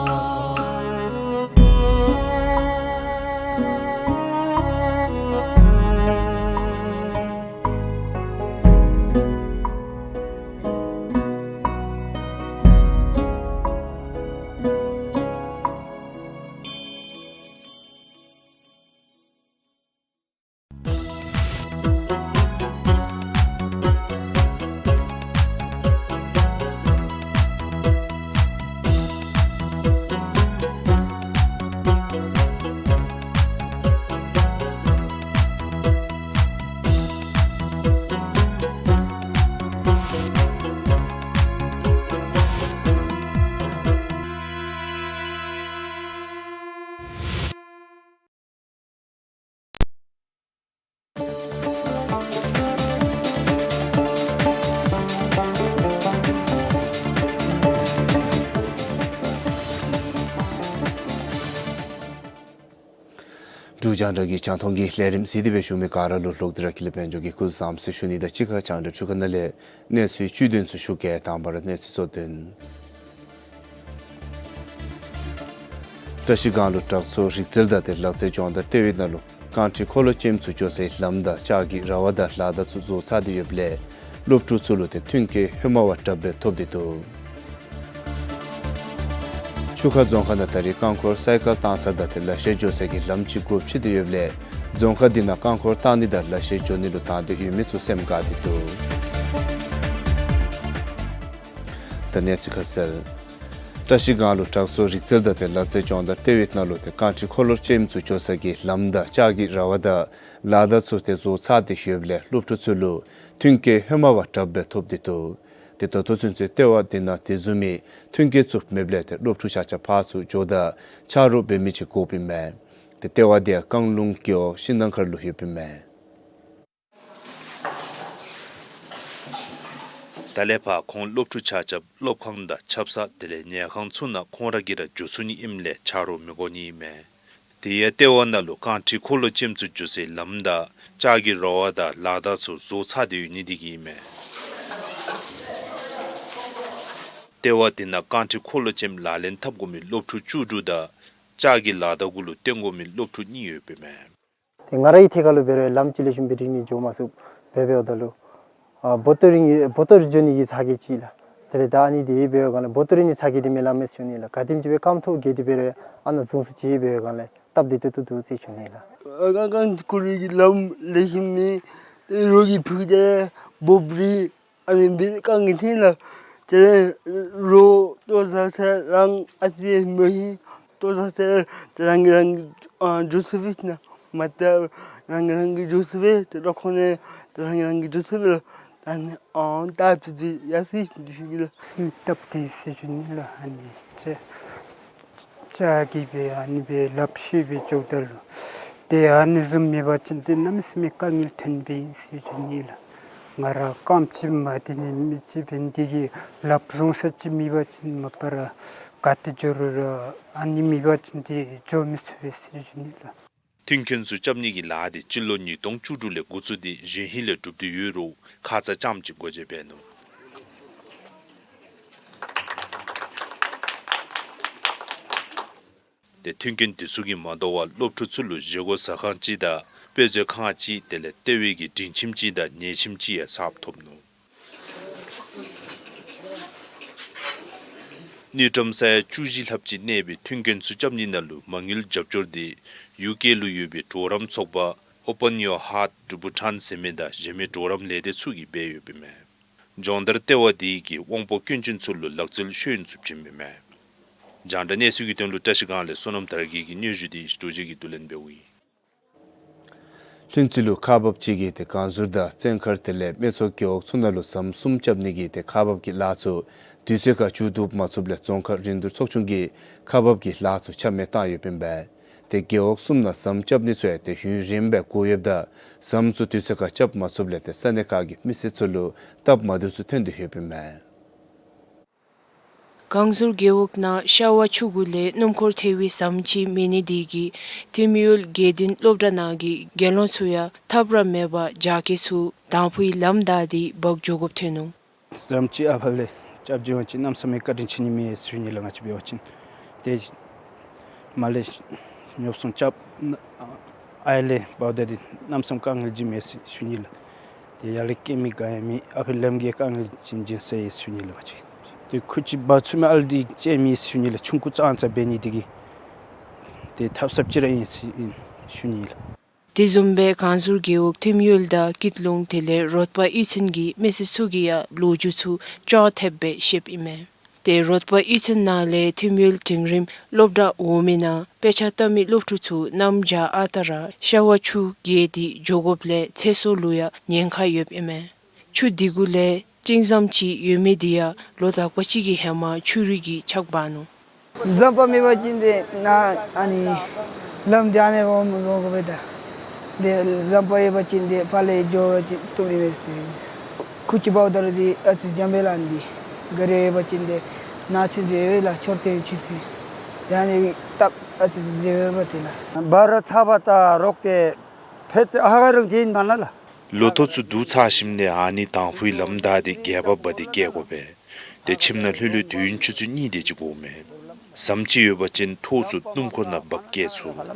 འབྲུག་རྒྱང་བསྒྲགས་ཀྱི་རྒྱང་མཐོང་གི་ལས་རིམ་གཟིགས་ཏེ་སྦེ་བཞུགས་མི་ག་ར་ལུ་ལྷག་སྟེ་ར་ཀུན་ལེགས་དཔལ་འབྱོར་གྱིས་སྐུ་གཟུགས་བཟང་པོ་ཟེར་ཞུ་ནི་དང་གཅིག་ཁར་རྒྱང་བསྒྲགས་འཕྲུལ་ཁང་ནང་ལས་གནས་ཚུལ་བཅུད་དོན་ཚུ་ཞུ་གེ། དང་པ་ར་གནས་ཚུལ་གཙོ་དོན། བཀྲ་ཤིས་སྒང་ལུ་དྲག་ཚོགས་རིག་རྩལ་དང་ཏེ་ལག་རྩལ་སྦྱོང་བརྡར་ལྟེ་བའི་ནང་ལུ་རྐང་ཁྲི་འཁོར་ལོ་ཅན་ཚུ་འགྱོ་སའི་ལམ་དང་ལྕགས་ཀྱི་ར་བ་དང་ལ་དྭགས་ཚུ་བཟོ་ཚར་ཏེ་ཡོདཔ་ལས་སློབ་ཕྲུག་ཚུ་ལུ་ཏེ་མཐུན་རྐྱེན་ཧེ་མ་བ་དྲགཔ་སྦེ་ཐོབ་སྟེ་འདུག། ཆུ་ཁ་རྫོང་ཁག་ནང་ད་རེས་རྐང་འཁོར་སའི་ཀལ་བཏང་ས་དང་དེ་ལེ་ཤ་འགྱོ་ས་གི་ལམ་ཅིག་དགོཔ་ཆེ་སྟེ་ཡོདཔ་ལས་རྫོང་ཁག་འདི་ནང་རྐང་འཁོར་བཏང་ནི་དང་ལེ་ཤ་འགྱོ་ནི་ལུ་དང་འདོད་ཡོད་མི་ཚུ་སེམས་དགའ་སྟེ་འདུག། ད་གནས་ཚུལ་ཁ་གསལ། བཀྲ་ཤིས་སྒང་ལུ་བྲག་མཚོ་རིག་རྩལ་དང་དེ་ལ་རྩེ་སྦྱོང་བརྡར་ལྟེ་བའི་ནང་ལུ་དེ་རྐང་ཁྲི་འཁོར་ལོ་ཅན་ཚུ་འགྱོ་ས་གི་ལམ་དང་ལྕགས་ཀྱི་ར་བ་དང་ལག་བརྡ་ཚུ་དེ་བཟོ་ཚར་ཏེ་ཡོདཔ་ལས་སློབ་ཕྲུག་ཚུ་ལུ་མཐུན་རྐྱེན་ཧེ་མ་བ་དྲགཔ་སྦེ་ཐོབ་སྟེ་འདུག། དེ་ད་ལྟོ་ཚུན་ཚོད་ལྟེ་བ་འདི་ནང་དེ་བཟུམ་མའི་མཐུན་རྐྱེན་ཚུ་མེདཔ་ལས་དེ་སློབ་ཕྲུག་ཆ་ཁྱབ་ཕར་ཚུར་འགྱོཝ་ད་ཆ་རོགས་འབད་མི་ཅིག་དགོཔ་ཨིན་མས། དེ་ལྟེ་བ་འདི་ཡང་བཀང་ལུང་རྒེད་འོག་ཤིང་ནགས་མཁར་ལུ་ཡོདཔ་ཨིན་མས། ད་ལས་ཕར་ཁོང་སློབ་ཕྲུག་ཆ་ཁྱབ་སློབ་ཁང་དང་ཆབ་གསང་དེ་ལས་ཉལ་ཁང་ཚུ་ནང་ཁོང་ར་གིས་ར་འགྱོ་ཚུགས་ནི་ཨིནམ་ལས་ཆ་རོགས་མི་དགོ་ནི་ཨིན་མས། དེ་ཡང་ལྟེ་བ་ནང་ལུ་རྐང་ཁྲི་འཁོར་ལོ་ཅན་ཚུ་འགྱོ་སའི་ལམ་དང་ལྕགས་ཀྱི་ར་བ་དང་ལག་བརྡ་ཚུ་བཟོ་ཚར་ཏེ་ཡོད་ནི་དེ་གིས་ཨིན་མས། ལྟེ་བ་འདི་ནང་རྐང་ཁྲི་འཁོར་ལོ་ཅན་ལག་ལེན་འཐབ་དགོ་མི་སློབ་ཕྲུག་བཅུ་དྲུག་དང་ལྕགས་ཀྱི་ལག་བརྡ་གུ་ལུ་བརྟེན་དགོ་མི་སློབ་ཕྲུག་གཉིས་ཡོདཔ་ཨིན་མས། ཏེ་ང་རའི་ཐད་ཁར་ལུ་འབད་རུང་ལམ་ཅིག་ལེགས་ཤོམ་སྦེ་རིང་ནི་འགྱོ་མ་ཚུགས་པས། འབདཝ་ད་ལུ་ཨ་འབོ་ཏོ་རིང་འབོ་ཏོ་རིང་འགྱོ་ནི་གི་ཚ་གྱང་ཅིག་ལགས། དེ་ལས་ད་ཨ་ནི་འདི་འབད་བའི་སྒང་ལས་འབོ་ཏོ་རིང་ནི་ཚ་གྱང་འདི་མེད་ལགས་མས་ཟེར་ཞུ་ནི་ལགས། ག་དེམ་ཅིག་སྦེ་རྐངམ་ཐོག་བརྒལ་ཏེ་འབད་རུང་ཨ་ནཱ་བཟུང་ཚུགས་ཅི་འབད་བའི་སྒང་ལས་སྟབས་བདེ་ཏོག་ཏོ་འདུག་ཟེར་ཞུ་ནི་ལགས། ཨ་རྐང་འཁོར་གྱི་ལམ་ལེགས་ཤོམ་མེད། རོགས་ཀྱིས་ཕུག་སྟེ་འབོ་རིང་ཨ་ནི་སྦེ་རྐང་གི་འཐེན་ལགས། དེ་ལས་རོགས་ལྟོ་བཟའ་ས་རང་ཨ་ཙི་མ་ཤེས། ལྟོ་བཟའ་ས་རང་གིས་རང་གིས་ཨ་འགྱོ་ཚུགས་པས་ན། མ་ད་རང་གིས་རང་གིས་འགྱོ་ཚུགས་པས། དེ་ལོག་ཁོ་ནས་དེ་རང་གིས་རང་གིས་འགྱོ་ཚུགས་པས་ལགས། ད་ནི་ཨ་ད་ཙི་ཙི་ཡར་སོང་ཡི་ཟེར་ཞུ་གེ་ལགས། སེམས་སྟབས་བདེ་ཟེར་ཞུ་ནི་ལགས། ཨ་ནི་ཅིག་ལྕགས་ཀྱི་སྦེ་ཨ་ནི་སྦེ་ལགཔ་ཤེས་སྦེ་འགྱོཝ་ད་ལུ་ཏེ་ཨ་ནི་བཟུམ་མེད་པ་ཅིན་ཏེ་གནམ་མེད་ས་མེད་དཀའ་ངལ་ཐོན་པས་ཟེར་ཞུ་ནི་ལགས། ང་ར་རྐངམ་ཅིག་མ་བདེ་ནི་མི་ཅིག་འབད་ནི་དེ་གིས་ལགཔ་བཟུང་ས་ཅིག་མེད་པ་ཅིན་མ་པ་ར་ག་ཏེ་འགྱོ་རུང་ར་ཨ་ནི་མེད་པ་ཅིན་ཏེ་འགྱོ་མི་ཚུགས་པས་ཟེར་ཞུ་ནི་ལགས། མཐུན་རྐྱེན་ཚུ་རྐྱབ་ནི་གི་ལཱ་འདི་སྤྱི་ལོ་ཉིས་སྟོང་བཅུ་དྲུག་ལས་འགོ་བཙུགས་ཏེ་གཞེས་ཧིང་ལས་གྲུབ་སྟེ་ཡོད་རུང་ཁ་ཙ་རྐྱངམ་ཅིག་སྒོ་འབྱེད་འབད་ནུག། ཏེ་མཐུན་རྐྱེན་འདི་ཚུ་གིས་མ་དོ་བར་སློབ་ཕྲུག་ཚུ་ལུ་བཞེས་སྒོ་ཟ་ཁང་ཅིག་དང་དཔེ་མཛོད་ཁང་ཅིག་དེ་ལས་ལྟེ་བའི་གི་སྒྲིང་ཁྱིམ་ཅིག་དང་ཉལ་ཁྱིམ་ཅིག་ཡང་གསརཔ་ཐོབ་ནུག། དངུལ་ཀྲམ་ས་ཡ་བཅུ་བཞི་ལྷགཔ་ཅིག་གནས་པའི་མཐུན་རྐྱེན་ཚུ་རྐྱབ་ནི་ནང་ལུ་མ་དངུལ་རྒྱབ་སྐྱོར་འདི་ཡུ་ཀེ་ལུ་ཡོད་པའི་གྲོགས་རམ་ཚོགས་པ་Open Your Heart Bhutan ཟེར་མི་དང་གཞན་མི་གྲོགས་རམ་ལས་སྡེ་ཚུ་གིས་འབད་ཡོདཔ་ཨིན་མས། སྦྱོང་བརྡར་ལྟེ་བ་འདི་གིས་དབང་པོ་སྐྱོན་ཅན་ཚུ་ལུ་ལག་རྩལ་ཤེས་ཡོན་ཚུ་བྱིནམ་ཨིན་མས། རྒྱང་བསྒྲགས་གནས་ཚུལ་གྱི་དོན་ལུ་བཀྲ་ཤིས་སྒང་ལས་བསོད་ནམས་དར་རྒྱས་ཀྱི་སྙན་ཞུ་འདི་ཡེ་ཤེས་རྡོ་རྗེ་གིས་བསྡུ་ལེན་འབདཝ་ཨིན། ལྷུན་རྩེ་ལུ་ཁག་འབགཔ་ཅིག་གིས་ཏེ་སྒང་ཟུར་དང་བཙན་མཁར་དེ་ལས་སྨད་མཚོ་རྒེད་འོག་ཚུ་ནང་ལུ་ཟམ་གསུམ་རྐྱབ་ནི་གི་ཏེ་ཁག་འབག་གི་ལཱ་ཚུ་དུས་ཚོད་ཁར་མཇུག་བསྡུ་མ་ཚུགསཔ་ལས་རྫོང་ཁག་རིན་བསྡུར་ཚོགས་ཆུང་གིས་ཁག་འབག་གི་ལཱ་ཚུ་ཆ་མེད་བཏང་ཡོདཔ་ཨིན་པས། ཏེ་རྒེད་འོག་གསུམ་ནང་ཟམ་རྐྱབ་ནི་ཚུ་ཡང་ཏེ་ཡུན་རིངམོ་སྦེ་འགོར་ཡོདཔ་ད་ཟམ་ཚུ་དུས་ཚོད་ཁར་རྐྱབ་མ་ཚུགསཔ་ལས་ཏེ་ས་གནས་ཁག་གི་མི་སེར་ཚུ་ལུ་སྟབས་མ་བདེཝ་ཚུ་ཐོན་ཏེ་ཡོདཔ་ཨིན་མས། སྒང་ཟུར་རྒེད་འོག་ནང་ཤ་བ་ཆུ་གུ་ལས་སྣུམ་འཁོར་ཐལ་བའི་ཟམ་ཅིག་མེད་ནི་དེ་གིས་ཐིམ་ཡུལ་དགེ་ལྡན་སློབ་གྲྭ་ནང་གི་དགེ་སློང་ཚུ་ཡང་ཐབས་ར་མེད་པར་རྒྱགས་སྐལ་ཚུ་དང་ཕུའི་ལམ་བདའ་སྟེ་འབག་འགྱོ་དགོཔ་ཐོན་ནུག། ཟམ་ཅིག་ཨ་ཕར་ལས་རྐྱབ་བྱིན་པ་ཅིན་གནམ་མེད་ས་མེད་བཀའ་དྲིན་ཆེ་ནི་མས་ཟེར་ཞུ་ནི་ལགས། ང་བཅས་འབད་བ་ཅིན་ཏེ་མར་ལས་ཉོ་ཚོང་རྐྱབ་ཨ་ཡར་ལས་འབག་ད་འདི་གནམ་མེད་ས་མེད་དཀའ་ངལ་ཅིག་མས་ཟེར་ཞུ་ནི་ལགས། ཏེ་ཡར་ལས་སྐྱེལ་མི་ག་ཡང་མེད། ཨ་ཕི་ལམ་གྱི་དཀའ་ངལ་ཅིག་འབྱུང་ས་ཨིན་ཟེར་ཞུ་ནི་ལགས། ང་བཅས་ཏེ་ཁུ་ཅིག་འབག་ཚུགས་མི་ཨ་ལུ་འདི་ཅིག་མེད་ཟེར་ཞུ་ནི་ལགས། ཆུང་ཀུ་ཙང་ཙ་འབད་ནི་དེ་གིས་ཏེ་ཐབས་ཟབ་ཅིག་ར་ཨིན་ཟེར་ཨིན་ཞུ་ནི་ལགས། དེ་བཟུམ་སྦེ་སྒང་ཟུར་རྒེད་འོག་ཐིམ་ཡུལ་དང་སྐྱིད་ལུང་དེ་ལས་རོགས་པ་གཡུས་ཚན་གྱི་མི་སེར་ཚུ་གིས་ཡང་ལོ་རྒྱུས་ཚུ་ཅོག་འཐདཔ་སྦེ་བཤདཔ་ཨིན་མས། ཏེ་རོགས་པ་གཡུས་ཚན་ནང་ལས་ཐིམ་ཡུལ་འབྲིང་རིམ་སློབ་གྲྭ་འོག་མའི་ནང་དཔེ་ཆ་ལྟ་མི་སློབ་ཕྲུག་ཚུ་གནམ་བྱཱར་ཨ་རྟག་ར་ཤ་བ་ཆུ་བརྒལ་ཏེ་འགྱོ་དགོཔ་ལས་ཚེ་སྲོག་ལུ་ཡང་ཉེན་ཁ་ཡོདཔ་ཨིན་མས། ཆུ་འདི་གུ་ལས་སྤྲིན་ཟམ་ཅིག་ཡོད་མི་འདི་ཡང་ལོ་དག་པ་ཅིག་གི་ཧེ་མ་ཆུ་རུད་ཀྱིས་ཆག་འབག་ནུག། ཟམ་པ་མེད་པ་ཅིན་ཏེ་ནཱ་ཨ་ནི་ལམ་འདི་ཨ་ནི་རོགས་མི་རོགས་གོ་པས་ད། ཏེ་ཟམ་པ་ཡོད་པ་ཅིན་ཏེ་ཕར་ལས་འགྱོ་བ་ཅིན་བཏུབ་ནི་མས་ཟེར། ཁུ་ཅིག་འབགཔ་ད་ལུ་འདི་ཨ་ཙི་འཇམ་པས་ལགས། འདི་ག་ར་ཡོད་པ་ཅིན་ཏེ་ནཱ་ཚུན་ཚོད་ཡོད་ལགས། མཆོད་རྟེན་ཚུན་ཚོད། ཡང་ནི་སྟབས་ཨ་ཙི་འཇམ་པས་ཏེ་ལགས། འབག་ར་ཚར་བ་ད་རོགས་ཏེ་ཕེད་ཚེ་ཨ་ཧ་ག་རང་བྱིན་མ་ལ་ལགས། ལོ་ཐོག་ཚུ་བསྡུ་ཚར་ཞིནམ་ལས་ཨ་ནི་དང་ཕུའི་ལམ་བདའ་སྟེ་རྒྱབ་འབག་སྟེ་བསྐྱལ་དགོ་པས། ཏེ་ཁྱིམ་ནང་ལྷོད་ལྷོད་དུས་ཡུན་ཆུ་ཚོད་གཉིས་དེ་ཅིག་འགོརཝ་མས། ཟམ་ཅིག་ཡོད་པ་ཅིན་ཐོག་ཚུ་སྣུམ་འཁོར་ནང་འབག་བསྐྱལ་ཚུགས།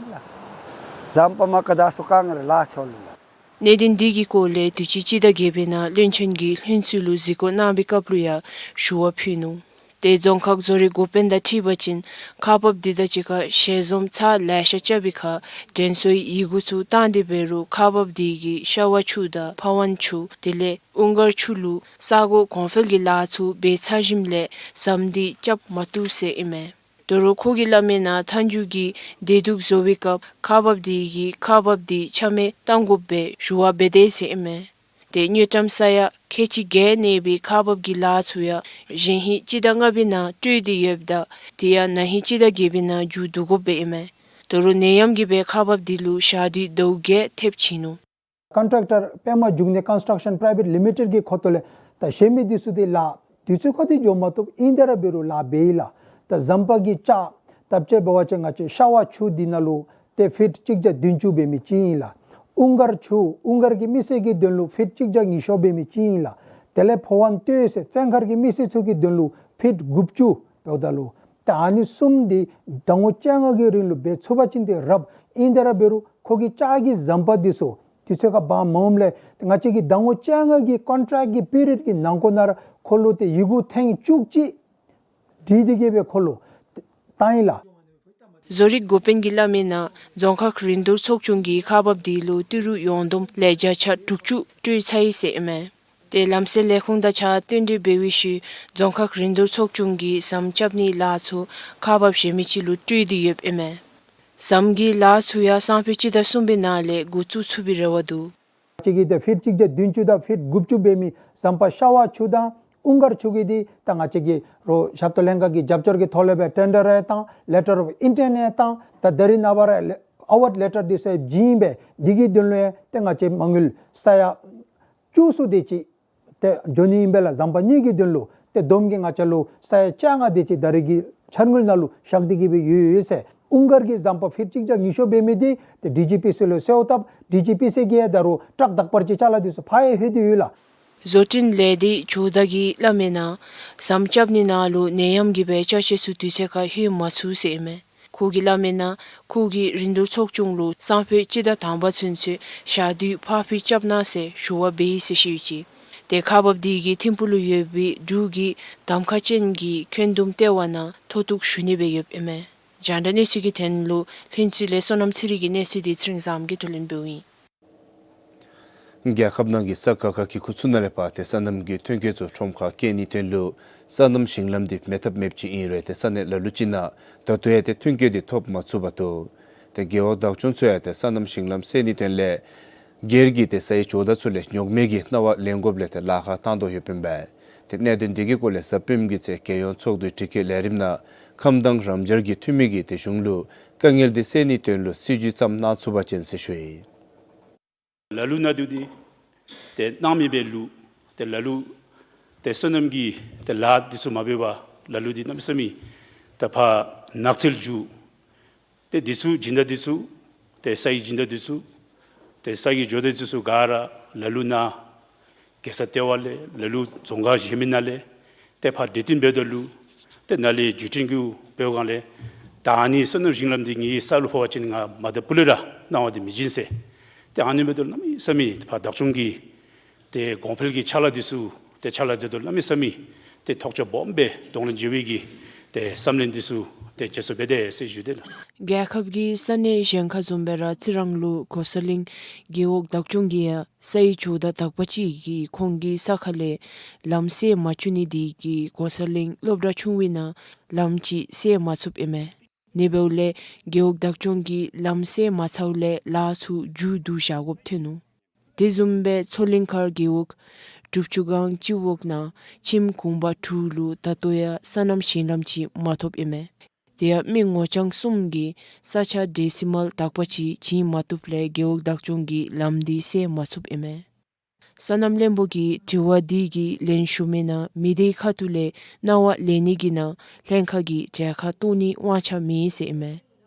ཟམ་པ་མ་ག་དག་སུ་དཀའ་ངལ་ལ་ཆོ་ལུ་ལགས། གནད་དོན་འདི་གི་སྐོར་ལས་དུས་ཅི་སྤྱི་ཟླ་བརྒྱད་པའི་ནང་བློན་ཆེན་གྱིས་ལྷུན་རྩེ་ལུ་གཟིགས་སྐོར་གནང་བའི་སྐབས་ལུ་ཡང་ཞུ་བ་ཕུལ་ནུག། ཏེ་རྫོང་ཁག་བཟོ་རིག་འགོ་དཔོན་དང་འཁྲིལ་བ་ཅིན་ཁག་འབག་འདི་དང་གཅིག་ཁར་ཞལ་འཛོམས་ཚར་ལེ་ཤ་རྐྱབ་པའི་ཁར་དྲན་གསོའི་ཡི་གུ་ཚུ་བཏང་སྟེ་འབད་རུང་ཁག་འབག་འདི་གིས་ཤ་བ་ཆུ་དང་ཕ་ཝང་ཆུ་དེ་ལས་ཨུང་དཀར་ཆུ་ལུ་ས་སྒོ་གོང་འཕེལ་གྱི་ལཱ་ཚུ་འབད་ཚར་ཞིནམ་ལས་ཟམ་འདི་རྐྱབ་མ་བཏུབ་ཟེར་ཨིན་མས། དོ་རུང་ཁོ་གིས་སླབ་མིའི་ནང་མཐའ་མཇུག་གི་བདེ་སྡུག་བཟོ་བའི་སྐབས་ཁག་འབག་འདི་གིས་ཁག་འབག་འདི་ཆ་མེད་བཏང་དགོཔ་སྦེ་ཞུ་བ་འབད་དེས་ཟེར་ཨིན་མས། ཏེ་དངུལ་ཀྲམ་ས་ཡ་ཁལ་གཅིག་བརྒྱད་གནས་པའི་ཁག་འབག་གི་ལཱ་ཚུ་ཡང་གཞེས་ཧིང་སྤྱི་ཟླ་ལྔ་པའི་ནང་སྤྲོད་དེ་ཡོདཔ་ད་དེ་ཡང་ན་ཧིང་སྤྱི་ཟླ་བརྒྱད་པའི་ནང་མཇུག་བསྡུ་དགོཔ་སྦེ་ཨིན་མས། དོ་རུང་ནད་ཡམས་ཀྱིས་འབད་ཁག་འབག་འདི་ལུ་ཞག་དུས་ཟླཝ་བརྒྱད་ཐེབས་ཕྱིན་ནུག། ཀོན་ཊེཀ་ཊར་པདྨ་འབྱུང་གནས་ཀོན་སི་ཊརཀ་ཤཱན་པ་རའི་ཝེཊ་ལི་མི་ཊེཌ་གི་ཁོངས་གཏོགས་ལས་ད་གཞན་མི་འདི་ཚུ་འདི་ལཱ་དུས་ཚོད་ཁར་འདི་འགྱོ་མ་བཏུབ། ཨིན་ཏེ་ར་འབད་རུང་ལཱ་འབད་ཡི་ལགས། ད་ཟམ་པ་གི་ལྕགས་ད་ཅི་འབད་བ་ཅིན་ང་བཅས་ཤ་བ་ཆུ་འདི་ནང་ལུ་ཏེ་ཕིཊ་གཅིག་བརྒྱ་བདུན་ཅུ་འབད་མི་ཅིག་ཨིན་ལགས། ཨུང་དཀར་ཆུ་ཨུང་དཀར་གྱི་མི་སེར་གྱི་དོན་ལུ་ཕིཊ་གཅིག་བརྒྱ་ཉི་ཤུ་འབད་མི་ཅིག་ཨིན་ལགས། དེ་ལས་ཕ་ཝང་སྟོད་ཟེར་བཙན་མཁར་གྱི་མི་སེར་ཚུ་གི་དོན་ལུ་ཕིཊ་དགུ་བཅུ་འབདཝ་ད་ལུ་ད་ཨ་ནི་གསུམ་འདི་ཟླ་ངོ་བཅོ་ལྔ་གི་རིང་ལུ་འབད་ཚུགས་པ་ཅིན་ཏེ་རབ། ཨིན་ཏེ་ར་འབད་རུང་ཁོ་གི་ལྕགས་ཀྱི་ཟམ་པ་འདི་ཚུ་དུས་ཚོད་ཁར་འབག་མ་འོངམ་ལས་ཏེ་ང་བཅས་ཀྱི་ཟླ་ངོ་བཅོ་ལྔ་གི་ཀོན་ཊེཀ་ཊི་གི་པི་རི་ཡཌ་གི་ནང་འཁོད་ནང་ར་ཁོ་ལུ་ཏེ་ཡི་གུ་ཐེངས་བཅུ་གཅིག་བྲིས་ཏེ་གི་སྦེ་ཁོ་ལུ་བཏང་ཡི་ལགས། བཟོ་རིག་འགོ་དཔོན་གྱིས་སླབ་མིའི་ནང་རྫོང་ཁག་རིན་བསྡུར་ཚོགས་ཆུང་གིས་ཁག་འབག་འདི་ལུ་ཏི་རུ་ཡོངས་བསྡོམས་ལས་བརྒྱ་ཆ་དྲུག་ཅུ་སྤྲོད་ཚར་ཡི་ཟེར་ཨིན་མས། ཏེ་ལམ་སེལ་ལས་ཁུངས་དང་གཅིག་ཁར་བསྟུན་གྲོས་འབད་བའི་ཤུལ་རྫོང་ཁག་རིན་བསྡུར་ཚོགས་ཆུང་གིས་ཟམ་རྐྱབ་ནིའི་ལཱ་ཚུ་ཁག་འབག་གཞན་མི་ཅིག་ལུ་སྤྲོད་དེ་ཡོདཔ་ཨིན་མས། ཟམ་གྱི་ལཱ་ཚུ་ཡང་སང་ཕོད་སྤྱི་ཟླ་གསུམ་པའི་ནང་ལས་འགོ་བཙུགས་ཚུགས་པའི་རེ་བ་འདུག། ང་བཅས་ཀྱིས་ཏེ་ཕིཊ་གཅིག་བརྒྱ་བདུན་ཅུ་དང་ཕིཊ་དགུ་བཅུ་འབད་མི་ཟམ་པ་ཤ་བ་ཆུ་དང་ཨུང་དཀར་ཆུ་གི་འདི་ད་ང་བཅས་ཀྱིས་རོགས་ཞབས་ཏོག་ལྷན་ཁག་གི་རྒྱབ་སྐྱོར་གྱི་ཐོག་ལས་སྦེ་ཊེན་ཌར་ཡང་བཏང་། ལེ་ཊར་ཨོཕ་ཨིན་ཊེནཊ་ཡང་བཏང་། ད་ད་རིས་ནངས་པ་ར་ཨེ་ཝརཌ་ལེ་ཊར་འདི་ཚུ་བྱིན་སྦེ་འདི་གི་དོན་ལུ་ཡང་ཏེ་ང་བཅས་མ་དངུལ་ས་ཡ་བཅུ་གསུམ་དེ་ཅིག་ཏེ་འགྱོ་ནི་ཨིན་པས་ལགས། ཟམ་པ་གཉིས་ཀྱི་དོན་ལུ་ཏེ་བསྡོམས་ཀྱིས་ང་བཅས་ལུ་ས་ཡ་བཅོ་ལྔ་དེ་ཅིག་ད་རིས་ཀྱི་འཆར་དངུལ་ནང་ལུ་བཞག་སྟེ་གི་སྦེ་ཡོད་ཡོད་ཟེར། ཨུང་དཀར་གྱི་ཟམ་པ་ཕིཊ་གཅིག་བརྒྱ་ཉི་ཤུ་འབད་མི་འདི་ཏེ་ཌི་ཇི་པི་སི་ལུ་གསོལཝ་བཏབ། ཌི་ཇི་པི་སི་གིས་ཡང་ད་རུང་ཊཱག་དག་པར་གྱི་ཅ་ལ་འདི་ཚུ་ཕར་ཡང་ལྷོད་དེ་ཡོད་ལགས། བཟོ་སྐྲུན་ལས་སྡེ་ཇོ་བདག་གིས་སླབ་མིའི་ནང་ཟམ་རྐྱབ་ནི་ནང་ལུ་ནད་ཡམས་ཀྱིས་འབད་ཅ་ཆས་ཚུ་དུས་ཚོད་ཁར་ལྷོད་མ་ཚུགས་ཟེར་ཨིན་མས། ཁོ་གིས་སླབ་མིའི་ནང་ཁོ་གིས་རིན་བསྡུར་ཚོགས་ཆུང་ལུ་སང་ཕོད་སྤྱི་ཟླ་དང་པ་ཚུན་ཚོད་ཞག་དུས་ཕར་འཕུལ་རྐྱབ་གནང་ཟེར་ཞུ་བ་འབད་ཡི་ཟེར་བཤད་ཅི། ཏེ་ཁག་འབག་འདི་གིས་ཐིམ་ཕུག་ལུ་ཡོད་པའི་འབྲུག་གི་གདམ་ཁ་ཅན་གྱི་འཁོན་འདུམ་ལྟེ་བ་ནང་མཐོ་གཏུགས་ཞུ་ནི་སྦེ་ཡོདཔ་ཨིན་མས། རྒྱང་བསྒྲགས་གནས་ཚུལ་གྱི་དོན་ལུ་ལྷུན་རྩེ་ལས་བསོད་ནམས་ཚེ་རིང་གི་གནས་ཚུལ་འདི་ཚེ་རིང་བཟངམོ་གིས་བསྡུ་ལེན་འབདཝ་ཨིན། རྒྱལ་ཁབ་ནང་གི་ས་ཁག་ཁག་གི་ཁུལ་ཚུ་ནང་ལས་ཕར་ཏེ་སོ་ནམ་གྱི་ཐོན་སྐྱེད་ཚུ་ཁྲོམ་ཁར་བསྐྱལ་ནིའི་དོན་ལུ་སོ་ནམ་ཞིང་ལམ་འདི་མེད་ཐབས་མེདཔ་ཅིག་ཨིན་རུང་ཏེ་ས་གནས་ལ་ལུ་ཅིག་ནང་ད་ལྟོ་ཡང་ཏེ་ཐོན་སྐྱེད་འདི་ཐོབ་མ་ཚུགས་པར་འདུག། ཏེ་རྒེད་འོག་བདག་སྐྱོང་ཚུ་ཡང་ཏེ་སོ་ནམ་ཞིང་ལམ་སེལ་ནིའི་དོན་ལས་སྒེར་གྱི་ཏེ་སའི་ཇོ་བདག་ཚུ་ལས་རྙོག་མེད་ཀྱི་གནང་བ་ལེན་དགོཔ་ལས་ཏེ་ལཱ་ཁག་བཏང་དོ་ཡོདཔ་ཨིན་པས། ཏེ་གནད་དོན་འདི་གི་སྐོར་ལས་གཟའ་སྤེནམ་གྱི་ཚེས་རྒྱལ་ཡོངས་ཚོགས་འདུའི་དྲི་བཀོད་ལས་རིམ་ནང་ཁམས་དྭངས་རམ་སྦྱར་གྱི་འཐུས་མི་གིས་ཏེ་གཞུང་ལུ་དཀའ་ངལ་འདི་སེལ་ནིའི་དོན་ལུ་སྲིད་བྱུས་བརྩམ་གནང་ཚུགས་པ་ཅིན་ཟེར་ཞུ་ཡི། ལ་ལུ་ནང་འདི་ཏེ་གནམ་མེད་པའི་ལུ་ཏེ་ལ་ལུ་ཏེ་སོ་ནམ་གྱི་ཏེ་ལཱ་འདི་ཚུ་མ་འབད་བར་ལ་ལུ་འདི་གནམ་མེད་ས་མེད་ད་ཕར་ནགས་ཚལ་འགྱུར། ཏེ་འདི་ཚུ་སྦྱིན་བདག་འདི་ཚུ་ཏེ་སའི་སྦྱིན་བདག་འདི་ཚུ་ཏེ་སའི་ཇོ་བདག་འདི་ཚུ་ག་ར་ལ་ལུ་ནང་རྒྱལ་ས་ལྟེ་བ་ལས་ལ་ལུ་རྫོང་ཁག་གཞན་མི་ནང་ལས་ཏེ་ཕར་གྲོས་བསྟུན་འབདཝ་ད་ལུ་ཏེ་ནཱ་ལས་བརྒྱུད་འཕྲིན་གྱི་འབད་བའི་སྒང་ལས་ད་ཨ་ནི་སོ་ནམ་ཞིང་ལམ་འདི་ངེའི་ས་ལུ་ཕོག་པ་ཅིན་ང་མ་ད་པུ་ལས་ར་གནང་བ་འདི་མི་བྱིན་ཟེར། ཏེ་ཨ་ནི་འབདཝ་ད་གནམ་མེད་ས་མེད་ཕར་བདག་སྐྱོང་གི་ཏེ་གོང་འཕེལ་གྱི་ཕྱག་ལཱ་འདི་ཚུ་ཏེ་ཕྱག་ལཱ་མཛད་དོ་གནམ་མེད་ས་མེད་ཏེ་ཐོགས་ཆགས་སྦོམ་སྦེ་གདོང་ལེན་བྱེད་པའི་གི་ཏེ་བསམ་ལན་འདི་ཚུ་ཏེ་བརྗེད་སོང་སྦེ་ཏེ་ཟེར་ཞུ་དེས་ལགས། རྒྱལ་ཁབ་ཀྱི་ས་གནས་གཞན་ཁག་བཟུམ་སྦེ་ར་རྩི་རང་ལུ་གོ་ས་ལིང་རྒེད་འོག་བདག་སྐྱོང་གིས་ཡང་སའི་ཇོ་བདག་དག་པ་ཅིག་གིས་ཁོང་གི་ས་ཁ་ལས་ལམ་བསལ་མ་བཅུག་ནི་འདི་གིས་གོ་ས་ལིང་སློབ་གྲྭ་ཆུང་བའི་ནང་ལམ་ཅིག་བསལ་མ་ཚུགསཔ་ཨིན་མས། ཨ་ནི་འབདཝ་ལས་རྒེད་འོག་བདག་སྐྱོང་གིས་ལམ་བསལ་མ་ཚརཝ་ལས་ལཱ་ཚུ་མཇུག་བསྡུ་བཞག་དགོཔ་ཐོན་ནུག། དེ་བཟུམ་སྦེ་མཚོ་གླིང་མཁར་རྒེད་འོག་དྲུག་ཅུ་སྒང་སྤྱི་འོག་ནང་ཁྱིམ་གུང་པ་དྲུག་ལུ་ད་ལྟོ་ཡང་སོ་ནམ་ཞིང་ལམ་ཅིག་མ་ཐོབ་ཨིན་མས། དེ་ཡང་མི་ངོ་རྐྱང་གསུམ་གྱིས་ས་ཆ་ཌེ་སི་མཱལ་དག་པ་ཅིག་བྱིན་མ་བཏུབ་ལས་རྒེད་འོག་བདག་སྐྱོང་གིས་ལམ་འདི་བསལ་མ་ཚུགསཔ་ཨིན་མས། སོ་ནམ་བློན་པོ་གིས་དྲི་བ་འདི་གི་ལན་ཞུ་མིའི་ནང་མི་སྡེའི་ཁ་ཐུག་ལས་གནང་བ་ལེན་ནི་གི་ནང་ལྷན་ཁག་གི་གྲལ་ཁར་གཏོགས་ནིའི་དབང་ཆ་མེད་ཟེར་ཨིན་མས།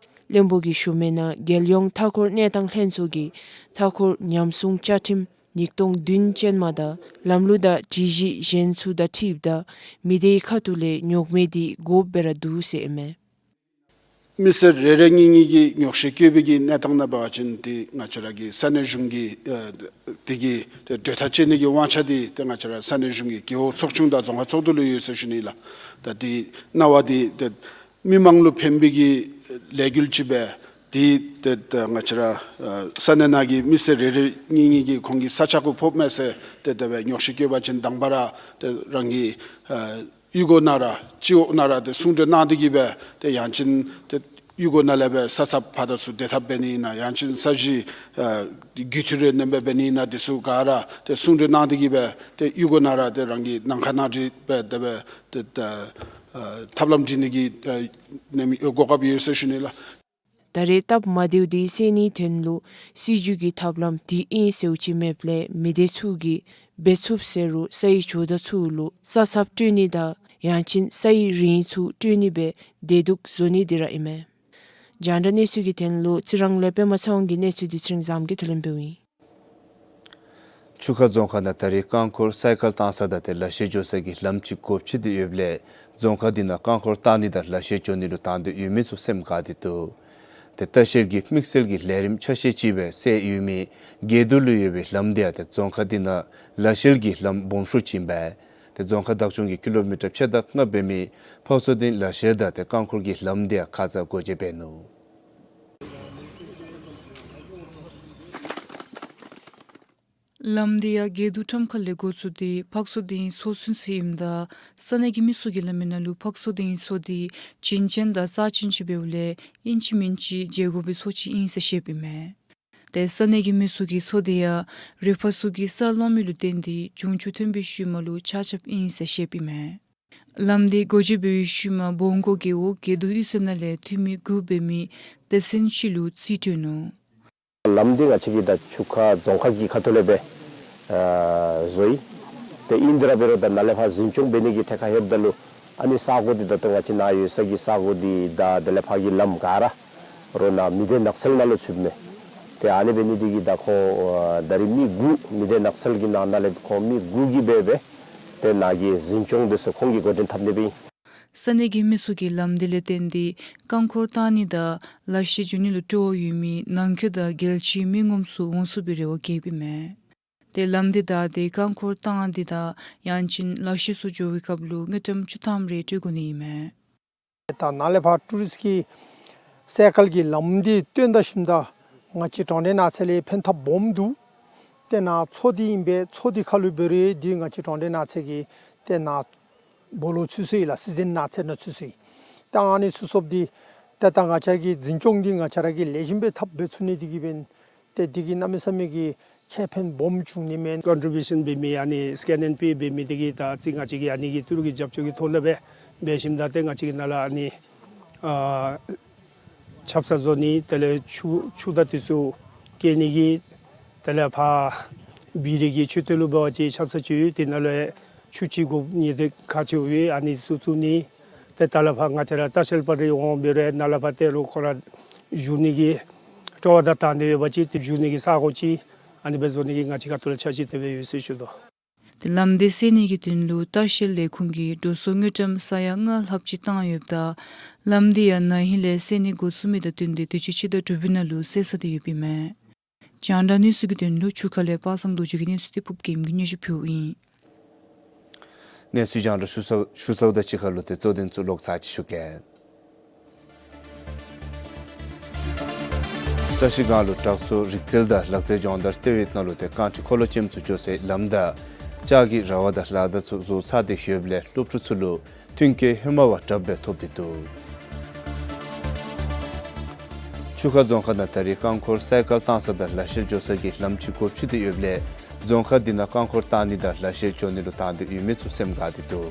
བློན་པོ་གིས་ཞུ་མིའི་ནང་རྒྱལ་ཡོངས་མཐའ་འཁོར་གནས་སྟངས་ལྷན་ཚོགས་ཀྱི་མཐའ་འཁོར་ཉམས་སྲུང་བཅའ་ཁྲིམས་ཉིས་སྟོང་བདུན་ཅན་མ་དང་ལམ་ལུགས་དང་སྒྲིག་གཞི་གཞན་ཚུ་དང་འཁྲིལཝ་ད་མི་སྡེའི་ཁ་ཐུག་ལས་རྙོག་མེད་འདི་དགོཔ་སྦེ་ར་འདུག་ཟེར་ཨིན་མས། མི་སེར་རེ་རེ་གཉིས་གཉིས་ཀྱིས་ཉོག་བཤད་བཀོད་པའི་གི་གནས་སྟངས་ནང་འབད་བ་ཅིན་ཏེ་ང་བཅས་ར་གི་ས་གནས་གཞུང་གི་ཨ་དེ་གི་ཏེ་གྲོས་ཐག་བཅད་ནི་གི་དབང་ཆ་འདི་ཏེ་ང་བཅས་ར་ས་གནས་གཞུང་གི་རྒེད་འོག་ཚོགས་ཆུང་དང་རྫོང་ཁག་ཚོགས་འདུ་ལུ་ཡོད་ཟེར་ཞུ་ནི་ལགས། ད་དེ་གནང་བ་འདི་ཏེ་མི་མང་ལུ་ཕན་པའི་གི་ལས་འགུལ་ཅིག་སྦེ་དེ་ཏེ་ད་ང་བཅས་ར་ཨ་ས་གནས་ནང་གི་མི་སེར་རེ་རེ་གཉིས་གཉིས་ཀྱིས་ཁོང་གི་ས་ཆ་གུ་ཕོགཔ་མས་ཟེར་ཏེ་དེ་སྦེ་ཉོག་བཤད་བཀོད་པ་ཅིན་དང་པ་ར་ཏེ་རང་གི་ཨ་གཡུས་སྒོ་ནང་ར་སྤྱི་འོག་ནང་ར་ཏེ་གསུང་གྲོས་གནང་སྟེ་གི་སྦེ་ཏེ་ཡང་ཅིན་ཏེ་གཡུས་སྒོ་ནང་ལས་སྦེ་ས་ཚབ་ཕར་དང་ཚུར་སྡེ་འཐབ་འབད་ནི་ཨིན་ན་ཡང་ཅིན་ས་གཞི་ཨ་རྒུད་འཐུས་རེ་ནེམ་སྦེ་འབད་ནི་ཨིན་ན་དེ་ཚུ་ག་ར་ཏེ་གསུང་གྲོས་གནང་སྟེ་གི་སྦེ་ཏེ་གཡུས་སྒོ་ནང་ར་ཏེ་རང་གི་ནང་ཁ་ནང་འཁྲིད་སྦེ་དེ་སྦེ་ཏེ་ད་ཨ་ཐབས་ལམ་སྒྲིག་ནི་གི་ཨ་ནེམ་གོ་སྐབས་ཡོད་ཟེར་ཞུ་ནི་ལགས། ད་རེས་སྟབས་མ་བདེཝ་འདི་སེལ་ནིའི་དོན་ལུ་སྲིད་བྱུས་ཀྱི་ཐབས་ལམ་དེ་ཨིན་ཟེརཝ་ཅིག་མེདཔ་ལས་མི་སྡེ་ཚུ་གིས་འབད་ཚུགསཔ་ཟེར་རུང་ས་ཡི་ཇོ་བདག་ཚུ་ལུ་ས་ཚབ་སྤྲོད་ནི་དང་ཡང་ཅིན་ས་ཡི་རིན་ཚུ་སྤྲོད་ནི་སྦེ་བདེ་སྡུག་བཟོ་ནི་འདི་ར་ཨིན་མས། རྒྱང་བསྒྲགས་གནས་ཚུལ་གྱི་དོན་ལུ་རྩི་རང་ལས་པདྨ་ཚེ་དབང་གི་གནས་ཚུལ་འདི་ཚེ་རིང་བཟངམོ་གིས་ཐོག་ལན་འབདཝ་ཨིན། ཆུ་ཁ་རྫོང་ཁག་ནང་ད་རེས་རྐང་འཁོར་སའི་ཀལ་བཏང་ས་དང་ཏེ་ལག་ཤེས་འགྱོ་ས་གི་ལམ་ཅིག་སྒོ་ཕྱེ་སྟེ་ཡོདཔ་ལས་རྫོང་ཁག་འདི་ནང་རྐང་འཁོར་བཏང་ནི་དང་ལག་ཤེས་འགྱོ་ནི་ལུ་དང་འདོད་ཡོད་མི་ཚུ་སེམས་དགའ་སྟེ་འདུག། ཏེ་ལྟ་བཤལ་གྱི་དམིགས་བསལ་གྱི་ལས་རིམ་ཆ་ཤས་ཅིག་སྦེ་སེལ་ཡོད་མི་དགེ་འདུན་ལུ་ཡོད་པའི་ལམ་འདི་ཡང་ཏེ་རྫོང་ཁག་འདི་ནང་ལག་ཤེས་ཀྱི་ལམ་སྦོམ་ཤོས་ཅིག་ཨིན་པས། ཏེ་རྫོང་ཁག་བདག་སྐྱོང་གིས་ཀི་ལོ་མི་ཊར་ཕྱེད་དང་ལྔ་འབད་མི་ཕག་སོ་སྡིངས་ལག་ཤེས་དང་ཏེ་རྐང་འཁོར་གྱི་ལམ་འདི་ཡང་ཁ་ཙ་སྒོ་འབྱེད་འབད་ནུག། ལམ་འདི་ཡང་དགེ་འདུན་ཁྲོམ་ཁ་ལས་འགོ་བཙུགས་ཏེ་ཕག་སོ་སྡིངས་སོ་ཚུན་ཚོད་ཨིནམ་ད་ས་གནས་ཀྱི་མི་ཚུ་གིས་སླབ་མི་ནང་ལུ་ཕག་སོ་སྡིངས་སོ་འདི་བྱིན་ཅན་དང་རྩ་ཅན་ཅིག་འབདཝ་ལས་ཨིན་ཅི་མིན་ཅི་འཇལ་དགོ་པའི་སོ་ཅིག་ཨིན་ཟེར་བཤདཔ་ཨིན་མས། ཏེ་ས་གནས་ཀྱི་མི་ཚུ་གིས་སོ་འདི་ཡང་རུ་ཕག་ཚུ་གིས་ས་སློང་མི་ལུ་བརྟེན་ཏེ་འབྱུང་འགྱུར་ཐོན་པའི་ཤུལ་མ་ལུ་ཆག་ཆགཔ་ཨིན་ཟེར་བཤདཔ་ཨིན་མས། ལམ་འདི་སྒོ་འབྱེད་འབད་བའི་ཤུལ་མ་སྦོམ་སྒོ་རྒེད་འོག་དགེ་འདུན་གཡུས་ཚན་ནང་ལས་འཐུས་མི་དགུ་འབད་མི་སྡེ་ཚན་ཅིག་ལུ་རྩིས་སྤྲོད་ནུག། ལམ་འདི་ང་བཅས་ཀྱིས་ད་ཆུ་ཁ་རྫོང་ཁག་གི་ཁ་ཐུག་ལས་སྦེ་ཨ་བཟོ་ཡི། ཏེ་ཨིན་དེ་ར་འབད་རུང་ད་ནཱ་ལས་ཕར་འཛིན་སྐྱོང་འབད་ནི་གི་ཐད་ཁར་ལྷོདཔ་ད་ལུ་ཨ་ནི་ས་གོ་འདི་ད་ལྟོ་ང་བཅས་ནཱ་ཡོད་ས་གི་ས་གོ་འདི་དང་དེ་ལས་ཕར་གྱི་ལམ་ག་ར་རོགས་ནཱ་མི་སྡེ་ནགས་ཚལ་ནང་ལུ་ཚུདཔ་མས། ཏེ་ཨ་ནི་འབད་ནི་འདི་གིས་ད་ཁོང་ཨ་ད་རིས་མི་དགུ་མི་སྡེ་ནགས་ཚལ་གྱི་ནང་ན་ལས་ཁོང་མི་དགུ་གིས་འབད་སྦེ་ཏེ་ནཱ་གི་འཛིན་སྐྱོང་འདི་ཚུ་ཁོང་གིས་འགོ་འདྲེན་འཐབ་ནི་སྦེ་ཨིན། ས་གནས་ཀྱི་མི་ཚུ་གིས་ལམ་འདི་ལས་བརྟེན་ཏེ་རྐང་འཁོར་བཏང་ནི་དང་ལག་ཤེས་འགྱོ་ནི་ལུ་སྤྲོ་བ་ཡོད་མི་ནང་འཁོད་དང་རྒྱལ་སྤྱིའི་མི་ངོམ་ཚུ་འོང་ཚུགས་པའི་རེ་བ་བསྐྱེདཔ་ཨིན་མས། ཏེ་ལམ་འདི་བདའ་སྟེ་རྐང་འཁོར་བཏང་སྟེ་དང་ཡང་ཅིན་ལག་ཤེས་ཚུ་འགྱོ་བའི་སྐབས་ལུ་དངུལ་ཀྲམ་བཅུ་ཐམ་རེ་སྤྲོད་དགོ་ནི་ཨིན་མས། ད་ནཱ་ལས་ཕར་ཊུ་རིསཊ་ཀྱི་སའི་ཀལ་གྱི་ལམ་འདི་བཏོན་ད་ཞིནམ་ད་ང་བཅས་གྲོང་སྡེ་ནགས་ཚལ་ལུ་ཕན་ཐབས་སྦོམ་འདུག། ཏེ་ནཱ་མཚོ་འདི་ཨིན་པས། མཚོ་འདི་ཁ་ལུ་འབད་རུང་འདི་ང་བཅས་གྲོང་སྡེ་ནགས་ཚལ་གྱི་ཏེ་ནཱ་སྦོ་ལོགས་ཚུད་སོ་ཡི་ལགས། སྲིད་འཛིན་ནགས་ཚལ་ནང་ཚུད་སོ་ཡི། ད་ཨ་ནི་ཚུད་སོཔ་འདི་ཏེ་ད་ང་བཅས་ཀྱི་འཛིན་སྐྱོང་འདི་ང་བཅས་ར་གིས་ལེགས་ཤོམ་སྦེ་འཐབ་འབད་ཚུགས་ནི་འདི་གིས་འབདན་ཏེ་འདི་གིས་གནམ་མེད་ས་མེད་ཀྱི་ཁེ་ཕན་སྦོམ་བྱུང་ནི་མས། ཀོན་ཊི་བིའུ་ཤཱན་འབད་མི་ཨ་ནི་སི་ཀེན་ཨེནཌ་པི་འབད་མི་འདི་གིས་ད་ཅི་ང་བཅས་ཀྱིས་ཨ་ནི་གི་ཏི་རུ་གི་རྒྱབ་སྐྱོར་གྱི་ཐོག་ལས་སྦེ་འབད་ཞིནམ་ད་ཏེ་ང་བཅས་ཀྱིས་ནཱ་ལས་ཨ་ནི་ཨ་ཆབ་གསང་བཟོ་ནི་དེ་ལས་ཆུ་ཆུ་དང་དེ་ཚུ་བཀལ་ནི་གི་དེ་ལས་ཕར་བི་རི་གི་མཆོད་རྟེན་ལུ་འབད་བ་ཅིན་ཆབ་གསང་ཅིག་ཡོད། དེ་ནང་ལུ་ཆུ་ཅིག་དགོ་ནི་དེ་ག་ཅི་ཡོད་ཨ་ནི་ཚུ་བཙུགས་ནི། ཏེ་ད་ལས་ཕར་ང་བཅས་ར་ལྟ་བཤལ་པ་རེ་འོང་འབད་རུང་ནཱ་ལས་ཕར་ཏེ་རོགས་ཁོང་ར་བཞུགས་ནི་གི་སྤྲོ་བ་དང་དང་འདོད་ཡོད་པ་ཅིན་ཏེ་བཞུགས་ནི་གི་ས་གོ་ཅིག་ཨ་ནི་སྦེ་བཟོ་ནི་གི་ང་བཅས་ཁ་ཐུག་ལས་འཆར་གཞི་དེ་སྦེ་ཡོད་ཟེར་ཞུ་དོ། ཏེ་ལམ་འདི་སེལ་ནི་གི་དོན་ལུ་ལྟ་བཤལ་ལས་ཁུངས་ཀྱིས་འགྲོ་སོང་དངུལ་ཀྲམ་ས་ཡ་ལྔ་ལྷགཔ་ཅིག་བཏང་ཡོདཔ་ད་ལམ་འདི་ཡང་ན་ཧིང་ལས་སེལ་ནི་འགོ་བཙུགས་མི་དང་བསྟུན་ཏེ་དུས་ཅི་ཕྱི་ཟླ་དྲུག་པའི་ནང་ལུ་སེལ་ཚར་ཏེ་ཡོདཔ་ཨིན་མས། རྒྱང་བསྒྲགས་གནས་ཚུལ་གྱི་དོན་ལུ་ཆུ་ཁ་ལས་པ་སངས་རྡོ་རྗེ་གི་གནས་ཚུལ་འདི་ཕུབ་རྒྱལམོ་གིས་སྙན་ཞུ་ཕུལཝ་ཨིན། གནས་ཚུལ་རྒྱང་བསྒྲགས་ཞུ་ཚར་ཞུ་ཚརཝ་དང་གཅིག་ཁར་ལུ་ཏེ་གཙོ་དོན་ཚུ་ལོག་ཚར་ཅིག་ཞུ་གེ། བཀྲ་ཤིས་སྒང་ལུ་དྲག་མཚོ་རིག་རྩལ་དང་ལག་རྩལ་སྦྱོང་བརྡར་ལྟེ་བའི་ནང་ལུ་ཏེ་རྐང་ཆུ་འཁོར་ལོ་ཅན་ཚུ་འགྱོ་སའི་ལམ་དང་ལྕགས་ཀྱི་ར་བ་དང་ལ་དྭགས་ཚུ་བཟོ་ཚར་ཏེ་ཡོདཔ་ལས་སློབ་ཕྲུག་ཚུ་ལུ་མཐུན་རྐྱེན་ཧེ་མ་བ་དྲགཔ་སྦེ་ཐོབ་སྟེ་འདུག། ཆུ་ཁ་རྫོང་ཁག་ནང་ད་རེས་རྐང་འཁོར་སའི་ཀལ་བཏང་ས་དང་ལག་ཤེས་འགྱོ་ས་གི་ལམ་ཅིག་སྒོ་ཕྱེ་སྟེ་ཡོདཔ་ལས་རྫོང་ཁག་འདི་ནང་རྐང་འཁོར་བཏང་ནི་དང་ལག་ཤེས་འགྱོ་ནི་ལུ་དང་འདོད་ཡོད་མི་ཚུ་སེམས་དགའ་སྟེ་འདུག།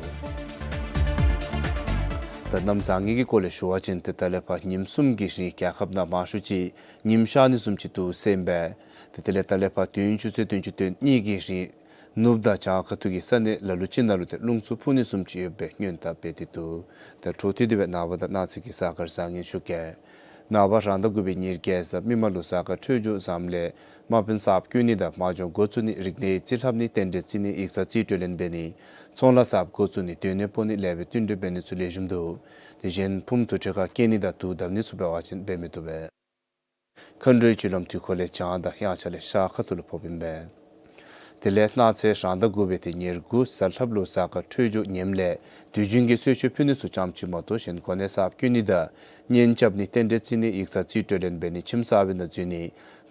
ད་གནམ་བཟང་ངན་གྱི་སྐོར་ལས་ཞུ་བ་ཅིན་ཏེ་ད་ལས་ཕར་ཉིནམ་གསུམ་གྱི་རིང་རྒྱལ་ཁབ་ནང་མང་ཤོས་ཅིག་ཉིམ་ཤར་ནི་བཟུམ་ཅིག་འདུག་ཟེར་ཨིན་པས། ཏེ་དེ་ལས་ད་ལས་ཕར་དུས་ཡུན་ཆུ་ཚོད་བདུན་ཅུ་དོན་གཉིས་ཀྱི་རིང་ནུབ་དང་བྱང་ཁ་ཐུག་གི་ས་གནས་ལ་ལུ་ཅིག་ནང་ལུ་ཏེ་རླུང་འཚུབ་འཕུ་ནི་བཟུམ་ཅིག་ཡོད་པའི་སྔོན་བརྡ་སྤེལ་ཏེ་འདུག། ཏེ་འཕྲོ་མཐུད་དེ་སྦེ་ནངས་པ་དང་གནངས་ཚེ་གི་གཟའ་སྐར་བཟང་ངན་ཞུ་གེ། ནངས་པ་རང་ཟླ་དགུ་པའི་ཉེར་བརྒྱད་གཟའ་མིག་དམར་ལུ་གཟའ་སྐར་འཕྲོད་སྦྱོར་བཟངམ་ལས་དམག་དཔོན་གསརཔ་བསྐོ་ནི་དང་དམག་སྦྱོང་འགོ་བཙུགས་ནི། རིག་གནས་རྩིས་ལྷབ་ནི། རྟེན་འབྲེལ་རྩི་ནི། ཡིག་ཚང་རྩིས་སྤྲོད་ལེན་འབད་ནི། ཚོང་ལཱ་གསརཔ་འགོ་བཙུགས་ནི། སྡོད་གནས་སྤོ་ནི། ལེགས་པའི་བསྟུན་གྲོས་འབད་ནི་ཚུ་ལེགས་ཤོམ་འདུག། དེ་བཞིན་ཕུངམ་དུར་ཁྲོད་ཁར་སྐྱེལ་ནི་དང་དུག་བརྡབ་ནི་ཚུ་འབད་བ་ཅིན་འབད་མི་བཏུབ་པས། མཁའ་འགྲོའི་རྒྱུ་ལམ་དུས་འཁོར་ལས་བྱང་དང་དབྱངས་འཆར་ལས་ཤར་ཁ་ཐུག་ལུ་ཕོགཔ་ཨིན་པས། དེ་ལས་གནངས་ཚེ་རང་ཟླ་དགུ་པའི་ཏེ་ཉེར་དགུ་གཟའ་ལྷགཔ་ལུ་གཟའ་སྐར་འཕྲོད་སྦྱོར་ངནམ་ལས་དུས་རྒྱུན་གྱི་གསོལ་མཆོད་ཕུལ་ནི་ཚུ་ཙམ་ཅིག་མ་གཏོགས་གཞན་གོ་གནས་གསརཔ་བསྐོ་ནི་དང་གཉེན་རྐྱབ་ནི། རྟེན་འབྲེལ་རྩི་ནི། ཡིག་ཚང་རྩིས་སྤྲོད་ལེན་འབད་ནི། ཁྱིམ་གསར་པའི་ནང་འཛུལ་ནི།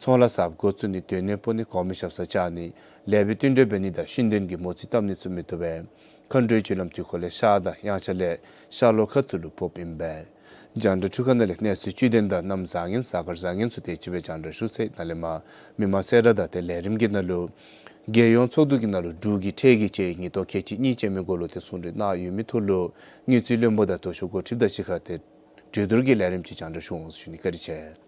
ཚོང་ལཱ་གསརཔ་འགོ་བཙུགས་ནི། སྡོད་གནས་སྤོ་ནི། གོང་མའི་ཞབས་སར་བཅར་ནི། ལེགས་པའི་བསྟུན་གྲོས་འབད་ནི་དང་ཤུལ་འདོན་གྱི་མོ་རྩིས་བཏབ་ནི་ཚུ་མི་བཏུབ་པས། མཁའ་འགྲོའི་རྒྱུ་ལམ་དུས་འཁོར་ལས་ཤར་དང་དབྱངས་འཆར་ལས་ཤར་ལྷོ་ཁ་ཐུག་ལུ་ཕོགཔ་ཨིན་པས། རྒྱང་བསྒྲགས་འཕྲུལ་ཁང་ནང་ལས་གནས་ཚུལ་བཅུད་ལྡན་དང་གནམ་བཟང་ངན་གཟའ་སྐར་བཟང་ངན་ཚུ་དེ་ཅིག་སྦེ་རྒྱང་བསྒྲགས་ཞུ་ཚར་ཡི། ནཱ་ལས་མར་མི་མང་གསལ་བསྒྲགས་དང་ཏེ་ལས་རིམ་གྱི་ནང་ལུ་རྒྱལ་ཡོངས་ཚོགས་འདུ་གི་ནང་ལུ་འབྲུག་གི་ཁྲལ་གྱི་དཔྱད་ཡིག་ཉིས་སྟོང་ཁལ་གཅིག་གཉིས་ཅན་མའི་སྐོར་ལུ་ཏེ་གསུང་གྲོས་གནང་ཡོད་མི་ཐོག་ལུ་དངུལ་རྩིས་བློན་པོ་དང་མདོ་ཕྱོགས་འགོ་ཁྲིདཔ་དང་གཅིག་ཁར་ཏེ་གྲོས་བསྡུར་གྱི་ལས་རིམ་ཅིག་རྒྱང་བསྒྲགས་ཞུ་འོང་ཟེར་ཞུ་ནི། བཀའ་དྲིན་ཆེ།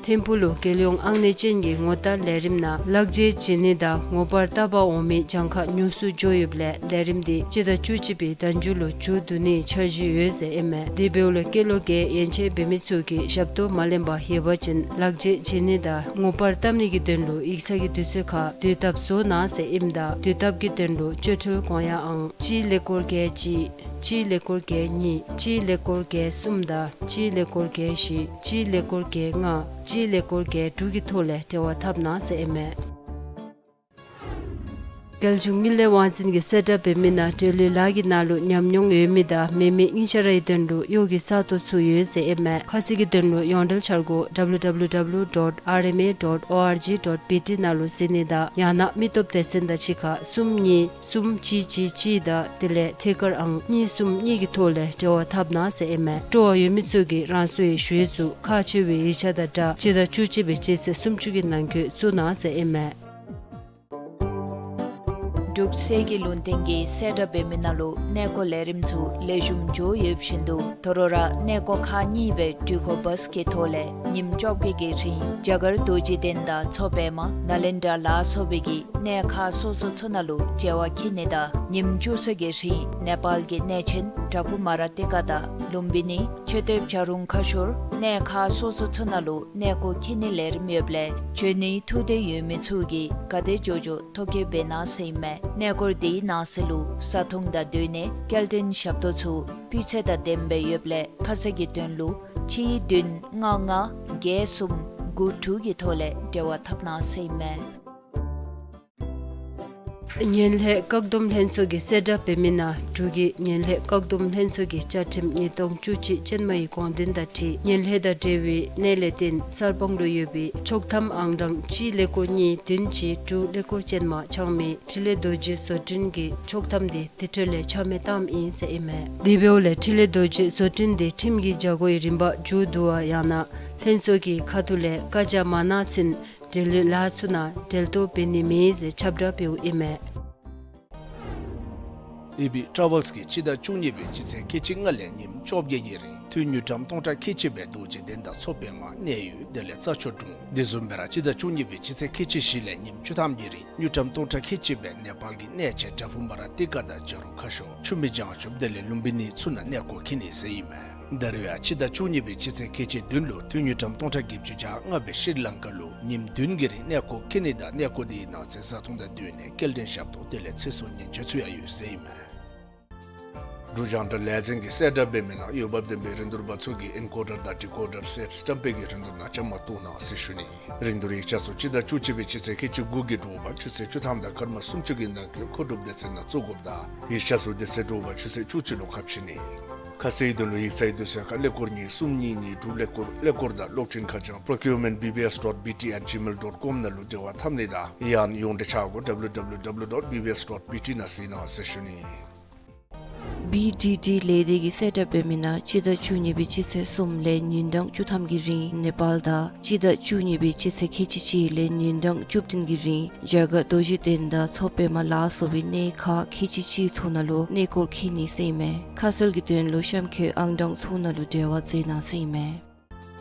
ཐིམ་ཕུག་ལུ་རྒྱལ་ཡོངས་ཨང་གནས་ཅན་གྱི་ངོ་རྟགས་ལས་རིམ་ནང་ལག་འཇལ་བྱིན་ནི་དང་ངོ་པར་བཏབ་པར་འོང་མི་གྱངས་ཁ་ཉུང་སུ་འགྱོ་ཡོདཔ་ལས་ལས་རིམ་འདི་སྤྱི་ཟླ་བཅུ་གཅིག་པའི་ཟླ་མཇུག་ལུ་མཇུག་བསྡུ་ནིའི་འཆར་གཞི་ཡོད་ཟེར་ཨིན་མས། དེ་འབདཝ་ལས་སྐྱེས་ལོ་བརྒྱད་ཡན་ཆད་འབད་མི་ཚུ་གིས་ཞབས་ཏོག་མ་ལེན་པར་ཡོད་པ་ཅིན་ལག་འཇལ་བྱིན་ནི་དང་ངོ་པར་བཏབ་ནི་གི་དོན་ལུ་ཡིག་ཚང་གི་དུས་ཚོད་ཁར་དུས་ཐབས་བཟོ་གནང་ཟེར་ཨིནམ་ད་དུས་ཐབས་ཀྱི་དོན་ལུ་སྤྱོད་ཁྲལ་གོང་ཡ་ཨང་གཅིག་ཀླད་ཀོར་བརྒྱད་གཅིག་གཅིག་ཀླད་ཀོར་བརྒྱད་གཉིས་གཅིག་ཀླད་ཀོར་བརྒྱད་གསུམ་དང་གཅིག་ཀླད་ཀོར་བརྒྱད་བཞི་གཅིག་ཀླད་ཀོར་བརྒྱད་ལྔ་གཅིག་ཀླད་ཀོར་བརྒྱད་དྲུག་གི་ཐོག་ལས་འབྲེལ་བ་འཐབ་གནང་ཟེར་ཨིན་མས། རྒྱལ་གཞུང་དངུལ་ལས་དབང་འཛིན་གྱིས་གསལ་བསྒྲགས་འབད་མི་ནང་འབྲེལ་ཡོད་ལཱ་གི་ནང་ལུ་ཉམས་མྱོང་ཡོད་མི་དང་མེད་མི་གཉིས་ཆ་རའི་དོན་ལུ་གཡོག་གི་ས་སྟོང་ཚུ་ཡོད་ཟེར་ཨིན་མས། ཁ་གསལ་གྱི་དོན་ལུ་ཡོངས་འབྲེལ་འཆར་སྒོ་W W W dot R M A dot O R G dot B T ནང་ལུ་གཟིགས་ནི་དང་ཡང་ན་མི་སྟོབས་སྡེ་ཚན་དང་གཅིག་ཁར་གསུམ་གཉིས་གསུམ་གཅིག་གཅིག་གཅིག་དང་དེ་ལས་ཐད་ཀར་ཨང་གཉིས་གསུམ་གཉིས་ཀྱི་ཐོག་ལས་འབྲེལ་བ་འཐབ་གནང་ཟེར་ཨིན་མས། སྤྲོ་བ་ཡོད་མི་ཚུ་གིས་རང་སོའི་ཞུ་ཡིག་ཚུ་ཁག་ཆེ་བའི་ཡིག་ཆ་དང་སྦྲགས་སྤྱི་ཟླ་བཅུ་གཅིག་པའི་སྤྱི་ཚེས་སུམ་ཅུ་གི་ནང་འཁོད་བཙུགས་གནང་ཟེར་ཨིན་མས། འབྲུག་གསེར་གྱི་ལུང་བསྟན་གྱིས་གསལ་བསྒྲགས་འབད་མི་ནང་ལུ་གནས་སྐོར་ལས་རིམ་ཚུ་ལེགས་ཤོམ་འགྱོ་ཡོད་བཞིན་དུ་དོ་རུང་ར་གནས་སྐོར་ཁག་གཉིས་སྦེ་འགྲུལ་འཁོར་བཱས་ཀྱི་ཐོག་ལས་ཉིནམ་བཅོ་བརྒྱད་ཀྱི་རིང་རྒྱ་གར་རྡོ་རྗེ་གདན་དང་མཚོ་པདྨ་ནཱ་ལེནྡྲ་ལ་སོགས་པའི་གི་གནས་ཁག་སོ་སོ་ཚུ་ནང་ལུ་མཇལ་བར་འཁྱིད་ནི་དང་ཉིནམ་བཅུ་གསུམ་གྱི་རིང་ནེ་པཱལ་གྱི་གནས་ཆེན་པྲ་བྷུ་མ་ར་ཏི་ཀ་དང་ལུམ་བི་ནི་མཆོད་རྟེན་བྱ་རུང་ཁ་ཤོར་གནས་ཁག་སོ་སོ་ཚུ་ནང་ལུ་གནས་སྐོར་འཁྱིད་ནིའི་ལས་རིམ་ཡོདཔ་ལས་འབྱོན་ནིའི་ཐུགས་འདོད་ཡོད་མི་ཚུ་གིས་ག་དེ་མགྱོགས་མགྱོགས་ཐོ་བཀོད་འབད་གནང་ཟེར་ཨིན་མས། གནས་སྐོར་དེའི་ནང་གསེས་ལུ་བཟའ་འཐུང་དང་སྡོད་གནས་སྐྱེལ་འདྲེན་ཞབས་ཏོག་ཚུ་སྤུས་ཚད་དང་ལྡནམ་སྦེ་ཡོདཔ་ལས་ཁ་གསལ་གྱི་དོན་ལུ་གཅིག་བདུན་ལྔ་ལྔ་བརྒྱད་གསུམ་དགུ་དྲུག་གི་ཐོག་ལས་འབྲེལ་བ་འཐབ་གནང་ཟེར་ཨིན་མས། ངན་ལྷད་བཀག་སྡོམ་ལྷན་ཚོགས་ཀྱིས་གསལ་བསྒྲགས་འབད་མི་ནང་འབྲུག་གི་ངན་ལྷད་བཀག་སྡོམ་ལྷན་ཚོགས་ཀྱི་བཅའ་ཁྲིམས་ཉིས་སྟོང་བཅུ་གཅིག་ཅན་མའི་དགོངས་དོན་དང་འཁྲིལ་ངན་ལྷད་དང་འབྲེལ་བའི་གནད་ལས་བརྟེན་གསར་སྤང་ལུ་ཡོད་པའི་ཆོག་ཐམ་ཨང་གྲངས་གཅིག་ཀླད་ཀོར་གཉིས་བདུན་གཅིག་དྲུག་ཀླད་ཀོར་ཅན་མ་འཆང་མི་འཕྲིན་ལས་རྡོ་རྗེ་བཟོ་སྐྲུན་གྱི་ཆོག་ཐམ་དེ་དེ་འཕྲོ་ལས་ཆ་མེད་བཏངམ་ཨིན་ཟེར་ཨིན་མས། དེ་འབདཝ་ལས་འཕྲིན་ལས་རྡོ་རྗེ་བཟོ་སྐྲུན་དེ་ཁྲིམས་ཀྱི་བྱ་སྒོའི་རིམ་པ་མཇུག་བསྡུ་བ་ཡང་ན་ལྷན་ཚོགས་ཀྱི་ཁ་ཐུག་ལས་བཀའ་རྒྱ་མ་གནང་ཚུན་འབྲེལ་ཡོད་ལཱ་ཚུ་ནང་འབྲེལ་གཏོགས་འབད་ནི་མེད་ཟེར་ཁྱབ་བསྒྲགས་འབདཝ་ཨིན་མས། ཨེ་བི་ཊ་རེ་ཝེལསི་གིས་སྤྱི་ཟླ་བཅུ་གཉིས་པའི་སྤྱི་ཚེས་ཁལ་གཅིག་ལྔ་ལས་ཉིནམ་བཅོ་བརྒྱད་ཀྱི་རིང་དངུལ་ཀྲམ་སྟོང་ཕྲག་ཁལ་གཅིག་སྦེ་རྡོ་རྗེ་གདན་དང་མཚོ་པདྨ་གནས་ཡུལ་དེ་ལས་རྩྭ་མཆོག་གྲོང་དེ་བཟུམ་སྦེ་ར་སྤྱི་ཟླ་བཅུ་གཉིས་པའི་སྤྱི་ཚེས་ཁལ་གཅིག་བཞི་ལས་ཉིནམ་བཅུ་ཐམ་གྱི་རིང་དངུལ་ཀྲམ་སྟོང་ཕྲག་ཁལ་གཅིག་སྦེ་ནེ་པཱལ་གྱི་གནས་ཆེན་པྲ་བྷུ་མ་ར་ཏི་ཀ་དང་བྱ་རུང་ཁ་ཤོར་ཆུ་སྨད་བྱང་ཆུབ་དེ་ལས་ལུམ་བི་ནི་ཚུ་ནང་གནས་སྐོར་འཁྱིད་ནི་ཟེར་ཨིན་མས། ད་རེས་ཡང་སྤྱི་ཟླ་བཅུ་གཉིས་པའི་སྤྱི་ཚེས་ཁལ་གཅིག་བདུན་ལུ་དངུལ་ཀྲམ་སྟོང་ཕྲག་བརྒྱད་ཅུ་གྱ་ལྔ་སྦེ་ཤྲི་ལང་ཀ་ལུ་ཉིནམ་བདུན་གྱི་རིང་གནས་སྐོར་འཁྱིད་ནི་དང་གནས་སྐོར་དེའི་ནང་གསེས་བཟའ་འཐུང་དང་སྡོད་གནས་སྐྱེལ་འདྲེན་ཞབས་ཏོག་དེ་ལས་ཚེ་སྲོག་ཉེན་བཅོལ་ཚུ་ཡང་ཡོད་ཟེར་ཨིན་མས། འབྲུག་རྒྱང་བསྒྲགས་ལས་འཛིན་གྱིས་གསལ་བསྒྲགས་འབད་མི་ནང་འོས་འབབ་ལྡན་པའི་རིན་བསྡུར་པ་ཚུ་གིས་ཨིན་ཀོ་ཌར་དང་ཌི་ཀོ་ཌར་སེཊསི་བཀྲམ་སྤེལ་གྱི་རིན་བསྡུར་ནང་བཅའ་མར་གཏོགས་གནང་ཟེར་ཞུ་ནི། རིན་བསྡུར་ཡིག་ཆ་ཚུ་སྤྱི་ཟླ་བཅུ་གཅིག་པའི་སྤྱི་ཚེས་ཁལ་གཅིག་དགུ་གི་དྲོ་པ་ཆུ་ཚོད་བཅུ་ཐམ་དང་སྐར་མ་སུམ་ཅུ་གི་ནང་འཁོད་མཁོ་སྒྲུབ་སྡེ་ཚན་ནང་བཙུགས་དགོཔ་དང་ཡིག་ཆ་ཚུ་དེ་ཚེ་དྲོ་པ་ཆུ་ཚོད་བཅུ་གཅིག་ལུ་ཁ་ཕྱེ་ནི། ཁ་གསལ་དོན་ལུ་ཡིག་ཚང་དུས་ཚོད་ཁར་ཀླད་ཀོར་གཉིས་གསུམ་གཉིས་གཉིས་དྲུག་ཀླད་ཀོར་ཀླད་ཀོར་དང་གློག་འཕྲིན་ཁ་བྱང་procurement B B S dot B T at gmail dot com ནང་ལུ་འབྲེལ་བ་འཐབ་ནི་དང་ཡང་ན་ཡོངས་འབྲེལ་ཆ་སྒོ W W W dot B B S dot B T ནང་གཟིགས་གནང་ཟེར་ཞུ་ནི། B D D ལས་སྡེ་གིས་གསལ་བསྒྲགས་འབད་མི་ནང་སྤྱི་ཟླ་བཅུ་གཉིས་པའི་སྤྱི་ཚེས་གསུམ་ལས་ཉིན་གྲངས་བཅུ་ཐམ་གྱི་རིང་ནེ་པཱལ་དང་སྤྱི་ཟླ་བཅུ་གཉིས་པའི་སྤྱི་ཚེས་ཁལ་གཅིག་གཅིག་ལས་ཉིན་གྲངས་བཅུ་བདུན་གྱི་རིང་རྒྱ་གར་རྡོ་རྗེ་གདན་དང་མཚོ་པདྨ་ལ་སོགས་པའི་གནས་ཁག་ཁལ་གཅིག་གཅིག་ཚུ་ནང་ལུ་གནས་སྐོར་འཁྱིད་ནི་ཟེར་ཨིན་མས། ཁ་གསལ་གྱི་དོན་ལུ་གཤམ་འཁོད་ཨང་གྲངས་ཚུ་ནང་ལུ་འབྲེལ་བ་མཛད་གནང་ཟེར་ཨིན་མས།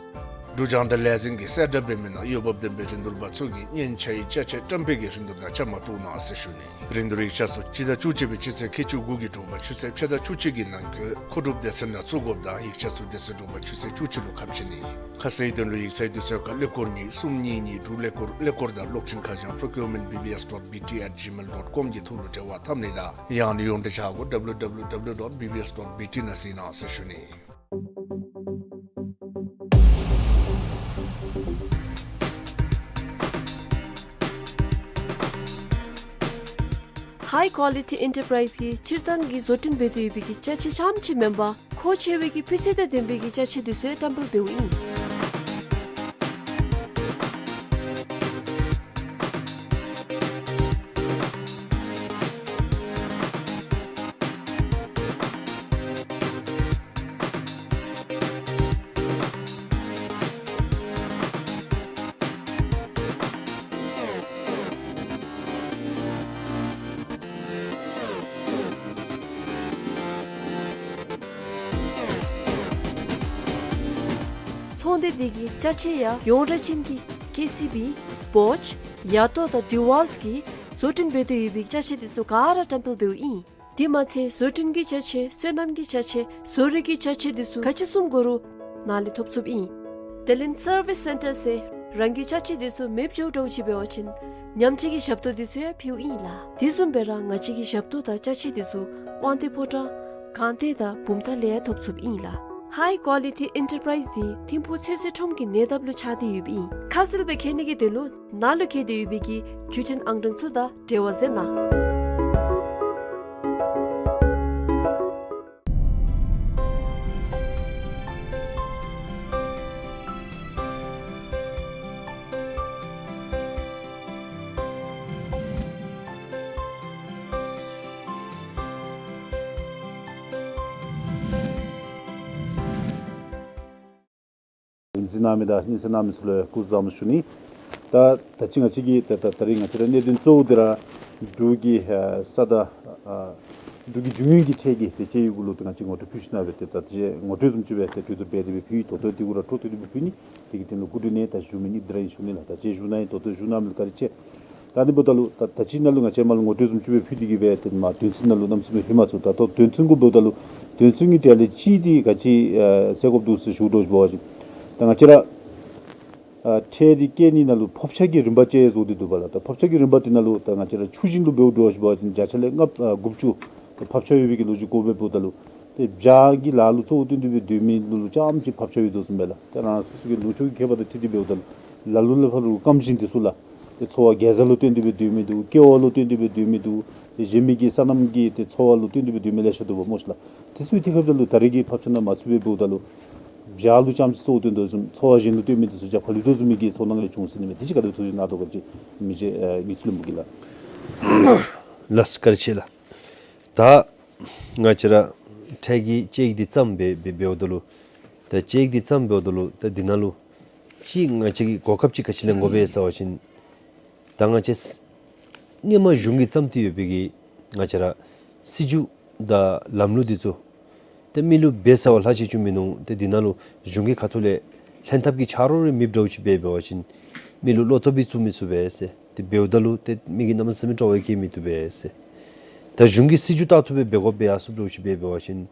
འབྲུག་རྒྱང་བསྒྲགས་ལས་འཛིན་གྱིས་གསལ་བསྒྲགས་འབད་མི་ནང་འོས་འབབ་ལྡན་པའི་རིན་བསྡུར་པ་ཚུ་གིས་སྙན་ཆ་ཡི་ཅ་ཆས་བཀྲམ་སྤེལ་གྱི་རིན་བསྡུར་ནང་བཅའ་མར་གཏོགས་གནང་ཟེར་ཞུ་ནི། རིན་བསྡུར་ཡིག་ཆ་ཚུ་སྤྱི་ཟླ་བཅུ་གཅིག་པའི་སྤྱི་ཚེས་ཁལ་གཅིག་དགུ་གི་དྲོ་པ་ཆུ་ཚོད་ཕྱེད་དང་བཅུ་གཅིག་གི་ནང་འཁོད་མཁོ་སྒྲུབ་སྡེ་ཚན་ནང་བཙུགས་དགོཔ་དང་ཡིག་ཆ་ཚུ་དེ་ཚེ་དྲོ་པ་ཆུ་ཚོད་བཅུ་གཅིག་ལུ་ཁ་ཕྱེ་ནི། ཁ་གསལ་དོན་ལུ་ཡིག་ཚང་དུས་ཚོད་ཁར་ཀླད་ཀོར་གཉིས་གསུམ་གཉིས་གཉིས་དྲུག་ཀླད་ཀོར་ཀླད་ཀོར་དང་གློག་འཕྲིན་ཁ་བྱང་procurement B B S dot B T at gmail dot com གི་ཐོག་ལུ་འབྲེལ་བ་འཐབ་ནི་དང་ཡང་ན་ཡོངས་འབྲེལ་ཆ་སྒོ W W W dot B B S dot B T ནང་གཟིགས་གནང་ཟེར་ཞུ་ནི། High Quality Enterprise གིས་སྤྱིར་བཏང་གི་བཟོ་སྐྲུན་འབད་དེ་ཡོད་པའི་གི་ཅ་ཆས་རྐྱངམ་ཅིག་མེན་པར་མཁོ་ཆེ་བའི་གི་སྤུས་ཚད་དང་ལྡན་པའི་གི་ཅ་ཆས་དེ་ཚུ་ཡང་བཀྲམ་སྤེལ་འབདཝ་ཨིན། ཚོང་སྡེ་འདི་གི་ཅ་ཆས་ཡང་ཡོངས་གྲགས་ཅན་གྱི་ཀེ་སི་བི་བོཆ་ཡ་ཏོ་དང་ཌི་ཝཱལཊ་གིས་བཟོ་སྐྲུན་འབད་དེ་ཡོད་པའི་ཅ་ཆས་དེ་ཚུ་ག་ར་བཀྲམ་སྤེལ་འབདཝ་ཨིན། དེ་མ་ཚད་བཟོ་སྐྲུན་གྱི་ཅ་ཆས་སོ་ནམ་གྱི་ཅ་ཆས་བཟོ་རིག་གི་ཅ་ཆས་དེ་ཚུ་ག་ཅི་བཟུམ་དགོ་རུང་ནཱ་ལས་ཐོབ་ཚུགསཔ་ཨིན། དེ་ལས་སར་བིས་སེན་ཊར་ཟེར་རང་གི་ཅ་ཆས་དེ་ཚུ་མེདཔ་འགྱོ་འགྱོཝ་ཅིག་འབད་བ་ཅིན་ཉམས་བཅོས་ཀྱི་ཞབས་ཏོག་དེ་ཚུ་ཡང་ཕུལཝ་ཨིན་ལགས། དེ་བཟུམ་སྦེ་ར་ང་བཅས་ཀྱི་ཞབས་ཏོག་དང་ཅ་ཆས་དེ་ཚུ་དབང་འདུས་ཕོ་བྲང་སྒང་སྟེང་དང་བུམ་ཐང་ལས་ཡང་ཐོབ་ཚུགསཔ་ཨིན་ལགས། High Quality Enterprise འདི་ཐིམ་ཕུག་ཚོད་བསྲེ་ཁྲོམ་གྱི་ཉེ་འདབས་ལུ་ཆགས་ཏེ་ཡོདཔ་ཨིན། ཁ་གསལ་སྦེ་མཁྱེན་ནི་གི་དོན་ལུ་ནཱ་ལུ་བཀོད་དེ་ཡོད་པའི་གི་བརྒྱུད་འཕྲིན་ཨང་གྲངས་ཚུ་དང་འབྲེལ་བ་མཛད་གནང་། གཟིགས་གནང་མི་དང་སྙན་གསན་གནང་མི་ཚུ་ལུ་སྐུ་གཟུགས་བཟང་པོ་ཞུ་ནི། ད་ད་ཅི་ང་བཅས་ཀྱི་ད་ད་ད་རིས་ང་བཅས་ར་གནད་དོན་གཙོ་བོ་འདི་ར་འབྲུག་གི་ཨ་ས་དང་ཨ་འབྲུག་གི་རྒྱུ་དངོས་ཀྱི་ཁྲལ་གྱི་དེ་དཔྱད་ཡིག་གུ་ལུ་ཏེ་ང་བཅས་ངོ་སྤྲོད་ཕུལ་ཞིནམ་སྦེ་ཏེ་ད་དེ་ངོ་སྤྲོད་བཟུམ་ཅིག་སྦེ་ཏེ་གྲོས་བསྡུར་འབད་དེ་སྦེ་ཕུལ་ཡི། ད་ལྟོ་དེ་གུ་ར་འཕྲོ་མཐུད་དེ་སྦེ་ཕུལ་ནི། དེ་གི་དོན་ལུ་སྐུ་མགྲོན་ནས་ད་ཞུ་མི་ཨ་ནི་འདི་ར་ཨིན་ཞུ་ནི་ལགས། ད་ཅི་ཞུ་ནི་ཨིན་ད་ལྟོ་ཞུ་གནང་མི་ལུ་བཀའ་དྲིན་ཆེ། ད་ཨ་ནི་འབདཝ་ད་ལུ་ད་ད་ཅི་ནཱ་ལུ་ང་བཅས་མར་ལུ་ངོ་སྤྲོད་བཟུམ་ཅིག་སྦེ་ཕུལ་ཏེ་གི་སྦེ་ཏེ་མར་དོན་ཚན་ནང་ལུ་གནམ་མེད་ས་མེད་ལྷོད་མ་ཚུགས། ད་ལྟོ་དོན་ཚན་གུ་འབདཝ་ད་ལུ་དོན་ཚན་གྱི་གྲས་ལས་གཅིག་འདི་ག་ཅི་ཨ་གསལ་དགོཔ་འདུག་ཟེར་ཞུ་དོ་ཞུ་བ་ཅིན་ད་ང་བཅས་ར་ཨ་ཁྲལ་འདི་བཀལ་ནི་ནང་ལུ་ཕབ་ཆག་གི་རིམ་པ་ཅིག་བཟོ་སྟེ་འདུག་པ་ལགས། ད་ཕབ་ཆག་གི་རིམ་པ་དེ་ནང་ལུ་ད་ང་བཅས་ར་ཆུ་ཞིང་ལུ་འབདཝ་འདྲཝ་ཞུ་བ་ཅིན་བརྒྱ་ཆ་ལས་ལྔ་ཨ་དགུ་བཅུ་ད་ཕབ་ཆག་ཡོད་པའི་གི་ལོ་རྒྱུས་གོཝ་སྦེ་འབདཝ་ད་ལུ་ཏེ་བྱཱ་གི་ལཱ་ལུ་གཙོ་བོ་བཏོན་ཏེ་སྦེ་སྡོད་མི་ལུ་ལུ་རྐྱངམ་ཅིག་ཕབ་ཆག་ཡོད་དོ་བཟུམ་སྦེ་ལགས། ཏེ་རང་སོ་སོ་གི་ལུང་ཕྱོགས་ཀྱི་ཁྱད་པར་དང་འཁྲིལ་ཏེ་འབདཝ་ད་ལུ་ལ་ལུ་ལ་ཕར་ལུ་སྐམ་ཞིང་དེ་ཚུ་ལགས། ཏེ་འཚོ་བ་དགེ་རྩ་ལུ་བརྟེན་ཏེ་སྦེ་སྡོད་མི་འདུག། ཀེ་བ་ལུ་བརྟེན་ཏེ་སྦེ་སྡོད་མི་འདུག། ཏེ་གཞན་མི་གི་སོ་ནམ་གྱི་ཏེ་འཚོ་བ་ལུ་བརྟེན་ཏེ་སྦེ་སྡོད་མི་ལེ་ཤ་འདུག་པ་སྨོ་ཤི་ལགས། དེ་ཚུ་གི་དུས་སྐབས་ད་ལུ་ད་རེས་ཀྱི་ཕབ་ཆག་ནང་མ་ཚུད་པར་འབདཝ་ད་ལུ་བྱཱ་ལུ་རྐྱངམ་ཅིག་གཙོ་བོ་བཏོན་དོ་བཟུམ་འཚོ་བ་གཞན་ལུ་བརྟེན་མི་དེ་ཚུ་རྒྱབ་ཁ་ལུས་དོ་བཟུམ་མའི་གི་འཚོ་སྣང་ལས་བྱུང་ཟེར་ཨིན་མས། དེ་ཅིག་ག་དེ་ཚུ་ཞུ་ནི་ཨ་དོ་ག་ཅི་མི་རྗེ་ཨ་དངུལ་རྩིས་བློན་པོ་གིས་ལགས། ལགས་སོ་བཀའ་དྲིན་ཆེ་ལགས། ད་ང་བཅས་ར་ཁྲལ་གྱི་དཔྱད་ཡིག་འདི་བརྩམས་སྦེ་སྦེ་འབདཝ་ད་ལུ་ད་དཔྱད་ཡིག་འདི་བརྩམས་འབདཝ་ད་ལུ་ད་འདི་ནང་ལུ་ཅིག་ང་བཅས་ཀྱིས་གོ་སྐབས་ཅིག་ག་ཅི་ལེན་དགོ་པས་ཟེར་བ་ཅིན་ད་ང་བཅས་སྔོན་མ་གཞུང་གིས་བརྩམས་ཏེ་ཡོད་པའི་གི་ང་བཅས་ར་སྲིད་བྱུས་དང་ལམ་ལུགས་འདི་ཚུ་ཏེ་མི་ལུ་འབད་ཟེར་བ་ལྷག་ཅིག་ཅིག་མིན་འདུག། ཏེ་འདི་ནང་ལུ་གཞུང་གི་ཁ་ཐུག་ལས་ལྷན་ཐབས་ཀྱི་ཆ་རོགས་རེ་མེདཔ་འདྲཝ་ཅིག་འབད་འབད་བ་ཅིན་མི་ལུ་བློ་སྟོབས་སྦེ་བཙུགས་མི་ཚུགས་པས་ཟེར། ཏེ་འབདཝ་ད་ལུ་ཏེ་མི་གིས་གནམ་མེད་ས་མེད་སྤྲོ་བ་བསྐྱེད་མི་བཏུབ་པས་ཟེར། ད་གཞུང་གི་སྲིད་བྱུས་ལྟར་དུ་སྦེ་འབད་དགོཔ་སྦེ་ཡར་སོངམ་འདྲཝ་ཅིག་འབད་འབད་བ་ཅིན་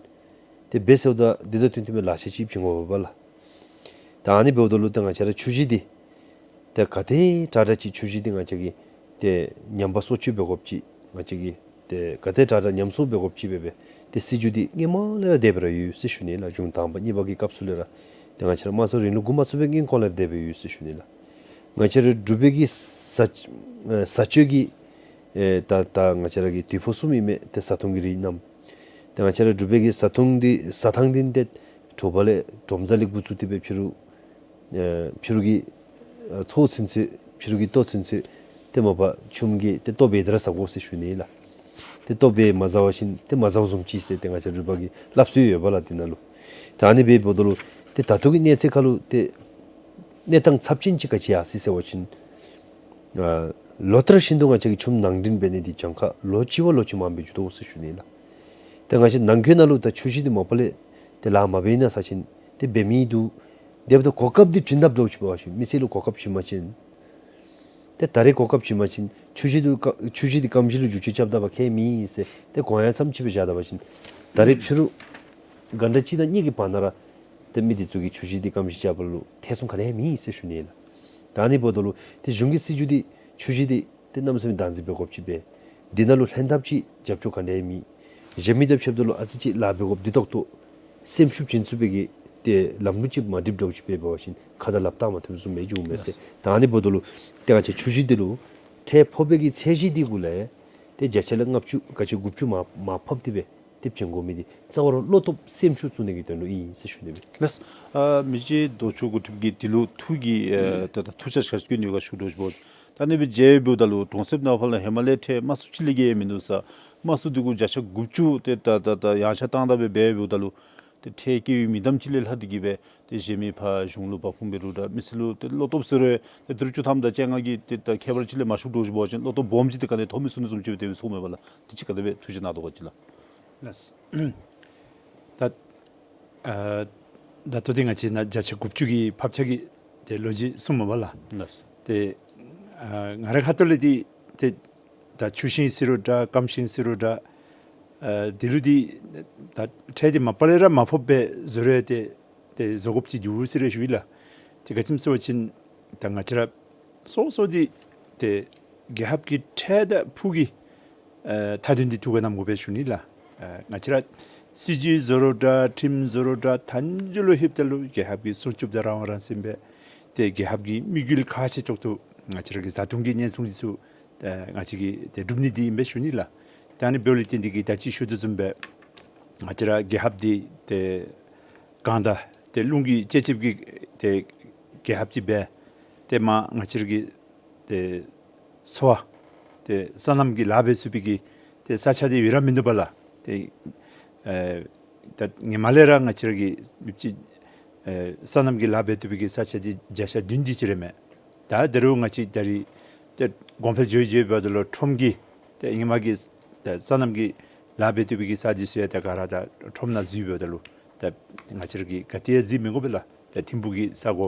ཏེ་འབད་ཟེརཝ་ད་འདི་དང་བསྟུན་ཏེ་སྦེ་ལག་ཆས་ཅིག་བྱིན་དགོ་པས་ལགས། ད་ཨ་ནི་འབདཝ་ད་ལུ་ཏེ་ང་བཅས་ར་ཆུ་ཞིང་འདི་ཏེ་ག་དེ་དྲག་དྲག་ཅིག་ཆུ་ཞིང་འདི་ང་བཅས་ཀྱིས་ཏེ་ཉམས་པ་གསོ་བཅོས་འབད་དགོཔ་ཅིག་ང་བཅས་ཀྱིས་ཏེ་ག་དེ་དྲག་དྲག་ཉམས་གསོ་འབད་དགོཔ་ཅིག་འབད་སྦེ་ཏེ་སྲིད་བྱུས་འདི་སྔོན་མ་ལས་ར་དེ་སྦེ་ར་ཡོད་ཟེར་ཞུ་ནི་ལགས། གཞུང་དང་པ་གཉིས་པ་གི་སྐབས་སུ་ལས་ར་ཏེ་ང་བཅས་ར་དམངས་གཙོའི་རིང་ལུགས་འགོ་མ་བཙུགས་པའི་སྔོན་ཁོངས་ལས་ར་དེ་སྦེ་ཡོད་ཟེར་ཞུ་ནི་ལགས། ང་བཅས་ར་འབྲུག་པའི་གི་བཟའ་ཨེ་བཟའ་སྤྱོད་ཀྱི་ཨེ་ད་ད་ང་བཅས་ར་གི་དུས་ཕོ་གསུམ་ཨིན་མས། ཏེ་བཟའ་འཐུང་གི་རིགས་རྣམས། ཏེ་ང་བཅས་ར་འབྲུག་པའི་གི་བཟའ་འཐུང་འདི་བཟའ་ཐངས་འདི་ཏེ་དྲོ་པ་ལས་དྲོ་མཛའ་ལས་འགོ་བཙུགས་ཏེ་སྦེ་ཕྱི་རུ་ཨེ་ཕྱི་རུ་གི་ཨེ་ཚོད་ཚུན་ཚོད་ཕྱི་རུ་གི་ལྟོ་ཚུན་ཚོད་ཏེ་མ་པ་ཆུམ་གྱི་ཏེ་ལྟོ་འབད་དེ་ར་བཟའ་དགོ་ཟེར་ཞུ་ནི་ལགས། ཏེ་ལྟོ་འབད་མ་བཟའ་བ་ཅིན་ཏེ་མ་བཟའཝ་བཟུམ་ཅིག་ཟེར་ཏེ་ང་བཅས་འབྲུག་པ་གི་སླབ་སྲོལ་ཡོད་པས་ལགས་འདི་ནང་ལུ། ད་ཨ་ནི་འབདཝ་ད་ལུ་ཏེ་ད་ལྟོ་གི་གནས་ཚད་ཁར་ལུ་ཏེ་གནས་སྟངས་ཚབས་ཆེན་ཅིག་ག་ཅི་ཡར་སོ་ཡི་ཟེར་བ་ཅིན་ཨ་ལོ་ལྟར་བཞིན་དུ་ང་བཅས་ཀྱི་ཆུམ་ནང་འདྲེན་འབད་ནི་འདི་གྱངས་ཁ་ལོ་གཅིག་བ་ལོ་གཅིག་མངམ་སྦེ་འགྱོ་དོ་ཟེར་ཞུ་ནི་ལགས། ཏེ་ང་བཅས་ནང་འཁོད་ནང་ལུ་ད་ཆུ་ཞིང་འདི་མ་པ་ལས་ཏེ་ལཱ་མ་འབད་ནི་ཟེར་བ་ཅིན་ཏེ་འབད་མི་འདུག། དེ་འབདཝ་ད་གོ་སྐབས་འདི་བྱིན་དཔ་འདྲཝ་ཅིག་འབད་བ་ཅིན་མི་སེར་ལུ་གོ་སྐབས་བྱིན་པ་ཅིན་ཏེ་ད་རེས་གོ་སྐབས་བྱིན་པ་ཅིན་ཆུ་ཞིང་འདི་ཀ་ཆུ་ཞིང་འདི་སྐམ་ཞིང་ལུ་བསྒྱུར་བཅོས་རྐྱབ་ད་པ་ཁྱད་མེད་ཟེར་ཏེ་གོ་ཡ་ཙམ་ཅིག་སྦེ་བཞག་ད་པ་ཅིན་ད་རེས་ཕྱི་རུ་གྷན་ཊ་གཅིག་དང་གཉིས་ཀྱི་བར་ན་ར་ཏེ་མི་འདི་ཚུ་གིས་ཆུ་ཞིང་འདི་སྐམ་ཞིང་རྐྱབ་པ་ལུ་ཐེ་ཚོམ་ག་ནི་ཡང་མེད་ཟེར་ཞུ་ནི་ལགས། ད་ཨ་ནི་འབདཝ་ད་ལུ་ཏེ་གཞུང་གི་སྲིད་བྱུས་འདི་ཆུ་ཞིང་འདི་ཏེ་གནམ་མེད་ས་མེད་བདག་འཛིན་འབད་དགོཔ་ཅིག་སྦེ་འདི་ནང་ལུ་ལྷན་ཐབས་ཅིག་རྒྱབ་སྐྱོར་ག་ནི་ཡང་མེད། གཞན་མི་དང་ཕྱདཔ་ད་ལུ་ཨ་ཙི་ཅིག་ལཱ་འབད་དགོཔ་འདི་ཏོག་ཏོ་སེམས་ཤུགས་བྱིན་ཚུགས་པའི་གི་ཏེ་ལམ་ལུགས་ཅིག་མ་འགྲིགཔ་འདྲཝ་ཅིག་འབད་བ་ཅིན་ཁ་དང་ལགཔ་བཏང་མ་ཐུབ་བཟུམ་སྦེ་འགྱོཝ་མས་ཟེར། ད་ཨ་ནི་འབདཝ་ད་ལུ་ཏེ་ང་བཅས་ཆུ་ཞིང་འདི་ལུ་ཁྲལ་ཕོག་པའི་གི་ཚད་གཞི་འདི་གུ་ལས་ཏེ་བརྒྱ་ཆ་ལས་ལྔ་བཅུ་ག་ཅི་དགུ་བཅུ་མ་མར་ཕབ་སྟེ་སྦེ་ཏེ་བྱིན་དགོ་མི་འདི་རྩ་བ་ར་བློ་སྟོབས་སེམས་ཤུགས་བཙུགས་ནི་གི་དོན་ལུ་ཨིན་ཟེར་ཞུ་ནི་སྦེ། ལགས། ཨ་མི་རྗེ་རྡོ་ཆུ་འགོ་ཁྲིདཔ་གིས་འདི་ལུ་ཐུགས་ཀྱི་ཨ་ད་ད་ཐུགས་འཆར་ཆ་ཁྱབ་ནི་ག་ཞུ་དོ་ཞུ་བ་ཅིན་ད་ཨ་ནི་སྦེ་མཇལ་འབདཝ་ད་ལུ་གྲོང་གསེབ་ནང་ཕར་ལས་ཧེ་མ་ལས་ཁྲལ་དམའ་སུ་ཅིག་ལས་བརྒལ་མིན་འདུག་ཟེར། དམའ་སུ་འདི་གུ་བརྒྱ་ཆ་དགུ་བཅུ་ཏེ་ད་ད་ད་ཡངས་ཆག་བཏང་ད་སྦེ་འབད་འབདཝ་ད་ལུ་ཏེ་ཁྲལ་བཀལ་བའི་མི་དམ་ཅིག་ལས་ལྷག་སྟེ་གིས་སྦེ་ཏེ་གཞན་མི་ཕར་གཞུང་ལུ་འབབ་ཁུངས་འབད་རུང་འདྲ་མི་སེར་ལུ་ཏེ་བློ་སྟོབས་ཟེར་རུང་ཏེ་དུས་རབས་བཅུ་ཐམ་དང་བཅོ་ལྔ་གི་ཏེ་ད་ཁྱད་པར་ཅིག་ལས་མ་ཞུགས་དོ་ཞུ་བ་ཅིན་བློ་སྟོབས་སྦོམ་ཅིག་ཏེ་ག་ནི་ཐོབ་མི་ཚུགས་ནི་བཟུམ་ཅིག་སྦེ་ཏེ་གསུངམ་མས་པ་ལགས། དེ་ཅིག་ག་དེ་སྦེ་ཐུགས་བཞེད་གནང་དོ་ག་ཅིག་ལགས། ལགས། ད་ཨ་ད་ལྟོ་འདི་ང་བཅས་ནཱ་བརྒྱ་ཆ་དགུ་བཅུ་གི་ཕབ་ཆག་གི་ཏེ་ལོ་རྒྱུས་གསུངམ་མས་པ་ལགས། ལགས། ཏེ་ཨ་ང་རའི་ཁ་ཐུག་ལས་འདི་ཏེ་ད་ཆུ་ཞིང་ཟེར་རུང་འདྲ་སྐམ་ཞིང་ཟེར་རུང་འདྲ་ཨ་འདི་ལུ་འདི་ད་ཁྲལ་འདི་མ་པ་ལས་ར་མར་ཕབ་སྦེ་བཟོ་རུང་ཏེ་ཏེ་བཟོ་དགོཔ་ཅིག་འདུག་ཟེར་ར་ཞུ་ཡི་ལགས། ཏེ་ག་ཅི་སྨོ་ཟེར་བ་ཅིན་ད་ང་བཅས་ར་སོ་སོ་འདི་ཏེ་རྒྱལ་ཁབ་ཀྱི་ཁྲལ་དང་ཕུགས་ཀྱི་ཨ་མཐའ་དོན་འདི་ཐུགས་ཁར་བསྣམ་དགོ་པས་ཞུ་ནི་ལགས། ཨ་ང་བཅས་ར་སྲིད་བྱུས་བཟོ་རུང་འདྲ་ཁྲིམས་བཟོ་རུང་འདྲ་མཐའ་མཇུག་ལུ་ལྷོདཔ་ད་ལུ་རྒྱལ་ཁབ་ཀྱི་སྲུང་སྐྱོབ་དང་རང་དབང་རང་བཙན་སྦེ་ཏེ་རྒྱལ་ཁབ་ཀྱི་དམིགས་ཡུལ་ཁག་ཆེ་ཏོག་ཏོ་ང་བཅས་ར་གི་བཟའ་འཐུང་གི་ཉེན་སྲུང་འདི་ཚུ་ཨ་ང་བཅས་ཀྱིས་ཏེ་སྒྲུབ་ནི་འདི་ཨིན་པས་ཞུ་ནི་ལགས། ད་ཨ་ནི་འབདཝ་ལས་བརྟེན་ཏེ་གིས་ད་ཅི་ཞུ་དོ་བཟུམ་སྦེ་ང་བཅས་ར་རྒྱལ་ཁབ་འདི་ཏེ་གངས་དང་ཏེ་རླུང་གི་སྤྱི་ཁྱབ་ཀྱི་ཏེ་རྒྱལ་ཁབ་ཅིག་སྦེ་ཏེ་མ་ང་བཅས་ར་གི་ཏེ་འཚོ་བ་ཏེ་སོ་ནམ་གྱི་ལཱ་འབད་ཚུགས་པའི་གི་ཏེ་ས་ཆ་འདི་ཡོད་ར་མིན་འདུག་པ་ལགས། ཏེ་ཨེ་ད་ཧེ་མ་ལས་ར་ང་བཅས་ར་གི་མི་ཅིག་ཨེ་སོ་ནམ་གྱི་ལཱ་འབད་བཏུབ་པའི་གི་ས་ཆ་འདི་བརྒྱ་ཆ་བདུན་དེ་ཅིག་ར་མས། ད་ད་རུང་ང་བཅས་ད་རིས་ཏེ་གོང་འཕེལ་འགྱོ་འགྱོ་འབདཝ་ད་ལུ་ཁྲོམ་གྱི་ཏེ་ཧེ་མ་གི་ཏེ་སོ་ནམ་གྱི་ལཱ་འབད་བཏུབ་པའི་གི་ས་འདི་ཚུ་ཡང་ཏེ་ག་ར་ད་ཁྲོམ་ནང་འཛུལ་འབདཝ་ད་ལུ་ད་ང་བཅས་ར་གིས་ག་ཏེ་ཡང་འཛུལ་མི་དགོ་པས་ལགས། ཏེ་ཐིམ་ཕུག་གི་ས་གོ་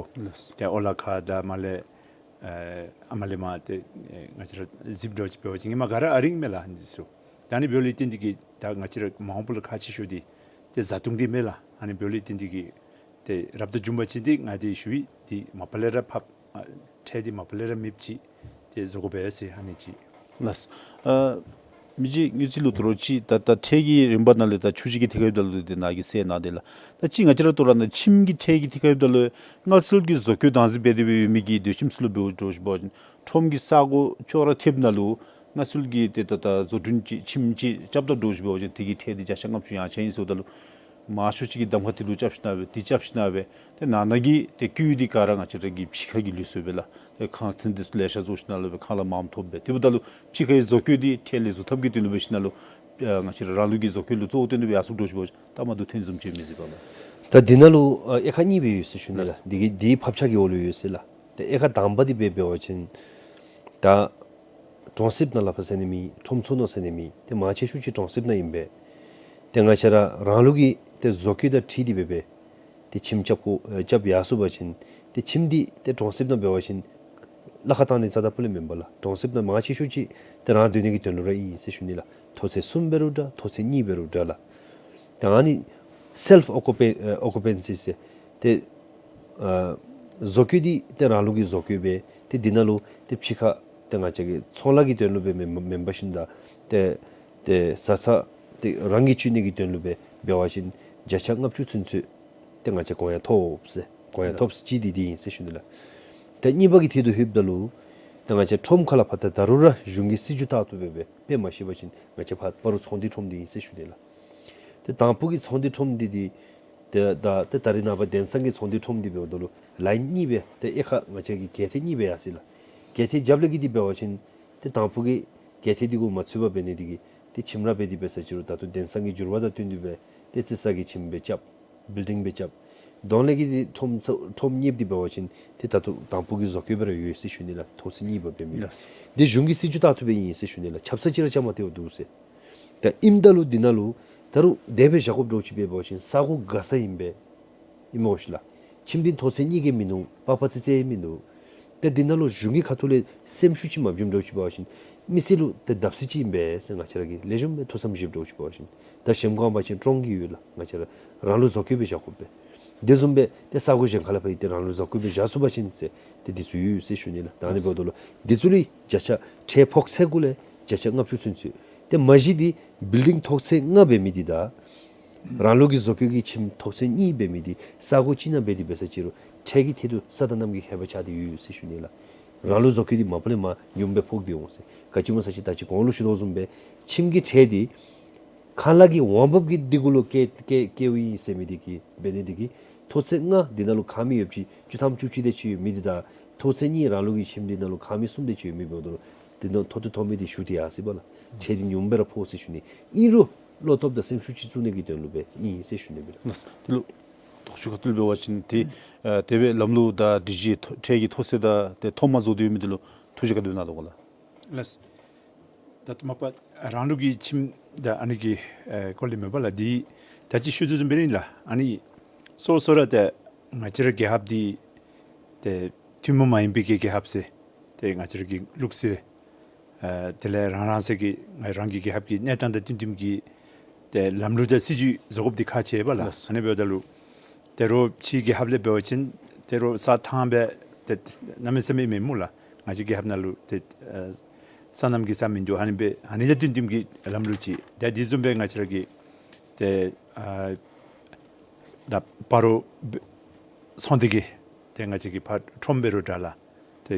ཏེ་ཨོ་ལ་ཁ་དང་མར་ལས་ཨེ་ཨ་མ་ལས་མར་ཏེ་ཨེ་ང་བཅས་ར་གཟིགས་འདྲཝ་ཅིག་འབད་བ་ཅིན་ཧེ་མ་ག་ར་ཨ་རིང་མས་ལགས་འདི་ཚུ། ད་ཨ་ནི་འབདཝ་ལས་བརྟེན་ཏེ་གིས་ད་ང་བཅས་ར་མ་འོངས་པ་ལུ་ཁག་ཆེ་ཤོས་འདི་ཏེ་བཟའ་འཐུང་འདི་མས་ལགས། ཨ་ནི་འབདཝ་ལས་བརྟེན་ཏེ་གིས་ཏེ་རབ་ཏུ་བྱུང་པ་ཅིན་འདི་ང་འདི་ཞུ་ཡི། འདི་མ་པ་ལས་ར་ཕབ་ཨ་ཁྲལ་འདི་མ་པ་ལས་ར་མེདཔ་ཅིག་ཏེ་བཟོ་དགོ་པས་ཟེར་ཨ་ནི་ཅིག། ལགས། ཨ་མི་རྗེ་དངུལ་རྩིས་ལུ་དོ་རུང་ཅིག་ད་ད་ཁྲལ་གྱི་རིམ་པ་ནང་ལས་ད་ཆུ་ཞིང་གི་ཐད་ཁར་འབདཝ་ད་ལུ་འདི་ནཱ་གིས་གསལ་གནང་དེས་ལགས། ད་ཅི་ང་བཅས་ར་ད་རུང་ནཱ་ཁྱིམ་གྱི་ཁྲལ་གྱི་ཐད་ཁར་འབདཝ་ད་ལུ་མངའ་གསོལ་གྱི་བཟོ་བཀོད་བདག་འཛིན་འབད་དེ་སྦེ་ཡོད་མི་གི་སྡོད་ཁྱིམ་ཚུ་ལུ་འབདཝ་འདྲཝ་ཅིག་འབད་བ་ཅིན་ཁྲོམ་གྱི་ས་གོ་ཅོག་ར་ཐེབས་ནང་ལུ་མངའ་གསོལ་གྱི་ཏེ་ད་ད་བཟོ་སྐྲུན་ཅིག་ཁྱིམ་ཅིག་རྐྱབ་ད་འདྲཝ་ཅིག་འབད་བ་ཅིན་དེ་གི་ཁྲལ་འདི་བརྒྱ་ཆ་ལྔ་བཅུ་ཡང་ཆ་ཨིན་ཟེརཝ་ད་ལུ་མང་ཤོས་ཅིག་གིས་གདམ་ཁ་དེ་ལུ་རྐྱབ་ཞིན་ན་སྦེ་དེ་རྐྱབ་ཞིན་ན་སྦེ་ཏེ་ནང་ན་གི་ཏེ་བཀོད་འདི་ག་ར་ང་བཅས་ར་གི་ཕྱི་ཁ་གི་ལུགས་སྲོལ་སྦེ་ལགས། ཏེ་ཁང་ཚན་འདི་ཚུ་ལེ་ཤ་བཟོ་ཞིན་ན་ལུ་སྦེ་ཁང་གླ་མངམ་ཐོབ་སྦེ་དེ་འབདཝ་ད་ལུ་ཕྱི་ཁའི་བཟོ་བཀོད་འདི་ཁྲལ་ལས་བཟོ་ཐབས་ཀྱི་དོན་ལུ་འབད་ཞིན་ན་ལུ་ཨ་ང་བཅས་ར་རང་ལུགས་ཀྱི་བཟོ་བཀོད་ལུ་གཙོ་བོ་བཏོན་ཏེ་སྦེ་ཡར་སོངམ་འདྲཝ་ཅིག་འབད་བ་ཅིན་ལྟ་མ་དོ་ཐོན་བཟུམ་ཅིག་མི་ཟེར་བ་ལགས། ད་འདི་ནང་ལུ་ཨ་དབྱེ་ཁག་གཉིས་སྦེ་ཡོད་ཟེར་ཞུ་ནི་ལགས། ལགས། འདི་གི་འདི་ཕབ་ཆག་གི་འོག་ལུ་ཡོད་ཟེར་ལགས། ཏེ་དབྱེ་ཁག་དང་པ་འདི་འབད་འབད་བ་ཅིན་ད་གྲོང་གསེབ་ནང་ལུ་ཕར་ཟེར་ནི་མེད། ཁྲོམ་ཚུ་ནང་ཟེར་ནི་མེད། ཏེ་མང་ཆེ་ཤོས་ཅིག་གྲོང་གསེབ་ནང་ཨིན་པས། ཏེ་ང་བཅས་ར་རང་ལུགས་ཀྱི་ཏེ་བཟོ་བཀོད་དང་འཁྲིལ་ཏེ་སྦེ་སྦེ་ཏེ་ཁྱིམ་རྐྱབ་དགོ་ཨེ་རྐྱབ་ཡར་སོང་པ་ཅིན་ཏེ་ཁྱིམ་འདི་ཏེ་གྲོང་གསེབ་ནང་འབད་བ་ཅིན་གླ་ཁར་བཏང་ནི་རྩ་དང་ཕུ་ལས་མེན་པས་ལགས། གྲོང་གསེབ་ནང་མང་ཆེ་ཤོས་ཅིག་ཏེ་རང་སྡོད་ནི་གི་དོན་ལུ་ར་ཨིན་ཟེར་ཞུ་ནི་ལགས། ཐོག་ཚད་གསུམ་འབད་རུང་འདྲ་ཐོག་ཚད་གཉིས་འབད་རུང་འདྲ་ལགས། ད་ཨ་ནི་ སེལཕ་ཨོ་ཀུ་པེ་ཨ་ཨོ་ཀུ་པེན་སི་ཟེར་ཏེ་ཨ་བཟོ་བཀོད་འདི་ཏེ་རང་ལུགས་ཀྱི་བཟོ་བཀོད་སྦེ་ཏེ་འདི་ནང་ལུ་ཏེ་ཕྱི་ཁར་ཏེ་ང་བཅས་ཀྱི་ཚོང་ལཱ་གི་དོན་ལུ་སྦེ་མེན་མེན་པར་ཞིནམ་ད་ཏེ་ཏེ་བཟའ་ཚང་ཏེ་རང་གིས་སྤྱོད་ནི་གི་དོན་ལུ་སྦེ་འབད་བ་ཅིན་བརྒྱ་ཆ་ལྔ་བཅུ་ཚུན་ཚོད་ཏེ་ང་བཅས་གོང་ཡང་ཐོབ་ཟེར། གོང་ཡང་ཐོབ་ཟེར་ཅིག་འདི་འདི་ཨིན་ཟེར་ཞུ་ནི་ལགས། ཏེ་གཉིས་པ་གི་ཐད་དུ་ལྷོདཔ་ད་ལུ་ཏེ་ང་བཅས་ཁྲོམ་ཁ་ལས་ཕར་ད་ད་རུང་ར་གཞུང་གི་སྲིད་བྱུས་ལྟར་དུ་སྦེ་སྦེ་དཔེ་མ་ཤེས་པ་ཅིན་ང་བཅས་ཕར་སྤ་རོ་ཚོང་འདུས་ཁྲོམ་འདི་ཨིན་ཟེར་ཞུ་ནི་ལགས། ཏེ་དང་ཕུ་གི་ཚོང་འདུས་ཁྲོམ་འདི་འདི་ཏེ་ད་ཏེ་ད་རེས་ནངས་པ་དེང་སང་གི་ཚོང་འདུས་ཁྲོམ་འདི་འབདཝ་ད་ལུ་ལའིན་གཉིས་སྦེ་ཏེ་ཨེ་ཁ་ང་བཅས་ཀྱི་གྱེས་ཐལ་གཉིས་སྦེ་ཡར་སོ་ཡི་ལགས། གྱེས་ཐལ་རྐྱབ་ལས་ཀྱི་འདི་འབད་བ་ཅིན་ཏེ་དང་ཕུ་གི་གྱེས་ཐལ་འདི་གུ་མ་ཚུད་པར་འབད་ནི་འདི་གིས་ཏེ་ཁྱིམ་ར་འབད་དེ་འབད་ས་ཅིག་རུང་ད་ལྟོ་དེང་སང་གི་འགྱུར་བ་དང་བསྟུན་ཏེ་སྦེ་ཏེ་རྩི་ས་གི་ཁྱིམ་སྦེ་རྐྱབ། བིལ་ཌིང་སྦེ་རྐྱབ། གདོང་ལེན་གྱི་འདི་ཁྲོམ་ཚུ་ཁྲོམ་གཉེརཔ་འདི་འབད་བ་ཅིན་ཏེ་ད་ལྟོ་དང་ཕུ་གི་བཟོ་བཀོད་སྦེ་ར་ཡོད་ཟེར་ཞུ་ནི་ལགས། ཐོག་ཚད་གཉིས་སྦེ་འབད་མི་ལགས། འདི་གཞུང་གི་སྲིད་བྱུས་ལྟར་དུ་སྦེ་ཨིན་ཟེར་ཞུ་ནི་ལགས། ཆབ་གསང་ཅིག་ར་རྐྱབ་མ་སྟེརཝ་འདུག་ཟེར། ད་ཨིནམ་ད་ལུ་འདི་ནང་ལུ་ད་རུང་དེ་སྦེ་བཞག་དགོཔ་འདྲཝ་ཅིག་འབད་བ་ཅིན་ས་གོ་ག་ས་ཨིན་པས། ཨིན་མས་ཤིག་ལགས། ཁྱིམ་འདི་ཐོག་ཚད་གཉིས་ཀྱི་མིན་འདུག། པགས་པ་ཙི་ཙི་མིན་འདུག། ཏེ་འདི་ནང་ལུ་གཞུང་གི་ཁ་ཐུག་ལས་སེམས་ཤུགས་ཅིག་མ་བྱིནམ་འདྲཝ་ཅིག་འབད་བ་ཅིན་མི་སེར་ལུ་ཏེ་བརྡབ་གསིག་ཅིག་ཨིན་པས་ཟེར་ང་བཅས་ར་གིས་ལེགས་ཤོམ་སྦེ་ཐུགས་བསམ་བཞེསཔ་འདྲཝ་ཅིག་འབད་བ་ཅིན་ད་གཞན་མ་གོ་བ་ཅིན་ཀྲོང་གི་ཡོད་ལགས། ང་བཅས་ར་རང་ལུགས་བཟོ་བཀོད་སྦེ་བཞག་དགོ་པས། དེ་བཟུམ་སྦེ་ཏེ་ས་གོ་གཞན་ཁ་ལས་ཕར་ཡི་ཏེ་རང་ལུགས་བཟོ་བཀོད་སྦེ་བཞག་ཚུགས་པ་ཅིན་ཟེར་ཏེ་འདི་ཚུ་ཡོད་ཟེར་ཞུ་ནི་ལགས། ད་ཨ་ནི་འབདཝ་ད་ལུ་འདི་ཚུ་ལུ་བརྒྱ་ཆ་ཁྲལ་ཕོག་ཚད་གུ་ལས་བརྒྱ་ཆ་ལྔ་བཅུ་ཚུན་ཚོད། ཏེ་མ་གཞི་འདི་བིལ་ཌིང་ཐོག་ཚད་ལྔ་འབད་མི་འདི་དང་རང་ལུགས་ཀྱི་བཟོ་བཀོད་ཀྱི་ཁྱིམ་ཐོག་ཚད་གཉིས་འབད་མི་འདི་ས་གོ་གཅིག་ནང་འབད་དེ་འབད་ས་ཅིག་རུང་ཁྲལ་གྱི་ཐད་དུ་ས་དང་གནམ་གྱི་ཁྱད་པར་ཆགས་ཏེ་ཡོད་ཟེར་ཞུ་ནི་ལགས། རང་ལུགས་བཟོ་བཀོད་འདི་མ་པ་ལས་མར་ཉུངམ་སྦེ་ཕོག་སྟེ་འོང་ཟེར། ག་ཅི་སྨོ་ཟེར་བ་ཅིན་ད་ཅི་གོང་ལུ་ཞུ་དོ་བཟུམ་སྦེ་ཁྱིམ་གྱི་ཁྲལ་འདི་ཁང་གླ་གི་འོང་འབབ་ཀྱི་འདི་གུ་ལུ་བཀལ་བཀལ་བཀལཝ་ཨིན་ཟེར་མི་འདི་གིས་འབད་ནི་འདི་གིས་ཐོག་ཚད་ལྔ་འདི་ནང་ལུ་ཁང་མིག་ཡོདཔ་ཅིག་བཅུ་ཐམ་བཅུ་གཅིག་དེ་ཅིག་ཡོད་མི་འདི་དང་ཐོག་ཚད་གཉིས་རང་ལུགས་ཀྱི་ཁྱིམ་འདི་ནང་ལུ་ཁང་མིག་གསུམ་དེ་ཅིག་ཡོད་མི་འབདཝ་ད་ལུ་འདི་ནང་ཐོག་ཏུ་ཐོབ་མི་འདི་ཞུ་སྟེ་ཡར་སོ་ཡི་པ་ལགས། ཁྲལ་འདི་ཉུངམ་སྦེ་ར་ཕོག་ཟེར་ཞུ་ནི། ཨིན་རུང་བློ་སྟོབས་དང་སེམས་ཤུགས་ཅིག་བཙུགས་ནི་གི་དོན་ལུ་སྦེ་ཨིན་ཟེར་ཞུ་ནི་ལགས། ལགས། དེ་ལུ་དོགས་གཅོད་ག་ཏེ་ལུ་འབད་བ་ཅིན་ཏེ་ཨ་དེ་སྦེ་ལམ་ལུགས་དང་སྒྲིག་གཞི་ཐོ་ཁྲལ་གྱི་ཐོག་ཚད་དང་ཏེ་ཐོག་མ་བཟོ་སྟེ་ཡོད་མི་འདི་ལུ་ཐུགས་བཞེད་ག་དེ་སྦེ་གནང་དོ་ག་ལགས། ལགས། ད་ལྟོ་མ་པ་རང་ལུགས་ཀྱི་ཁྱིམ་དང་ཨ་ནི་གི་ཨེ་སྐོར་ལས་མེན་པ་ལགས། འདི་ད་ཅི་ཞུ་དོ་བཟུམ་སྦེ་ཨིན་ལགས། ཨ་ནི་སོ་སོ་ར་ཏེ་ང་བཅས་ར་རྒྱལ་ཁབ་འདི་ཏེ་ཐུན་མོང་མ་ཡིན་པའི་གི་རྒྱལ་ཁབ་ཟེར་ཏེ་ང་བཅས་ར་གི་ལུགས་སྲོལ་ཨ་དེ་ལས་རང་རང་སོའི་གི་ང་རང་གི་རྒྱལ་ཁབ་ཀྱི་གནས་སྟངས་དང་བསྟུན་བསྟུནམ་གྱི་ཏེ་ལམ་ལུགས་དང་སྲིད་བྱུས་བཟོ་དགོཔ་འདི་ཁག་ཆེ་བས་ལགས། ལགས། ཨ་ནི་འབདཝ་ད་ལུ་ད་རུང་ཕྱིའི་རྒྱལ་ཁབ་ལས་འབད་བ་ཅིན་ད་རུང་ས་ཐང་སྦེ་ཏེ་གནམ་མེད་ས་མེད་མེན་སྨོ་ལགས། ང་བཅས་རྒྱལ་ཁབ་ནང་ལུ་ཏེ་ཨ་སོ་ནམ་གྱི་ས་མིན་འདུག། ཨ་ནི་སྦེ་ཨ་ནི་དང་བསྟུན་བསྟུནམ་གྱི་ལམ་ལུགས་ཅིག། ད་འདི་བཟུམ་སྦེ་ང་བཅས་ར་གི་ཏེ་ཨ་ད་སྤ་རོ་ཚོང་སྡེ་གི་ཏེ་ང་བཅས་ཀྱི་ཕར་ཁྲོམ་འབད་རུང་འདྲ་ལགས། ཏེ་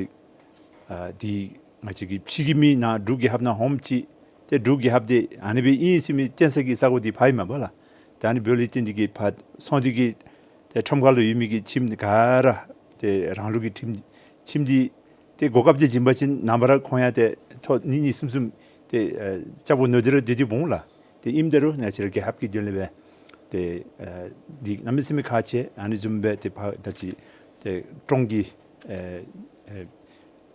ཨ་འདི་ང་བཅས་ཀྱི་ཕྱི་གི་མི་ནཱ་འབྲུག་རྒྱལ་ཁབ་ནང་ཧོངམ་ཅིག་ཏེ་འབྲུག་རྒྱལ་ཁབ་འདི་ཨ་ནི་སྦེ་ཨིན་ཟེར་མི་སྟོན་ས་གི་ས་གོ་འདི་ཕར་ཨིན་མས་པ་ལགས། ད་ཨ་ནི་འབདཝ་ལས་བརྟེན་ཏེ་གིས་ཕར་ཚོང་སྡེ་གི་ཏེ་ཁྲོམ་ཁ་ལུ་ཡོད་མི་གི་ཁྱིམ་ག་ར་ཏེ་རང་ལུགས་ཀྱི་ཁྱིམ་ཁྱིམ་འདི་ཏེ་གོ་སྐབས་ཅིག་བྱིན་པ་ཅིན་ནངས་པ་ར་ཁོང་ཡང་ཏེ་ཐོག་གཉིས་གཉིས་གསུམ་གསུམ་ཏེ་ཨ་རྐྱབ་དགོ་མནོ་སྟེ་ར་སྡོད་དེ་འོང་ལགས། ཏེ་ཨིནམ་ད་རུང་ང་བཅས་ར་རྒྱལ་ཁབ་ཀྱི་དོན་ལས་སྦེ་ཏེ་ཨ་འདི་གནམ་མེད་ས་མེད་ཁག་ཆེ། ཨ་ནི་བཟུམ་སྦེ་ཏེ་ཕར་ད་ཅི་ཏེ་ཀྲོང་གི་ཨེ་ཨེ་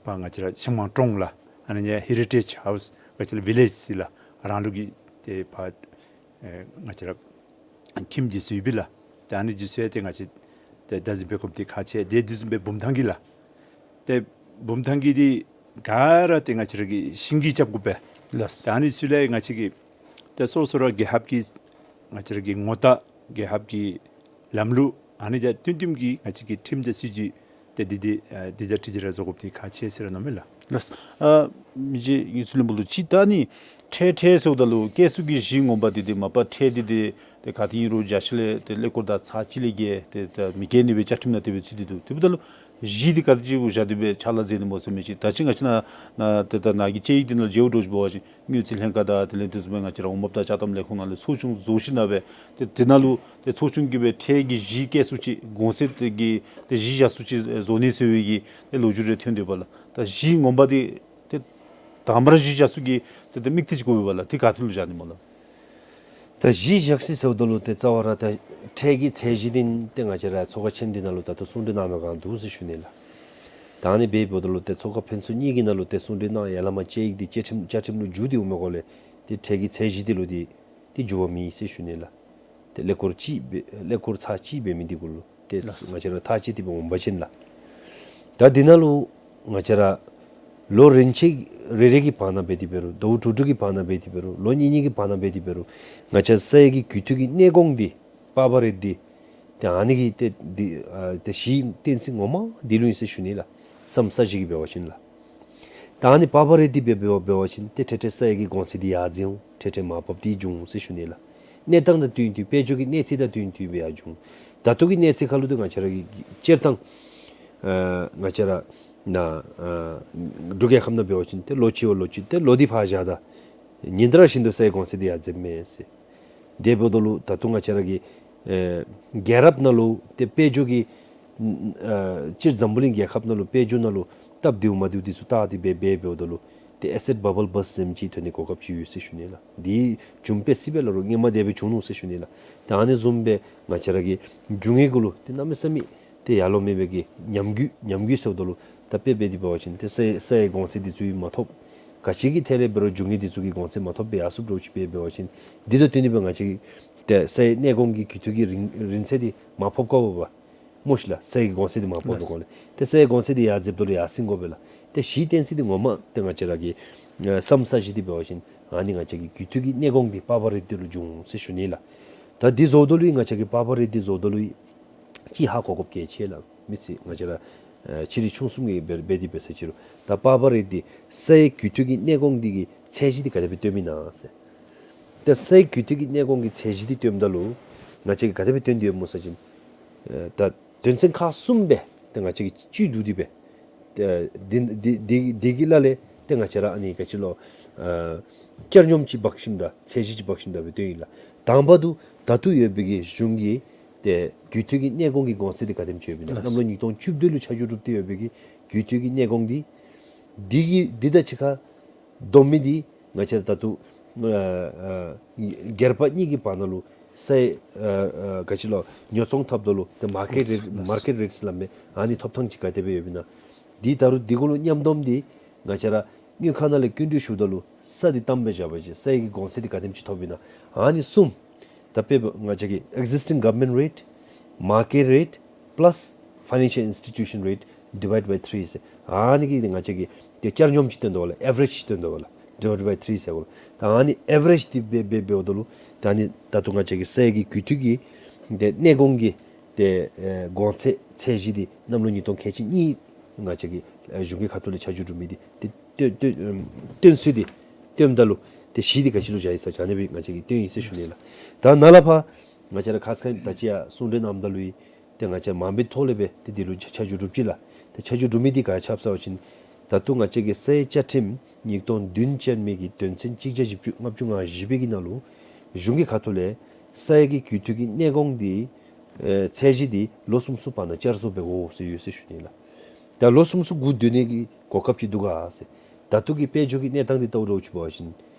ཕར་ང་བཅས་ར་ཤིང་མང་ཀྲོང་ལགས། ཨ་ནི་ཧེ་རི་ཊེཇ་ཧའུསི་ང་བཅས་ར་ཝི་ལེཇ་ཟེར་ལགས། རང་ལུགས་ཀྱི་ཏེ་ཕར་ཨེ་ང་བཅས་ར་ཁྱིམ་འདི་ཚུ་ཡོད་པས་ལགས། ཏེ་ཨ་ནི་འདི་ཚུ་ཡང་ཏེ་ང་བཅས་ཏེ་བདག་འཛིན་འབད་དགོཔ་འདི་ཁག་ཆེ། ཏེ་འདི་བཟུམ་སྦེ་བུམ་ཐང་གི་ལགས། ཏེ་བུམ་ཐང་གི་འདི་ག་ར་ཏེ་ང་བཅས་ར་གིས་ཤིང་གིས་རྐྱབ་དགོ་པས། ལགས། ཏེ་ཨ་ནི་ཚུ་ལས་ང་བཅས་ཀྱིས་ཏེ་སོ་སོ་ར་རྒྱལ་ཁབ་ཀྱི་ང་བཅས་ར་གི་ངོ་རྟགས་རྒྱལ་ཁབ་ཀྱི་ལམ་ལུགས་ཨ་ནི་དང་བསྟུན་བསྟུནམ་གྱི་ང་བཅས་ཀྱི་ཁྲིམས་དང་སྲིད་བྱུས་ཏེ་འདི་འདི་ཨ་འདི་དང་འཁྲིལ་ཏེ་ར་བཟོ་དགོཔ་འདི་ཁག་ཆེ་ཟེར་ར་མནོཝ་མས་ལགས། ལགས། ཨ་མི་རྗེ་དངུལ་རྩིས་བློན་པོ་ལུ་ཅིག་ད་ཨ་ནི་ཁྲལ་ཁྲལ་ཟེརཝ་ད་ལུ་བཀལ་ཚུགས་ཀྱི་གཞི་ངོ་མ་འདི་ཏེ་མ་པ་ཁྲལ་འདི་ཏེ་ཏེ་ག་ཏེ་ཨིན་རུང་རྒྱ་ཆེ་ལས་ཏེ་ཀླད་ཀོར་དང་ཚར་གཅིག་ལས་བརྒལ་ཏེ་ད་མི་བཀལ་ནི་སྦེ་བཅའ་ཁྲིམས་ནང་དེ་སྦེ་ཚུད་དེ་འདུག། དེ་འབདཝ་ད་ལུ་གཞི་འདི་ག་ཅི་གུ་བཞག་སྟེ་སྦེ་ཕྱག་ལཱ་མཛད་ནི་སྨོ་ཟེར་མི་ཅིག། ད་ཅི་ང་བཅས་ནཱ་ནཱ་ཏེ་ད་ནཱ་གི་དཔྱད་ཡིག་འདི་ནང་མཇལཝ་འདྲཝ་ཅིག་འབད་བ་ཅིན་དངུལ་རྩིས་ལྷན་ཁག་དང་དེ་ལས་དེ་བཟུམ་སྦེ་ང་བཅས་ར་འོང་འབབ་དང་ཅ་དམ་ལས་ཁུངས་ནང་ལས་ཚོགས་ཆུང་བཟོ་ཞིནམ་ལས་སྦེ་ཏེ་དེ་ནང་ལུ་ཏེ་ཚོགས་ཆུང་གིས་སྦེ་ཁྲལ་གྱི་གཞི་བཀལ་ཚུགས་ཅིག་གོང་ཚད་ཏེ་གི་ཏེ་གཞི་བཞག་ཚུགས་ཅིག་བཟོ་ནི་ཟེར་བའི་གི་ཏེ་ལོ་རྒྱུས་རེ་ཐོན་དོ་བས་ལགས། ད་གཞི་ངོ་མ་འདི་ཏེ་དང་པ་ར་གཞི་བཞག་ཚུགས་ཀྱི་ཏེ་ཏེ་དམིགས་གཏད་ཅིག་དགོ་པས་ལགས། ཏེ་ག་ཏེ་ལུ་བཞག་ནི་སྨོ་ལགས། ད་གཞི་བཞག་ཟེར་ཟེརཝ་ད་ལུ་ཏེ་རྩ་བ་ར་ད་ཁྲལ་གྱི་ཚད་གཞི་འདི་ཏེ་ང་བཅས་ར་ཚོགས་ཁང་ཆེན་འདི་ནང་ལུ་ད་ལྟོ་གསུང་གྲོས་གནང་མི་སྒང་འདུག་ཟེར་ཞུ་ནི་ལགས། ད་ཨ་ནི་འབདཝ་ད་ལུ་ཏེ་ཚོགས་ཁང་ཕན་ཚུན་གཉིས་ཀྱི་ནང་ལུ་ཏེ་གསུང་གྲོས་གནང་ཡར་ལས་མར་དཔྱད་ཡིག་འདི་བཅའ་ཁྲིམས་བཅའ་ཁྲིམས་ལུ་འགྱུར་ཏེ་འོང་མི་སྒང་ལས་ཏེ་ཁྲལ་གྱི་ཚད་གཞི་འདི་ལུ་འདི་ཏེ་འགྱུར་བ་མེད་ཟེར་ཞུ་ནི་ལགས། ཏེ་ཀླད་ཀོར་གཅིག་འབད་ཀླད་ཀོར་ཚར་གཅིག་འབད་མི་འདི་གུ་ལུ་ཏེ་ལགས། ང་བཅས་ར་ཐག་བཅད་དེ་སྦེ་འོང་པ་ཅིན་ལགས། ད་འདི་ནང་ལུ་ང་བཅས་ར་ལོ་རིམ་བྱོན་རེ་རེ་གི་བར་ན་འབད་དེ་འབད་རུང་ཟླཝ་དྲུག་དྲུག་གི་བར་ན་འབད་དེ་འབད་རུང་ལོ་གཉིས་གཉིས་ཀྱི་བར་ན་འབད་དེ་འབད་རུང་ང་བཅས་ས་ཡ་གི་རྒུད་འཐུས་ཀྱི་གནས་གོང་འདི་ པ་པ་རེད་འདི་ཏེ་ཨ་ནི་གི་ཏེ་འདི་ཨ་ཏེ་གཞི་རྟེན་གཞི་ངོ་མ་འདི་ལུ་ཨིན་ཟེར་ཞུ་ནི་ལགས། སམ་ས་གཞི་གི་འབད་བ་ཅིན་ལགས། ད་ཨ་ནི་པ་པ་རེད་འདི་འབད་འབད་འབད་བ་ཅིན་ཏེ་ཏེ་ཏེ་ས་ཡི་གི་གོང་ཚད་འདི་ཡར་འཛེགས་འོང་། ཏེ་ཏེ་མར་ཕབ་སྟེ་འགྱོ་འོང་ཟེར་ཞུ་ནི་ལགས། གནས་སྟངས་དང་བསྟུན་ཏེ་དཔལ་འབྱོར་གྱི་གནས་ཚད་དང་བསྟུན་ཏེ་སྦེ་ཡར་འགྱོ་འོང་། ད་ལྟོ་གི་གནས་ཚད་ཁར་ལུ་ཏེ་ང་བཅས་ར་གི་སྤྱིར་བཏང་ཨ་ང་བཅས་ར་ནཱ་ཨ་འབྲུག་རྒྱལ་ཁབ་ནང་འབད་བ་ཅིན་ཏེ་ལོ་གཅིག་བ་ལོ་གཅིག་ཏེ་ལོ་འདི་ཕར་བཞག་ད་ཉིན་ལྟར་བཞིན་དུ་ས་ཡི་གོང་ཚད་འདི་ཡར་འཛེགསཔ་མས་ཟེར། དེ་འབདཝ་ད་ལུ་ད་ལྟོ་ང་བཅས་ར་གི་ཨེ་རྒྱལ་རབས་ནང་ལུ་ཏེ་དཔལ་འབྱོར་གྱི་ཨ་སྤྱིར་འཛམ་བུ་གླིང་རྒྱལ་ཁབ་ནང་ལུ་དཔལ་འབྱོར་ནང་ལུ་སྟབས་བདེཝ་མ་བདེཝ་འདི་ཚུ་བལྟ་སྟེ་འབད་འབད་འབདཝ་ད་ལུ་ཏེ་ཨེ་སེཊ་བ་བཱལ་བརསཊ་ཟེར་མི་ཅིག་ཐོན་ནི་གོ་སྐབས་ཅིག་ཡོད་ཟེར་ཞུ་ནི་ལགས། འདི་བྱུང་སྦེ་སྲིད་པས་ལགས། རོགས་སྔོན་མ་དེ་སྦེ་བྱུང་ནུག་ཟེར་ཞུ་ནི་ལགས། ཏེ་ཨ་ནི་བཟུམ་སྦེ་ང་བཅས་ར་གི་འབྱུང་ཡི་གུ་ལུ་ཏེ་གནམ་མེད་ས་མེད་ཏེ་ཡར་ལོང་མེད་པའི་གི་ཉམས་རྒུད་ཉམས་རྒུད་ཟེརཝ་ད་ལུ་ད་དཔེ་འབད་དེ་འབད་བ་ཅིན་ཏེ་ས་ས་ཡི་གོང་ཚད་འདི་ཚུ་ཡང་མ་ཐོབ། ག་ཅི་གི་ཐད་ལས་འབད་རུང་འབྱུང་ཡི་འདི་ཚུ་གི་གོང་ཚད་མ་ཐོབ་སྦེ་ཡར་སོངམ་འདྲཝ་ཅིག་འབད་འབད་བ་ཅིན་འདི་དང་བསྟུན་ཏེ་སྦེ་ང་བཅས་ཀྱི་ཏེ་ས་ཡི་གནས་གོང་གི་རྒྱུད་དུ་གི་རིན་རིན་ཚད་འདི་མར་ཕབ་དགོཔ་འབད་སྨོ་ཤིག་ལགས། ས་ཡི་གོང་ཚད་འདི་མར་ཕབ་དགོཔ་ལགས། ཏེ་ས་ཡི་གོང་ཚད་འདི་ཡར་འཛེགསཔ་ད་ལུ་ཡར་སེང་དགོ་པས་ལགས། ཏེ་གཞི་རྟེན་གཞི་འདི་ངོ་མ་ཏེ་ང་བཅས་ར་གི་ཨ་སམ་ས་གཞི་འདི་འབད་བ་ཅིན་ཨ་ནི་ང་བཅས་ཀྱི་རྒྱུད་དུ་གི་གནས་གོང་འདི་པ་པ་རེད་འདི་ལུ་འབྱུང་ཟེར་ཞུ་ནི་ལགས། ད་འདི་བཟོཝ་ད་ལུ་ང་བཅས་ཀྱི་པ་པ་རེད་འདི་བཟོཝ་ད་ལུ་ཅིག་ཧ་གོ་དགོཔ་གལ་ཆེ་ལགས། མི་ཚེ་ང་བཅས་ར་ཨ་ཕྱི་རོལ་ཆུང་གསུམ་གྱིས་འབད་འབད་དེ་འབད་ས་ཅིག་རུང་ད་པ་པ་རེད་འདི་ས་ཡི་རྒྱུད་དུ་གི་གནས་གོང་འདི་གི་ཚད་གཞི་འདི་ག་དེ་སྦེ་སྟོནམ་ཨིན་ན་ཟེར། ད་ས་ཡི་རྒྱུད་དུ་གི་གནས་གོང་གི་ཚད་གཞི་འདི་སྟོནམ་ད་ལུ་ང་བཅས་ཀྱིས་ག་དེ་སྦེ་སྟོན་ཏེ་ཡོདཔ་སྨོ་ཟེར་བ་ཅིན་ཨ་ད་དོན་ཚན་ཁག་གསུམ་སྦེ་ཏེ་ང་བཅས་ཀྱིས་བཅུད་བསྡུ་སྟེ་སྦེ་ཏེ་འདི་འདི་འདི་འདི་གི་ལ་ལས་ཏེ་ང་བཅས་ར་ཨ་ནི་ག་ཅི་ལོ་ཨ་བསྐྱར་སྙོམས་ཅིག་འབག་ཞིནམ་ད་ཚད་གཞི་ཅིག་འབག་ཞིནམ་ད་སྦེ་སྟོནམ་ཨིན་ལགས། དང་པ་དུ་ད་ལྟོ་ཡོད་པའི་གི་གཞུང་གི་ཏེ་རྒྱུད་དུ་གི་གནས་གོང་གི་གོང་ཚད་འདི་ག་དེམ་ཅིག་ཡོདཔ་ཨིན་ན། ལགས། གནམ་ལོ་ཉིས་སྟོང་བཅུ་བདུན་ལུ་ཆ་འཇོག་གྲུབ་སྟེ་ཡོད་པའི་གི་རྒྱུད་དུ་གི་གནས་གོང་འདི་འདི་གི་འདི་དང་གཅིག་ཁར་བསྡོམས་མི་འདི་ང་བཅས་ར་ད་ལྟོ་ཨ་ཨ་སྒེར་པ་གཉིས་ཀྱི་བར་ན་ལུ་ས་ཡི་ཨ་ཨ་ག་ཅི་ལོ་ཉོ་ཚོང་འཐབ་ད་ལུ་ཏེ་མར་ཀེཊ་རེཊ་ལགས། མར་ཀེཊ་རེཊ་སླབ་མི་ཨ་ནི་ཐོབ་ཐངས་ཅིག་ག་དེ་སྦེ་ཡོདཔ་ཨིན་ན། འདི་ད་རུང་འདི་གུ་ལུ་མཉམ་བསྡོམས་འདི་ང་བཅས་ར་དངུལ་ཁང་ནང་ལས་སྐྱིན་འགྲུལ་ཞུཝ་ད་ལུ་ས་འདི་བལྟམས་སྦེ་བཞག་པ་ཅིན་ས་ཡི་གི་གོང་ཚད་འདི་ག་དེམ་ཅིག་ཐོབ་ཨིན་ན། ཨ་ནི་གསུམ་ད་དཔེ་འབད་ང་བཅས་ཀྱི་existing government rate, market rate plus financial institution rate divide by three ཟེར། ཨ་ནི་གིས་ང་བཅས་ཀྱིས་ཏེ་བསྐྱར་སྙོམས་ཅིག་སྟོན་དོ་ལགས། ཨེ་ཝ་རེཇ་ཅིག་སྟོན་དོ་ལགས། divide by three ཟེར་གོ་ལགས། ད་ཨ་ནི་ཨེ་ཝ་རེཇ་འདི་འབད་འབད་འབདཝ་ད་ལུ་ད་ཨ་ནི་ད་ལྟོ་ང་བཅས་ཀྱི་ས་ཡི་གི་རྒྱུད་དུ་གི་ཏེ་གནས་གོང་གི་ཏེ་ཨེ་གོང་ཚད་ཚད་གཞི་འདི་གནམ་ལོ་ཉིས་སྟོང་ཁལ་གཅིག་གཉིས་ང་བཅས་ཀྱི་ཨེ་གཞུང་གི་ཁ་ཐུག་ལས་ཆ་འཇོག་གྲུབ་མི་འདི་ཏེ་སྟོན་སྟོན་ཨམ་སྟོན་ཚུལ་འདི་སྟོནམ་ད་ལུ་ཏེ་གཞི་འདི་ག་ཅི་ལུ་བཞག་ཡི་ཟེར་ཨ་ནི་སྦེ་ང་བཅས་ཀྱིས་སྟོན་ཡི་ཟེར་ཞུ་ནི་ལགས། ད་ནཱ་ལས་ཕར་ང་བཅས་ར་ཁ་ཙ་ཁ་ཉིནམ་ད་ཅི་ཡང་གསུང་གྲོས་གནངམ་ད་ལུ་ཡང་ཏེ་ང་བཅས་མང་པོའི་ཐོག་ལས་སྦེ་ཏེ་འདི་ལུ་ཆ་ཆ་འཇོག་གྲུབ་ཅི་ལགས། ཏེ་ཆ་འཇོག་གྲུབ་མི་འདི་ག་ཅི་ཟེར་བ་ཅིན་ད་ལྟོ་ང་བཅས་ཀྱི་ས་ཡི་བཅའ་ཁྲིམས་ཉིས་སྟོང་བདུན་ཅན་མི་གི་དོན་ཚན་གཅིག་བརྒྱ་བཞི་བཅུ་ལྔ་བཅུ་ང་བཞི་པའི་གི་ནང་ལུ་གཞུང་གི་ཁ་ཐུག་ལས་ས་ཡི་གི་རྒྱུད་དུ་གི་གནས་གོང་འདི་ཨེ་ཚད་གཞི་འདི་ལོ་གསུམ་གསུམ་བར་ན་བསྐྱར་བཟོ་འབད་དགོ་ཟེར་ཡོད་ཟེར་ཞུ་ནི་ལགས། ད་ལོ་གསུམ་གསུམ་སྒུག་སྡོད་ནི་གི་གོ་སྐབས་ཅིག་འདུག་ག་ཟེར། ད་ལྟོ་གི་དཔལ་འབྱོར་གྱི་གནས་སྟངས་འདི་བལྟཝ་འདྲཝ་ཅིག་འབད་བ་ཅིན་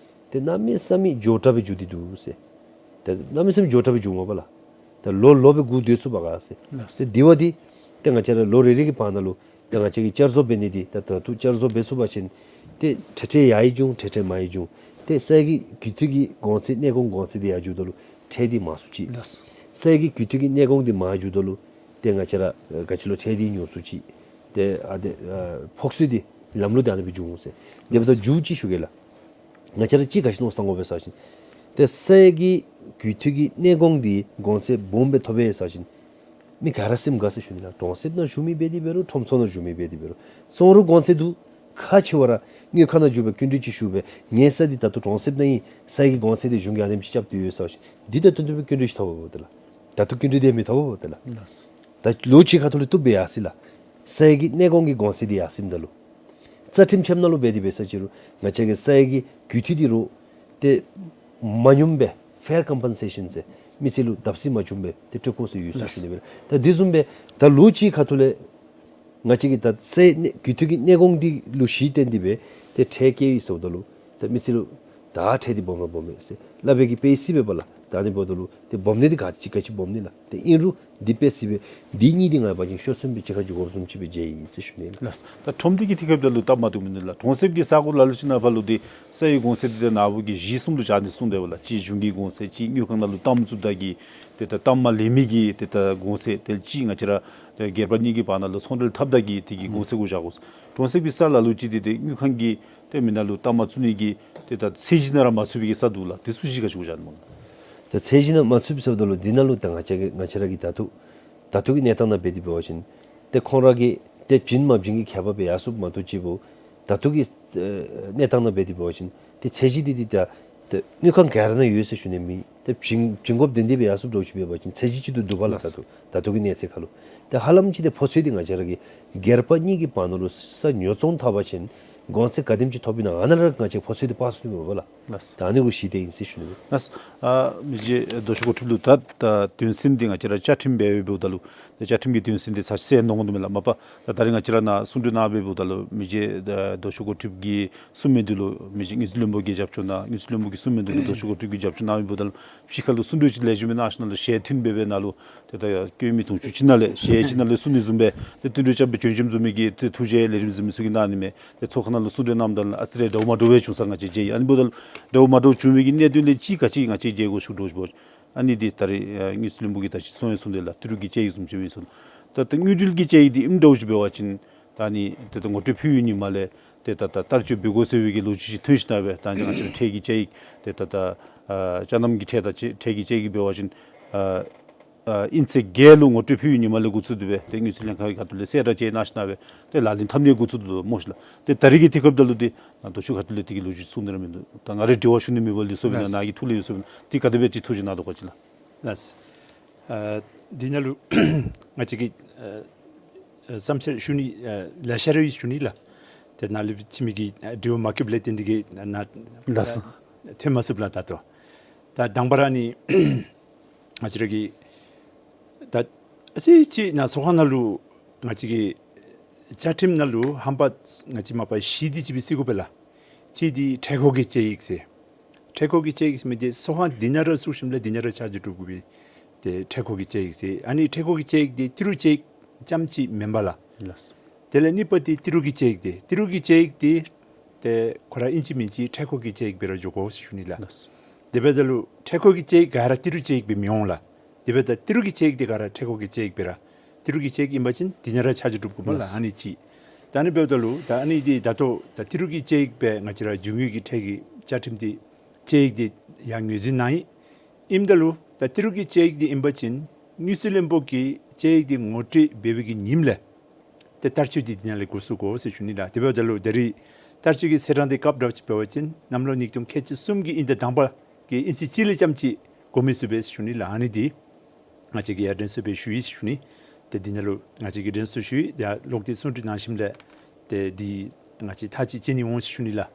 ཏེ་གནམ་མེད་ས་མེད་མགྱོགས་དྲགས་སྦེ་འགྱོ་སྟེ་འདུག་ཟེར། ཏེ་གནམ་མེད་ས་མེད་མགྱོགས་དྲགས་སྦེ་འགྱོཝ་མས་པ་ལགས། ཏེ་ལོ་ལོ་སྦེ་སྒུག་སྡོད་ཚུགས་པས་ག་ཟེར། ལགས། ཏེ་དེ་བ་འདི་ཏེ་ང་བཅས་ར་ལོ་རེ་རེ་གི་བར་ན་ལུ་ཏེ་ང་བཅས་ཀྱིས་བསྐྱར་བཟོ་འབད་ནི་འདི་ད་ད་ལྟོ་བསྐྱར་བཟོ་འབད་ཚུགས་པ་ཅིན་ཏེ་ཏེ་ཏེ་ཡར་ཡང་འགྱོ་འོང་ཏེ་ཏེ་མར་ཡང་འགྱོ་འོང་། ཏེ་ས་ཡི་གི་རྒྱུད་དུ་གི་གོང་ཚད་གནས་གོང་གོང་ཚད་འདི་ཡར་འགྱོཝ་ད་ལུ་ཁྲལ་འདི་མང་སུ་ཅིག། ལགས། ས་ཡི་གི་རྒྱུད་དུ་གི་གནས་གོང་འདི་མར་འགྱོཝ་ད་ལུ་ཏེ་ང་བཅས་ར་ག་ཅི་ལོ་ཁྲལ་འདི་ཉུང་སུ་ཅིག། ཏེ་ཨ་ཏེ་ཨ་ཕོགས་སུ་འདི་ལམ་ལུགས་འདི་ཨ་ནི་སྦེ་འགྱོ་འོང་ཟེར། དེ་འབདཝ་ད་མཇུག་ཅིག་ཞུ་གེ་ལགས། ང་བཅས་ར་གཅིག་ག་ཅི་མནོ་བསམ་བཏང་དགོ་པས་ཟེར་བ་ཅིན་ཏེ་ས་ཡི་གི་རྒྱུད་དུ་གི་གནས་གོང་འདི་གོང་ཚད་སྦོམ་སྦེ་ཐོབ་པས་ཟེར་བ་ཅིན་མི་ག་ར་སེམས་དགའ་ཟེར་ཞུ་ནི་ལགས། གྲོང་གསེབ་ནང་བཞུགས་མི་འབད་དེ་འབད་རུང་ཁྲོམ་ཚོགས་ནང་བཞུགས་མི་འབད་དེ་འབད་རུང་ཚོང་རུང་གོང་ཚད་འདུག། ཁ་ཕྱེ་བར་དངུལ་ཁང་ནང་འགྱོ་སྦེ་སྐྱིན་འགྲུལ་ཅིག་ཞུ་སྦེ་ངེའི་ས་འདི་ད་ལྟོ་གྲོང་གསེབ་ནང་ཨིན། ས་ཡི་གི་གོང་ཚད་འདི་གཞུང་གིས་ཨ་ནེམ་ཅིག་རྐྱབ་སྟེ་ཡོད་ཟེར་བ་ཅིན་འདི་དང་བསྟུན་ཏེ་སྦེ་སྐྱིན་འགྲུལ་ཅིག་ཐོབ་པས་ཏེ་ལགས། ད་ལྟོ་སྐྱིན་འགྲུལ་འདི་མི་ཐོབ་པས་ཏེ་ལགས། ལགས། ད་ལོ་གཅིག་ཁ་ཐུག་ལས་བཏུབ་སྦེ་ཡར་སོང་ཡི་ལགས། ས་ཡི་གི་གནས་གོང་གི་གོང་ཚད་འདི་ཡར་སོངམ་ད་ལུ་རྩ་ཁྲིམས་ཆེན་མོ་ནང་ལུ་འབད་དེ་འབད་ས་ཅིག་རུང་ང་བཅས་ཀྱི་ས་ཡི་གི་རྒྱུད་དུ་འདི་རུང་ཏེ་མ་ཉམས་པའི་ཕེར་ཀམ་པེན་སེ་ཤཱན་ཟེར་མི་སེར་ལུ་བརྡབ་གསིག་མ་བྱུང་པའི་ཏེ་སྤྲོད་དགོ་ཟེར་ཡོད་ཟེར་ཞུ་ནི་སྦེ། ད་འདི་བཟུམ་སྦེ་ད་ལོ་གཅིག་ཁ་ཐུག་ལས་ང་བཅས་ཀྱི་ད་ས་ཡི་གནས་རྒྱུད་དུ་གི་གནས་གོང་འདི་ལུ་གཞི་བརྟེན་ཏེ་སྦེ་ཏེ་ཁྲལ་བཀལ་ཡི་ཟེརཝ་ད་ལུ་ད་མི་སེར་ལུ་ད་ཁྲལ་འདི་སྦོམ་ར་སྦོམ་མས་ཟེར་སླབ་པའི་གི་དཔེ་ཨིན་སྲིད་པས་པ་ལགས། ད་ཨ་ནི་འབདཝ་ད་ལུ་ཏེ་སྦོམ་ནི་འདི་ག་ཅི་ག་ཅི་སྦོམ་ནི་ལགས། ཏེ་ཨིན་རུང་འདི་དཔེ་ཨིན་སྲིད་པས། འདི་གཉིས་འདི་ང་བཅས་ཀྱིས་ཤོག་ཚོད་སྦེ་གཅིག་ཁར་འགྱོ་དགོཔ་བཟུམ་ཅིག་སྦེ་མཇལ་ཡི་ཟེར་ཞུ་ནི་ལགས། ལགས། ད་ཁྲོམ་སྡེ་གི་ཐད་ཁར་འབདཝ་ད་ལུ་སྟབས་མ་བདེཝ་མིན་འདུག་ལགས། གྲོང་གསེབ་ཀྱི་ས་གོ་ལ་ལུ་ཅིག་ནང་ཕར་ལུ་འདི་ས་ཡི་གོང་ཚད་འདི་ད་ནཱ་བུ་གིས་གཞི་གསུམ་ལུ་བཅད་དེ་གསུངས་དེས་པ་ལགས། གཅིག་གཞུང་གི་གོང་ཚད། གཅིག་དངུལ་ཁང་ནང་ལུ་གཏའམ་བཙུགས་ད་གི་ཏེ་ད་གཏའམ་ལེན་མི་གི་ཏེ་ད་གོང་ཚད། ཏེ་གཅིག་ང་བཅས་ར་ཏེ་སྒེར་པ་གཉིས་ཀྱི་བར་ན་ལུ་ཚོང་འབྲེལ་འཐབ་ད་གི་དེ་གི་གོང་ཚད་གུ་བཞག་དགོ། གྲོང་གསེབ་ཀྱི་ས་ལ་ལུ་ཅིག་འདི་ཏེ་དངུལ་ཁང་གི་ཏེ་མི་ནང་ལུ་གཏའམ་བཙུགས་ནི་གི་ཏེ་ད་ཚད་གཞི་ནང་ར་མ་ཚུད་པའི་གི་ས་འདུག་ལགས། དེ་ཚུ་གཞི་ག་ཅི་གུ་བཞག་ནི་སྨོ་ལགས། ད་ཚད་གཞི་ནང་མ་ཚུདཔ་ཟེརཝ་ད་ལུ་འདི་ནང་ལུ་ད་ང་བཅས་ཀྱི་ང་བཅས་ར་གི་ད་ལྟོ་ད་ལྟོ་གི་གནས་སྟངས་ནང་འབད་དེ་འབད་བ་ཅིན་ཏེ་ཁོང་ར་གིས་ཏེ་བྱིན་མ་བྱིན་གྱི་ཁྱད་པར་འབད་ཡར་སོཔ་མ་གཏོགས་ཅིག་འབདཝ་ད་ལྟོ་གི་ཨེ་གནས་སྟངས་ནང་འབད་དེ་འབད་བ་ཅིན་ཏེ་ཚད་གཞི་འདི་འདི་ད་ཏེ་དངུལ་ཁང་ག་ར་ནང་ཡོད་ཟེར་ཞུ་ནི་མེད། ཏེ་བྱིན་བྱིན་དགོཔ་དེ་འདི་སྦེ་ཡར་སོཔ་འདྲཝ་ཅིག་འབད་བ་ཅིན་ཚད་གཞི་ཅིག་ཏུ་འདུག་པ་ལགས། ད་ལྟོ་ད་ལྟོ་གི་གནས་ཚད་ཁར་ལུ་ཏེ་ཧ་ལམ་ཅིག་ཏེ་ཕོ་ཚོད་འདི་ང་བཅས་ར་གི་སྒེར་པ་གཉིས་ཀྱི་བར་ན་ལུ་ས་ཉོ་བཙོང་འཐབ་པ་ཅིན་གོང་ཚད་ག་དེམ་ཅིག་ཐོབ་ཨིན་ན་ཨ་ནཱ་ལས་ར་ང་བཅས་ཕོ་ཚོད་འདི་སྤར་ཚུགས་ནི་མས་པ་ལགས། ལགས། ད་ཨ་ནི་གུ་གཞི་བཏིང་ཨིན་ཟེར་ཞུ་ནི། ལགས། ཨ་མི་རྗེ་རྡོ་ཆུ་འགོ་ཁྲིདཔ་ལུ་ད་ད་དོན་ཚན་འདི་ང་བཅས་ར་བཅའ་ཁྲིམས་འབད་འབདཝ་ད་ལུ་ད་བཅའ་ཁྲིམས་ཀྱི་དོན་ཚན་འདི་ཚར་གསལ་མནོ་དགོ་དོ་མས་ལགས། མ་པ་ད་ད་རིས་ང་བཅས་ར་ནཱ་གསུང་གྲོས་གནང་འབདཝ་ད་ལུ་མི་རྗེ་ཨ་རྡོ་ཆུ་འགོ་ཁྲིདཔ་གིས་གསུང་མི་འདི་ལུ་མི་རྗེ་དངུལ་རྩིས་བློན་པོ་གིས་རྒྱབ་སྐྱོར་གནང་། དངུལ་རྩིས་བློན་པོ་གིས་གསུང་མི་འདི་ལུ་རྡོ་ཆུ་འགོ་ཁྲིདཔ་གིས་རྒྱབ་སྐྱོར་གནང་འབདཝ་ད་ལུ་ཕྱི་ཁ་ལུ་གསུང་གྲོས་ཅིག་ལེགས་ཤོམ་སྦེ་གནང་ཞིནམ་ལས་ཞལ་མཐུན་འབད་བའི་ནང་ལུ་ཏེ་ད་སྐྱོན་མེད་དུང་ཕྱུར་ཅིག་ནང་ལས་ཞལ་ཅིག་ནང་ལས་གསུང་ནི་བཟུམ་སྦེ་ཏེ་བསྟུན་གྲོས་རྐྱབ་སྦེ་བྱོན་བྱོནམ་བཟུམ་མའི་གི་ཏེ་ཐུགས་རྗེ་ལས་རིམ་གཟིགས་མི་ཚུ་གིས་གནང་ནི་མས། ཏེ་ཚོགས་ཁང་ནང་ལུ་གསུང་གྲོས་གནངམ་ད་ལུ་ཨ་ཙི་རེ་འདྲཝ་མ་འདྲཝ་སྦེ་བྱུང་ས་ང་བཅས་མཇལ་ཡི། ཨ་ནི་འབདཝ་ད་ལུ་འདྲཝ་མ་འདྲཝ་བྱུང་མི་གི་གནད་དོན་ལས་ཅིག་ག་ཅི་ང་བཅས་མཇལ་དགོ་ཞུ་དོ་ཅིག་འབད་བ་ཅིན་ཨ་ནི་འདི་ད་རིས་ཨ་དངུལ་རྩིས་བློན་པོ་གིས་ད་ཅི་གསུང་ཡང་གསུངས་ཏེ་ལགས། ཏི་རུ་གི་དཔྱད་ཡིག་བཟུམ་ཅིག་ཨིན་ཟེར། ད་ད་དངུལ་འབྲེལ་གྱི་དཔྱད་ཡིག་འདི་ཨིནམ་འདྲཝ་ཅིག་འབད་བ་ཅིན་ད་ཨ་ནི་ཏེ་ད་ངོ་སྤྲོད་ཕུལ་བའི་ཉིནམ་ལས་ཏེ་ད་ད་བསྟར་སྤྱོད་འབད་དགོ་ཟེར་བའི་གི་ལོ་རྒྱུས་ཅིག་ཐོན་ཞིནམ་སྦེ་ད་ང་བཅས་ར་ཁྲལ་གྱི་དཔྱད་ཡིག་ཏེ་ད་ད་ཨ་ཅ་རྣམ་གྱི་ཁྲལ་དང་ཅིག་ཁྲལ་གྱི་དཔྱད་ཡིག་འབད་བ་ཅིན་ཨ་ཨ་ཨིན་ཚེས་བརྒྱད་ལུ་ངོ་སྤྲོད་ཕུལ་བའི་ཉིནམ་ལས་འགོ་བཙུགས་ཏེ་སྦེ་ཏེ་དངུལ་རྩིས་ལྷན་ཁག་གི་ཁ་ཐུག་ལས་གསལ་བསྒྲགས་ཅིག་གནང་ཞིནམ་སྦེ་ཏེ་ལག་ལེན་འཐབ་ནི་འགོ་བཙུགས་དོ་སྨོ་ཤིག་ལགས། ཏེ་ད་རིས་ཀྱི་དུས་སྐབས་ད་ལུ་འདི་ད་རྡོ་ཆུ་ཁ་ཐུག་ལས་དེ་གི་ལོ་རྒྱུས་གསུང་ནི་ར་མིན་འདུག། ད་ང་རའི་དྲི་བ་ཞུ་ནི་མེད་པ་ལས་སོ་སྦེ་ལགས། ནཱ་གི་ཐུགས་ལས་ཡོད་སོ་སྦེ་ལགས། དེ་ག་དེ་སྦེ་ཅིག་ཐུགས་རྗེ་གནང་དོ་ག་ཅི་ལགས། ལགས། ཨ་འདི་ནང་ལུ་ང་བཅས་ཀྱིས་ཨ་ཨ་བསམ་འཆར་ཞུ་ནི་ཨ་ལེ་ཤ་ར་ཡོད་ཞུ་ནི་ལགས། ཏེ་ནཱ་ལུ་ཕྱི་མི་གི་ཨ་དྲི་བ་མ་བཀོདཔ་ལས་བརྟེན་ཏེ་གིས་ནཱ་ལགས་སོ། ཐོན་མ་ཚུགས་ལགས། ད་ལྟོ་ད་དང་པ་ར་ནི་ང་བཅས་ར་གི་ད་ཨ་ཙི་ཅིག་ནཱ་ཚོགས་ཁང་ནང་ལུ་ང་བཅས་ཀྱི་བཅའ་ཁྲིམས་ནང་ལུ་ཧམ་པ་ང་བཅས་མ་པ་བཞི་འདི་ཅིག་སྦེ་བརྩི་དགོ་པས་ལགས། གཅིག་འདི་ཁྲལ་འགོག་གི་དཔྱད་ཡིག་ཟེར། ཁྲལ་འགོག་གི་དཔྱད་ཡིག་ཟེར་མི་འདི་ཚོགས་ཁང་འདི་ནང་ར་བཙུགས་ཞིནམ་ལས་འདི་ནང་ར་ཆ་འཇོག་གྲུབ་དགོ་པའི་ཏེ་ཁྲལ་འགོག་གི་དཔྱད་ཡིག་ཟེར། ཨ་ནི་ཁྲལ་འགོག་གི་དཔྱད་ཡིག་འདི་ཏི་རུ་དཔྱད་ཡིག་རྐྱངམ་ཅིག་མེན་པ་ལགས། ལགས། དེ་ལས་གཉིས་པ་འདི་ཏི་རུ་གི་དཔྱད་ཡིག་འདི་ཏི་རུ་གི་དཔྱད་ཡིག་འདི་ཏེ་ཁོ་ར་ཨིན་ཅི་མིན་ཅི་ཁྲལ་འགོག་གི་དཔྱད་ཡིག་སྦེ་ར་འགྱོ་དགོ་ཟེར་ཞུ་ནི་ལགས། ལགས། དེ་འབདཝ་ད་ལུ་ཁྲལ་འགོག་གི་དཔྱད་ཡིག་ག་ར་ཏི་རུ་དཔྱད་ཡིག་སྦེ་མི་འོང་ལགས། དེ་འབདཝ་ད་ཏི་རུ་གི་དཔྱད་ཡིག་འདི་ག་ར་ཁྲལ་འགོག་གི་དཔྱད་ཡིག་སྦེ་ར་ཏི་རུ་གི་དཔྱད་ཡིག་ཨིན་པ་ཅིན་འདི་ནང་ར་ཆ་འཇོག་གྲུབ་དགོ་པས་ལགས། ལགས། ཨ་ནི་གཅིག། ད་ཨ་ནི་འབདཝ་ད་ལུ་ད་ཨ་ནི་འདི་ད་ལྟོ་ད་ཏི་རུ་གི་དཔྱད་ཡིག་སྦེ་ང་བཅས་ར་རྒྱུ་དངོས་ཀྱི་ཁྲལ་གྱི་བཅའ་ཁྲིམས་འདི་དཔྱད་ཡིག་འདི་ཡང་ངོས་འཛིན་གནང་ཡི། ཨིནམ་ད་ལུ་ད་ཏི་རུ་གི་དཔྱད་ཡིག་འདི་ཨིན་པ་ཅིན་དངུལ་རྩིས་བློན་པོ་གིས་དཔྱད་ཡིག་འདི་ངོ་སྤྲོད་འབད་བའི་གི་ཉིནམ་ལས་ཏེ་བསྟར་སྤྱོད་འདི་འདི་ནང་ལས་འགོ་བཙུགས་དགོ་ཟེར་ཞུ་ནི་ལགས། དེ་འབདཝ་ད་ལུ་ད་རིས་བསྟར་སྤྱོད་ཀྱི་ཚེས་གྲངས་འདི་སྐབས་འདྲཝ་ཅིག་འབད་བ་ཅིན་གནམ་ལོ་ཉིས་སྟོང་ཁལ་གཅིག་གསུམ་གྱི་དབྱིན་ཟླ་དང་པ་གི་དབྱིན་ཚེས་གཅིག་ལས་རྐྱངམ་ཅིག་འགོ་མི་ཚུགས་པས་ཟེར་ཞུ་ནི་ལགས། ཨ་ནི་འདི་ང་བཅས་ཀྱིས་ཡར་དྲན་གསོ་སྦེ་ཞུ་ཡི་ཟེར་ཞུ་ནི། ཏེ་འདི་ནང་ལུ་ང་བཅས་ཀྱིས་དྲན་གསོ་ཞུ་ཡི། ཡར་ལོག་སྟེ་གསུང་གྲོས་གནང་ཞིནམ་ལས་ཏེ་འདི་ང་བཅས་ཐག་ཅིག་བཅད་ནི་འོང་ཟེར་ཞུ་ནི་ལགས།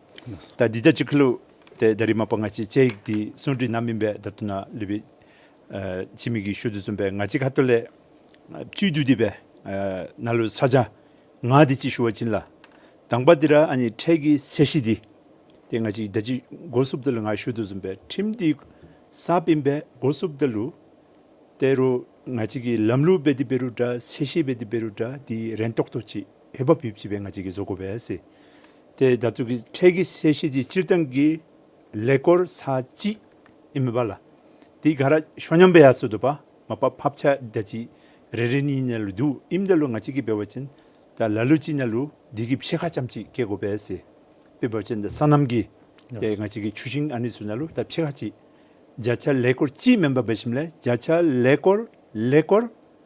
ད་འདི་དང་གཅིག་ཁར་ལུ་ཏེ་ད་རིས་མ་པ་ང་བཅས་དཔྱད་ཡིག་འདི་གསུང་གྲོས་གནང་མི་སྦེ་ད་ལྟོ་ནཱ་ལུ་སྦེ་ཨ་ཕྱི་མི་གིས་ཞུ་དོ་བཟུམ་སྦེ་ང་བཅས་ཁ་ཐུག་ལས་ཨ་བཅུད་བསྡུས་ཏེ་སྦེ་ཨ་ནཱ་ལུ་ས་བཅད་ལྔ་དེ་ཅིག་ཞུ་བ་ཅིན་ལགས། དང་པ་འདི་ར་ཨ་ནི་ཁྲལ་གྱི་ཚད་གཞི་འདི་ཏེ་ང་བཅས་ད་ཅི་འགོ་བཙུགསཔ་ད་ལུ་ང་ཞུ་དོ་བཟུམ་སྦེ་ཁྲིམས་འདི་གསརཔ་ཨིན་པས། འགོ་བཙུགསཔ་ད་ལུ་ཏེ་རུང་ང་བཅས་ཀྱི་ལམ་ལུགས་འབད་དེ་འབད་རུང་འདྲ་ཚད་གཞི་འབད་དེ་འབད་རུང་འདྲ་འདི་རན་ཏོག་ཏོ་ཅིག་འོས་འབབ་ཡོདཔ་ཅིག་སྦེ་ང་བཅས་ཀྱིས་བཟོ་དགོ་པས་ཟེར། ཏེ་ད་ལྟོ་གི་ཁྲལ་གྱི་ཚད་གཞི་འདི་སྤྱིར་བཏང་གི་ཀླད་ཀོར་ཚར་གཅིག་ཨིན་མས་པ་ལགས། འདི་ག་ར་ཤོ་ཉམས་སྦེ་ཡར་སོ་དོ་པ། མ་པ་ཕབ་ཆག་ད་ཅི་རེ་རེ་གཉིས་གཉིས་ནང་ལུ་འདུག། ཨིནམ་ད་ལུ་ང་བཅས་ཀྱིས་འབད་བ་ཅིན་ད་ལ་ལུ་ཅིག་ནང་ལུ་འདི་གི་ཕྱེད་ཀ་ཙམ་ཅིག་བཀལ་དགོ་པས་ཟེར། དཔེ་འབད་བ་ཅིན་ད་སོ་ནམ་གྱི་ཏེ་ང་བཅས་ཀྱི་ཆུ་ཤིང་ཨ་ནི་ཚུ་ནང་ལུ་ད་ཕྱེད་ཀ་ཅིག་བརྒྱ་ཆ་ཀླད་ཀོར་གཅིག་མེན་པར་འབད་ཞིནམ་ལས་བརྒྱ་ཆ་ཀླད་ཀོར་ཀླད་ཀོར་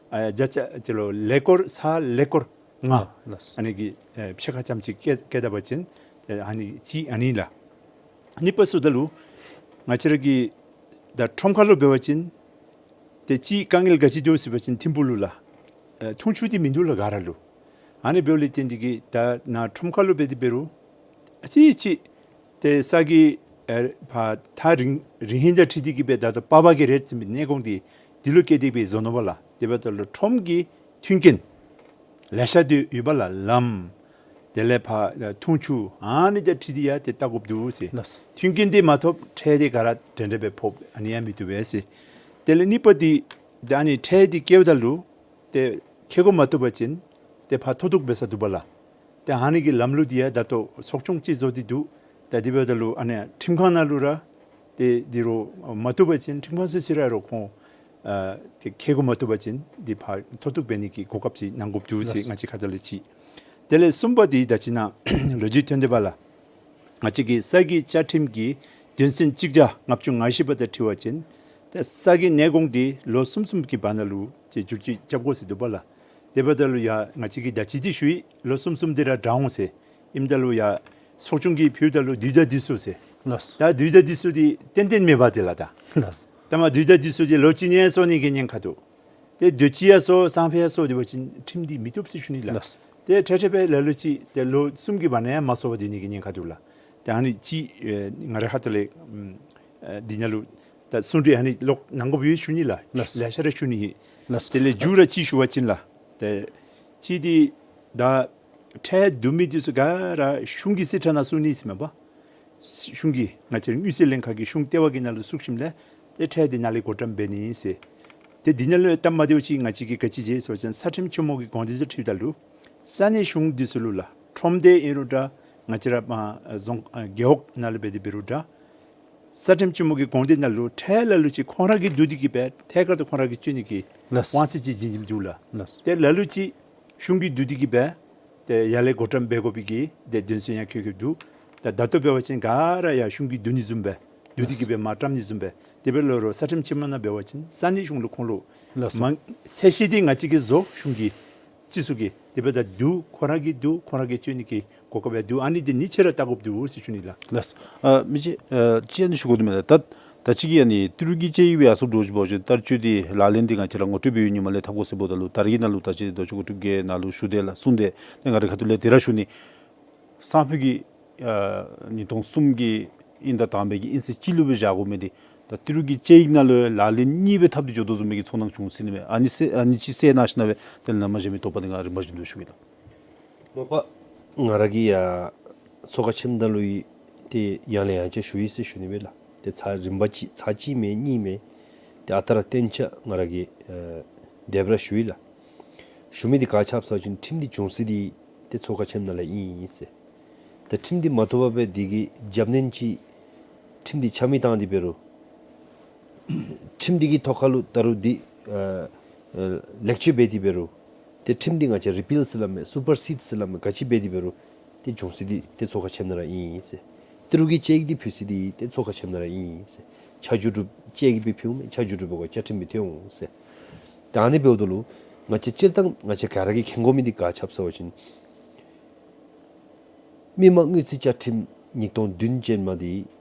ཨ་བརྒྱ་ཆ་ཏེ་ལོ་ཀླད་ཀོར་ཚར་ཀླད་ཀོར་ལྔ། ལགས། ཨ་ནི་གི་ཨེ་ཕྱེད་ཀ་ཙམ་ཅིག་བཀལ་བཀལ་ད་པ་ཅིན་ཨེ་ཨ་ནི་གཅིག་ཨ་ནི་ལགས། གཉིས་པ་ཟེརཝ་ད་ལུ་ང་བཅས་ར་གི་ད་ཁྲོམ་ཁ་ལུ་འབད་བ་ཅིན་ཏེ་གཅིག་དཀའ་ངལ་ག་ཅི་འདུག་ཟེར་བ་ཅིན་ཐིམ་ཕུག་ལུ་ལགས་ཨེ་འཐུང་ཆུ་འདི་མིན་འདུག་ལགས་ག་ར་ལུ། ཨ་ནི་འབདཝ་ལས་བརྟེན་ཏེ་གིས་ད་ནཱ་ཁྲོམ་ཁ་ལུ་འབད་དེ་འབད་རུང་ཨ་ཙི་ཅིག་ཏེ་ས་གི་ཨེ་ཕར་ཐག་རིང་རིང་ཧིང་དང་འཁྲིལ་ཏེ་གིས་སྦེ་ད་ལྟོ་པར་པར་གྱི་རེད་ཟེར་མི་གནས་གོང་འདི་འདི་ལུ་བཀལ་ཏེ་སྦེ་བཟོ་ནུག་པ་ལགས། དེ་འབདཝ་ད་ལུ་ཁྲོམ་གྱི་མཐུན་རྐྱེན་ལེ་ཤ་འདི་ཡོད་པ་ལགས། ལམ་དེ་ལས་ཕར་འཐུང་ཆུ་ཨ་ནི་དང་འཁྲིལ་ཏེ་ཡང་ཏེ་བལྟ་དགོཔ་འདུག་ཟེར། ལགས། མཐུན་རྐྱེན་འདི་མ་ཐོབ་ཁྲལ་འདི་ག་ར་འདྲན་འདྲ་སྦེ་ཕོག་ཨ་ནི་ཡང་མི་བཏུབ་པས་ཟེར། དེ་ལས་གཉིས་པ་འདི་ད་ཨ་ནི་ཁྲལ་འདི་བཀལཝ་ད་ལུ་ཏེ་ཁེ་གོ་མ་ཐོབ་པ་ཅིན་ཏེ་ཕར་མཐོ་གཏུགས་འབད་ས་འདུག་པ་ལགས། ཏེ་ཨ་ནི་གི་ལམ་ལུགས་འདི་ཡང་ད་ལྟོ་ཚོགས་ཆུང་ཅིག་བཟོ་སྟེ་འདུག། ད་དེ་འབདཝ་ད་ལུ་ཨ་ནི་ཁྲིམས་ཁང་ནང་ལུ་ར་ཏེ་འདི་རུང་མ་བཏུབ་པ་ཅིན་ཁྲིམས་ཁང་ཚུ་ཅིག་ར་རུང་ཁོང་ཨ་ཏེ་ཁེ་གོ་མ་ཐོབ་པ་ཅིན་འདི་ཕར་མཐོ་གཏུགས་འབད་ནི་གི་གོ་སྐབས་ཅིག་གནང་དགོཔ་འདུག་ཟེར། ལགས། ང་བཅས་ཁ་ཐུག་ལས་ཅིག། དེ་ལས་གསུམ་པ་འདི་ད་ཅི་ནཱ་ལོ་རྒྱུས་ཐོན་ཏེ་འབད་ལགས། ང་བཅས་ཀྱི་ས་གི་བཅའ་ཁྲིམས་ཀྱི་དོན་ཚན་གཅིག་བརྒྱ་ལྔ་བཅུ་ང་བཞི་པ་དང་འཁྲིལ་བ་ཅིན་ ཏེ་ས་གི་གནས་གོང་འདི་ལོ་གསུམ་གསུམ་གྱི་བར་ན་ལུ་ཏེ་བསྒྱུར་བཅོས་རྐྱབ་དགོ་ཟེར་འདུག་པ་ལགས། དེ་འབདཝ་ད་ལུ་ཡ་ང་བཅས་ཀྱིས་ད་ཅི་འདི་ཞུ་ཡི། ལོ་གསུམ་གསུམ་འདི་ར་དྲག་འོང་ཟེར། ཨིནམ་ད་ལུ་ཡ་ཚོགས་ཆུང་གིས་ཕུལཝ་ད་ལུ་དུས་དང་དུས་སུ་ཟེར། ལགས། ད་དུས་དང་དུས་སུ་འདི་ཏན་ཏན་མེད་པ་དེ་ལགས་ད། ལགས། ད་མ་དུས་དང་དུས་སུ་འདི་ལོ་གཅིག་ནང་སོར་ནི་གི་ཉེན་ཁ་འདུག། ཏེ་དུས་ཅི་ཡང་སོར་སང་ཕོད་ཡང་སོར་དེ་འབད་བ་ཅིན་ཁྲིམས་འདི་མི་བཏུབ་ཟེར་ཞུ་ནི་ལགས། ལགས། ཏེ་ཁྲེ་ཁྲེ་སྦེ་ལ་ལུ་ཅིག་ཏེ་ལོ་གསུམ་གྱི་བར་ན་ཡང་མ་སོར་བར་སྡོད་ནི་གི་ཉེན་ཁ་འདུག་ལགས། ཏེ་ཨ་ནི་ཅིག་ཨེ་ང་རའི་ཁ་ཐུག་ལས་ཨམ་ཨེ་འདི་ནང་ལུ་ད་གསུང་གྲོས་ཨ་ནི་ལོག་གནང་དགོཔ་ཡོད་ཞུ་ནི་ལགས། ལགས། ལེ་ཤ་ར་ཞུ་ནི་ཨིན། ལགས། དེ་ལས་མཇུག་ར་ཅིག་ཞུ་བ་ཅིན་ལགས། ཏེ་ཅིག་འདི་ད་ཁྲལ་བསྡུ་མི་འདི་ཚུ་ག་ར་གཞུང་གི་རྩིས་ཁྲ་ནང་བཙུགས་ནི་ཟེར་མས་པ། གཞུང་གིས་ང་བཅས་དངུལ་རྩིས་ལྷན་ཁག་གི་གཞུང་ལྟེ་བ་གི་ནང་ལུ་བཙུགས་ཞིནམ་ལས་ཏེ་ཁྲལ་འདི་ནཱ་ལས་བགོ་བཀྲམ་འབད་ནི་ཨིན་ཟེར། ཏེ་འདི་ནང་ལུ་སྟབས་མ་བདེཝ་ཅིག་ང་བཅས་ཀྱིས་ག་ཅི་མཛད་ཟེར་བ་ཅིན་ས་ཁྲིམས་ཆེན་མོ་གི་དགོངས་དོན་དང་འཁྲིལཝ་ད་ལུ་ས་གནས་གཞུང་འདི་ཚུ་ལུ་ལགས། ཁྲོམ་སྡེ་ཨིན་རུང་འདྲ། ང་བཅས་ར་མར་རྫོང་ཨ་རྒེད་འོག་ནང་ལུ་འབད་དེ་འབད་རུང་འདྲ། ས་ཁྲིམས་ཆེན་མོ་གི་དགོངས་དོན་ནང་ལུ་ཁྲལ་ལ་ལུ་ཅིག་ཁོང་ར་གིས་བསྡུ་སྟེ་གིས་སྦེ་ཐད་ཀར་དུ་ཁོང་ར་གིས་སྤྱོད་ནི་གི་ལགས། དབང་ཚད་ཅིག་བྱིན་བྱིནམ་འདུག་ལགས། ལགས། ཏེ་ལ་ལུ་ཅིག་གཞུང་གིས་བསྡུ་སྟེ་གིས་སྦེ་ཏེ་ཡར་ལས་བགོ་བཀྲམ་འབད་དགོ་པའི་གི་ཏེ་དོན་ཚན་ཡང་བཀོད་བཀོདཔ་འདུག། ད་ད་ལྟོ་འབད་བ་ཅིན་ག་ར་ཡར་གཞུང་གིས་བསྡུ་ནི་བཟུམ་སྦེ་བསྡུ་སྟེ་གིས་སྦེ་མར་བཀྲམ་ནི་བཟུམ་སྦེ། དེ་འབདཝ་ད་ལུ་ས་ཁྲིམས་ཆེན་མོ་ནང་འབད་བ་ཅིན་ས་གནས་གཞུང་ལུ་ཁོང་ལུ་ལགས་སོ། མང་ཚད་གཞི་འདི་ང་བཅས་ཀྱིས་བཟོ། གཞུང་གི་སྤྱི་ཚོགས་ཀྱི་དེ་འབདཝ་ད་བསྡུ་ཁོང་ར་གིས་བསྡུ་ཁོང་ར་གིས་སྤྱོད་ནི་གི་གོ་སྐབས་ཡང་འདུག། ཨ་ནི་འདི་གཉིས་ཆ་ར་བལྟ་དགོཔ་འདུག་ཟེར་ཞུ་ནི་ལགས། ལགས། ཨ་མི་རྗེ་ཨ་ཅིག་ཨ་ནི་ཞུ་དགོཔ་འདུག་མས་ལགས། ད་ད་ཅི་གི་ཨ་ནི་ཏི་རུ་གི་དཔྱད་ཡིག་སྦེ་ཡར་སོངམ་འདྲཝ་ཅིག་འབད་བ་ཅིན་ལྟ་སྤྱོད་འདི་ལག་ལེན་འདི་ང་བཅས་ར་ངོ་སྤྲོད་འབད་བའི་ཉིནམ་ལས་འཐབ་དགོ་ཟེར་འབདཝ་ད་ལུ་ད་རེས་ཀྱི་ནང་ལུ་ད་ཅི་ལྡོག་ཕྱོགས་དགུ་ཐུག་གི་ནང་ལུ་ཞུ་དེས་ལགས། གསུང་དེས། ཏེ་ང་རའི་ཁ་ཐུག་ལས་དེ་ར་ཞུ་ནི། སང་ཕོད་ཀྱི་ཨ་ཉིས་སྟོང་གསུམ་གྱི་དབྱིན་ཟླ་དང་པའི་གི་དབྱིན་ཚེས་གཅིག་ལུ་སྦེ་བཞག་དགོ་མི་འདི་ད་ཏི་རུ་གི་དཔྱད་ཡིག་ནང་ལུ་ལག་ལེན་གཉིས་སྦེ་འཐབ་སྟེ་འགྱོ་དོ་བཟུམ་མའི་གི་ཚོར་སྣང་བྱུང་ཟེར་ནི་མས། ཨ་ནི་ཟེར་ཨ་ནི་ཅིག་གསལ་གནང་ཞིན་ན་སྦེ་དེ་ལས་ནཱ་མ་གཞི་མི་དོགས་པ་འདི་ང་རིམ་པ་བཞིན་དུ་ཞུ་གེ་ལགས། མ་པ་ང་ར་གིས་ཡ་ཚོགས་ཁང་ཆེན་མོ་ནང་ལུ་ཡང་ཏེ་ཡང་ལས་ཡང་བསྐྱར་ཞུ་ཡི་ཟེར་ཞུ་ནི་མས་ལགས། ཏེ་ཚར་རིམ་པ་ཅིག་ཚར་གཅིག་མེན་གཉིས་མེན། ཏེ་ཨ་རྟག་ར་བསྟན་ཆ་ང་ར་གིས་ཨ་དེ་སྦེ་ར་ཞུ་ཡི་ལགས། ཞུ་མི་འདི་ག་ཅི་སྦེ་ཟེར་བ་ཅིན་ཁྲིམས་འདི་བྱུང་ས་འདི་ཏེ་ཚོགས་ཁང་ཆེན་མོ་ནང་ལས་ཨིན་ཟེར། ད་ཁྲིམས་འདི་མ་བཏུབ་པར་སྦེ་འདི་གི་རྒྱབ་སྣོན་ཅིག་ཁྲིམས་འདི་ཆ་མེད་བཏང་སྟེ་འབད་རུང་ཁྲིམས་འདི་གི་ཐོག་ཁ་ལུ་ད་རུང་འདི་ཨ་ཨ་ལེགས་བཅོས་འབད་དེ་འབད་རུང་ཏེ་ཁྲིམས་འདི་ང་བཅས་རི་པིལ་ཟེར་སླབ་མས། སུ་པར་སིཌ་ཟེར་སླབ་མས། ག་ཅི་འབད་དེ་འབད་རུང་ཏེ་བྱུང་ས་འདི་ཏེ་ཚོགས་ཁང་ཆེན་མོ་ནང་ར་ཨིན་ཟེར། ཏི་རུ་གི་དཔྱད་ཡིག་འདི་ཕུལ་ས་འདི་ཏེ་ཚོགས་ཁང་ཆེན་མོ་ནང་ར་ཨིན་ཟེར། ཆ་འཇོག་གྲུབ་དཔྱད་ཡིག་སྦེ་ཕུལ་མས། ཆ་འཇོག་གྲུབ་འབད་བ་ཅིན་བཅའ་ཁྲིམས་སྦེ་ཐོན་འོང་ཟེར། ད་ཨ་ནི་འབདཝ་ད་ལུ་ང་བཅས་སྤྱིར་བཏང་ང་བཅས་ག་ར་གིས་མཁྱེན་དགོ་མི་འདི་ག་ཅི་སྦེ་ཟེར་བ་ཅིན་མི་དམངས་དངུལ་རྩིས་བཅའ་ཁྲིམས་ཉིས་སྟོང་བདུན་ཅན་མ་འདི་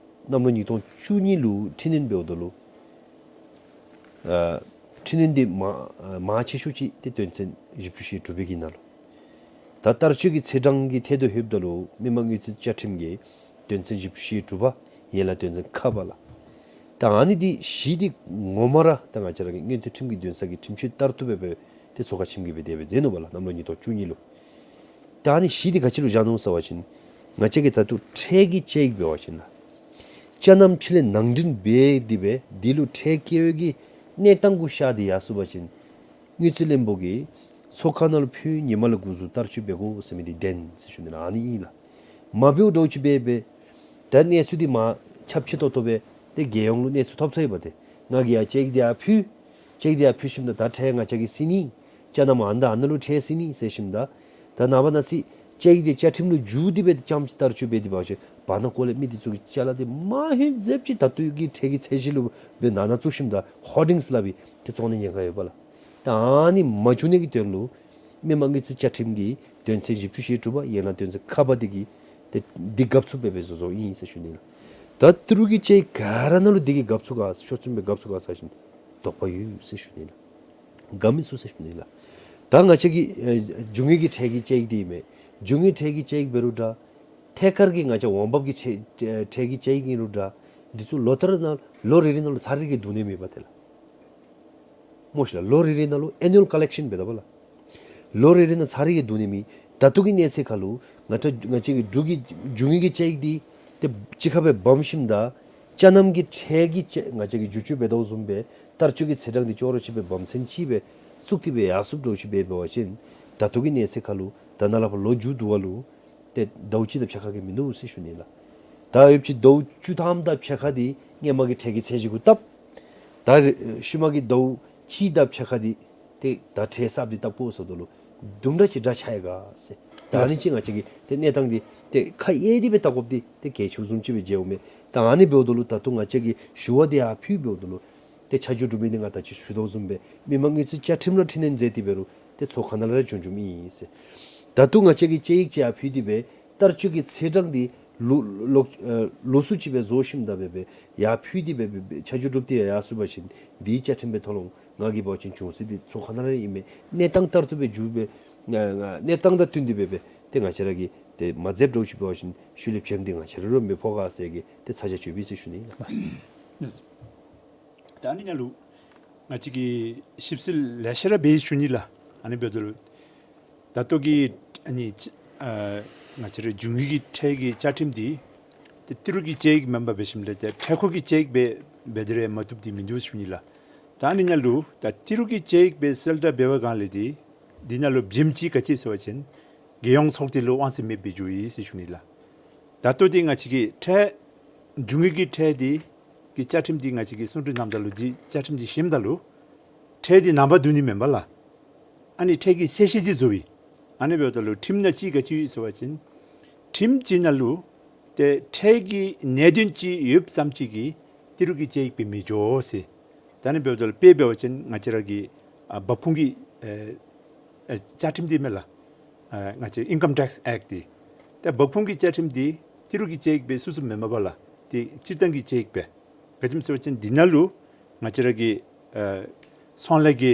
གནམ་ལོ་ཉིས་སྟོང་བཅུ་གཉིས་ལུ་འཕྲི་སྣོན་འབདཝ་ད་ལུ་ཨ་འཕྲི་སྣོན་འདི་མང་ཨ་མང་ཆེ་ཤོས་ཅིག་ཏེ་དོན་ཚན་བཞི་བཅུ་ཞེ་དྲུག་པའི་གི་ནང་ལུ། ད་བསྟར་སྤྱོད་ཀྱི་ཚེས་གྲངས་ཀྱི་ཐད་དུ་ལྷོདཔ་ད་ལུ་མི་དམངས་དངུལ་རྩིས་བཅའ་ཁྲིམས་ཀྱི་དོན་ཚན་བཞི་བཅུ་ཞེ་དྲུག་པ་ཡན་ལག་དོན་ཚན་ཁ་པ་ལགས། ད་ཨ་ནི་འདི་བཞི་འདི་ངོ་མ་ར་ད་ང་བཅས་ར་གི་མངོན་མཐོ་ཁྲིམས་ཀྱི་འདུན་ས་གི་ཁྲིམས་སྤྱོད་ལྟར་དུ་སྦེ་སྦེ་ཏེ་ཚོགས་ཁང་ཆེན་མོ་གིས་སྦེ་དེ་སྦེ་མཛད་ནུག་པ་ལགས། གནམ་ལོ་ཉིས་སྟོང་བཅུ་གཉིས་ལུ། ད་ཨ་ནི་བཞི་འདི་ག་ཅི་ལུ་བཞག་ནུག་ཟེར་བ་ཅིན་ང་བཅས་ཀྱིས་ད་ལྟོ་ཁྲལ་གྱི་དཔྱད་ཡིག་འབད་བ་ཅིན་ལགས་ཅ་རྣམ་ཕྱི་ལས་ནང་འདྲེན་འབད་དེ་སྦེ་འདི་ལུ་ཁྲལ་བཀལ་བའི་གི་གནས་སྟངས་གུ་ཤར་ཏེ་ཡར་སོང་པ་ཅིན་དངུལ་རྩིས་བློན་པོ་གིས་ཚོགས་ཁང་ནང་ལུ་ཕུལ་ཉིནམ་ལས་འགོ་བཙུགས་བསྟར་སྤྱོད་འབད་དགོ་ཟེར་མི་འདི་བདེན་ཟེར་ཞུ་ནི་ལགས། ཨ་ནི་ཨིན་ལགས། མ་འབདཝ་འདྲཝ་ཅིག་འབད་སྦེ་ད་གནས་ཚུལ་འདི་མར་ཁྱབ་ཆེ་ཏོག་ཏོ་སྦེ་ཏེ་རྒྱལ་ཡོངས་ལུ་གནས་ཚུལ་ཐོབ་ཚར་ཡི་པ། ཏེ་ང་གིས་ཡར་དཔྱད་ཡིག་འདི་ཡར་ཕུལ། དཔྱད་ཡིག་འདི་ཡར་ཕུལ་ཞིནམ་ད་ད་ཁྲལ་ང་བཅས་ཀྱིས་ཟིན་ནི། ཅ་རྣམ་ཨ་ནཱ་ཨ་ནཱ་ལུ་ཁྲལ་ཟིན་ནི་ཟེར་ཞིནམ་ད་ད་ནངས་པ་གནངས་ཚེ་དཔྱད་ཡིག་འདི་བཅའ་ཁྲིམས་ལུ་འཇུག་སྟེ་སྦེ་རྐྱངམ་ཅིག་བསྟར་སྤྱོད་འབད་དེ་འབད་བ་ཅིན་བར་ན་ཀོ་ལས་མི་འདི་ཚུ་གི་ཅ་ལ་འདི་མ་ཧོན་ཟེརཝ་ཅིག་ད་ལྟོ་གི་ཁྲལ་གྱི་ཚད་གཞི་ལུ་སྦེ་ནང་ན་བཙུགས་ཞིནམ་ད་ཧོར་ཌིངས་སླབ་པའི་ཏེ་བཙོང་ནི་ཉེན་ཁ་ཡོད་པ་ལགས། ད་ཨ་ནི་མ་བྱུང་ནི་གི་དོན་ལུ་མི་དམངས་དངུལ་རྩིས་བཅའ་ཁྲིམས་ཀྱི་དོན་ཚན་བཞི་བཅུ་ཞེ་དྲུག་པ་ཡན་ལག་དོན་ཚན་ཁ་པ་འདི་གིས་ཏེ་འདི་དགག་ཚུགསཔ་སྦེ་སྦེ་བཟོ་བཟོཝ་ཨིན་ཟེར་ཞུ་ནི་ལགས། ད་ཏི་རུ་གི་དཔྱད་ཡིག་ག་ར་ནང་ལུ་འདི་གིས་དགག་ཚུགས་ག་ཤོར་ཚུགས་སྦེ་དགག་ཚུགས་ག་ཟེར་བ་ཅིན་དོགས་པ་ཡོད་ཟེར་ཞུ་ནི་ལགས། དགག་མི་ཚུགས་ཟེར་ཞུ་ནི་ལགས། ད་ང་བཅས་ཀྱི་ཨེ་རྒྱུ་དངོས་ཀྱི་ཁྲལ་གྱི་དཔྱད་ཡིག་འདི་ཨིན་མས། རྒྱུ་དངོས་ཁྲལ་གྱི་དཔྱད་ཡིག་འབད་རུང་འདྲ། ཐད་ཀར་གྱི་ང་བཅས་འོང་འབབ་ཀྱི་ཁྲལ་ཨེ་ཁྲལ་གྱི་དཔྱད་ཡིག་ཨིན་རུང་འདྲ། འདི་ཚུ་ལོ་ལྟར་ནང་ལོ་རེ་རེ་ནང་ལུ་ཚར་རེ་གིས་བསྡུ་ནི་མེད་པ་ཏེ་ལགས། སྨོ་ཤིག་ལགས། ལོ་རེ་རེ་ནང་ལུ་ཨེ་ནུ་ཨལ་ཀོ་ལེག་ཤཱན་འབད་དོ་བ་ལགས། ལོ་རེ་རེ་ནང་ཚར་རེ་གིས་བསྡུ་ནི་མེད། ད་ལྟོ་གི་གནས་ཚད་ཁར་ལུ་ང་བཅས་ང་བཅས་ཀྱི་རྒྱུ་གི་རྒྱུ་དངོས་ཀྱི་དཔྱད་ཡིག་འདི་ཏེ་གཅིག་ཁར་སྦེ་སྦོམ་ཞིནམ་ད་ཅ་རྣམ་གྱི་ཁྲལ་གྱི་དཔྱད་ང་བཅས་ཀྱིས་བསྒྱུར་བཅོས་འབད་དོ་བཟུམ་སྦེ་བསྟར་སྤྱོད་ཀྱི་ཚེས་གྲངས་འདི་ཅོག་ར་ཅིག་སྦེ་སྦོམ་ཚན་ཅིག་སྦེ་བཙུགས་ཏེ་སྦེ་ཡར་སོངམ་འདྲཝ་ཅིག་འབད་བ་ཅིན་ད་ལྟོ་གི་གནས་ཚད་ཁར་ལུ་ད་ནཱ་ལས་ཕར་ལོ་མཇུག་བསྡུ་བ་ལུ་ཏེ་ཟླཝ་གཅིག་དང་ཕྱེད་ཀ་གིས་མིན་འདུག་ཟེར་ཞུ་ནི་ལགས། ད་ཡོདཔ་ཅིག་ཟླཝ་བཅུ་ཐམ་དང་ཕྱེད་ཀ་འདི་སྔོན་མ་གི་ཁྲལ་གྱི་ཚད་གཞི་གུ་བཏབ། ད་རེ་ཤུལ་མ་གི་ཟླཝ་གཅིག་དང་ཕྱེད་ཀ་འདི་ཏེ་ད་ཁྲལ་གསརཔ་འདི་བཏབ་དགོ་ཟེརཝ་ད་ལུ་དུམ་གྲ་ཅིག་འདྲ་ཆགས་ཡི་ག་ཟེར། ད་ཨ་ནི་ཅིག་ང་བཅས་ཀྱིས་ཏེ་གནས་སྟངས་འདི་ཏེ་ཁ་གཡེང་སྟེ་སྦེ་བལྟ་དགོཔ་འདི་ཏེ་གལ་ཆེཝ་བཟུམ་ཅིག་སྦེ་མཇལཝ་མས། ད་ཨ་ནི་འབདཝ་ད་ལུ་ད་ལྟོ་ང་བཅས་ཀྱིས་ཞུ་བ་འདི་ཡར་ཕུལ་འབདཝ་ད་ལུ་ ཏེ་ཆ་འཇོག་གྲུབ་མི་འདི་ང་ད་ཅི་ཞུ་དོ་བཟུམ་སྦེ་མི་མང་གི་ཚུ་བཅའ་ཁྲིམས་ལུ་འཁྲིལ་ནི་མཛད་དེ་འབད་རུང་ཏེ་ཚོགས་ཁང་ནང་ལས་ར་བྱུང་བྱུངམ་ཨིན་ཟེར། ད་ལྟོ་ང་བཅས་ཀྱིས་དཔྱད་ཡིག་ཅིག་ཡར་ཕུལ་ཏེ་སྦེ་བསྟར་སྤྱོད་ཀྱི་ཚེས་གྲངས་འདི་ལོ་ལོ་ཨ་ལོགས་སུ་ཅིག་སྦེ་བཟོ་ཞིནམ་ད་འབད་སྦེ་ཡར་ཕུལ་ཏེ་འབད་སྦེ་ཆ་འཇོག་གྲུབ་སྟེ་ཡར་སོང་པ་ཅིན་འདི་བཅའ་ཁྲིམས་སྦེ་ཐོབ་ལོང་ང་གིས་འབད་བ་ཅིན་བྱུང་ས་འདི་ཚོགས་ཁང་ནང་ར་ཨིན་མས། གནས་སྟངས་ལྟར་དུ་སྦེ་འགྱོ་སྦེ་ཨ་ཨ་གནས་སྟངས་དང་བསྟུན་ཏེ་འབད་སྦེ་ཏེ་ང་བཅས་ར་གིས་ཏེ་མ་མཛདཔ་འདྲཝ་ཅིག་འབད་བ་ཅིན་ཤུལ་ལས་བྱེམ་འདི་ང་བཅས་ར་ལུ་མི་ཕོག་ག་ཟེར་གྱི་ཏེ་ཚ་གྱང་ཅིག་ཡོད་པས་ཟེར་ཞུ་ནི་ལགས། ལགས། ད་ཨ་ནི་ནང་ལུ་ང་བཅས་ཀྱིས་ཞིབ་འཚོལ་ལེ་ཤ་ར་འབད་ཞུ་ནི་ལགས། ཨ་ནི་འབདཝ་ད་ལུ་ད་ལྟོ་གི་ཨ་ནི་ཨ་ང་བཅས་ར་འབྱུང་ཡུལ་གྱི་ཁྲལ་གྱི་བཅའ་ཁྲིམས་འདི་ཏེ་ཏི་རུ་གི་དཔྱད་ཡིག་མེན་པར་འབད་ཞིནམ་ལས་ཏེ་ཁྲལ་འཁོར་གྱི་དཔྱད་ཡིག་སྦེ་འབད་དེ་ར་མ་བཏུབ་འདི་མིན་འདུག་ཞུ་ནི་ལགས། ད་ཨ་ནི་ནང་ལུ་ད་ཏི་རུ་གི་དཔྱད་ཡིག་སྦེ་གསལ་བསྒྲགས་འབད་བའི་སྒང་ལས་འདི་འདི་ནང་ལུ་བྱེམ་ཅིག་ག་ཅི་ཟེར་བ་ཅིན་རྒྱལ་ཡོངས་ཚོགས་སྡེ་ལུ་དབང་ཚད་མེདཔ་སྦེ་འགྱོཝ་ཨིན་ཟེར་ཞུ་ནི་ལགས། ད་ལྟོ་འདི་ང་བཅས་ཀྱི་ཁྲལ་འབྱུང་ཡུལ་གྱི་ཁྲལ་འདི་གི་བཅའ་ཁྲིམས་འདི་ང་བཅས་ཀྱིས་གསུང་གྲོས་གནངམ་ད་ལུ་འདི་བཅའ་ཁྲིམས་འདི་ཞིནམ་ད་ལུ་ཁྲལ་འདི་ནངས་པ་བསྡུ་ནི་མེན་པ་ལགས། ཨ་ནི་ཁྲལ་གྱི་ཚད་གཞི་འདི་བཟོཝ་ཨིན། ཨ་ནི་འབདཝ་ད་ལུ་ཁྲིམས་ནང་ཅིག་ག་ཅི་ཡོད་ཟེར་བ་ཅིན་ཁྲིམས་ཅིག་ནང་ལུ་ཏེ་ཁྲལ་གྱི་གནད་དོན་ཅིག་ཡོདཔ་ཙམ་ཅིག་གིས་ཏི་རུ་གི་དཔྱད་ཡིག་སྦེ་མི་འགྱོ་ཟེར། ད་ཨ་ནི་འབདཝ་ད་ལུ་དཔེ་འབད་བ་ཅིན་ང་བཅས་ར་གི་ཨ་འབབ་ཁུངས་ཀྱི་ཨ་ཨ་བཅའ་ཁྲིམས་འདི་མས་ལགས། ཨ་ང་བཅས་Income Tax Act འདི། ཏེ་འབབ་ཁུངས་ཀྱི་བཅའ་ཁྲིམས་འདི་ཏི་རུ་གི་དཔྱད་ཡིག་སྦེ་སུ་སུ་མེན་མས་པ་ལགས། ཏེ་སྤྱིར་བཏང་གི་དཔྱད་ཡིག་སྦེ། ག་ཅི་སྨོ་ཟེར་བ་ཅིན་འདི་ནང་ལུ་ང་བཅས་ར་གི་ཨ་ཚོང་ལས་ཀྱི་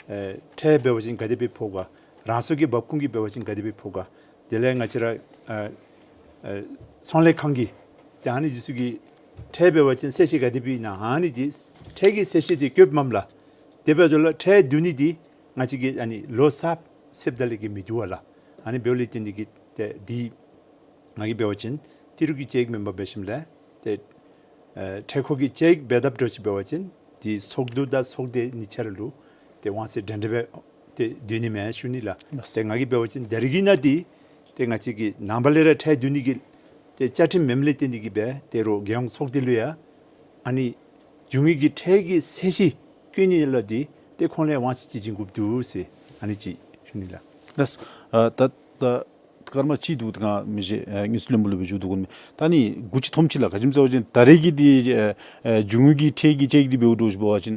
ཨ་ཁྲལ་འབད་བ་ཅིན་ག་དེ་སྦེ་ཕོག་ག། རང་སོའི་འབབ་ཁུངས་ཀྱི་འབད་བ་ཅིན་ག་དེ་སྦེ་ཕོག་ག། དེ་ལས་ང་བཅས་ར་ཨ་ཨ་ཚོང་ལས་ཁང་གི་ཏེ་ཨ་ནི་འདི་ཚུ་གི་ཁྲལ་འབད་བ་ཅིན་ཚད་གཞི་ག་དེ་སྦེ་ཨིན་ན་ཨ་ནི་འདི་ཁྲལ་གྱི་ཚད་གཞི་འདི་བཀོདཔ་མས་ལགས། དེ་འབདཝ་ད་ལུ་ཁྲལ་བསྡུ་ནི་འདི་ང་བཅས་ཀྱིས་ཨ་ནི་ལོ་གསརཔ་ཚེསཔ་ད་ལས་ཀྱི་མི་བསྡུ་བས་ལགས། ཨ་ནི་འབདཝ་ལས་བརྟེན་ཏེ་གིས་ཏེ་འདི་ང་གིས་འབད་བ་ཅིན་ཏི་རུ་གི་དཔྱད་ཡིག་མེན་པར་འབད་ཞིནམ་ལས་ཏེ་ཨ་ཁྲལ་འཁོར་གྱི་དཔྱད་ཡིག་འབད་དཔ་འདྲཝ་ཅིག་འབད་བ་ཅིན་འདི་ཚོགས་འདུ་དང་ཚོགས་སྡེ་གཉིས་ཆ་ར་ལུ་ཏེ་དབང་ཚད་འདྲན་འདྲ་སྦེ་ཏེ་བསྡུ་ནི་མས་ཞུ་ནི་ལགས། ལགས། ཏེ་ང་གིས་འབད་བ་ཅིན་ད་རིས་ཀྱི་ནང་འདི་ཏེ་ང་བཅས་ཀྱིས་ནངས་པ་ལས་ར་ཁྲལ་བསྡུ་ནི་གི་ཏེ་བཅའ་ཁྲིམས་མེནམ་ལས་བརྟེན་ཏེ་གིས་སྦེ་ཏེ་རོགས་རྒྱལ་ཡོངས་ཚོགས་སྡེ་ལུ་ཡང་ཨ་ནི་འབྱུང་ཡུལ་གྱི་ཁྲལ་གྱི་ཚད་གཞི་བཀོད་ནི་ལུ་འདི་ཏེ་ཁོང་ལས་དབང་ཚད་ཅིག་བྱིན་དགོཔ་འདུག་ཟེར་ཨ་ནི་ཅིག་ཞུ་ནི་ལགས། ལགས། ཨ་ད་ད་སྐར་མ་གཅིག་འདུག། ད་ང་མི་རྗེ་ཨ་དངུལ་རྩིས་བློན་པོ་ལུ་སྦེ་ཞུ་དོ་གུན་མས། ད་ཨ་ནི་དགུ་ཅིག་ཐོནམ་ཅིག་ལགས། ག་ཅི་སྨོ་ཟེར་བ་ཅིན་ད་རེས་ཀྱི་འདི་ཨ་ཨ་འབྱུང་ཡུལ་གྱི་ཁྲལ་གྱི་དཔྱད་ཡིག་འདི་འབདཝ་འདྲཝ་ཅིག་འབད་བ་ཅིན་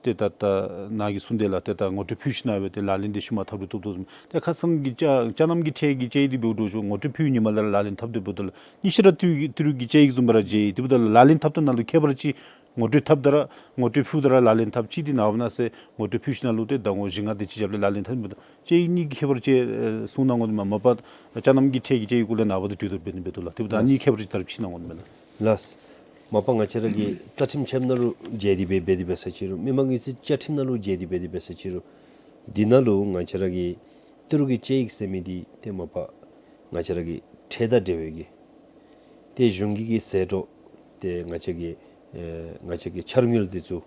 ཏེ་ད་ད་ནཱ་གིས་གསུངས་དེ་ལགས། ཏེ་ད་ངོ་སྤྲོད་ཕུལ་ཞིནམ་ལས་ཏེ་ལག་ལེན་འདི་ཤུལ་མ་འཐབ་རུང་བཏུབ་བཏུབ་བཟུམ། ཏེ་ཁ་ཙ་གི་ཅ་ཅ་ནམ་གྱི་ཁྲལ་གྱི་དཔྱད་ཡིག་འདི་འབདཝ་འདྲཝ་ཅིག་ངོ་སྤྲོད་ཕུལ་ཉིནམ་ལས་ར་ལག་ལེན་འཐབ་སྟེ་འབདཝ་ད་ལུ་གཉིས་ཆ་ར་ཏི་རུ་གི་ཏི་རུ་གི་དཔྱད་ཡིག་བཟུམ་སྦེ་ར་མཇལ་ཡི། དེ་འབདཝ་ད་ལུ་ལག་ལེན་འཐབ་ད་ནང་ལུ་ཁྱད་པར་ཅིག་ངོ་སྤྲོད་འཐབ་ད་ར་ངོ་སྤྲོད་ཕུལ་ད་ར་ལག་ལེན་འཐབ་ཅིག་འདི་ནངས་པ་གནངས་ཚེ་ངོ་སྤྲོད་ཕུལ་ཞིནམ་ལས་ཏེ་ཟླ་ངོ་བཞི་ལྔ་དེ་ཅིག་རྒྱབ་ལས་ལག་ལེན་འཐབ་འབདཝ་ད་དཔྱད་ཡིག་གཉིས་ཀྱི་ཁྱད་པར་ཅིག་ཨེ་གསུང་གནང་དགོ་ནི་མས། མ་པ་ཅ་ནམ་གྱི་ཁྲལ་གྱི་དཔྱད་ཡིག་གུ་ལས་ནངས་པ་དེ་གྲོས་བསྡུར་འབད་ནི་འབད་དོ་ལགས། དེ་འབདཝ་ད་ཨ་ནི་ལགས། ཁྱད་པར་ཅིག་ད་རེས་ཕྱེ་གནང་དགོ་ནི་མས་ལགས། ལགས། མ་པ་ང་བཅས་ར་གི་རྩ་ཁྲིམས་ཆེན་མོ་ནང་ལུ་མཇལ་ཏེ་འབད་འབད་དེ་འབད་ས་ཅིག་རུང་མི་མང་གི་རྩིས་བཅའ་ཁྲིམས་ནང་ལུ་མཇལ་ཏེ་འབད་དེ་འབད་ས་ཅིག་རུང་འདི་ནང་ལུ་ང་བཅས་ར་གི་ཏི་རུ་གི་དཔྱད་ཡིག་ཟེར་མི་འདི་ཏེ་མ་པ་ང་བཅས་ར་གི་ཁྲལ་དང་འབྲེལ་བའི་གི་ཏེ་གཞུང་གི་གི་ཟད་འགྲོ་ཏེ་ང་བཅས་ཀྱི་ཨེ་ང་བཅས་ཀྱི་འཆར་དངུལ་འདི་ཚུ་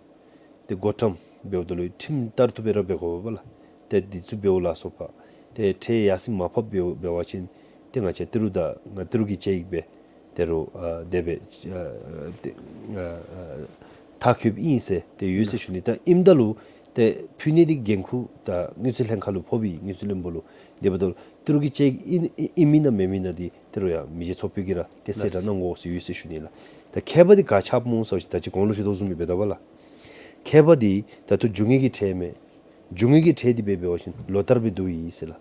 ཏེ་བགོ་བཀྲམ་འབདཝ་ད་ལུ་ཁྲིམས་ལྟར་དུ་སྦེ་ར་འབད་དགོ་པས་ལགས། ཏེ་འདི་ཚུ་འབདཝ་ལ་སོགས་པ་ཏེ་ཁྲལ་ཡར་སེང་མར་ཕབ་འབད་འབད་བ་ཅིན་ཏེ་ང་བཅས་ཏི་རུ་དང་ང་ཏི་རུ་གི་དཔྱད་ཡིག་སྦེ་ཏེ་རུང་ཨ་དེ་སྦེ་ཨ་ཏེ་ཨ་ཨ་མཐར་འཁྱོལཝ་ཨིན་ཟེར་ཏེ་ཡོད་ཟེར་ཞུ་ནི། ད་ཨིནམ་ད་ལུ་ཏེ་ཕུལ་ནི་འདི་འགན་ཁུར་ད་དངུལ་རྩིས་ལྷན་ཁག་ལུ་ཕོགཔ་ཨིན། དངུལ་རྩིས་བློན་པོ་ལུ། དེ་འབདཝ་ད་ཏི་རུ་གི་དཔྱད་ཡིག་ཨིན་ཨིན་མེན་ན་མེན་མེན་ན་འདི་ཏི་རུ་ཡང་མི་རྗེ་ཚོགས་པའི་གིས་ར་ཏེ་གསལ་བསྒྲགས་གནང་དགོ་ཟེར་ཡོད་ཟེར་ཞུ་ནི་ལགས། ད་ཁྱད་པར་འདི་ག་ཆགསཔ་སྨོ་ཟེར་བ་ཅིན་ད་ཅི་གོང་ལུ་ཞུ་དོ་བཟུམ་སྦེ་འབད་དོ་བ་ལགས། ཁྱད་པར་འདི་ད་ལྟོ་འབྱུང་ཡུལ་གྱི་ཁྲལ་མས། འབྱུང་ཡུལ་གྱི་ཁྲལ་འདི་སྦེ་འབད་བ་ཅིན་ལོ་ལྟར་སྦེ་བསྡུ་ཡི་ཟེར་ལགས།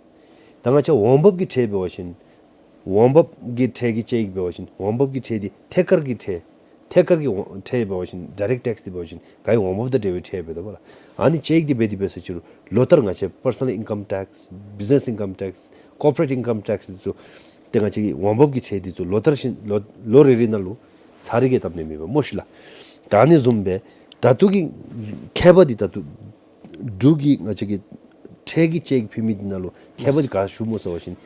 ད་ང་བཅས་འོང་འབབ་ཀྱི་ཁྲལ་འབད་བ་ཅིན་འོང་འབབ་ཀྱི་ཁྲལ་གྱི་དཔྱད་ཡིག་འབད་བ་ཅིན་འོང་འབབ་ཀྱི་ཁྲལ་འདི་ཐད་ཀར་གྱི་ཁྲལ་ཐད་ཀར་གྱི་འོང་ཁྲལ་འབད་བ་ཅིན་direct tax འདི་འབད་བ་ཅིན་ག་འོང་འབབ་དང་འབྲེལ་བའི་ཁྲལ་འབད་དོ་བ་ལགས། ཨ་ནི་དཔྱད་ཡིག་འདི་འབད་དེ་འབད་ས་ཅིག་རུང་ལོ་ལྟར་ང་བཅས་personal income tax, business income tax, corporate income tax འདི་ཚུ་ཏེ་ང་བཅས་ཀྱི་འོང་འབབ་ཀྱི་ཁྲལ་འདི་ཚུ་ལོ་ལྟར་བཞིན་ལོ་ལོ་རེ་རེ་ནང་ལུ་ཚར་རེ་གིས་བཏབ་ནི་མེད་པས་སྨོ་ཤིག་ལགས། ད་ཨ་ནི་བཟུམ་སྦེ་ད་ལྟོ་གི་ཁྱད་པར་འདི་ད་ལྟོ་འབྲུག་གི་ང་བཅས་ཀྱི་ཁྲལ་གྱི་དཔྱད་ཡིག་ཕུལ་མི་འདི་ནང་ལུ་ཁྱད་པར་འདི་ག་ཞུཝ་སྨོ་ཟེར་བ་ཅིན་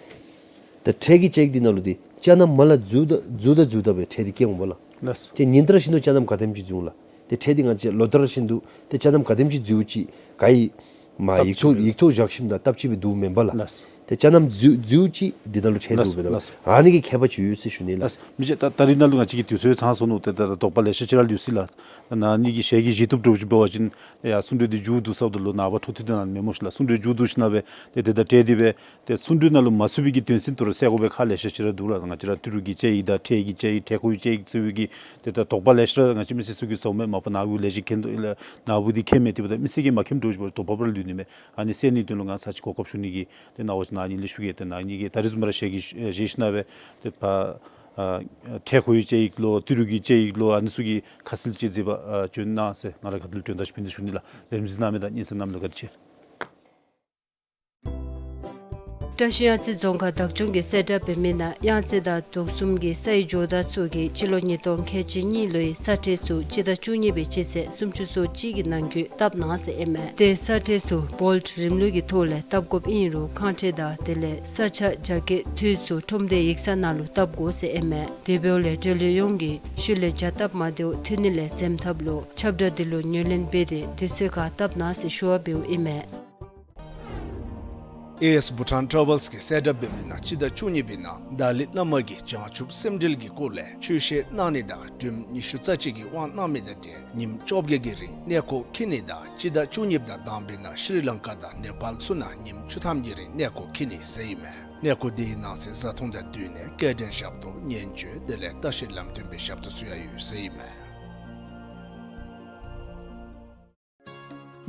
ད་ཁྲལ་གྱི་དཔྱད་ཡིག་འདི་ནང་ལུ་འདི་ཅ་ནམ་མ་ལ་འཛུལ་ད་འཛུལ་ད་འཛུལ་ད་སྦེ་ཁྲལ་འདི་བཀལ་འོང་བ་ལགས། ལགས། ཏེ་ཉིན་ལྟར་བཞིན་དུ་ཅ་ནམ་ག་དེམ་ཅིག་འཛུལ་འོང་ལགས། ཏེ་ཁྲལ་འདི་ང་བཅས་ལོ་ལྟར་བཞིན་དུ་ཏེ་ཅ་ནམ་ག་དེམ་ཅིག་འཛུལཝ་ཅིག་ག་ཡི་མ་བཏབ་ཡིག་ཐོག་ཅིག་ཡིག་ཐོག་བཞག་ཞིནམ་ད་བཏབ་ཅིག་སྦེ་འདུཝ་མེན་པ་ལགས། ལགས། ཏེ་ཅ་རྣམ་རྫུས་རྫུས་ཅིག་འདི་ནང་ལུ་ཕྲད་འདུག་ལགས་སོ། སྦེ་ལགས་སོ། ཨ་ནི་གི་ཁྱད་པར་ཅིག་ཡོད་ཟེར་ཞུ་ནི་ལགས། ལགས་སོ། མི་རྗེ་ད་ད་རིས་ནང་ལུ་ང་བཅས་ཀྱི་དུས་ཚོད་ཚང་སོང་ནུག། ཏེ་ད་ད་དོགས་པ་ལེ་ཤ་ཅིག་ར་ལུས་སོ་ཡི་ལགས། ད་ནཱ་ནི་གི་ཞལ་གྱིས་བཞེས་བཏུབ་འདྲཝ་ཅིག་འབད་བ་ཅིན་ཡ་གསུང་གྲོས་འདི་མཇུག་བསྡུ་ཚརཝ་ད་ལུ་ནངས་པ་འཕྲོ་མཐུད་དེ་ནཱ་མེད་སྨོ་ཤིག་ལགས། གསུང་གྲོས་མཇུག་བསྡུ་ཞིནམ་ལས་ཏེ་དེ་དང་འབྲེལ་ཏེ་སྦེ་ཏེ་གསུང་གྲོས་ནང་ལུ་མ་ཚུད་པའི་གི་དོན་ཚན་དུ་ར་གསལ་དགོ་པའི་ཁག་ལེ་ཤ་ཅིག་ར་འདུག་ལགས། ང་བཅས་ར་ཏི་རུ་གི་དཔྱད་ཡིག་དང་འཕྲེད་ཡིག་གི་དཔྱད་ཡིག་འཕྲེད་ཁོག་གི་དཔྱད་ཡིག་ཚུ་གི་ཏེ་ད་དོགས་པ་ལེ་ཤ་ར་ང་བཅས་མི་སེར་ཚུ་གིས་ཟེརཝ་མས། མ་པ་ནཱ་གུ་ལས་ཅིག་མཁྱེན་འདུག་ལགས། ནཱ་བུ་འདི་མཁྱེན་མས། དེ་འབདཝ་ད་མི་སེར་གྱིས་མ་མཁྱེནམ་འདྲཝ་ཅིག་འབད་དོགས་པ་ར་ལུས་ནི་མས། ཨ་ནི་སེལ་ནིའི་དོན་ལུ་ང་ཚར་ཅིག་གོ་སྐབས་ཞུ་ནི་གི་ཏེ་གནང་བ་ཅིག་ནཱ་ཨ་ནི་ལས་ཞུ་གེ། ཏེ་ནཱ་ཨ་ནི་གི་ད་རིས་བཟུམ་ར་ཞལ་གྱིས་བཞེས་ཞིནམ་ལས་ཏེ་ཕར་ཨ་འཕྲེད་ཁོག་གི་དཔྱད་ཡིག་ལུ་ཏི་རུ་གི་དཔྱད་ཡིག་ལུ་ཨ་ནི་ཚུ་གི་ཁ་གསལ་ཅིག་མཛད་པར་ཨ་བྱོན་གནང་ཟེར་ང་ར་ཁ་ཐུག་ལས་དྲན་དྲགས་ཅིག་ཕུལ་ནི་ཟེར་ཞུ་ནི་ལགས། རེམ་གཟིགས་གནང་མི་དང་སྙན་གསན་གནང་མི་ལུ་བཀའ་དྲིན་ཆེ། བཀྲ་ཤིས་གཡང་རྩེ་རྫོང་ཁག་བདག་སྐྱོང་གིས་གསལ་བསྒྲགས་འབད་མི་ནང་གཡང་རྩེ་དང་དུག་གསུམ་གྱི་སའི་ཇོ་བདག་ཚུ་གིས་སྤྱི་ལོ་ཉིས་སྟོང་ཁལ་གཅིག་གཉིས་ལོའི་ས་ཁྲལ་ཚུ་སྤྱི་ཟླ་བཅུ་གཉིས་པའི་སྤྱི་ཚེས་སུམ་ཅུ་སོ་གཅིག་གི་ནང་འཁོད་བཏབ་གནང་ཟེར་ཨིན་མས། ཏེ་ས་ཁྲལ་ཚུ་བོལཊ་རིམ་ལུགས་ཀྱི་ཐོག་ལས་བཏབ་དགོཔ་ཨིན་རུང་ཁང་ཁྲལ་དང་དེ་ལས་ས་ཆ་རྒྱ་སྐྱེད་འཐུས་ཚུ་ཁྲོམ་སྡེའི་ཡིག་ཚང་ནང་ལུ་བཏབ་དགོ་ཟེར་ཨིན་མས། དེ་འབདཝ་ལས་འབྲེལ་ཡོད་ཡོངས་ཀྱིས་ཤུལ་ལས་བྱ་སྟབས་མ་བདེཝ་ཐོན་ནི་ལས་འཛེམ་ཐབས་ལུ་ཁྱབ་བསྒྲགས་འདི་ལུ་ངོས་ལེན་འབད་དེ་དུས་ཚོད་ཁར་བཏབ་གནང་ཟེར་ཞུ་བ་འབདཝ་ཨིན་མས། ཨེ་ཨེས་བྷུ་ཊཱན་ཊ་རེ་བཱལསི་གིས་གསལ་བསྒྲགས་འབད་མི་ནང་སྤྱི་ཟླ་བཅུ་གཉིས་པའི་ནང་ཏཱ་ལའི་བླ་མ་གིས་བྱང་ཆུབ་སེམས་འགྲེལ་གྱི་སྐོར་ལས་ཆོས་བཤད་གནང་ནི་དང་སྒྲོལམ་ཉི་ཤུ་རྩ་གཅིག་གི་དབང་གནང་མི་དང་འབྲེལ་ཉིནམ་བཅོ་བརྒྱད་ཀྱི་རིང་གནས་སྐོར་འཁྱིད་ནི་དང་སྤྱི་ཟླ་བཅུ་གཉིས་དང་དང་པའི་ནང་ཤྲི་ལང་ཀ་དང་ནེ་པཱལ་ཚུ་ནང་ཉིནམ་བཅུ་ཐམ་གྱི་རིང་གནས་སྐོར་འཁྱིད་ནི་ཟེར་ཨིན་མས། གནས་སྐོར་འདི་གི་ནང་གསེས་བཟའ་འཐུང་དང་བསྟུན་ནས་སྐྱེལ་འདྲེན་ཞབས་ཏོག་ཉན་བཅོས་དེ་ལས་བརྟག་ཞིབ་ལམ་སྟོན་པའི་ཞབས་ཏོག་ཚུ་ཡང་ཡོད་ཟེར་ཨིན་མས།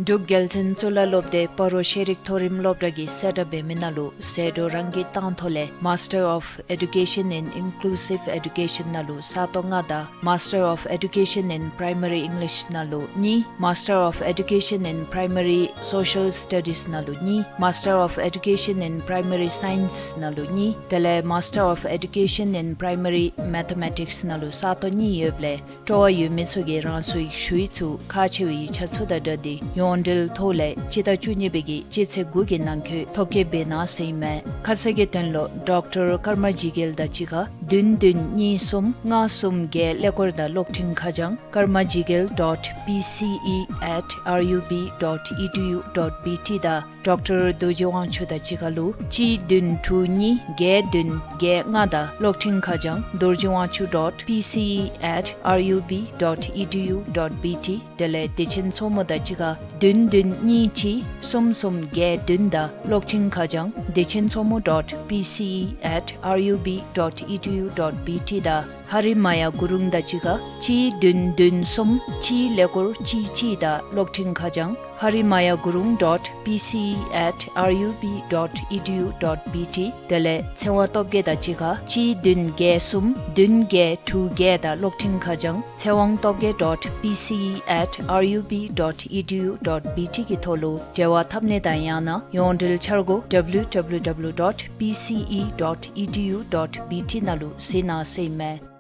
འབྲུག་རྒྱལ་བཙུན་གཙུག་ལག་སློབ་སྡེ་སྤ་རོ་ཤེས་རིག་མཐོ་རིམ་སློབ་གྲྭ་གིས་གསལ་བསྒྲགས་འབད་མི་ནང་ལུ་ཟད་འགྲོ་རང་གི་ཏང་ཐོག་ལས་Master of Education in Inclusive Education ནང་ལུ་ས་སྟོང་ལྔ་དང་Master of Education in Primary English ནང་ལུ་གཉིས། Master of Education in Primary Social Studies ནང་ལུ་གཉིས། Master of Education in Primary Science ནང་ལུ་གཉིས། དེ་ལས་Master of Education in Primary Mathematics ནང་ལུ་ས་སྟོང་གཉིས་ཡོདཔ་ལས་སྤྲོ་བ་ཡོད་མི་ཚུ་གིས་རང་སོའི་ཞུ་ཡིག་ཚུ་ཁག་ཆེ་བའི་ཡིག་ཆ་ཚུ་དང་སྦྲགས་ཏེ་ཡོངས་འབྲེལ་ཐོག་ལས་སྤྱི་ཟླ་བཅུ་གཉིས་པའི་གི་སྤྱི་ཚེས་དགུ་གི་ནང་འཁོད་ཐོ་བཀོད་འབད་གནང་ཟེར་ཨིན་མས། ཁ་གསལ་གྱི་དོན་ལུ་ཌོག་ཊར་ཀརྨ་ཇི་རྒྱལ་དང་གཅིག་ཁར་བདུན་བདུན་གཉིས་གསུམ་ལྔ་གསུམ་བརྒྱད་ཀླད་ཀོར་དང་གློག་འཕྲིན་ཁ་བྱང་karmajigal dot P C E at R U B dot E D U dot B T དང་ཌོག་ཊར་རྡོ་རྗེ་དབང་ཕྱུག་དང་གཅིག་ཁར་ལུ་གཅིག་བདུན་དྲུག་གཉིས་བརྒྱད་བདུན་བརྒྱད་ལྔ་དང་གློག་འཕྲིན་ཁ་བྱང་dorjivangshu dot P C E at R U B dot E D U dot B T དེ་ལས་བདེ་ཆེན་མཚོ་མོ་དང་གཅིག་ཁར་བདུན་བདུན་གཉིས་གཅིག་གསུམ་གསུམ་བརྒྱད་བདུན་དང་གློག་འཕྲིན་ཁ་བྱང་dechensomwo dot P C E at R U B dot E D U dot B T དང་ཧ་རི་མ་ཡ་གུ་རུང་དང་གཅིག་ཁར་གཅིག་བདུན་བདུན་གསུམ་གཅིག་ཀླད་ཀོར་གཅིག་གཅིག་དང་གློག་འཕྲིན་ཁ་བྱང་harrimayagurung dot P C E at R U B dot E D U dot B T དེ་ལས་ཚེ་དབང་སྟོབས་རྒྱས་དང་གཅིག་ཁར་གཅིག་བདུན་བརྒྱད་གསུམ་བདུན་བརྒྱད་དྲུག་བརྒྱད་དང་གློག་འཕྲིན་ཁ་བྱང་ཚེ་དབང་སྟོབས་རྒྱས་dot P C E at R U B dot E D U dot B T གི་ཐོག་ལུ་འབྲེལ་བ་འཐབ་ནི་དང་ཡང་ན་ཡོངས་འབྲེལ་འཆར་སྒོ་W W W dot P C E dot E D U dot B T ནང་ལུ་གཟིགས་གནང་ཟེར་ཨིན་མས།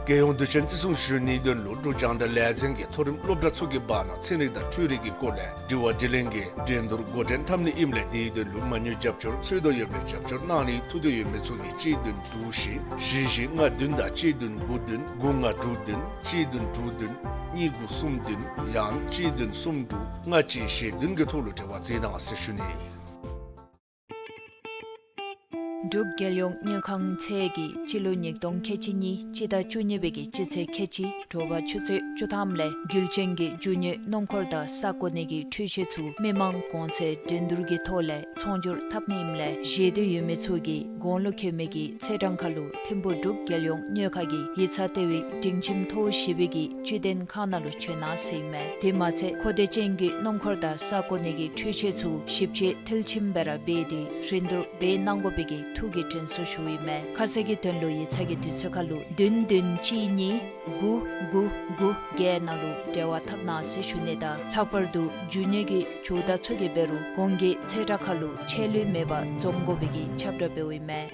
རྒྱལ་ཡོངས་དུས་ཆེན་བརྩི་སྲུང་ཞུ་ནིའི་དོན་ལུ་འབྲུག་རྒྱང་བསྒྲགས་ལས་འཛིན་གྱིས་མཐོ་རིམ་སློབ་གྲྭ་ཚུ་གི་བར་ན་ཚན་རིག་དང་འཕྲུལ་རིག་གི་སྐོར་ལས་དྲི་བ་དྲིས་ལན་གྱི་འགྲན་བསྡུར་འགོ་འདྲེན་འཐབ་ནི་ཨིནམ་ལས་དེའི་དོན་ལུ་མ་དངུལ་རྒྱབ་སྐྱོར་འཚོལ་དོ་ཡོདཔ་ལས་རྒྱབ་སྐྱོར་གནང་ནིའི་ཐུགས་འདོད་ཡོད་མི་ཚུ་གིས་གཅིག་བདུན་དྲུག་བཞི་བཞི་བཞི་ལྔ་བདུན་དང་གཅིག་བདུན་དགུ་བདུན་དགུ་ལྔ་དྲུག་བདུན་གཅིག་བདུན་དྲུག་བདུན་གཉིས་དགུ་གསུམ་བདུན་ཡང་གཅིག་བདུན་གསུམ་དྲུག་ལྔ་གཅིག་བཞི་བདུན་གྱི་ཐོག་ལུ་འབྲེལ་བ་མཛད་གནང་ཟེར་ཞུ་ནི། འབྲུག་རྒྱལ་ཡོངས་དངུལ་ཁང་ཚད་ཀྱིས་སྤྱི་ལོ་ཉིས་སྟོང་ཁལ་གཅིག་གཉིས་སྤྱི་ཟླ་བཅུ་གཉིས་པའི་གི་སྤྱི་ཚེས་ཁལ་གཅིག་དྲོ་པ་ཆུ་ཚོད་བཅུ་ཐམ་ལས་རྒྱུ་ཅན་གྱི་རྒྱུ་དངོས་སྣུམ་འཁོར་དང་ས་བཀོད་ནི་གི་འཕྲུལ་ཆས་ཚུ་མི་མང་གོང་ཚད་འགྲན་བསྡུར་གྱི་ཐོག་ལས་ཚོང་སྒྱུར་འཐབ་ནི་ཨིནམ་ལས་ཞེ་འདོད་ཡོད་མི་ཚུ་གིས་གོང་ལུ་འཁོད་མི་གི་ཚེས་གྲངས་ཁར་ལུ་ཐིམ་ཕུག་འབྲུག་རྒྱལ་ཡོངས་དངུལ་ཁང་གི་ཡིག་ཚང་ལྟེ་བའི་སྒྲིང་ཁྱིམ་ཐོག་བཞི་པའི་གི་བཅུད་ལྡན་ཁང་ནང་ལུ་བྱོན་གནང་ཟེར་ཨིན་མས། དེ་མ་ཚད་མཁོ་འདོད་ཅན་གྱི་སྣུམ་འཁོར་དང་ས་བཀོད་ནི་གི་འཕྲུལ་ཆས་ཚུ་ཞིབ་དཔྱད་མཐིལ་ཕྱིན་སྦེ་ར་འབད་དེ་རིན་བསྡུར་འབད་གནང་དགོ་པའི་གི་ཐུགས་ཀྱི་དྲན་གསོ་ཞུཝ་ཨིན་མས། ཁ་གསལ་གྱི་དོན་ལུ་ཡིག་ཚང་གི་དུས་ཚོད་ཁར་ལུ་བདུན་བདུན་གཅིག་གཉིས་དགུ་དགུ་དགུ་བརྒྱད་ནང་ལུ་འབྲེལ་བ་འཐབ་གནང་ཟེར་ཞུ་ནི་དང་ལྷག་པར་དུ་རྒྱུ་དངོས་ཀྱི་ཇུས་གཏོགས་ཚུ་གིས་འབད་རུང་གོང་གི་ཚེས་གྲངས་ཁར་ལུ་ཆད་ལུས་མེད་པར་འཛོམས་དགོ་པའི་གི་ཁྱབ་བསྒྲགས་འབདཝ་ཨིན་མས།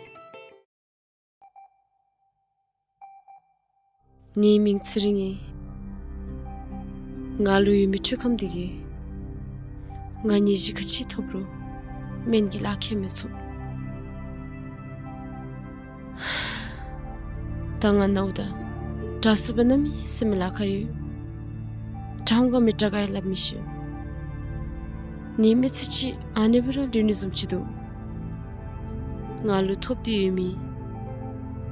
ངེའི་མིང་ཚེ་རིང་ཨིན། ང་ལུ་ཡོད་མི་འཕྲུལ་ཁམས་འདི་གིས་ང་ནད་གཞི་ག་ཅི་ཐོབ་རུང་སྨན་གྱི་ལག་ཁྱེར་མི་ཚུགས། ད་ང་ནཝ་ད་དྲག་སུ་སྦེ་གནམ་མེད་ས་མེད་ལཱ་ཁག་ཡོད། དྲག་འོང་ག་མི་དྲག་ག་ཡང་སླབ་མི་ཤེས། ངེའི་མི་ཚེ་གཅིག་ཨ་ནེ་སྦེ་ར་ལུས་ནི་བཟུམ་ཅིག་འདུག། ང་ལུ་ཐོབ་སྟེ་ཡོད་མི་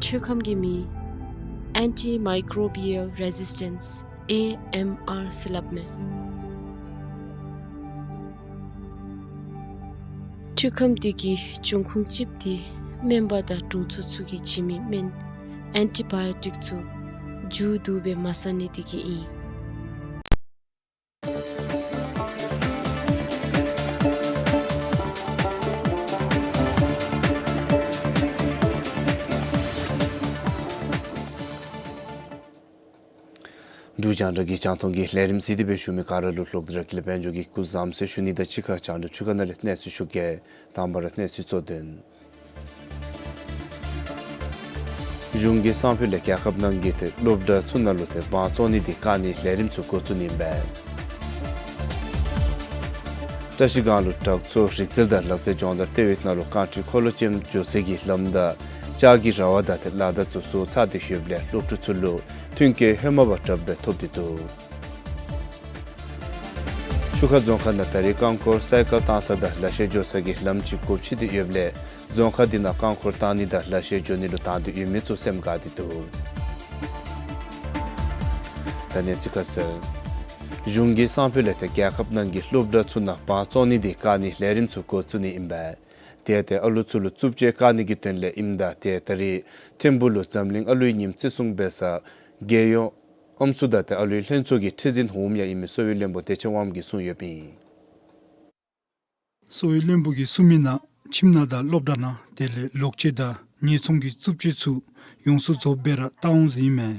འཕྲུལ་ཁམས་ཀྱི་མིང་Antimicrobial Resistance, A M R ཟེར་སླབ་མས། འཕྲུལ་ཁམས་འདི་གི་འབྱུང་ཁུངས་གཅིགཔོ་འདི་སྨན་པ་དང་དྲུང་འཚོ་ཚུ་གིས་བྱིན་མི་སྨན་ཨེན་ཊི་བཱ་ཡོ་ཊིཀ་ཚུ་མཇུག་བསྡུ་སྦེ་མ་ཟ་ནི་འདི་གིས་ཨིན། འབྲུག་རྒྱང་བསྒྲགས་ཀྱི་རྒྱང་མཐོང་གི་ལས་རིམ་གཟིགས་ཏེ་སྦེ་བཞུགས་མི་ག་ར་ལུ་ལྷག་དེ་ར་དགེ་ལེགས་དཔལ་འབྱོར་གྱིས་སྐུ་གཟུགས་བཟང་པོ་ཟེར་ཞུ་ནི་དང་གཅིག་ཁར་རྒྱང་བསྒྲགས་ཚུ་ག་ནང་ལས་གནས་ཚུལ་ཞུ་གེ། དང་པ་ར་གནས་ཚུལ་གཙོ་དོན། གཞུང་གི་གསང་ཕུད་ལས་རྒྱལ་ཁབ་ནང་གི་ཏེ་སློབ་གྲྭ་ཚུ་ནང་ལུ་ཏེ་འབངས་བཙོང་ནི་འདི་བཀག་ནིའི་ལས་རིམ་ཚུ་འགོ་བཙུགས་ནི་ཨིན་པས། བཀྲ་ཤིས་སྒང་ལུ་དྲག་མཚོ་རིག་རྩལ་དང་ལག་རྩལ་སྦྱོང་བརྡར་ལྟེ་བའི་ནང་ལུ་རྐང་ཁྲི་འཁོར་ལོ་ཅན་འགྱོ་སའི་གི་ལམ་དང་ལྕགས་ཀྱི་ར་བ་དང་ཏེ་ལ་བདའ་ཚུ་བཟོ་ཚར་ཏེ་ཡོདཔ་ལས་སློབ་ཕྲུག་ཚུ་ལུ་མཐུན་རྐྱེན་ཧེ་མ་བ་དྲགཔ་སྦེ་ཐོབ་སྟེ་འདུག། ཆུ་ཁ་རྫོང་ཁག་ནང་ད་རེས་རྐང་འཁོར་སའི་ཀལ་བཏང་ས་དང་ལ་གཞས་འགྱོ་ས་གི་ལམ་ཅིག་སྒོ་ཕྱེ་སྟེ་ཡོདཔ་ལས་རྫོང་ཁག་འདི་ནང་རྐང་འཁོར་བཏང་ནི་དང་ལ་གཞས་འགྱོ་ནི་ལུ་དང་འདོད་ཡོད་མི་ཚུ་སེམས་དགའ་སྟེ་འདུག། ད་གནས་ཚུལ་ཁ་གསལ། གཞུང་གི་གསང་ཕུད་ལས་ཏེ་རྒྱལ་ཁབ་ནང་གི་སློབ་གྲྭ་ཚུ་ནང་འབངས་བཙོང་ནི་འདི་བཀག་ནིའི་ལས་རིམ་ཚུ་འགོ་བཙུགས་ནི་ཨིན་པས། དེ་ཡང་ཏེ་ཨ་ལུ་ཚུ་ལུ་རྩུབ་སྤྱོད་བཀག་ནི་གི་དོན་ལས་ཨིནམ་ད་ཏེ་ད་རེས་ཐིམ་ཕུག་ལུ་འཛམ་གླིང་ཨ་ལུའི་ཉིནམ་བརྩི་སྲུང་འབད་ས་རྒྱལ་ཡོངས་ཨམ་སྲུ་དང་ཏེ་ཨ་ལུའི་ལྷན་ཚོགས་ཀྱི་ཁྲི་འཛིན་འོགམ་ཡང་ཨིན་མི་གསོ་བའི་བློན་པོ་བདེ་ཆེན་དབངམོ་གིས་གསུངས་ཡོདཔ་ཨིན། གསོ་བའི་བློན་པོ་གིས་གསུངས་མི་ནང་ཁྱིམ་ནང་དང་སློབ་གྲྭ་ནང་དེ་ལས་ལོག་སྤྱོད་དང་ཉེས་བཙོང་གི་རྩུབ་སྤྱོད་ཚུ་ཡོངས་སུ་རྫོགསཔ་སྦེ་ར་བལྟ་འོང་ཟེར་ཨིན་མས།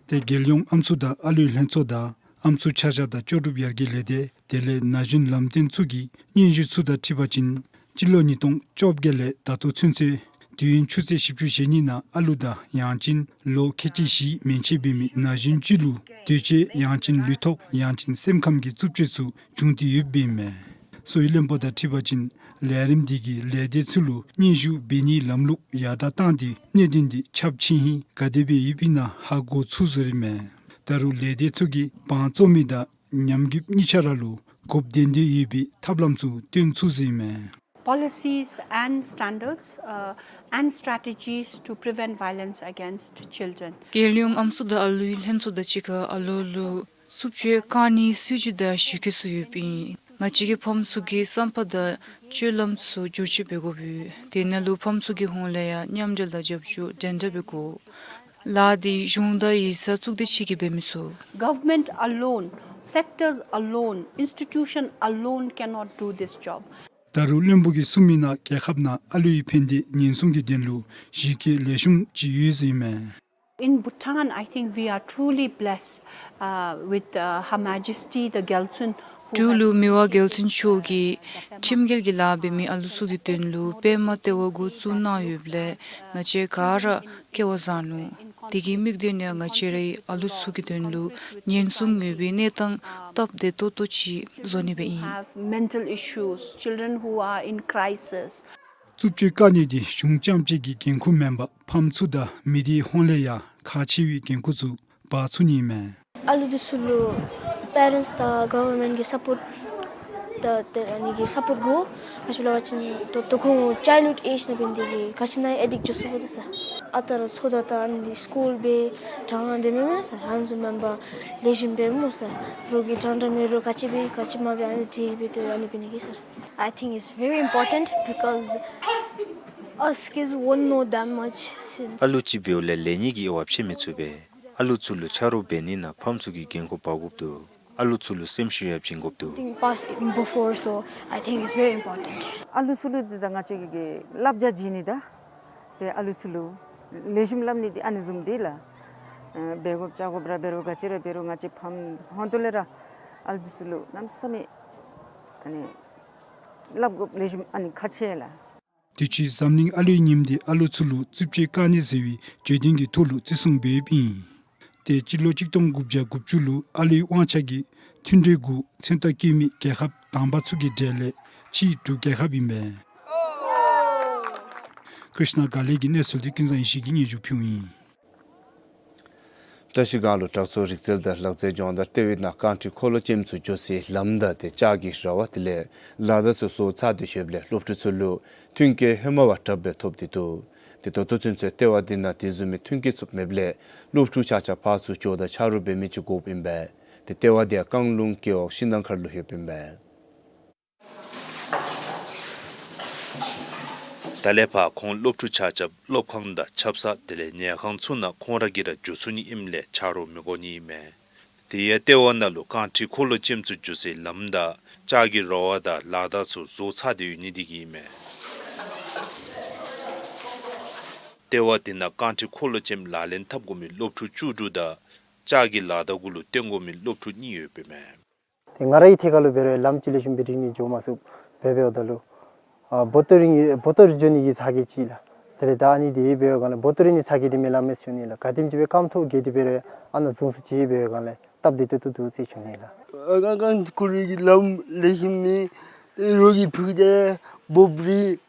ཏེ་རྒྱལ་ཡོངས་ཨམ་སྲུ་དང་ཨ་ལུའི་ལྷན་ཚོགས་དང་ཨམ་སྲུ་ཆ་བཞག་དང་ལྕོགས་གྲུབ་ཡར་རྒྱས་ལས་སྡེ་དེ་ལས་ན་གཞོན་ལམ་སྟོན་ཚུ་གི་སྙན་ཞུ་ཚུ་དང་འཁྲིལ་བ་ཅིན་སྤྱི་ལོ་ཉིས་སྟོང་བཅོ་བརྒྱད་ལས་ད་ལྟོ་ཚུན་ཚོད་དུས་ཡུན་ཆུ་ཚོད་བཞི་བཅུ་ཞེ་གཉིས་ནང་ཨ་ལུ་དང་ཡང་ཅིན་ལོ་ཁལ་གཅིག་བཞི་མན་ཆད་འབད་མི་ན་གཞོན་བཅུ་ལུ་འདོད་སྤྱོད་ཡང་ཅིན་ལུས་ཐོག་ཡང་ཅིན་སེམས་ཁམས་ཀྱི་རྩུབ་སྤྱོད་ཚུ་བྱུང་སྟེ་ཡོདཔ་ཨིན་མས། གསོ་བའི་བློན་པོ་དང་འཁྲིལ་བ་ཅིན་ལས་རིམ་འདི་གིས་ལས་སྡེ་ཚུ་ལུ་སྙན་ཞུ་འབད་ནིའི་ལམ་ལུགས་ཡར་དྲག་བཏང་སྟེ་གནད་དོན་འདི་ཁྱབ་ཆེ་ཧིང་ག་དེ་སྦེ་ཡོདཔ་ཨིན་ན་ཧ་གོ་ཚུགས་ཟེར་ཨིན་མས། ད་རུང་ལས་སྡེ་ཚུ་གིས་འབངས་བཙོང་མི་དང་ཉམས་རྒུདཔ་གཉིས་ཆ་ར་ལུ་དགོཔ་དོན་དོན་ཡོད་པའི་ཐབས་ལམ་ཚུ་སྟོན་ཚུགས་ཟེར་ཨིན་མས། Policies and standards, uh, and strategies to prevent violence against children. རྒྱལ་ཡོངས་ཨམ་སྲུ་དང་ཨ་ལུའི་ལྷན་ཚོགས་དང་གཅིག་ཁར་ཨ་ལུ་ལུ་རྩུབ་སྤྱོད་བཀག་ནིའི་སྲིད་བྱུས་དང་གཞི་བཀོད་ཚུ་ཡོདཔ་ཨིན། ང་བཅས་ཀྱི་ཕམ་ཚུ་གི་བསམ་པ་དང་སྤྱོད་ལམ་ཚུ་བསྒྱུར་བཅོས་འབད་དགོཔ་ཡོད། དེ་ནང་ལུ་ཕམ་ཚུ་གི་ཧོངས་ལས་ཡང་མཉམ་འབྲེལ་དང་རྒྱབ་སྐྱོར་འགྲན་ཟླ་འབད་དགོ། ལཱ་འདི་གཞུང་དང་ཡིག་ཚང་བཙུགས་ཏེ་ཅིག་གིས་འབད་མི་ཚུགས། Government alone, sectors alone, institution alone cannot do this job. ད་རུང་བློན་པོ་གིས་གསུངས་མི་ནང་རྒྱལ་ཁབ་ནང་ཨ་ལུའི་ཕན་བདེ་ཉེན་སྲུང་གི་དོན་ལུ་གཞི་བཀོད་ལེགས་ཤོམ་ཅིག་ཡོད་ཟེར་ཨིན་མས། In Bhutan, I think we are truly blessed, uh, with, uh, Her Majesty the Gyaltsuen, who ཏེ་རུང་ལུ་མི་དབང་རྒྱལ་བཙུན་མཆོག་གིས་ཁྲིམས་འགལ་གྱི་ལཱ་འབད་མི་ཨ་ལུ་ཚུ་གི་དོན་ལུ་པདྨ་ལྟེ་བ་འགོ་བཙུགས་གནང་ཡོདཔ་ལས་ང་བཅས་ག་ར་སྐལ་བ་བཟང་ནུག། དེ་གི་དམིགས་དོན་ཡང་ང་བཅས་རའི་ཨ་ལུ་ཚུ་གི་དོན་ལུ་ཉེན་སྲུང་མེད་པའི་གནས་སྟངས་སྟབས་བདེ་ཏོག་ཏོ་ཅིག་བཟོ་ནི་སྦེ་ཨིན། Have mental issues, children who are in crisis. རྩུབ་སྤྱོད་བཀག་ནི་འདི་གཞུང་རྐྱངམ་གཅིག་གི་འགན་ཁུར་མེན་པར་ཕམ་ཚུ་དང་མི་སྡེའི་ཧོངས་ལས་ཡང་ཁག་ཆེ་བའི་འགན་ཁུར་ཚུ་འབག་ཚུགས་ནི་ཨིན་མས། ཨ་ལུ་འདི་ཚུ་ལུ་པེ་རེནསི་དང་གོ་ཝར་མེནཊི་གི་སཔོརཊ་དང་ཏེ་ཨ་ནི་གི་སཔོརཊ་དགོ། ག་ཅི་སླབ་པ་ཅིན་ད་ལྟོ་ཁོང་ཅའིལ་ལུཌ་ཨེཇ་ནང་འབད་ནི་དེ་གིས་ག་ཅི་ནང་ཨེ་ཌིཀཊ་འགྱོ་ཚུགས་པས་ཟེར། ཨ་རྟག་ར་འཚོ་ད་ད་ཨ་ནི་སི་ཀུལ་འབད་དྲང་སྟེ་མེན་མས་ཟེར། ཨ་ནི་བཟུམ་མེན་པར་ལེགས་ཤོམ་འབད་སྨོ་ཟེར། རོགས་ཀྱིས་དྲང་དྲང་མེད་རུང་ག་ཅི་འབད་ག་ཅི་མ་འབད་ཨ་ནི་དེ་སྦེ་ཏེ་ཨ་ནི་འབད་ནི་གི་ཟེར། I think it's very important because us kids won't know that much since ཨ་ལུ་ཅིག་འབདཝ་ལས་ལས་ཉིང་གི་དབྱེ་བ་ཕྱེ་མི་ཚུགས་པས། ཨ་ལུ་ཚུ་ལུ་ཆ་རོགས་འབད་ནི་ནང་ཕམ་ཚུ་གིས་འགན་ཁུར་འབག་དགོཔ་འདུག། ཨ་ལུ་ཚུ་ལུ་སེམས་ཤུགས་ཡང་བྱིན་དགོཔ་འདུག། Thing passed before, so I think it's very important. ཨ་ལུ་ཚུ་ལུ་འདི་ད་ང་བཅས་ཀྱིས་བསླབ་བྱ་བྱིན་ནི་དང་ཏེ་ཨ་ལུ་ཚུ་ལུ་ལེགས་ཤོམ་སླབ་ནི་འདི་ཨ་ནི་བཟུམ་འདི་ལགས། ཨ་འབད་དགོཔ་བྱ་དགོཔ་ར་འབད་རུང་ག་ཅི་ར་འབད་རུང་ང་བཅས་ཕམ་ཧོན་ཏོ་ལས་ར་ཨ་ལུ་འདི་ཚུ་ལུ་གནམ་མེད་ས་མེད་ཨ་ནི་སླབ་དགོཔ་ལེགས་ཤོམ་ཨ་ནི་ཁག་ཆེ་ལགས། དུས་ཅི་འཛམ་གླིང་ཨ་ལུའི་ཉིནམ་འདི་ཨ་ལུ་ཚུ་ལུ་རྩུབ་སྤྱོད་བཀག་ནི་ཟེར་བའི་བརྗོད་དོན་གྱི་ཐོག་ལུ་བརྩི་སྲུང་འབད་ཡོདཔ་ཨིན། ཏེ་སྤྱི་ལོ་གཅིག་སྟོང་དགུ་བརྒྱ་དགུ་བཅུ་ལུ་ཨ་ལུའི་དབང་ཆ་གི་མཐུན་གྲོས་གུ་མཚན་རྟགས་བཀོད་མི་རྒྱལ་ཁབ་དང་པ་ཚུ་གི་གྲས་ལས་ཕྱི་འབྲུག་རྒྱལ་ཁབ་ཨིན་པས། ཀྲིཤ་ན་དགའ་ལེགས་ཀྱི་གནས་ཚུལ་འདི་ཀུན་བཟང་ཡེ་ཤེས་ཀྱིས་སྙན་ཞུ་ཕུལཝ་ཨིན། བཀྲ་ཤིས་སྒང་ལུ་དྲག་ཚོགས་རིག་རྩལ་དང་ལག་རྩལ་སྦྱོང་བརྡར་ལྟེ་བའི་ནང་རྐང་ཁྲི་འཁོར་ལོ་ཅན་ཚུ་འགྱོ་སའི་ལམ་དང་ཏེ་ལྕགས་ཀྱི་ར་བ་དེ་ལས་ལག་བརྡ་ཚུ་བཟོ་ཚར་ཏེ་ཡོདཔ་ལས་སློབ་ཕྲུག་ཚུ་ལུ་མཐུན་རྐྱེན་ཧེ་མ་བ་དྲགཔ་སྦེ་ཐོབ་སྟེ་འདུག། ཏེ་ད་ལྟོ་ཚུན་ཚོད་ལྟེ་བ་འདི་ནང་དེ་བཟུམ་མའི་མཐུན་རྐྱེན་ཚུ་མེདཔ་ལས་སློབ་ཕྲུག་ཆ་ཁྱབ་ཕར་ཚུར་འགྱོ་དང་ཆ་རོགས་འབད་མི་ཅིག་དགོཔ་ཨིན་པས། ཏེ་ལྟེ་བ་འདི་ཡང་རྐང་ལུང་རྒེད་འོག་ཤིང་ནང་མཁར་ལུ་ཡོདཔ་ཨིན་པས། ད་ལས་ཕར་ཁོང་སློབ་ཕྲུག་ཆ་ཁྱབ་སློབ་ཁང་དང་ཆབ་གསང་དེ་ལས་ཉལ་ཁང་ཚུ་ནང་ཁོང་ར་གིས་ར་འགྱོ་ཚུགས་ནི་ཨིནམ་ལས་ཆ་རོགས་མི་དགོ་ནི་ཨིན་མས། དེ་ཡང་ལྟེ་བ་ནང་ལུ་རྐང་ཁྲི་འཁོར་ལོ་ཅན་ཚུ་འགྱོ་སའི་ལམ་དང་ལྕགས་ཀྱི་ར་བ་དང་ལག་བརྡ་ཚུ་བཟོ་ཚར་ཏེ་ཡོད་ནི་དེ་གིས་ཨིན་མས། ལྟེ་བ་འདི་ནང་རྐང་ཁྲི་འཁོར་ལོ་ཅན་ལག་ལེན་འཐབ་དགོ་མི་སློབ་ཕྲུག་བཅུ་དྲུག་དང་ལྕགས་ཀྱི་ལག་བརྡ་གུ་ལུ་བརྟེན་དགོ་མི་སློབ་ཕྲུག་གཉིས་ཡོདཔ་ཨིན་མས། ཏེ་ང་རའི་ཐད་ཁར་ལུ་འབད་རུང་ལམ་ཅིག་ལེགས་ཤོམ་སྦེ་རིང་ནི་འགྱོ་མ་ཚུགས། འབད་འབདཝ་ད་ལུ་ཨ་བོ་ཏོ་རིང་བོ་ཏོ་རི་འགྱོ་ནི་གི་ཚ་གྱང་ཅིག་ལགས། དེ་ལས་ད་ཨ་ནི་དེ་འབད་བའི་སྒང་ལས་བོ་ཏོ་རི་ནི་ཚ་གྱང་དེ་མེད་ལགས་མེད་ཟེར་ཞུ་ནི་ལགས། ག་དེམ་ཅིག་སྦེ་རྐངམ་ཐོག་བརྒལ་ཏེ་འབད་རུང་ཨ་ནཱ་བཟུང་ས་ཅིག་འབད་བའི་སྒང་ལས་སྟབས་བདེ་ཏོག་ཏོ་འདུག་ཟེར་ཞུ་ནི་ལགས། ཨ་རྐང་རྐང་འཁོར་ལོ་གི་ལམ་ལེགས་ཤོམ་མེད། རོགས་ཀྱི་ཕུག་རྒྱང་སྦོམ་རེ་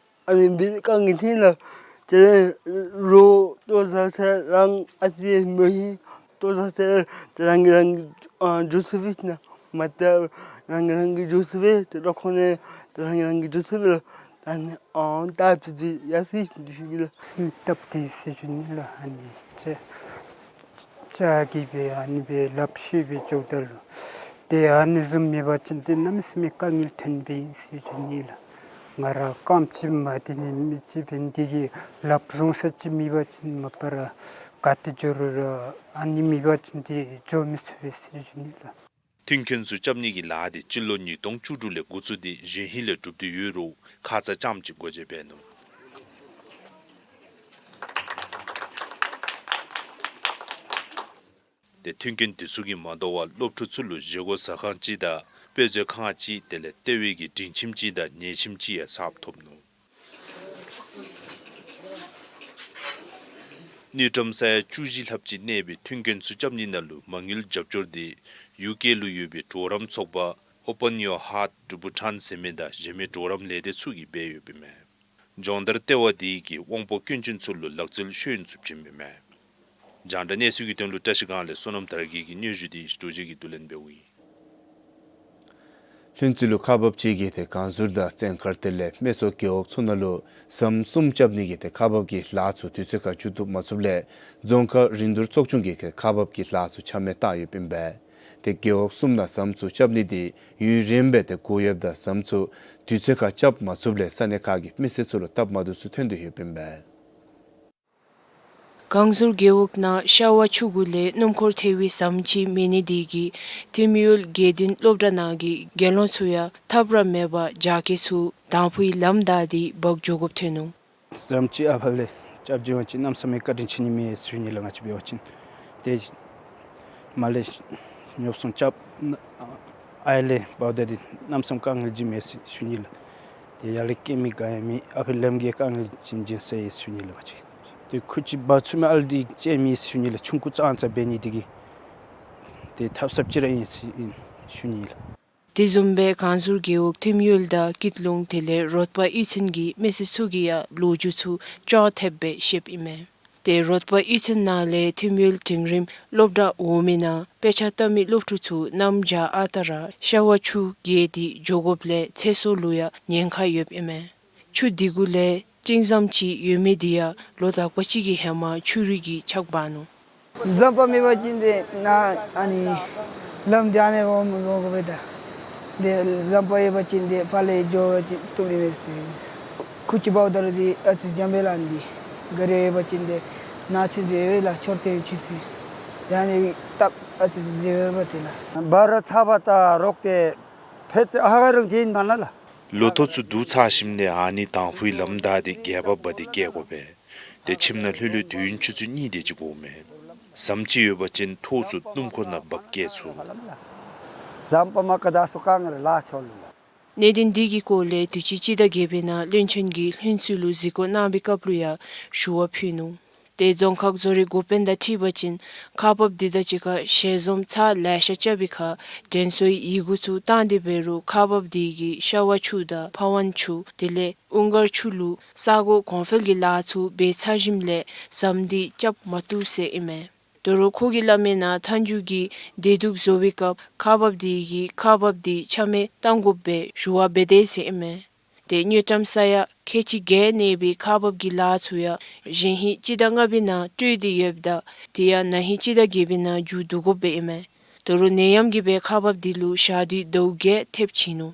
ཨ་ནི་འབད་དཀའ་ངལ་ཐོན་ལགས། དེ་ལས་རོགས་ལྟོ་བཟའ་ས་རང་ཨ་ཙི་མ་ཧེ། ལྟོ་བཟའ་ས་རང་གིས་རང་གིས་ཨ་འགྱོ་ཚུགས་པས་ན། མ་ད་རང་གིས་རང་གིས་འགྱོ་ཚུགས་པས། ཏེ་རོགས་ཁོང་ནི་ཏེ་རང་གིས་རང་གིས་འགྱོ་ཚུགས་པས་ལགས། ད་ནི་ཨ་ད་ཙི་ཙི་ཡར་སོང་ཡི་ཟེར་ཞུ་ནི་ལགས། སེམས་སྟབས་བདེ་ཟེར་ཞུ་ནི་ལགས། ཨ་ནི་ཅིག་ལྕགས་ཀྱི་སྦེ་ཨ་ནི་སྦེ་ལགཔ་ཤེད་སྦེ་འགྱོཝ་ད་ལུ་ཏེ་ཨ་ནི་བཟུམ་མེད་པ་ཅིན་ཏེ་གནམ་མེད་ས་མེད་དཀའ་ངལ་ཐོན་པས་ཟེར་ཞུ་ནི་ལགས། ང་ར་རྐངམ་ཅིག་མ་བདེ་ནི་མི་ཅིག་འབད་ནི་དེ་གིས་ལགཔ་བཟུང་ས་ཅིག་མེད་པ་ཅིན་མ་པ་ར་ག་ཏེ་འགྱོ་རུང་ར་ཨ་ནི་མེད་པ་ཅིན་ཏེ་འགྱོ་མི་ཚུགས་པས་ཟེར་ཞུ་ནི་ལགས། མཐུན་རྐྱེན་ཚུ་རྐྱབ་ནི་གི་ལཱ་འདི་སྤྱི་ལོ་ཉིས་སྟོང་བཅུ་དྲུག་ལས་འགོ་བཙུགས་ཏེ་གཞེས་ཧིང་ལས་གྲུབ་སྟེ་ཡོད་རུང་ཁ་ཙ་རྐྱངམ་ཅིག་སྒོ་འབྱེད་འབད་ནུག། ཏེ་མཐུན་རྐྱེན་འདི་ཚུ་གིས་མ་དོ་བར་སློབ་ཕྲུག་ཚུ་ལུ་བཞེས་སྒོ་ཟ་ཁང་ཅིག་དང་དཔེ་མཛོད་ཁང་ཅིག་དེ་ལས་ལྟེ་བའི་གི་སྒྲིང་ཁྱིམ་ཅིག་དང་ཉལ་ཁྱིམ་ཅིག་ཡང་ཚར་ཐོབ་ནུག། དངུལ་ཀྲམ་ས་ཡ་བཅུ་བཞི་ལྷགཔ་ཅིག་གནས་པའི་མཐུན་རྐྱེན་ཚུ་རྐྱབ་ནི་ནང་ལུ་མ་དངུལ་རྒྱབ་སྐྱོར་འདི་ཡུ་ཀེ་ལུ་ཡོད་པའི་གྲོགས་རམ་ཚོགས་པ་Open Your Heart to Bhutan ཟེར་མི་དང་གཞན་མི་གྲོགས་རམ་ལས་སྡེ་ཚུ་གིས་འབད་ཡོདཔ་ཨིན་མས། སྦྱོང་བརྡར་ལྟེ་བ་འདི་གིས་དབང་པོ་སྐྱོན་ཅན་ཚུ་ལུ་ལག་རྩལ་ཤེས་ཡོན་ཚུ་བྱིནམ་ཨིན་མས། རྒྱང་བསྒྲགས་གནས་ཚུལ་གྱི་དོན་ལུ་བཀྲ་ཤིས་སྒང་ལས་བསོད་ནམས་དར་རྒྱས་ཀྱི་སྙན་ཞུ་འདི་ཡེ་ཤེས་རྡོ་རྗེ་གིས་བསྡུ་ལེན་འབདཝ་ཨིན། ལྷུན་རྩེ་ལུ་ཁག་འབགཔ་ཅིག་གིས་ཏེ་ཁང་ཟུར་དང་བཙན་མཁར་དེ་ལས་སྨད་འཚོང་རྒེད་འོག་ཚུ་ནང་ལུ་ཟམ་གསུམ་རྐྱབ་ནི་གི་ཏེ་ཁག་འབག་གི་ལཱ་ཚུ་དུས་ཚོད་ཁར་མཇུག་བསྡུ་མ་ཚུགསཔ་ལས་རྫོང་ཁག་རིན་བསྡུར་ཚོགས་ཆུང་གིས་ཏེ་ཁག་འབག་གི་ལཱ་ཚུ་ཆ་མེད་བཏང་ཡོདཔ་ཨིན་པས། ཏེ་རྒེད་འོག་གསུམ་ནང་ཟམ་ཚུ་རྐྱབ་ནི་འདི་ཡུན་རིངམོ་སྦེ་ཏེ་འགོར་ཡོདཔ་ད་ཟམ་ཚུ་དུས་ཚོད་ཁར་རྐྱབ་མ་ཚུགསཔ་ལས་ས་གནས་ཁག་གི་མི་སེར་ཚུ་ལུ་སྟབས་མ་བདེཝ་ཚུ་ཐོན་ཏེ་ཡོདཔ་ཨིན་པས། ཁང་ཟུར་རྒེད་འོག་ནང་ཤ་བ་ཆུ་གུ་ལས་སྣུམ་འཁོར་ཐལ་བའི་ཟམ་ཅིག་མེད་ནི་དེ་གིས་ཐིམ་ཡུལ་དགེ་ལྡན་སློབ་གྲྭ་ནང་གི་དགེ་སློང་ཚུ་ཡང་ཐབས་ར་མེད་པར་རྒྱགས་སྐལ་ཚུ་དང་ཕུའི་ལམ་བདའ་སྟེ་འབག་འགྱོ་དགོཔ་ཐོན་ནུག། ཟམ་ཅིག་ཨ་ཕར་ལས་རྐྱབ་བྱིན་པ་ཅིན་གནམ་མེད་ས་མེད་བཀའ་དྲིན་ཆེ་ནི་མས་ཟེར་ཞུ་ནི་ལགས། ང་བཅས་འབད་བ་ཅིན་ཏེ་མར་ལས་ཉོ་ཚོང་རྐྱབ་ཨ་ལས་འབག་ད་འདི་གནམ་མེད་ས་མེད་དཀའ་ངལ་ཅིག་མས་ཟེར་ཞུ་ནི་ལགས། ཏེ་ཡར་ལས་སྐྱེལ་མི་ག་ཡང་མེད། ཨ་ཕི་ལམ་གྱི་དཀའ་ངལ་ཅིག་བྱིན་ཟེར་ཡི་ཟེར་ཞུ་ནི་ལགས། ང་བཅས་ཏེ་ཁུ་ཅིག་འབག་ཚུགས་མི་ཨ་ལུ་འདི་ཅིག་མེད་ཟེར་ཞུ་ནི་ལགས། ཆུང་ཀུ་ཙང་ཙ་འབད་ནི་དེ་གིས་ཏེ་ཐབས་ཟབ་ཅིག་ར་ཨིན་ཟེར་ཨིན་ཞུ་ནི་ལགས། དེ་བཟུམ་སྦེ་ཁང་ཟུར་རྒེད་འོག་ཐིམ་ཡུལ་དང་སྐྱིད་ལུང་དེ་ལས་རོགས་པ་གཡུས་ཚན་གྱི་མི་སེར་ཚུ་གིས་ཡང་ལོ་རྒྱུས་ཚུ་ཅོག་འཐདཔ་སྦེ་བཤདཔ་ཨིན་མས། ཏེ་རོགས་པ་གཡུས་ཚན་ནང་ལས་ཐིམ་ཡུལ་འབྲིང་རིམ་སློབ་གྲྭ་འོག་མའི་ནང་དཔེ་ཆ་ལྟ་མི་སློབ་ཕྲུག་ཚུ་གནམ་བྱཱར་ཨ་རྟག་ར་ཤ་བ་ཆུ་བརྒལ་ཏེ་འགྱོ་དགོཔ་ལས་ཚེ་སྲོག་ལུ་ཡང་ཉེན་ཁ་ཡོདཔ་ཨིན་མས། ཆུ་འདི་གུ་ལས་སྤྲིན་ཟམ་ཅིག་ཡོད་མི་འདི་ཡང་ལོ་དག་པ་ཅིག་གི་ཧེ་མ་ཆུ་རུད་ཀྱིས་ཆག་འབག་ནུག། ཟམ་པ་མེད་པ་ཅིན་ཏེ་ནཱ་ཨ་ནི་ལམ་འདི་ཨ་ནི་འོང་མི་འོང་གོ་པས་ད། ཏེ་ཟམ་པ་ཡོད་པ་ཅིན་ཏེ་ཕར་ལས་འགྱོ་བ་ཅིན་བཏུབ་ནི་མས་ཟེར། ཁུ་ཅིག་འབགཔ་ད་ལུ་འདི་ཨ་ཙི་འཇམ་པས་ལགས། འདི་ག་ར་ཡོད་པ་ཅིན་ཏེ་ནཱ་ཚུན་ཚོད་ཡོད་ལགས། མཆོད་རྟེན་ཆུ་ཚོད་ཡང་ནི་སྟབས་ཨ་ཙི་འཇམ་པས་ཏེ་ལགས། འབག་ར་ཚར་བ་ད་རོགས་ཏེ་ཕེད་ཚེ་ཨ་ཧ་རང་བྱིན་མ་ལ་ལགས། ལོ་ཐོག་ཚུ་བསྡུ་ཚར་ཞིནམ་ལས་ཨ་ནི་དང་ཕུའི་ལམ་བདའ་སྟེ་སྒལ་པ་འབག་སྟེ་སྐྱེལ་དགོ་པས། ཏེ་ཁྱིམ་ནང་ལྷོད་ལྷོད་དུས་ཡུན་ཆུ་ཚོད་གཉིས་དེ་ཅིག་འགོརཝ་མས། ཟམ་ཅིག་ཡོད་པ་ཅིན་ཐོག་ཚུ་སྣུམ་འཁོར་ནང་འབག་སྐྱེལ་ཚུགས། ཟམ་པ་མ་ཀ་ད་སོ་དཀའ་ངལ་ལ་ཆོ་ལུ་ལགས། གནད་དོན་འདི་གི་སྐོར་ལས་དུས་ཅི་སྤྱི་ཟླ་བརྒྱད་པའི་ནང་བློན་ཆེན་གྱིས་ལྷུན་རྩེ་ལུ་གཟིགས་སྐོར་གནང་བའི་སྐབས་ལུ་ཡང་ཞུ་བ་ཕུལ་ནུག། ཏེ་རྫོང་ཁག་བཟོ་རིག་འགོ་དཔོན་དང་འཁྲིལ་བ་ཅིན་ཁག་འབགཔ་འདི་དང་གཅིག་ཁར་ཞལ་འཛོམས་ཚར་ལེ་ཤ་རྐྱབ་པའི་ཁར་དྲན་གསོའི་ཡི་གུ་ཚུ་བཏང་སྟེ་འབད་རུང་ཁག་འབགཔ་འདི་གིས་ཤ་བ་ཆུ་དང་ཕ་ཝན་ཆུ་དེ་ལས་ཨུང་དཀར་ཆུ་ལུ་ས་སྒོ་གོང་འཕེལ་གྱི་ལཱ་ཚུ་འབད་ཚར་ཞིནམ་ལས་ཟམ་འདི་རྐྱབ་མ་བཏུབ་ཟེར་ཨིན་མས། དོ་རུང་ཁོ་གིས་སླབ་མིའི་ནང་མཐའ་མཇུག་གི་བདེ་སྡུག་བཟོ་བའི་སྐབས་ཁག་འབགཔ་དེ་གིས་ཁག་འབགཔ་དེ་ཆ་མེད་བཏང་དགོ་པའི་ཞུ་བ་འབད་དེས་ཟེར་ཨིན་མས། ཏེ་དངུལ་ཀྲམ་ས་ཡ་ཁལ་གཅིག་བརྒལ་གནས་པའི་ཁག་འབགཔ་གི་ལཱ་ཚུ་ཡང་གཞེས་ཧིང་སྤྱི་ཟླ་ལྔ་པའི་ནང་སྤྲོད་དེ་ཡོདཔ་ད་དེ་ཡང་ན་ཧིང་སྤྱི་ཟླ་བརྒྱད་པའི་ནང་མཇུག་བསྡུ་དགོཔ་སྦེ་ཨིན་མས། དོ་རུང་ནད་ཡམས་ཀྱིས་སྦེ་ཁག་འབགཔ་དེ་ལུ་ཞག་དུས་ཟླཝ་བརྒྱད་ཐེབས་ཕྱིན་ནུག།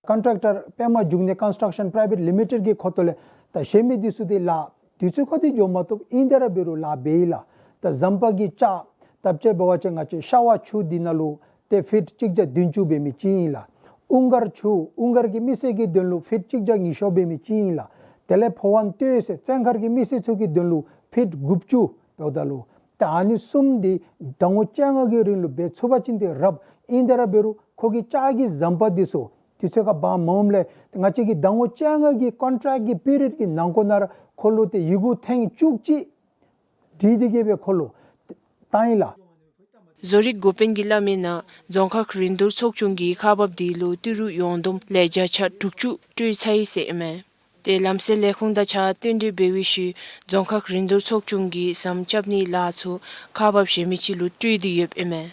ཀོན་ཊེཀ་ཊར་པདྨ་འབྱུང་གནས་ཀོན་སི་ཊྲག་ཤཱན་པ་རའི་ཝེཊ་ལི་མི་ཊེཌ་གི་ཁོངས་གཏོགས་ལས་ད་གཞན་མི་འདི་ཚུ་འདི་ལཱ་དུས་ཚོད་ཁར་འདི་འགྱོ་མ་བཏུབ། ཨིན་ཏེ་ར་འབད་རུང་ལཱ་འབད་ཡི་ལགས། ད་ཟམ་པ་གི་ལྕགས་ད་ཅི་འབད་བ་ཅིན་ང་བཅས་ཤ་བ་ཆུ་འདི་ནང་ལུ་ཏེ་ཕིཊ་གཅིག་བརྒྱ་བདུན་ཅུ་འབད་མི་ཅིག་ཨིན་ལགས། ཨུང་དཀར་ཆུ་ཨུང་དཀར་གྱི་མི་སེར་གྱི་དོན་ལུ་ཕིཊ་གཅིག་བརྒྱ་ཉི་ཤུ་འབད་མི་ཅིག་ཨིན་ལགས། དེ་ལས་ཕོ་བྲང་སྟོད་ཟེར་བཙན་མཁར་གྱི་མི་སེར་ཚུ་གི་དོན་ལུ་ཕིཊ་དགུ་བཅུ་འབདཝ་ད་ལུ་ད་ཨ་ནི་གསུམ་འདི་ཟླ་ངོ་བཅོ་ལྔ་གི་རིང་ལུ་འབད་ཚུགས་པ་ཅིན་འདི་རབ། ཨིན་ཏེ་ར་འབད་རུང་ཁོ་གི་ལྕགས་ཀྱི་ཟམ་པ་འདི་ཚུ་དུས་ཚོད་ཁར་འབག་མ་འོངམ་ལས་ང་བཅས་ཀྱིས་ཟླ་ངོ་བཅོ་ལྔ་གི་ཀོན་ཊེཀ་ཊི་གི་པི་རི་ཡཌ་ཀྱི་ནང་འཁོད་ནང་ར་ཁོ་ལུ་ཏེ་ཡི་གུ་ཐེངས་བཅུ་གཅིག་བྲིས་ཏེ་གི་སྦེ་ཁོ་ལུ་བཏང་ཡི་ལགས། བཟོ་རིག་འགོ་དཔོན་གྱིས་སླབ་མིའི་ནང་རྫོང་ཁག་རིན་བསྡུར་ཚོགས་ཆུང་གིས་ཁག་འབགཔ་དེ་ལུ་ཏི་རུ་ཡོངས་བསྡོམས་ལས་བརྒྱ་ཆ་དྲུག་ཅུ་སྤྲོད་ཚར་ཡི་ཟེར་ཨིན་མས། ཏེ་ལམ་སེལ་ལས་ཁུངས་དང་གཅིག་ཁར་བསྟུན་གྲོས་འབད་བའི་ཤུལ་རྫོང་ཁག་རིན་བསྡུར་ཚོགས་ཆུང་གིས་ཟམ་རྐྱབ་ནིའི་ལཱ་ཚུ་ཁག་འབགཔ་གཞན་མི་ཅིག་ལུ་སྤྲོད་དེ་ཡོདཔ་ཨིན་མས།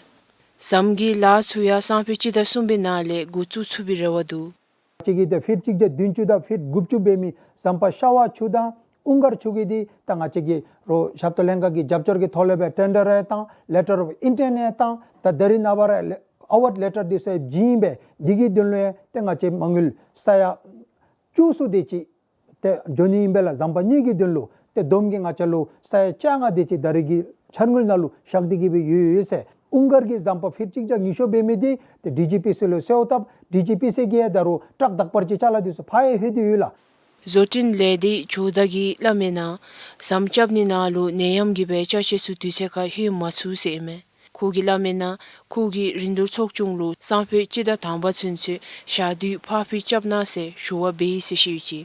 ཟམ་གྱི་ལཱ་ཚུ་ཡང་སང་ཕོད་སྤྱི་ཟླ་གསུམ་པའི་ནང་ལས་འགོ་བཙུགས་ཚུགས་པའི་རེ་བ་འདུག། ང་བཅས་ཀྱི་ཏེ་ཕིཊ་གཅིག་བརྒྱ་བདུན་ཅུ་དང་ཕིཊ་དགུ་བཅུ་འབད་མི་ཟམ་པ་ཤ་བ་ཆུ་དང་ཨུང་དཀར་ཆུ་གི་འདི་ད་ང་བཅས་ཀྱི་རོགས་ཞབས་ཏོག་ལྷན་ཁག་གི་རྒྱབ་སྐྱོར་གྱི་ཐོག་ལས་སྦེ་ཊེན་ཌར་ཡང་བཏང་། ལེ་ཊར་ཨོཕ་ཨིན་ཊེནཊ་ཡང་བཏང་། ད་ད་རིས་ནངས་པ་ར་ཨ་ཝརཌ་ལེ་ཊར་འདི་ཚུ་བྱིན་སྦེ་འདི་གི་དོན་ལུ་ཡང་ཏེ་ང་བཅས་མ་དངུལ་ས་ཡ་བཅུ་གསུམ་དེ་ཅིག་ཏེ་འགྱོ་ནི་ཨིན་པས་ལགས། ཟམ་པ་གཉིས་ཀྱི་དོན་ལུ་ཏེ་བསྡོམས་ཀྱིས་ང་བཅས་ལུ་ས་ཡ་བཅོ་ལྔ་དེ་ཅིག་ད་རིས་ཀྱི་འཆར་དངུལ་ནང་ལུ་བཞག་སྟེ་གི་སྦེ་ཡོད་ཡོད་ཟེར། ཨུང་དཀར་གྱི་ཟམ་པ་ཕིཊ་གཅིག་བརྒྱ་ཉི་ཤུ་འབད་མི་འདི་ཏེ་ཌི་ཇི་པི་སི་ལུ་གསོལཝ་བཏབ། ཌི་ཇི་པི་སི་གིས་ཡང་ད་རུང་ཊག་དག་པར་གྱི་ཅ་ལ་འདི་ཚུ་ཕར་ཡང་ལྷོད་དེ་ཡོད་ལགས། བཟོ་སྐྲུན་ལས་སྡེ་ཇོ་བདག་གིས་སླབ་མིའི་ནང་ཟམ་རྐྱབ་ནི་ནང་ལུ་ནད་ཡམས་ཀྱིས་སྦེ་ཅ་ཆས་ཚུ་དུས་ཚོད་ཁར་ལྷོད་མ་ཚུགས་ཟེར་ཨིན་མས། ཁོ་གིས་སླབ་མིའི་ནང་ཁོ་གིས་རིན་བསྡུར་ཚོགས་ཆུང་ལུ་སང་ཕོད་སྤྱི་ཟླ་དང་པ་ཚུན་ཚོད་ཞག་དུས་ཕར་འགྱངས་རྐྱབ་གནང་ཟེར་ཞུ་བ་འབད་ཡི་ཟེར་བཤད་ཅི།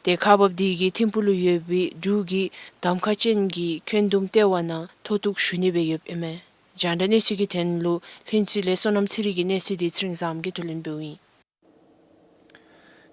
ཏེ་ཁག་འབགཔ་དེ་གི་ཐིམ་ཕུག་ལུ་ཡོད་པའི་འབྲུག་གི་གདམ་ཁ་ཅན་གྱི་འཁོན་འདུམ་ལྟེ་བ་ནང་མཐོ་གཏུགས་ཞུ་ནི་སྦེ་ཡོདཔ་ཨིན་མས། རྒྱང་བསྒྲགས་གནས་ཚུལ་གྱི་དོན་ལུ་ལྷུན་རྩེ་ལས་བསོད་ནམས་ཚེ་རིང་གི་གནས་ཚུལ་འདི་ཚེ་རིང་བཟངམོ་གིས་ཐོ་ལེན་འབདཝ་ཨིན།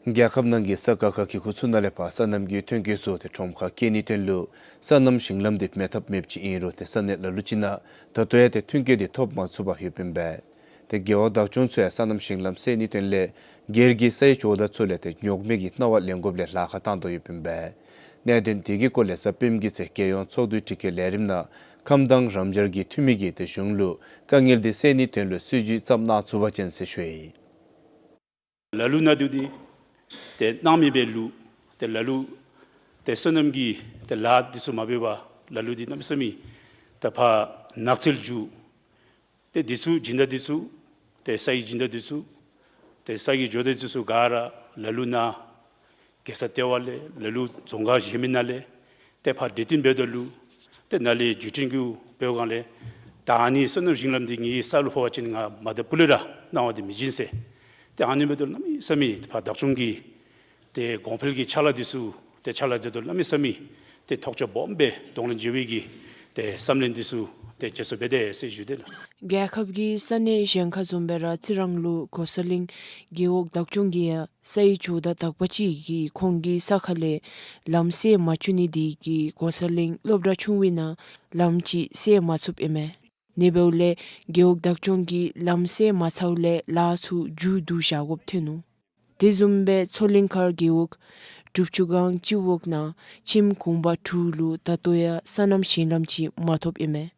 རྒྱལ་ཁབ་ནང་གི་ས་ཁ་ཁ་གི་ཁུ་ཚུར་ནང་ལས་ཕར་སོ་ནམ་གྱི་ཐོན་སྐྱེད་ཚུ་ཏེ་ཁྲོམ་ཁར་བསྐྱལ་ནིའི་དོན་ལུ་སོ་ནམ་ཞིང་ལམ་འདི་མེད་ཐབས་མེདཔ་ཅིག་ཨིན་རུང་ཏེ་ས་གནས་ལ་ལུ་ཅིག་ནང་ད་ལྟོ་ཡང་ཏེ་ཐོན་སྐྱེད་འདི་ཐོབ་མ་ཚུགས་པར་ཡོདཔ་ཨིན་པས། ཏེ་རྒེད་འོག་བདག་སྐྱོང་ཚུ་ཡང་སོ་ནམ་ཞིང་ལམ་སེལ་ནིའི་དོན་ལས་སྒེར་གྱི་སའི་ཇོ་བདག་ཚུ་ལས་ཏེ་རྙོག་མེད་ཀྱི་གནང་བ་ལེན་དགོཔ་ལས་ལཱ་ཁག་བཏང་དོ་ཡོདཔ་ཨིན་པས། གནད་དོན་དེ་གི་སྐོར་ལས་གཟའ་སྤེནམ་གྱི་ཚེ་རྒྱལ་ཡོངས་ཚོགས་འདུའི་དྲི་བཀོད་ལས་རིམ་ནང་ཁམས་དྭངས་རམ་སྦྱར་གྱི་འཐུས་མི་གིས་ཏེ་གཞུང་ལུ་དཀའ་ངལ་འདི་སེལ་ནིའི་དོན་ལུ་སྲིད་བྱུས་བརྩམས་གནང་ཚུགས་པ་ཅིན་ཟེར་ཞུ་ཡི། ལ་ལུ་ནང་འདི་ཏེ་སྣང་མེད་སྦེ་ལུས། ཏེ་ལ་ལུ་ཏེ་སོ་ནམ་གྱི་ཏེ་ལཱ་འདི་ཚུ་མ་འབད་བར་ལ་ལུ་འདི་གནམ་མེད་ས་མེད་ད་ཕར་ནགས་ཚལ་རྒྱུ། ཏེ་འདི་ཚུ་སྦྱིན་བདག་འདི་ཚུ་ཏེ་སའི་སྦྱིན་བདག་འདི་ཚུ་ཏེ་སའི་ཇོ་བདག་འདི་ཚུ་ག་ར་ལ་ལུ་ནང་རྒྱལ་ས་ལྟེ་བ་ལས་ལ་ལུ་རྫོང་ཁག་གཞན་མི་ནང་ལས་ཏེ་ཕར་གྲོས་བསྟུན་འབདཝ་ད་ལུ་ཏེ་ནཱ་ལས་བརྒྱུད་འཕྲིན་གྱི་འབད་བའི་སྒང་ལས་ད་ཨ་ནི་སོ་ནམ་ཞིང་ལམ་འདི་ངེའི་ས་ལུ་ཕོག་པ་ཅིན་ང་མ་ད་སྤུ་ལས་ར་གནང་བ་འདི་མི་བྱིན་ཟེར། ཏེ་ཨ་ནི་འབདཝ་ད་གནམ་མེད་ས་མེད་ཕར་བདག་སྐྱོང་གི་ཏེ་གོང་འཕེལ་གྱི་ཕྱག་ལཱ་འདི་ཚུ་ཏེ་ཕྱག་ལཱ་མཛད་དོ་གནམ་མེད་ས་མེད་ཏེ་ཐོགས་ཆགས་སྦོམ་སྦེ་གདོང་ལེན་མཛད་པའི་གི་ཏེ་བསམ་ལན་འདི་ཚུ་ཏེ་བརྗེད་སོང་སྦེ་ཏེ་ཟེར་ཞུ་དེས་ལགས། རྒྱལ་ཁབ་ཀྱི་ས་གནས་གཞན་ཁར་བཟུམ་སྦེ་ར་རྩི་རང་ལུ་གོ་ས་གླིང་རྒེད་འོག་བདག་སྐྱོང་གིས་ཡང་སའི་ཇོ་བདག་དག་པ་ཅིག་གིས་ཁོང་གི་ས་ཁ་ལས་ལམ་སེལ་མ་བཅུག་ནི་དེ་གིས་གོ་ས་གླིང་སློབ་གྲྭ་ཆུང་བའི་ནང་ལམ་ཅིག་སེལ་མ་ཚུགསཔ་ཨིན་མས། ཨ་ནི་འབདཝ་ལས་རྒེད་འོག་བདག་སྐྱོང་གིས་ལམ་སེལ་མ་ཚརཝ་ལས་ལཱ་ཚུ་མཇུག་བསྡུ་བཞག་དགོཔ་ཐོན་ནུག། དེ་བཟུམ་སྦེ་མཚོ་གླིང་མཁར་རྒེད་འོག་དྲུག་ཅུ་གང་གཅིག་འོག་ནང་ཁྱིམ་གུང་པ་དྲུག་ལུ་ད་ལྟོ་ཡང་སོ་ནམ་ཞིང་ལམ་ཅིག་མ་ཐོབ་ཨིན་མས།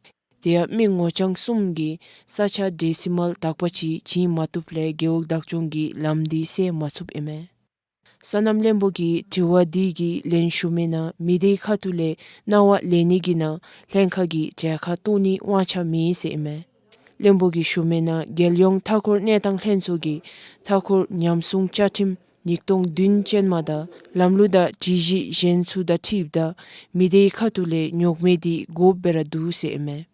དེ་ཡང་མི་ངོ་རྐྱང་གསུམ་གྱིས་ས་ཆ་ཌེ་སི་མཱལ་དག་པ་ཅིག་བྱིན་མ་བཏུབ་ལས་རྒེད་འོག་བདག་སྐྱོང་གིས་ལམ་འདི་སེལ་མ་ཚུགསཔ་ཨིན་མས། སོ་ནམ་བློན་པོ་གིས་དྲི་བ་འདི་གི་ལན་ཞུ་མིའི་ནང་མི་སྡེའི་ཁ་ཐུག་ལས་གནང་བ་ལེན་ནི་གི་ནང་ལྷན་ཁག་གིས་གྲལ་ཁར་གཏོགས་ནིའི་དབང་ཆ་མེད་ཟེར་ཨིན་མས། བློན་པོ་གིས་ཞུ་མིའི་ནང་རྒྱལ་ཡོངས་མཐའ་འཁོར་གནས་སྟངས་ལྷན་ཚོགས་ཀྱིས་མཐའ་འཁོར་ཉམས་སྲུང་བཅའ་ཁྲིམས་ཉིས་སྟོང་བདུན་ཅན་མ་དང་ལམ་ལུགས་དང་སྒྲིག་གཞི་གཞན་ཚུ་དང་འཁྲིལཝ་ད་མི་སྡེའི་ཁ་ཐུག་ལས་རྙོག་མེད་འདི་དགོཔ་སྦེ་ར་འདུག་ཟེར་ཨིན་མས།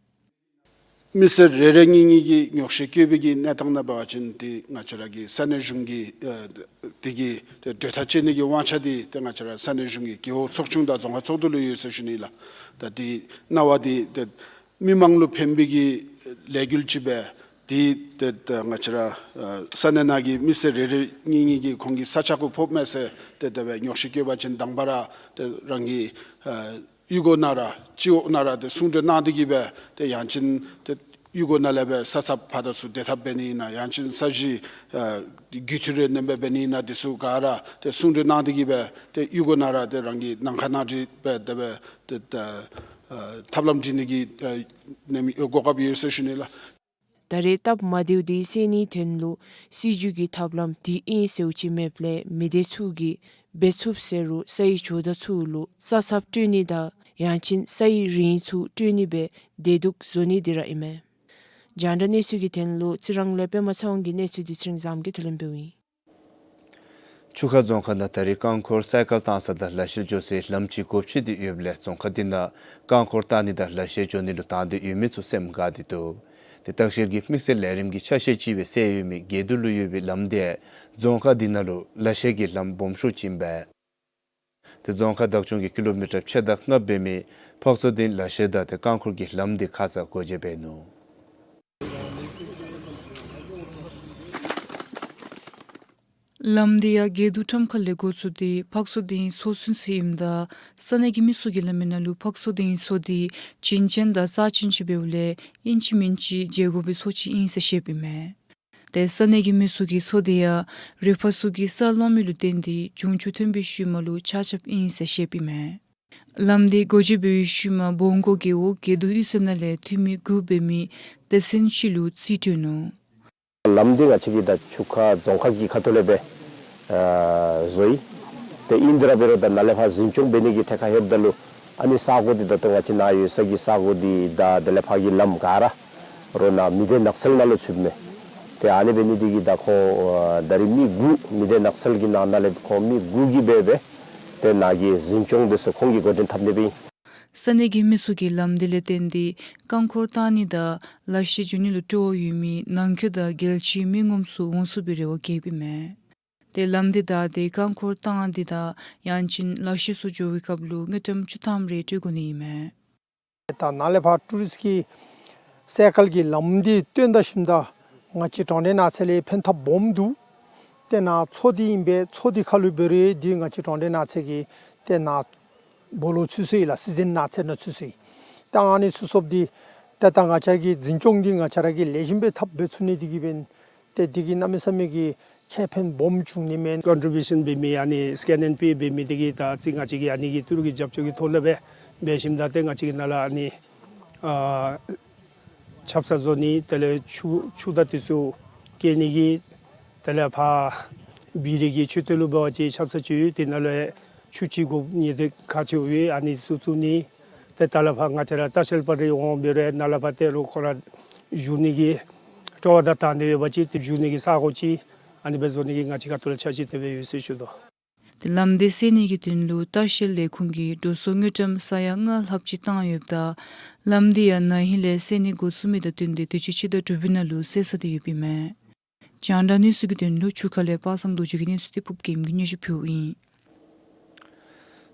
མི་སེར་རེ་རེ་གཉིས་གཉིས་ཀྱིས་ཉོགས་བཤད་བཀོད་པའི་གི་གནས་སྟངས་ནང་འབད་བ་ཅིན་ཏེ་ང་བཅས་ར་གི་ས་གནས་གཞུང་གི་ཨ་དེ་གི་ཏེ་གྲོས་ཐག་བཅད་ནི་གི་དབང་ཆ་འདི་ཏེ་ང་བཅས་ར་ས་གནས་གཞུང་གི་རྒེད་འོག་ཚོགས་ཆུང་དང་རྫོང་ཁག་ཚོགས་འདུ་ལུ་ཡོད་ཟེར་ཞུ་ནི་ལགས། ད་འདི་གནང་བ་འདི་ཏེ་མི་མང་ལུ་ཕན་པའི་གི་ལས་འགུལ་ཅིག་སྦེ་འདི་ཏེ་ད་ང་བཅས་ར་ཨ་ས་གནས་ནང་གི་མི་སེར་རེ་རེ་གཉིས་གཉིས་ཀྱིས་ཁོང་གི་ས་ཆ་གུ་ཕོགཔ་མས་ཟེར་ཏེ་དེ་སྦེ་ཉོགས་བཤད་བཀོད་པ་ཅིན་དང་པ་ར་ཏེ་རང་གི་ཨ་ གཡུས་སྒོ་ནང་ར་སྤྱི་འོག་ནང་ར་ཏེ་གསུང་གྲོས་གནང་སྟེ་གིས་སྦེ་ཏེ་ཡང་ཅིན་ཏེ་གཡུས་སྒོ་ནང་ལས་སྦེ་ས་ཚབ་ཕར་དང་ཚུར་དེད་ཐབས་འབད་ནི་ཨིན་ན་ཡང་ཅིན་ས་གཞི་ཨ་རྒུད་འཐུས་རེ་ནེམ་སྦེ་འབད་ནི་ཨིན་ན་དེ་ཚུ་ག་ར་ཏེ་གསུང་གྲོས་གནང་སྟེ་གིས་སྦེ་ཏེ་གཡུས་སྒོ་ནང་ར་ཏེ་རང་གི་ནང་ཁ་ནང་འགྲིག་སྦེ་དེ་སྦེ་ཏེ་ཨ་ཐབས་ལམ་སྒྲིག་ནི་གི་ཨ་ནེམ་གོ་སྐབས་ཡོད་ཟེར་ཞུ་ནི་ལགས། ད་རེས་སྟབས་མ་བདེཝ་འདི་སེལ་ནིའི་དོན་ལུ་སྲིད་བྱུས་ཀྱི་ཐབས་ལམ་འདི་ཨིན་ཟེརཝ་ཅིག་མེདཔ་ལས་མི་སྡེ་ཚུ་གིས་འབད་ཚུགས་ཟེར་རུང་ས་ཡི་ཇོ་བདག་ཚུ་ལུ་ས་ཚབ་སྤྲོད་ནི་དང་ཡང་ཅིན་ས་ཡི་རིན་ཚུ་སྤྲོད་ནི་སྦེ་བདེ་སྡུག་བཟོ་ནི་འདི་ར་ཨིན་མས། རྒྱང་བསྒྲགས་གནས་ཚུལ་གྱི་དོན་ལུ་རྩི་རང་ལས་པདྨ་ཚེ་དབང་གི་གནས་ཚུལ་འདི་ཚེ་རིང་བཟངམོ་གིས་ཐོ་ལེམ་འབདཝ་ཨིན། ཆུ་ཁ་རྫོང་ཁག་ནང་ད་རེས་རྐང་འཁོར་སའི་ཀལ་བཏང་ས་དང་ལ་བཤལ་འགྱོ་སའི་ལམ་ཅིག་སྒོ་ཕྱེ་སྟེ་ཡོདཔ་ལས་རྫོང་ཁག་འདི་ནང་རྐང་འཁོར་བཏང་ནི་དང་ལ་བཤལ་འགྱོ་ནི་ལུ་དང་འདོད་ཡོད་མི་ཚུ་སེམས་དགའ་སྟེ་འདུག། ཏེ་ལྟ་བཤལ་གྱི་དམིགས་བསལ་ལས་རིམ་གྱི་ཆ་ཤས་ཅིག་སྦེ་གསལ་ཡོད་མི་དགེ་འདུན་ལུ་ཡོད་པའི་ལམ་འདི་རྫོང་ཁག་འདི་ནང་ལུ་ལ་བཤལ་གྱི་ལམ་སྦོམ་ཤོས་ཅིག་ཨིན་པས། ཏེ་རྫོང་ཁག་བདག་སྐྱོང་གིས་ཀི་ལོ་མི་ཊར་ཕྱེད་དང་ལྔ་འབད་མི་ཕག་སོ་སྡིང་ལ་བཤལ་དང་ཏེ་རྐང་འཁོར་གྱི་ལམ་འདི་ཁ་ཙ་སྒོ་འབྱེད་འབད་ནུག། ལམ་འདི་ཡང་དགེ་འདུན་ཁྲོམ་ཁ་ལས་འགོ་བཙུགས་ཏེ་ཕག་སོ་སྡིང་མཚོ་ཚུན་ཚོད་ཨིནམ་ད་ས་གནས་ཀྱི་མི་ཚུ་གིས་སླབ་མི་ནང་ལུ་ཕག་སོ་སྡིང་མཚོ་འདི་བྱིན་ཅན་དང་རྩ་ཅན་ཅིག་འབདཝ་ལས་ཨིན་ཅི་མིན་ཅི་མཇལ་དགོ་པའི་མཚོ་ཅིག་ཨིན་ཟེར་བཤདཔ་ཨིན་མས། ཏེ་ས་གནས་ཀྱི་མི་ཚུ་གིས་མཚོ་འདི་ཡང་རུས་པ་ཚུ་གིས་ས་སློང་མི་ལུ་བརྟེན་ཏེ་འབྱུང་འགྱུར་ཐོན་པའི་ཤུལ་མ་ལུ་ཆག་ཆགཔ་ཨིན་ཟེར་བཤདཔ་ཨིན་མས། ལམ་འདི་སྒོ་འབྱེད་འབད་བའི་ཤུལ་མ་བོང་གུ་རྒེད་འོག་དགེ་འདུན་གཡུས་ཚན་ནང་ལས་འཐུས་མི་དགུ་འབད་མི་སྡེ་ཚན་ཅིག་ལུ་རྩིས་སྤྲོད་ནུག། ལམ་འདི་ང་བཅས་ཀྱི་ད་ཆུ་ཁ་རྫོང་ཁག་གི་ཁ་ཐུག་ལས་སྦེ་ཨ་བཟོ་ཡི། ཏེ་ཨིན་དེ་ར་འབད་རུང་ད་ནཱ་ལས་ཕར་འཛིན་སྐྱོང་འབད་ནི་གི་ཐད་ཁར་ལྷོདཔ་ད་ལུ་ཨ་ནི་ས་གོ་འདི་ད་ལྟོ་ང་བཅས་ནཱ་ཡོད་ས་གི་ས་གོ་འདི་དང་དེ་ལས་ཕར་གྱི་ལམ་ག་ར་རོགས་ནཱ་མི་སྡེ་ནགས་ཚལ་ནང་ལུ་ཚུདཔ་མས། ཏེ་ཨ་ནི་འབད་ནི་འདི་གིས་ད་ཁོང་ཨ་ད་རིས་མི་དགུ་མི་སྡེ་ནགས་ཚལ་གྱི་ནང་ན་ལས་ཁོང་མི་དགུ་གིས་འབད་སྦེ་ཏེ་ནཱ་གི་འཛིན་སྐྱོང་འདི་ཚུ་ཁོང་གིས་འགོ་འདྲེན་འཐབ་ནི་སྦེ་ཨིན། ས་གནས་ཀྱི་མི་ཚུ་གིས་ལམ་འདི་ལས་བརྟེན་ཏེ་རྐང་འཁོར་བཏང་ནི་དང་ལ་བཤལ་འགྱོ་ནི་ལུ་སྤྲོ་བ་ཡོད་མི་ནང་འཁོད་དང་རྒྱལ་སྤྱིའི་མི་ངོམ་ཚུ་འོང་ཚུགས་པའི་རེ་བ་བསྐྱེདཔ་ཨིན་མས། ཏེ་ལམ་འདི་བདའ་སྟེ་རྐང་འཁོར་བཏང་སྟེ་དང་ཡང་ཅིན་ལ་བཤལ་ཚུ་འགྱོ་བའི་སྐབས་ལུ་དངུལ་ཀྲམ་བཅུ་ཐམ་རེ་སྤྲོད་དགོ་ནི་ཨིན་མས། ད་ནཱ་ལས་ཕར་ཊུ་རིསཊ་ཀྱི་སའི་ཀལ་གྱི་ལམ་འདི་བཏོན་ད་ཞིནམ་ད་ང་བཅས་གྲོང་སྡེ་ནགས་ཚལ་ལུ་ཕན་ཐབས་སྦོམ་འདུག། ཏེ་ནཱ་མཚོ་འདི་ཨིན་པས། མཚོ་འདི་ཁ་ལུ་འབད་རུང་འདི་ང་བཅས་གྲོང་སྡེ་ནགས་ཚལ་གྱི་ཏེ་ནཱ་སྦོ་ལོགས་ཚུད་སོ་ཡི་ལགས། སྲིད་འཛིན་ནགས་ཚལ་ནང་ཚུད་སོ་ཡི། ད་ཨ་ནི་ཚུད་སོཔ་འདི་ཏེ་ད་ང་བཅས་ཀྱི་འཛིན་སྐྱོང་འདི་ང་བཅས་ར་གིས་ལེགས་ཤོམ་སྦེ་འཐབ་འབད་ཚུགས་ནི་འདི་གིས་འབདན་ཏེ་འདི་གིས་གནམ་མེད་ས་མེད་ཀྱི་ཁེ་ཕན་སྦོམ་འབྱུང་ནི་མས། ཀོན་ཊི་བིའུ་ཤཱན་འབད་མི་ཨ་ནི་སི་ཀེ་ཨེན་ཨེན་པི་འབད་མི་འདི་གིས་ད་ཅི་ང་བཅས་ཀྱིས་ཨ་ནི་གི་ཏི་རུ་གི་རྒྱབ་སྐྱོར་གྱི་ཐོག་ལས་སྦེ་འབད་ཞིནམ་ད་ཏེ་ང་བཅས་ཀྱི་ནཱ་ལས་ཨ་ནི་ཨ་ཆབ་གསང་བཟོ་ནི་དེ་ལས་ཆུ་ཆུ་དང་དེ་ཚུ་བཀལ་ནི་གི་དེ་ལས་ཕར་སྦིས་རི་གི་མཆོད་རྟེན་ལུ་འབད་བ་ཅིན་ཆབ་གསང་ཅིག་ཡོད། དེ་ནང་ལས་ཆུ་ཅིག་དགོ་ནི་དེ་ག་ཅི་ཡོད་ཨ་ནི་ཚུ་བཙུགས་ནི། ཏེ་ད་ལས་ཕར་ང་བཅས་ར་ལྟ་བཤལ་པ་རེ་འོང་འབད་རུང་ནཱ་ལས་ཕར་ཏེ་རོགས་ཁོང་ར་བཞུགས་ནི་གི་སྤྲོ་བ་དང་དང་འདོད་ཡོད་པ་ཅིན་ཏེ་བཞུགས་ནི་གི་ས་གོ་ཅིག་ཨ་ནི་སྦེ་བཟོ་ནི་གི་ང་བཅས་ཁ་ཐུག་ལས་འཆར་གཞི་དེ་སྦེ་ཡོད་ཟེར་ཞུ་དོ། ཏེ་ལམ་འདི་སེལ་ནི་གི་དོན་ལུ་ལྟ་བཤལ་ལས་ཁུངས་ཀྱིས་འགྲོ་སོང་དངུལ་ཀྲམ་ས་ཡ་ལྔ་ལྷགཔ་ཅིག་བཏང་ཡོདཔ་ད་ལམ་འདི་ཡང་ན་ཧིང་ལས་སེལ་ནི་འགོ་བཙུགས་མི་དང་བསྟུན་ཏེ་དུས་ཅི་ཕྱི་ཟླ་དྲུག་པའི་ནང་ལུ་སེལ་ས་དེ་ཡོདཔ་ཨིན་མས། རྒྱང་བསྒྲགས་གནས་ཚུལ་གྱི་དོན་ལུ་ཆུ་ཁ་ལས་པ་སངས་རྡོ་རྗེ་གི་གནས་ཚུལ་འདི་ཕུརཔ་རྒྱལམོ་གིས་སྙན་ཞུ་ཕུལཝ་ཨིན།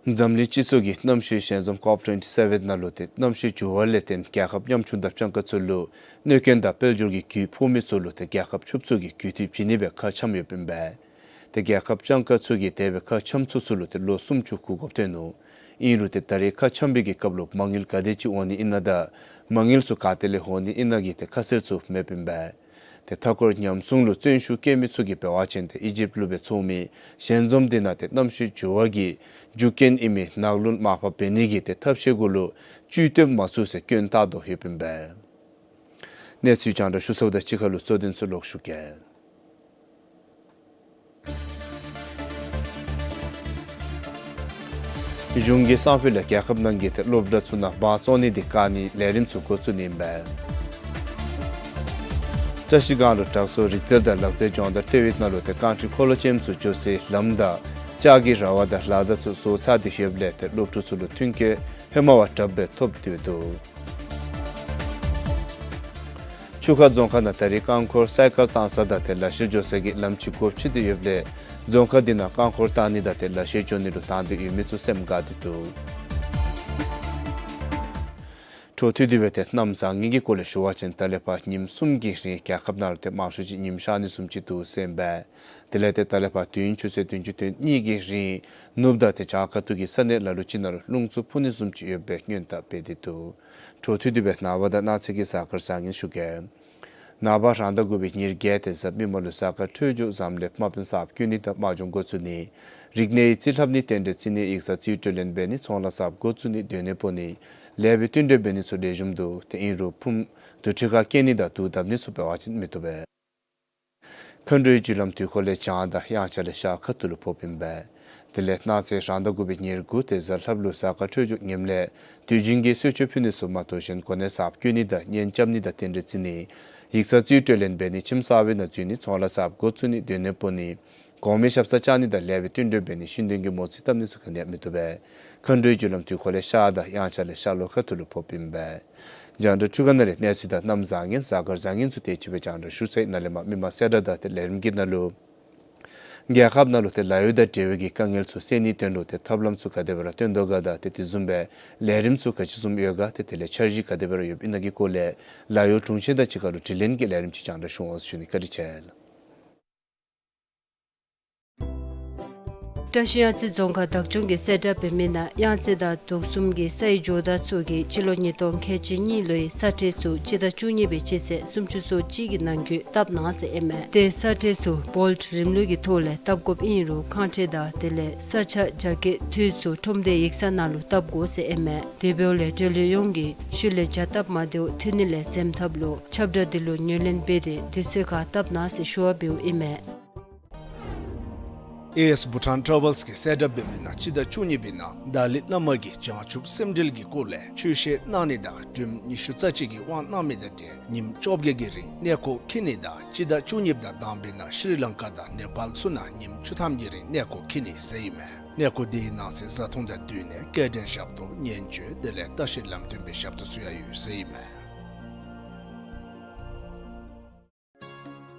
འཛམ་གླིང་སྤྱི་ཚོགས་ཀྱི་གནམ་གཤིས་ཞལ་འཛོམས་ཀོབ་ཊུ་ཝེན་ཊི་སེ་ཝེན་ནང་ལུ་ཏེ་གནམ་གཤིས་འགྱུར་བ་ལས་བརྟེན་རྒྱལ་ཁབ་ཉམ་ཆུང་དང་སྤྱང་ཀ་ཚུ་ལུ་གནོད་སྐྱོན་དང་དཔལ་འབྱོར་གྱི་རྒུད་ཕོག་མི་ཚུ་ལུ་ཏེ་རྒྱལ་ཁབ་ཕྱུགཔོ་ཚུ་གིས་རྒུད་འཐུས་བྱིན་ནི་སྦེ་ཁ་འཆམ་ཡོདཔ་ཨིན་པས། ཏེ་རྒྱལ་ཁབ་སྤྱང་ཀ་ཚུ་གིས་དེ་སྦེ་ཁ་འཆམ་ཚུགས་ཚུགས་ལུ་ཏེ་ལོ་སུམ་ཅུ་འགོར་དགོཔ་ཐོན་ནུག། ཨིན་རུང་ཏེ་ད་རེས་ཁ་འཆམ་པའི་གི་སྐབས་ལུ་མ་དངུལ་ག་དེ་ཅིག་འོང་ནི་ཨིན་ན་དང་མ་དངུལ་ཚུ་ག་ཏེ་ལས་ལྷོད་ནི་ཨིན་ན་གི་ཏེ་ཁ་གསལ་ཚུ་མེདཔ་ཨིན་པས། ཏེ་མཐའ་འཁོར་ཉམས་སྲུང་ལུ་བརྩོན་ཤུགས་བསྐྱེད་མི་ཚུ་གིས་འབད་བ་ཅིན་ཏེ་ཨི་ཇིབ་ལུ་སྦེ་ཚོགས་མི་ཞལ་འཛོམས་འདི་ནང་ཏེ་གནམ་གཤིས་འགྱུར་བ་གི་རྒྱུ་རྐྱེན་ཨིན་མི་ནགས་ཀླུང་མར་ཕབ་འབད་ནི་གི་ཏེ་ཐབས་ཤེས་གུ་ལུ་བཅུད་བཏོན་མ་ཚུགས་ཟེར་སྐྱོན་བཏགས་དོ་ཡོདཔ་ཨིན་པས། གནས་ཚུལ་རྒྱང་བསྒྲགས་ཞུ་ཚརཝ་དང་གཅིག་ཁར་ལུ་གཙོ་དོན་ཚུ་ལོག་ཞུ་གེ། གཞུང་གིས་སང་ཕོད་ལས་རྒྱལ་ཁབ་ནང་གི་ཏེ་སློབ་གྲྭ་ཚུ་ནང་འབག་བཙོང་ནི་འདི་བཀག་ནིའི་ལས་རིམ་ཚུ་འགོ་བཙུགས་ནི་ཨིན་པས། བཀྲ་ཤིས་སྒང་ལུ་དྲག་སོ་རིག་རྩལ་དང་ལག་རྩལ་སྦྱོང་བརྡར་ལྟེ་བའི་ནང་ལུ་ཏེ་རྐང་ཁྲི་འཁོར་ལོ་ཅན་ཚུ་འགྱོ་སའི་ལམ་དང་ལྕགས་ཀྱི་ར་བ་དང་ལ་དྭགས་ཚུ་བཟོ་ཚར་ཏེ་ཡོདཔ་ལས་ཏེ་སློབ་ཕྲུག་ཚུ་ལུ་མཐུན་རྐྱེན་ཧེ་མ་བ་དྲགཔ་སྦེ་ཐོབ་སྟེ་འདུག། ཆུ་ཁ་རྫོང་ཁག་ནང་ད་རེས་རྐང་འཁོར་སའི་ཀལ་བཏང་ས་དང་ཏེ་ལ་བཤལ་འགྱོ་ས་གི་ལམ་ཅིག་སྒོ་ཕྱེ་སྟེ་ཡོདཔ་ལས་རྫོང་ཁག་འདི་ནང་རྐང་འཁོར་བཏང་ནི་དང་ཏེ་ལ་བཤལ་འགྱོ་ནི་ལུ་དང་འདོད་ཡོད་མི་ཚུ་སེམས་དགའ་སྟེ་འདུག། འཕྲོ་མཐུད་དེ་སྦེ་ཏེ་གནམ་བཟང་ངན་གྱི་སྐོར་ལས་ཞུ་བ་ཅིན་ད་ལས་ཕར་ཉིནམ་གསུམ་གྱི་རིང་རྒྱལ་ཁབ་ནང་ལུ་ཏེ་མང་ཤོས་ཅིག་ཉིམ་ཤར་ནི་བཟུམ་ཅིག་འདུག་ཟེར་ཨིན་པས། དེ་ལས་ཏེ་ད་ལས་ཕར་དུས་ཡུན་ཆུ་ཚོད་བདུན་ཅུ་དོན་གཉིས་ཀྱི་རིང་ནུབ་དང་ཏེ་བྱང་ཁ་ཐུག་གི་ས་གནས་ལ་ལུ་ཅིག་ནང་ལུ་རླུང་འཚུབ་འཕུ་ནི་བཟུམ་ཅིག་ཡོད་པའི་སྔོན་བརྡ་སྤེལ་ཏེ་འདུག། འཕྲོ་མཐུད་དེ་སྦེ་ནངས་པ་དང་གནངས་ཚེ་གི་གཟའ་སྐར་བཟང་ངན་ཞུ་གེ། ནངས་པ་རང་ཟླ་དགུ་པའི་ཉེར་བརྒྱད་དེ་གཟའ་མིག་དམར་ལུ་གཟའ་སྐར་འཕྲོད་སྦྱོར་བཟངམ་ལས་དམག་དཔོན་གསརཔ་བསྐོ་ནི་དང་དམག་སྦྱོང་འགོ་བཙུགས་ནི། རིག་གནས་རྩིས་ལྷབ་ནི། རྟེན་འབྲེལ་རྩི་ནི། ཡིག་ཚང་རྩིས་སྤྲོད་ལེན་འབད་ནི། ཚོང་ལཱ་གསརཔ་འགོ་བཙུགས་ནི། སྡོད་གནས་སྤོ་ནི། ལེགས་པའི་བསྟུན་གྲོས་འབད་ནི་ཚུ་ལེགས་ཤོམ་འདུག། ཏེ་ཨིན་རུང་ཕུངམ་དུར་ཁྲོད་ཁར་སྐྱེལ་ནི་དང་དུག་བརྡབ་ནི་ཚུ་འབད་བ་ཅིན་མི་བཏུབ་པས། མཁའ་འགྲོའི་རྒྱུ་ལམ་དུས་འཁོར་ལས་བྱང་དང་དབྱངས་འཆར་ལས་ཤར་ཁ་ཐུག་ལུ་ཕོགཔ་ཨིན་པས། དེ་ལས་གནངས་ཚེ་རང་ཟླ་དགུ་པའི་ཉེར་དགུ་དེ་གཟའ་ལྷགཔ་ལུ་གཟའ་སྐར་འཕྲོད་སྦྱོར་ངནམ་ལས་དུས་རྒྱུན་གྱི་གསོལ་མཆོད་ཕུལ་ནི་ཚུ་མ་གཏོགས་གཞན་གོ་གནས་གསརཔ་བསྐོ་ནི་དང་གཉེན་རྐྱབ་ནི་དང་རྟེན་འབྲེལ་རྩི་ནི། ཡིག་ཚང་རྩིས་སྤྲོད་ལེན་འབད་ནི། ཁྱིམ་གསར་པའི་ནང་འཛུལ་ནི། ཚོང་ལཱ་གསརཔ་འགོ་བཙུགས་ནི། སྡོད་གནས་སྤོ་ནི། གོང་མའི་ཞབས་སར་བཅར་ནི་དང་ལེགས་པའི་བསྟུན་གྲོས་འབད་ནི། ཤུལ་འདོན་གྱི་མོ་རྩིས་བཏབ་ནི་ཚུ་ག་ནི་ཡང་མི་བཏུབ་པས། མཁའ་འགྲོའི་རྒྱུ་ལམ་དུས་འཁོར་ལས་ཤར་དང་དབྱངས་འཆར་ལས་ཤར་ལྷོ་ཁ་ཐུག་ལུ་ཕོགཔ་ཨིན་པས། རྒྱང་བསྒྲགས་འཕྲུལ་ཁང་ནང་ལས་གནས་ཚུལ་དང་གནམ་བཟང་ངན་གཟའ་སྐར་བཟང་ངན་ཚུ་དེ་ཅིག་སྦེ་རྒྱང་བསྒྲགས་ཞུ་ཚར་ཡི། ནཱ་ལས་མར་མི་མང་གསལ་བསྒྲགས་དང་ཏེ་ལས་རིམ་གྱི་ནང་ལུ་རྒྱལ་ཁབ་ནང་ལུ་ཏེ་ལཱ་གཡོག་དང་འབྲེལ་བའི་གི་དཀའ་ངལ་ཚུ་སེལ་ནིའི་དོན་ལུ་ཏེ་ཐབས་ལམ་ཚུ་ག་དེ་སྦེ་ར་སྟོན་དོ་ག་དང་ཏེ་དེ་བཟུམ་སྦེ་ལས་རིམ་ཚུ་ག་ཅི་བཟུམ་ཡོད་ག་ཏེ་དེ་ལས་འཆར་གཞི་ག་དེ་སྦེ་ར་ཡོདཔ་ཨིན་ན་གི་སྐོར་ལས་ལཱ་གཡོག་དྲུང་ཆེན་དང་གཅིག་ཁར་ལུ་དྲི་ལན་གྱི་ལས་རིམ་ཅིག་རྒྱང་བསྒྲགས་ཞུ་འོང་ཟེར་ཞུ་ནི། བཀའ་དྲིན་ཆེ་ལགས། བཀྲ་ཤིས་གཡང་རྩེ་རྫོང་ཁག་བདག་སྐྱོང་གིས་གསལ་བསྒྲགས་འབད་མི་ནང་གཡང་རྩེ་དང་དུག་གསུམ་གྱི་སའི་ཇོ་བདག་ཚུ་གིས་སྤྱི་ལོ་ཉིས་སྟོང་ཁལ་གཅིག་གཉིས་ལོའི་ས་ཁྲལ་ཚུ་སྤྱི་ཟླ་བཅུ་གཉིས་པའི་སྤྱི་ཚེས་སུམ་ཅུ་སོ་གཅིག་གི་ནང་འཁོད་བཏབ་གནང་ཟེར་ཨིན་མས། ཏེ་ས་ཁྲལ་ཚུ་བོལཊ་རིམ་ལུགས་ཀྱི་ཐོག་ལས་བཏབ་དགོཔ་ཨིན་རུང་ཁང་ཁྲལ་དང་དེ་ལས་ས་ཆ་རྒྱ་སྐྱེད་འཐུས་ཚུ་ཁྲོམ་སྡེ་ཡིག་ཚང་ནང་ལུ་བཏབ་དགོ་ཟེར་ཨིན་མས། དེ་འབདཝ་ལས་འབྲེལ་ཡོད་ཡོངས་ཀྱིས་ཤུལ་ལས་བྱ་སྟབས་མ་བདེཝ་ཐོན་ནི་ལས་འཛེམ་ཐབས་ལུ་ཁྱབ་བསྒྲགས་འདི་ལུ་ངོས་ལེན་འབད་དེ་དུས་ཚོད་ཁར་བཏབ་གནང་ཟེར་ཞུ་བ་འབདཝ་ཨིན་མས། ཨེ་ཨེས་བྷུ་ཊཱན་ཊ་རེ་བཱལསི་གིས་གསལ་བསྒྲགས་འབད་མི་ནང་སྤྱི་ཟླ་བཅུ་གཉིས་པའི་ནང་ཏཱ་ལའི་བླ་མ་གིས་བྱང་ཆུབ་སེམས་འགྲེལ་གྱི་སྐོར་ལས་ཆོས་བཤད་གནང་ནི་དང་སྒྲོལམ་ཉི་ཤུ་རྩ་གཅིག་གི་དབང་གནང་མི་དང་འབྲེལ་ཉིནམ་བཅོ་བརྒྱད་ཀྱི་རིང་གནས་སྐོར་འཁྱིད་ནི་དང་སྤྱི་ཟླ་བཅུ་གཉིས་དང་དང་པའི་ནང་ཤྲི་ལང་ཀ་དང་ནེ་པཱལ་ཚུ་ནང་ཉིནམ་བཅུ་ཐམ་གྱི་རིང་གནས་སྐོར་འཁྱིད་ནི་ཟེར་ཨིན་མས། གནས་སྐོར་དེའི་ནང་གསེས་བཟའ་འཐུང་དང་སྡོད་གནས་སྐྱེལ་འདྲེན་ཞབས་ཏོག་ཉེན་བཅོལ་དེ་ལས་ལྟ་བཤལ་ལམ་སྟོན་པའི་ཞབས་ཏོག་ཚུ་ཡང་ཡོད་ཟེར་ཨིན་མས།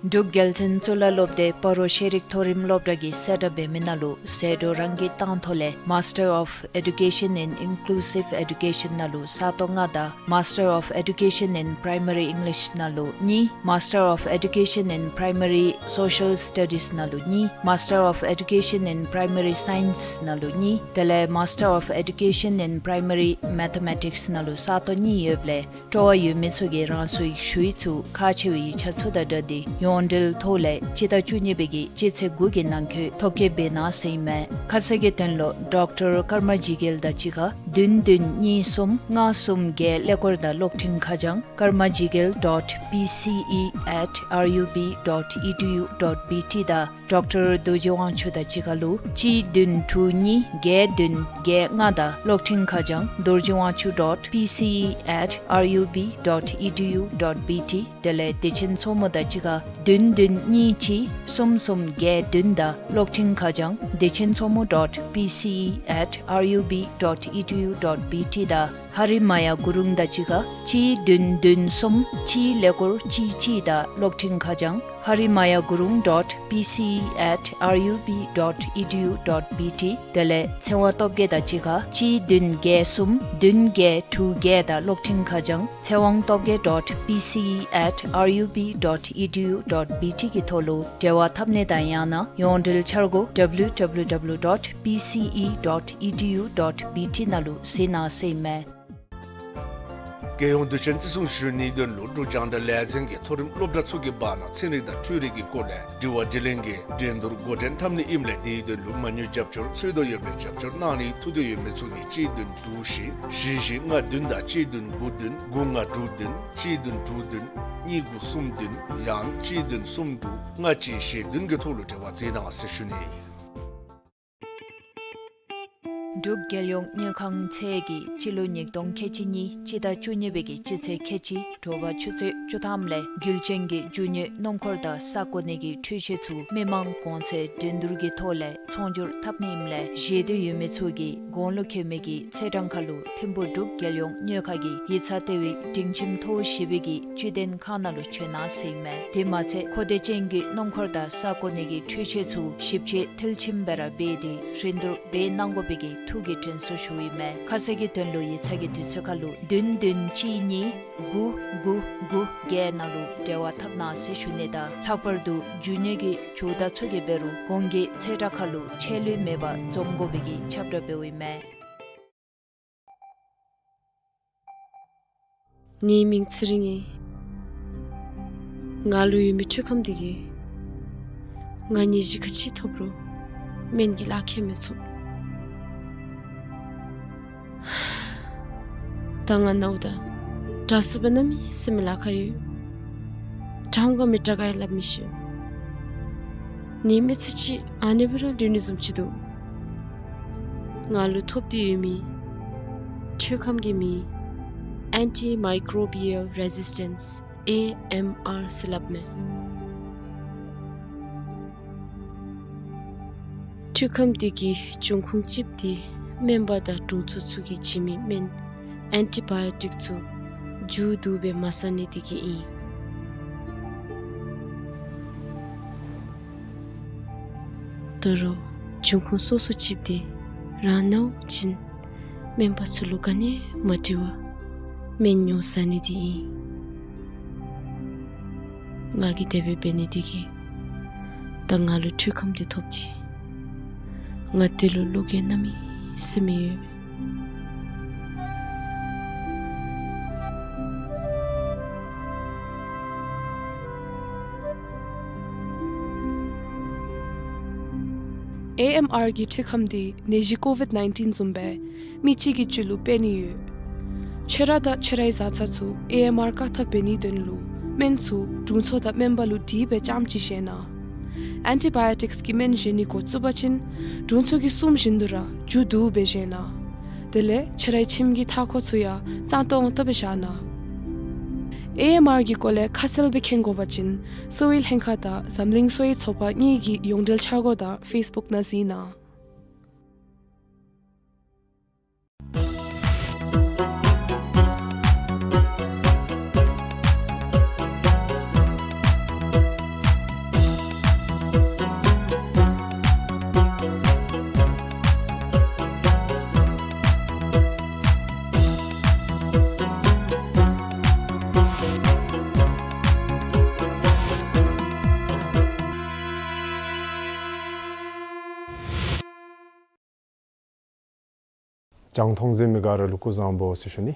འབྲུག་རྒྱལ་བཙུན་གཙུག་ལག་སློབ་སྡེ་སྤ་རོ་ཤེས་རིག་མཐོ་རིམ་སློབ་གྲྭ་གིས་གསལ་བསྒྲགས་འབད་མི་ནང་ལུ་ཟད་འགྲོ་རང་གི་གཏང་ཐོག་ལས་Master of Education in Inclusive Education ནང་ལུ་ས་སྟོང་ལྔ་དང་Master of Education in Primary English ནང་ལུ་གཉིས། Master of Education in Primary Social Studies ནང་ལུ་གཉིས། Master of Education in Primary Science ནང་ལུ་གཉིས། དེ་ལས་Master of Education in Primary Mathematics ནང་ལུ་ས་སྟོང་གཉིས་ཡོདཔ་ལས་སྤྲོ་བ་ཡོད་མི་ཚུ་གིས་རང་སོའི་ཞུ་ཡིག་ཚུ་ཁག་ཆེ་བའི་ཡིག་ཆ་ཚུ་དང་སྦྲགས་ཏེ་ཡོངས་འབྲེལ་ཐོག་ལས་སྤྱི་ཟླ་བཅུ་གཉིས་པའི་གི་སྤྱི་ཚེས་དགུ་གི་ནང་འཁོད་ཐོ་བཀོད་འབད་གནང་ཟེར་ཨིན་མས། ཁ་གསལ་གྱི་དོན་ལུ་ཌོག་ཊར་ཀརྨ་ཇི་གེལ་དང་གཅིག་ཁར་བདུན་བདུན་གཉིས་གསུམ་ལྔ་གསུམ་བརྒྱད་ཀླད་ཀོར་དང་གློག་འཕྲིན་ཁ་བྱང་karmajigel dot P C E at R U B dot E D U dot B T དང་ཌོག་ཊར་རྡོ་རྗེ་དབང་ཕྱུག་དང་གཅིག་ཁར་ལུ་གཅིག་བདུན་དྲུག་གཉིས་བརྒྱད་བདུན་བརྒྱད་ལྔ་དང་གློག་འཕྲིན་ཁ་བྱང་dorjiwangchu dot P C E at R U B dot E D U dot B T དེ་ལས་བདེ་ཆེན་མཚོ་མོ་དང་གཅིག་ཁར་བདུན་བདུན་གཉིས་གཅིག་གསུམ་གསུམ་བརྒྱད་བདུན་དང་གློག་འཕྲིན་ཁ་བྱང་བདེ་ཆེན་མཚོ་མོ་dot P C E at R U B dot E D U dot B T དང་ཧ་རི་མ་ཡ་གུ་རུང་དང་གཅིག་ཁར་གཅིག་བདུན་བདུན་གསུམ་གཅིག་ཀླད་ཀོར་གཅིག་གཅིག་དང་གློག་འཕྲིན་ཁ་བྱང་harima ya gurung dot P C E at R U B dot E D U dot B T དེ་ལས་ཚེ་དབང་སྟོབས་རྒྱས་དང་གཅིག་ཁར་གཅིག་བདུན་བརྒྱད་གསུམ་བདུན་བརྒྱད་དྲུག་བརྒྱད་དང་གློག་འཕྲིན་ཁ་བྱང་ཚེ་དབང་སྟོབས་རྒྱས་dot P C E at R U B dot E D U dot B T གི་ཐོག་ལུ་འབྲེལ་བ་འཐབ་ནི་དང་ཡང་ན་ཡོངས་འབྲེལ་འཆར་སྒོ་W W W dot P C E dot E D U dot B T ནང་ལུ་གཟིགས་གནང་ཟེར་ཨིན་མས། རྒྱལ་ཡོངས་དུས་ཆེན་བརྩི་སྲུང་ཞུ་ནིའི་དོན་ལུ་འབྲུག་རྒྱང་བསྒྲགས་ལས་འཛིན་གྱིས་མཐོ་རིམ་སློབ་གྲྭ་ཚུ་གི་བར་ན་ཚན་རིག་དང་འཕྲུལ་རིག་གི་སྐོར་ལས་དྲི་བ་དྲིས་ལན་གྱི་འགྲན་བསྡུར་འགོ་འདྲེན་འཐབ་ནི་ཨིནམ་ལས་དེའི་དོན་ལུ་མ་དངུལ་རྒྱབ་སྐྱོར་འཚོལ་དོ་ཡོདཔ་ལས་རྒྱབ་སྐྱོར་གནང་ནིའི་ཐུགས་འདོད་ཡོད་མི་ཚུ་གིས་གཅིག་བདུན་དྲུག་བཞི་བཞི་བཞི་ལྔ་བདུན་དང་གཅིག་བདུན་དགུ་བདུན་དགུ་ལྔ་དྲུག་བདུན་གཅིག་བདུན་དྲུག་བདུན་གཉིས་དགུ་གསུམ་བདུན་ཡང་གཅིག་བདུན་གསུམ་དྲུག་ལྔ་གཅིག་བཞི་བདུན་གྱི་ཐོག་ལུ་འབྲེལ་བ་གཟིགས་གནང་ཟེར་ཞུ་ནི། འབྲུག་རྒྱལ་ཡོངས་དངུལ་ཁང་ཚད་ཀྱིས་སྤྱི་ལོ་ཉིས་སྟོང་ཁལ་གཅིག་གཉིས་སྤྱི་ཟླ་བཅུ་གཉིས་པའི་གི་སྤྱི་ཚེས་ཁལ་གཅིག་དྲོ་པ་ཆུ་ཚོད་བཅུ་ཐམ་ལས་རྒྱུད་ཆེན་གྱི་རྒྱུ་དངོས་སྣུམ་འཁོར་དང་ས་བརྐོ་ནི་གི་འཕྲུལ་ཆས་ཚུ་མི་མང་གོང་ཚད་འགྲན་བསྡུར་གྱི་ཐོག་ལས་ཚོང་སྒྱུར་འཐབ་ནི་ཨིནམ་ལས་བཞེས་འདོད་ཡོད་མི་ཚུ་གིས་གོང་ལུ་འཁོད་མི་གི་ཚེས་གྲངས་ཁར་ལུ་ཐིམ་ཕུག་འབྲུག་རྒྱལ་ཡོངས་དངུལ་ཁང་གི་ཡིག་ཚང་ལྟེ་བའི་སྒྲིང་ཁྱིམ་ཐོག་བཞི་པའི་གི་བཅུད་ལྡན་ཁང་ནང་ལུ་བྱོན་གནང་ཟེར་ཨིན་མས། དེ་མ་ཚད་མཁོ་འདོད་ཅན་གྱི་སྣུམ་འཁོར་དང་ས་བརྐོ་ནི་གི་འཕྲུལ་ཆས་ཚུ་ཞིབ་དཔྱད་མཐིལ་ཕྱིན་སྦེ་ར་འབད་དེ་རིན་བསྡུར་འབད་གནང་དགོ་པའི་གི་ཐུགས་ གི་དྲན་གསོ་ཞུཝ་ཨིན་མས། ཁ་གསལ་གྱི་དོན་ལུ་ཡིག་ཚང་གི་དུས་ཚོད་ཁར་ལུ་བདུན་བདུན་གཅིག་གཉིས་དགུ་དགུ་དགུ་བརྒྱད་ནང་ལུ་འབྲེལ་བ་འཐབ་གནང་ཟེར་ཞུ་ནི་དང་ལྷག་པར་དུ་རྒྱུ་ནོར་གྱི་ཇུས་བསྟར་ཚུ་གི་འབད་རུང་གོང་གི་ཚེས་གྲངས་ཁར་ལུ་ཆད་ལུས་མེད་པར་འཛོམས་དགོ་པའི་གི་ཁྱབ་བསྒྲགས་འབདཝ་ཨིན་མས། ངེའི་མིང་ཚེ་རིང་ཨིན། ང་ལུ་ཡོད་མི་འཕྲུལ་ཁམས་འདི་གིས་ང་ནད་གཞི་ག་ཅི་ཐོབ་རུང་སྨན་གྱི་ལག་ཁྱེར་མི་ཚུགས། ད་ང་ནཝ་ད་དྲག་སུ་སྦེ་གནམ་མེད་ས་མེད་ལཱ་ཁག་ཡོད། དྲག་འོང་ག་མི་དྲག་ག་ཡང་སླབ་མི་ཤེས། ངེའི་མི་ཚེ་གཅིག་ཨ་ནི་སྦེ་ར་ལུས་ནི་བཟུམ་ཅིག་འདུག། ང་ལུ་ཐོབ་སྟེ་ཡོད་མི་འཕྲུལ་ཁམས་ཀྱི་མིང་ཨེན་ཊི་མའི་ཀོརོ་བི་ཡལ་རེ་ཟིས་ཊེནསི་ཨེ་ཨེམ་ཨར་ཟེར་སླབ་མས། འཕྲུལ་ཁམས་འདི་གི་འབྱུང་ཁུངས་གཅིག་འདི་སྨན་པ་དང་དྲུང་འཚོ་ཚུ་གིས་བྱིན་མི་སྨན་ཨེན་ཊི་བཱ་ཡོ་ཊིཀ་ཚུ་མཇུག་བསྡུ་སྦེ་མ་ཟ་ནི་འདི་གིས་ཨིན། ད་རུང་འབྱུང་ཁུངས་སོ་སོ་གཅིག་འདི་རང་ནཝ་ཅིན་སྨན་པ་ཚུ་ལུ་ག་ནི་མ་དྲི་བར་སྨན་ཉོ་ཟ་ནི་འདི་ཨིན། ང་གིས་དེ་སྦེ་འབད་ནི་འདི་གིས་ད་ང་ལུ་འཕྲུལ་ཁམས་འདི་ཐོབ་ཅི། ང་འདི་ལུ་བློ་འགྱོད་གནམ་མེད་ས་མེད་ཡོད། ཨེ་ཨེམ་ཨར་གྱི་འཕྲུལ་ཁམས་འདི་ནད་གཞི་ཀོ་ཝིཌ་ནའིན་ཊིན་བཟུམ་སྦེ་མི་གཅིག་གི་རྒྱུད་ལུ་སྤེལ་ནི་ཡོད། ཁྱོད་ར་དང་ཁྱོད་རའི་བཟའ་ཚང་ཚུ་ཨེ་ཨེམ་ཨར་བཀག་ཐབས་འབད་ནིའི་དོན་ལུ་སྨན་ཚུ་དྲུང་འཚོ་དང་སྨན་པ་ལུ་དྲིས་སྦེ་རྐྱངམ་ཅིག་བཞེས་གནང་། ཨེན་ཊི་བཱ་ཡོ་ཊིཀསི་གི་སྨན་བཞེས་ནི་འགོ་བཙུགས་པ་ཅིན་དྲུང་འཚོ་གིས་གསུམ་བཞིན་དུ་ར་མཇུག་བསྡུ་སྦེ་བཞེས་གནང་། དེ་ལས་ཁྱོད་རའི་ཁྱིམ་གྱི་མཐའ་འཁོར་ཚུ་ཡང་གཙང་ཏོག་ཏོ་སྦེ་བཞག་གནང་། ཨེ་ཨེམ་ཨར་གྱི་སྐོར་ལས་ཁ་གསལ་སྦེ་མཁྱེན་དགོ་པ་ཅིན་གསོ་བའི་ལྷན་ཁག་དང་འཛམ་གླིང་གསོ་བའི་ཚོགས་པ་གཉིས་ཀྱི་ཡོངས་འབྲེལ་འཆར་སྒོ་དང་ཕེསི་བུཀ་ནང་གཟིགས་གནང་། རྒྱང་མཐོང་གཟིགས་མི་ག་ར་ལུ་སྐུ་གཟུགས་བཟང་པོ་ཟེར་ཞུ་ནི།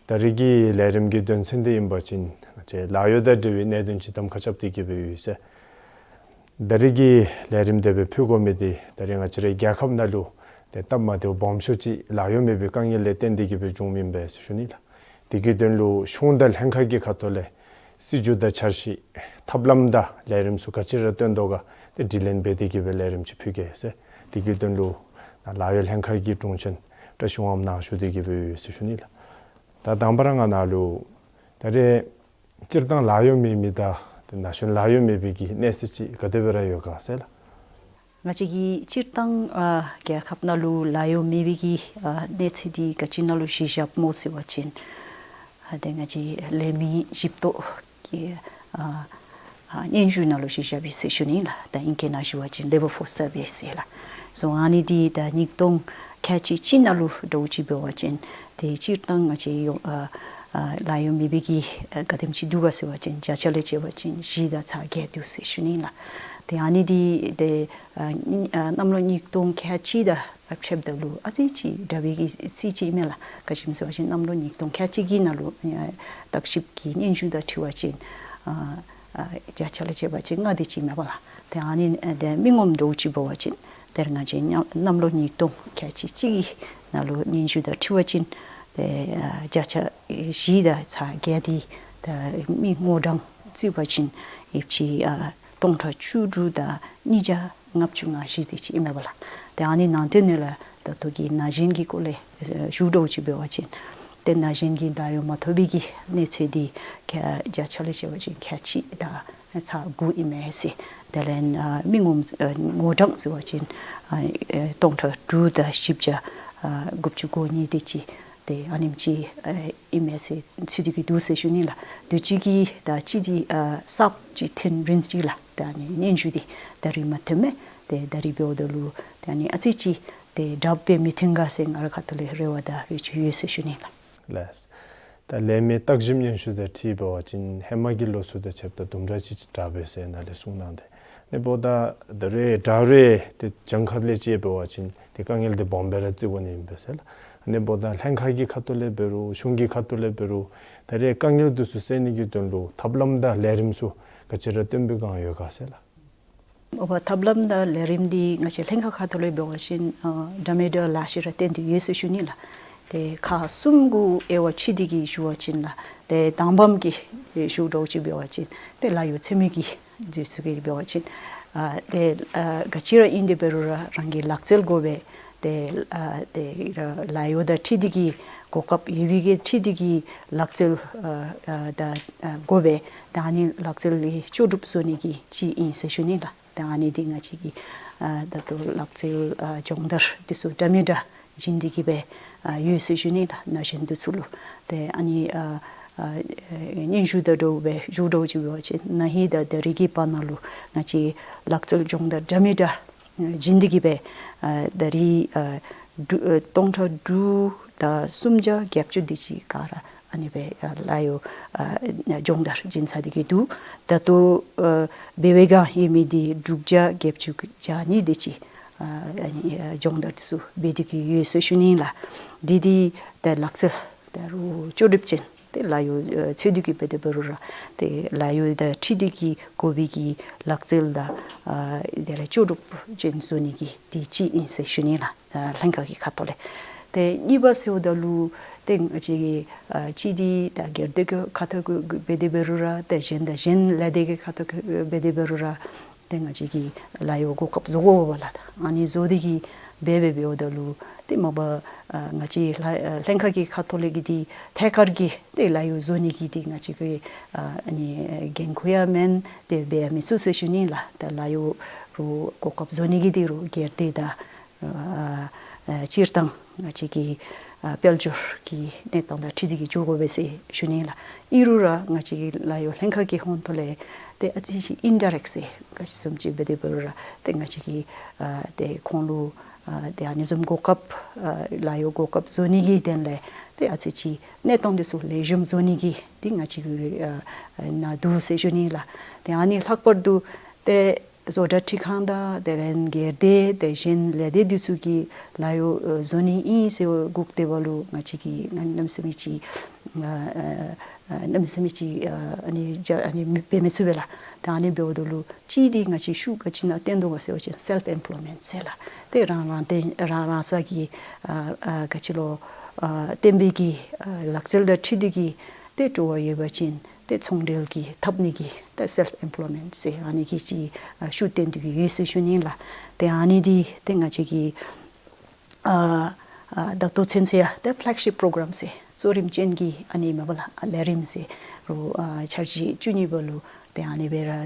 ད་རིས་ཀྱི་ལས་རིམ་གྱི་དོན་ཚན་འདི་ཨིན་པ་ཅིན་ང་བཅས་ལཱ་གཡོག་དང་འབྲེལ་བའི་གནད་དོན་ཅིག་གདམ་ཁ་རྐྱབ་སྟེ་གི་སྦེ་ཡོད་ཟེར། ད་རིས་ཀྱི་ལས་རིམ་དེ་སྦེ་ཕུལ་དགོ་མི་འདི་ད་རིས་ང་བཅས་རའི་རྒྱལ་ཁབ་ནང་ལུ་ཏེ་སྟབས་མ་བདེཝ་སྦོམ་ཤོས་ཅིག་ལཱ་གཡོག་མེད་པའི་དཀའ་ངལ་ལས་བརྟེན་ཏེ་གི་སྦེ་བྱུངམ་ཨིན་པས་ཟེར་ཞུ་ནི་ལགས། དེ་གི་དོན་ལུ་གཞུང་དང་ལྷན་ཁག་གི་ཁ་ཐུག་ལས་སྲིད་བྱུས་དང་འཆར་གཞི་ཐབས་ལམ་དང་ལས་རིམ་ཚུ་ག་ཅི་ར་བཏོན་དོ་ག་ཏེ་དྲི་ལན་འབད་དེ་གི་སྦེ་ལས་རིམ་ཅིག་ཕུལ་གེ་ཟེར། དེ་གི་དོན་ལུ་ལཱ་གཡོག་ལྷན་ཁག་གི་དྲུང་ཆེན་བཀྲ་ཤིས་དབང་མོ་ནཱ་ཞུ་སྟེ་གི་སྦེ་ཡོད་ཟེར་ཞུ་ནི་ལགས། ད་དང་པ་ར་ང་ནཱ་ལུ་ད་རེས་སྤྱིར་བཏང་ལཱ་གཡོག་མེད་མི་དང་ཏེ་ན་གཞོན་ལཱ་གཡོག་མེད་པའི་གི་གནས་སྟངས་ཅིག་ག་དེ་སྦེ་ར་ཡོད་ག་ཟེར་ལགས། ང་བཅས་ཀྱི་སྤྱིར་བཏང་ཨ་རྒྱལ་ཁབ་ནང་ལུ་ལཱ་གཡོག་མེད་པའི་གི་ཨ་གནས་ཚད་འདི་ག་ཅི་ནང་ལུ་གཞི་བཞགཔ་སྨོ་ཟེར་བ་ཅིན་ཨ་ཏེ་ང་བཅས་ལས་མི་བཞི་སྟོང་གི་ཨ་ཨ་སྙན་ཞུ་ནང་ལུ་གཞི་བཞགཔ་ཨིན་ཟེར་ཞུ་ནི་ལགས། ད་ཨིང་སྐད་ནང་ཞུ་བ་ཅིན་ལེ་བར་ཕོརསི་སར་ཝི་སི་ཟེར་ལགས། སོ་ཨ་ནི་འདི་ད་ཉིས་སྟོང་ཁལ་གཅིག་གཅིག་ནང་ལུ་འདྲཝ་ཅིག་འབད་བ་ཅིན་ཏེ་སྤྱིར་བཏང་ང་བཅས་ཡོངས་ཨ་ཨ་ལཱ་གཡོག་མེད་པའི་གི་ཨ་ག་དེམ་ཅིག་འདུག་ག་ཟེར་བ་ཅིན་བརྒྱ་ཆ་ལས་བྱས་པ་ཅིན་བཞི་དང་ཚག་བརྒྱད་འདུག་ཟེར་ཞུ་ནི་ལགས། ཏེ་ཨ་ནི་འདི་ཏེ་ཨ་ཨ་གནམ་ལོ་ཉིས་སྟོང་ཁལ་གཅིག་དང་ཕྱདཔ་ད་ལུ་ཨ་ཙི་ཅིག་འདྲ་བའི་གི་རྩིས་ཅིག་ཨིན་མས་ལགས། ག་ཅི་སྨོ་ཟེར་བ་ཅིན་གནམ་ལོ་ཉིས་སྟོང་ཁལ་གཅིག་གི་ནང་ལུ་ཨ་བརྟག་ཞིབ་ཀྱི་སྙན་ཞུ་དང་འཁྲིལ་བ་ཅིན་ཨ་ཨ་བརྒྱ་ཆ་ལས་བྱས་པ་ཅིན་ལྔ་དེ་ཅིག་མས་པ་ལགས། ཏེ་ཨ་ནི་ཨ་ཏེ་མི་ངོམ་འདྲཝ་ཅིག་འབད་བ་ཅིན་ཏེ་ང་བཅས་གནམ་གནམ་ལོ་ཉིས་སྟོང་ཁལ་གཅིག་གཅིག་གི་ནང་ལུ་སྙན་ཞུ་དང་འཁྲིལ་བ་ཅིན་ཏེ་ཨ་བརྒྱ་ཆ་བཞི་དང་ཚག་བརྒྱད་འདི་ཏེ་མི་ངོ་གྲངས་བརྩི་བ་ཅིན་ཨེབ་ཅིག་ཨ་སྟོང་ཕྲག་བཅུ་དྲུག་དང་ཉིས་བརྒྱ་ལྔ་བཅུ་ང་བཞི་དེ་ཅིག་ཨིན་མས་པ་ལགས། ཏེ་ཨ་ནི་ནང་དོན་ནང་ལུ་ད་ལྟོ་གི་ན་གཞོན་གྱི་སྐོར་ལས་ཞུ་འདྲཝ་ཅིག་འབད་བ་ཅིན་ཏེ་ན་གཞོན་གྱི་ད་རེས་མ་ཐོབ་པའི་གི་གནས་ཚད་འདི་ཁལ་བརྒྱ་ཆ་ལས་བྱས་པ་ཅིན་ཁལ་གཅིག་དང་ཚག་དགུ་ཨིན་མས་ཟེར། དེ་ལས་ཨ་མི་ངོམ་ཨ་ངོ་གྲངས་ཟེར་བ་ཅིན་ཨ་ཨེ་སྟོང་ཕྲག་དྲུག་དང་བཞི་བརྒྱ་ཨ་དགུ་བཅུ་གོ་གཉིས་དེ་ཅིག་ཏེ་ཨ་ནེམ་ཅིག་ཨ་ཨིན་མས་ཟེར་ཚུད་དེ་གི་འདུག་ཟེར་ཞུ་ནི་ལགས། དུས་ཅི་གི་ད་ཅི་འདི་ཨ་གསརཔ་ཅིག་ཐོན་རན་ཅི་ལགས། ད་ཨ་ནི་སྙན་ཞུ་འདི་ད་རིས་མ་ཐོནམ་མས། ཏེ་ད་རིས་འབདཝ་ད་ལུ་ད་ཨ་ནི་ཨ་ཙི་ཅིག་ ཏེ་དྲགཔ་སྦེ་མི་ཐོན་ག་ཟེར་ང་རའི་ཁ་ཐུག་ལས་རེ་བ་དང་རེ་ཆེ་ཡོད་ཟེར་ཞུ་ནི་ལགས། ལགས། ད་ལས་མི་བརྟག་ཞིབ་སྙན་ཞུ་དང་འཁྲིལ་འབད་བ་ཅིན་ཧེ་མ་གི་ལོ་ཚུ་དང་ཕྱདཔ་ད་དུམ་གྲ་ཅིག་དྲག་པས་ཟེར་ནཱ་ལས་གསུང་གནང་སྟེ། ཨ་ནི་འབདཝ་ད་ད་རེས་དྲག་རུང་ཏེ་གྱངས་ཁ་ལས་ཕྱདཔ་འབད་བ་ཅིན་ཏེ་དཀའ་ངལ་འདི་སྦོམ་སྦེ་ར་བརྩི་དགོ་ནི་ཨིན་པས་ཟེར་ལགས། ཨ་ནི་འབདཝ་ད་ལྷན་ཁག་གི་ཁ་ཐུག་ལས་འབད་རུང་གཞུང་གི་ཁ་ཐུག་ལས་འབད་རུང་ད་རེས་དཀའ་ངལ་འདི་ཚུ་སེལ་ནི་གི་དོན་ལུ་ཐབས་ལམ་དང་ལས་རིམ་ཚུ་ག་ཅི་ར་སྟོན་པའི་སྒང་ཡོད་ག་ཟེར་ལགས། འོ་བ་ཐབས་ལམ་དང་ལས་རིམ་འདི་ང་བཅས་ལྷན་ཁག་ཁ་ཐུག་ལས་འབད་བ་ཅིན་ཨ་འདྲ་མི་འདྲ་ལེ་ཤ་ར་བཏོན་ཏེ་ཡོད་ཟེར་ཞུ་ནི་ལགས། ཏེ་ཁག་གསུམ་གུ་དབྱེ་བ་ཕྱེ་སྟེ་གིས་ཞུ་བ་ཅིན་ལགས། ཏེ་དང་པམ་གི་ཞུ་འདྲཝ་ཅིག་འབད་བ་ཅིན་ཏེ་ལཱ་གཡོག་འཚོལ་མི་གི་དུས་ཚོད་ཀྱི་འབད་བ་ཅིན་ཨ་ཏེ་ཨ་ག་ཅི་ར་ཨིན་ཏེ་འབད་རུང་ར་རང་གི་ལག་རྩལ་དགོ་པས། ཏེ་ཨ་ཏེ་ར་ལཱ་གཡོག་དང་འཁྲིལ་ཏེ་གིས་གོ་སྐབས་ཡོད་པའི་གི་འཁྲིལ་ཏེ་གིས་ལག་རྩལ་ཨ་ཨ་དང་ཨ་དགོ་པས། ད་ཨ་ནི་ལག་རྩལ་གྱི་ལྕོགས་གྲུབ་བཟོ་ནི་གི་ཅིག་ཨིན་ཟེར་ཞུ་ནི་ལགས། ད་ཨ་ནི་འདི་ང་བཅས་ཀྱི་ཨ་ད་ལྟོ་ལག་རྩལ་ཨ་སྦྱོང་བརྡར་འདི་ཚུ་འདྲ་མི་འདྲ་བྱིན་ཏེ་གིས་སྦེ་ཨ་ཡོད་ཟེར་ཞུ་ནི་ལགས། ན་གཞོན་འདི་ཚུ་ལུ། ཏེ་ཨ་ནི་ཨ་ཨ་སྙན་ཞུ་དང་འདྲཝ་སྦེ་ཞུ་འདྲཝ་ཅིག་འབད་བ་ཅིན་ན་ཧིང་དང་ད་རིས་ཀྱི་བར་ན་ལུ་ང་བཅས་ལག་རྩལ་སྦྱོང་བརྡར་འདྲ་མི་འདྲ་བྱིན་ཏེ་གིས་སྦེ་ཨ་ད་རིས་ཨ་དྲུ་ཨ་སྟོང་ཕྲག་དྲུག་དང་སུམ་བརྒྱ་བརྒྱད་ཅུ་དེ་ཅིག་ག་ར་ཨ་ནི་སྦེ་ཨ་ལཱ་གཡོག་ཨ་སྦྱོང་བརྡར་བྱིན་ཚར་ཏེ་གིས་འདུག། ད་ལྟོ་ཨ་འབད་བའི་སྒང་ཡོད་མི་འདི་དྲུག་བརྒྱ་བརྒྱད་ཅུ་གྱ་གཉིས་དེ་ཅིག་ཨ་ཨ་ནི་ཨ་སྦྱོང་བརྡར་འདི་ཚུ་འབད་དེ་གིས་ཡོད་ཟེར་ཞུ་ནི་ལགས། འདི་འདི་ད་ལག་རྩལ་ད་རུང་ལྕོགས་གྲུབ་ཅན་ཏེ་ལཱ་གཡོག་ཨ་འཚོལ་ཏེ་གིས་འབད་དེ་འབད་རུང་ར་ཏེ་ལཱ་གཡོག་དང་འཁྲིལ་ཏེ་གིས་དགོ་པའི་གི་ལག་རྩལ་དང་ཨ་དེ་ལས་ལྕོགས་གྲུབ་ཅན་བཟོ་ནི་གི་འདི་ཅིག་ཨིན་ཟེར་ཞུ་ནི་ལགས། ཨ་ལྷན་ཁག་གི་ཁ་ཐུག་ལས། ཏེ་གཉིས་པ་ཟེརཝ་ད་ལུ་ཏེ་ང་བཅས་ཀྱི་ཨ་གཅིག་འདི་ད་སྒེར་སྡེ་གི་ཁ་ཐུག་གི་འབད་དེ་འབད་རུང་ར་ཏེ་གཞན་དང་གཞན་ལས་སྡེ་གི་ཁ་ཐུག་གི་འབད་དེ་འབད་རུང་ར་ཏེ་ང་བཅས་ཀྱིས་ལཱ་གཡོག་གོ་སྐབས་བཟོ་དགོ་པས་ལགས། ད་ཨ་ནི་བཟོ་སྟེ་གིས་འབད་འབད་འབདཝ་ད་ལུ་ཏེ་མ་པ་ཨ་ང་བཅས་ལྷ་ཨ་ལྷན་ཁག་གི་ཁ་ཐུག་ལས་ཀྱི་འདི་ཐད་ཀར་གྱི་ཏེ་ལཱ་གཡོག་བཟོ་ནི་གི་འདི་ང་བཅས་ཀྱི་ཨ་ཨ་ནི་འགན་ཁུར་ཡང་མེན། ཏེ་འབད་ཡང་མི་ཚུགས་ཟེར་ཞུ་ནི་ལགས། ད་ལཱ་གཡོག་རུང་གོ་སྐབས་བཟོ་ནི་གི་འདི་རུང་སྒེར་སྡེ་དང་ཨ་ཨ་སྤྱིར་བཏང་ང་བཅས་ཀྱི་ཨ་དཔལ་འབྱོར་གྱི་གནས་སྟངས་དང་འཁྲིལ་ཏེ་གིས་འགྱོ་དགོ་པས་ཟེར་ཞུ་ནི་ལགས། ཨིན་རུང་ར་ང་བཅས་ཀྱི་ལཱ་གཡོག་ལྷན་ཁག་གི་ཧོངས་ཐོག་ལས་ཏེ་ཨ་ཙི་ཅིག་ཨིན་ཌའི་རེཀཊ་ཟེར་ག་ཅི་བཟུམ་ཅིག་འབད་དེ་འབད་རུང་ར་ཏེ་ང་བཅས་ཀྱིས་ཨ་ཏེ་ཁོང་ལུ་ཨ་ཏེ་ཨ་ནི་བཟུམ་གོ་སྐབས་ཨ་ལཱ་གཡོག་གོ་སྐབས་བཟོ་ནི་གི་དོན་ལས་ཏེ་ཨ་ཙི་ཅིག་གནས་སྟངས་འདི་ཚུ་ལེགས་ཤོམ་བཟོ་ནི་གི་འདི་ང་བཅས་ཀྱི་ཨ་ཨ་ནང་འདུག་ཟེར་ཞུ་ནི་ལགས། ཏེ་ཨ་ནི་ལྷག་པར་དུ་ཏེ་བཟོ་གྲྭ་ཁྲིད་ཁང་དང་དེ་ལས་སྒེར་སྡེ་དེ་བཞིན་ལས་སྡེ་འདི་ཚུ་གིས་ལཱ་གཡོག་ཨ་བཟོ་ནི་ཨིན་ཟེར་བ་སྒུག་སྡོད་པ་ལུ་ང་བཅས་ཀྱིས་གནམ་མེད་ས་མེད་ཅིག་ཨ་ཨ་ཨ་གནམ་མེད་ས་མེད་ཅིག་ཨ་ཨ་ནི་ཅ་ཨ་ནི་མི་འབད་མི་ཚུགས་པས་ལགས། ད་ཨ་ནི་འབདཝ་ད་ལུ་གཅིག་འདི་ང་བཅས་ཤུགས་ག་ཅི་ནང་བཏོན་དོ་ག་ཟེར་བ་ཅིན་སེལཕ་ཨེམ་པོལོའི་མེནཊ་ཟེར་ལགས། ཏེ་རང་རང་བརྟེན་རང་རང་སོ་གི་ཨ་ཨ་ག་ཅི་ལོ་ཨ་བརྟེན་པའི་གི་ཨ་ལག་རྩལ་དང་འཁྲིལ་ཏེ་གིས་ཏེ་སྤྲོ་བ་ཡོད་པ་ཅིན་ཏེ་ཚོང་འབྲེལ་གྱི་འཐབ་ནི་གི་ཏེ་སེལཕ་ཨེམ་པོལོའི་མེནཊ་ཟེར་ཨ་ནི་གི་ཅིག་ཨ་ཤུགས་བཏོན་ཏེ་གིས་ཡོད་ཟེར་ཞུ་ནི་ལགས། ཏེ་ཨ་ནི་འདི་ཏེ་ང་བཅས་ཀྱི་ཨ་ཨ་ད་ལྟོ་ཚུན་ཚོད་ཡང་ཏེ་ཕེ་ལེག་ཤིཔ་པོ་རོ་གྲམ་ཟེར་གཙོ་རིམ་ཅན་གྱི་ཨ་ནི་མ་པ་ལགས་ཨ་ལས་རིམ་ཟེར་རུང་ཨ་འཆར་གཞི་བཅུ་གཉིས་པ་ལུ་ཏེ་ཨ་ནི་སྦེ་ར་ཨ་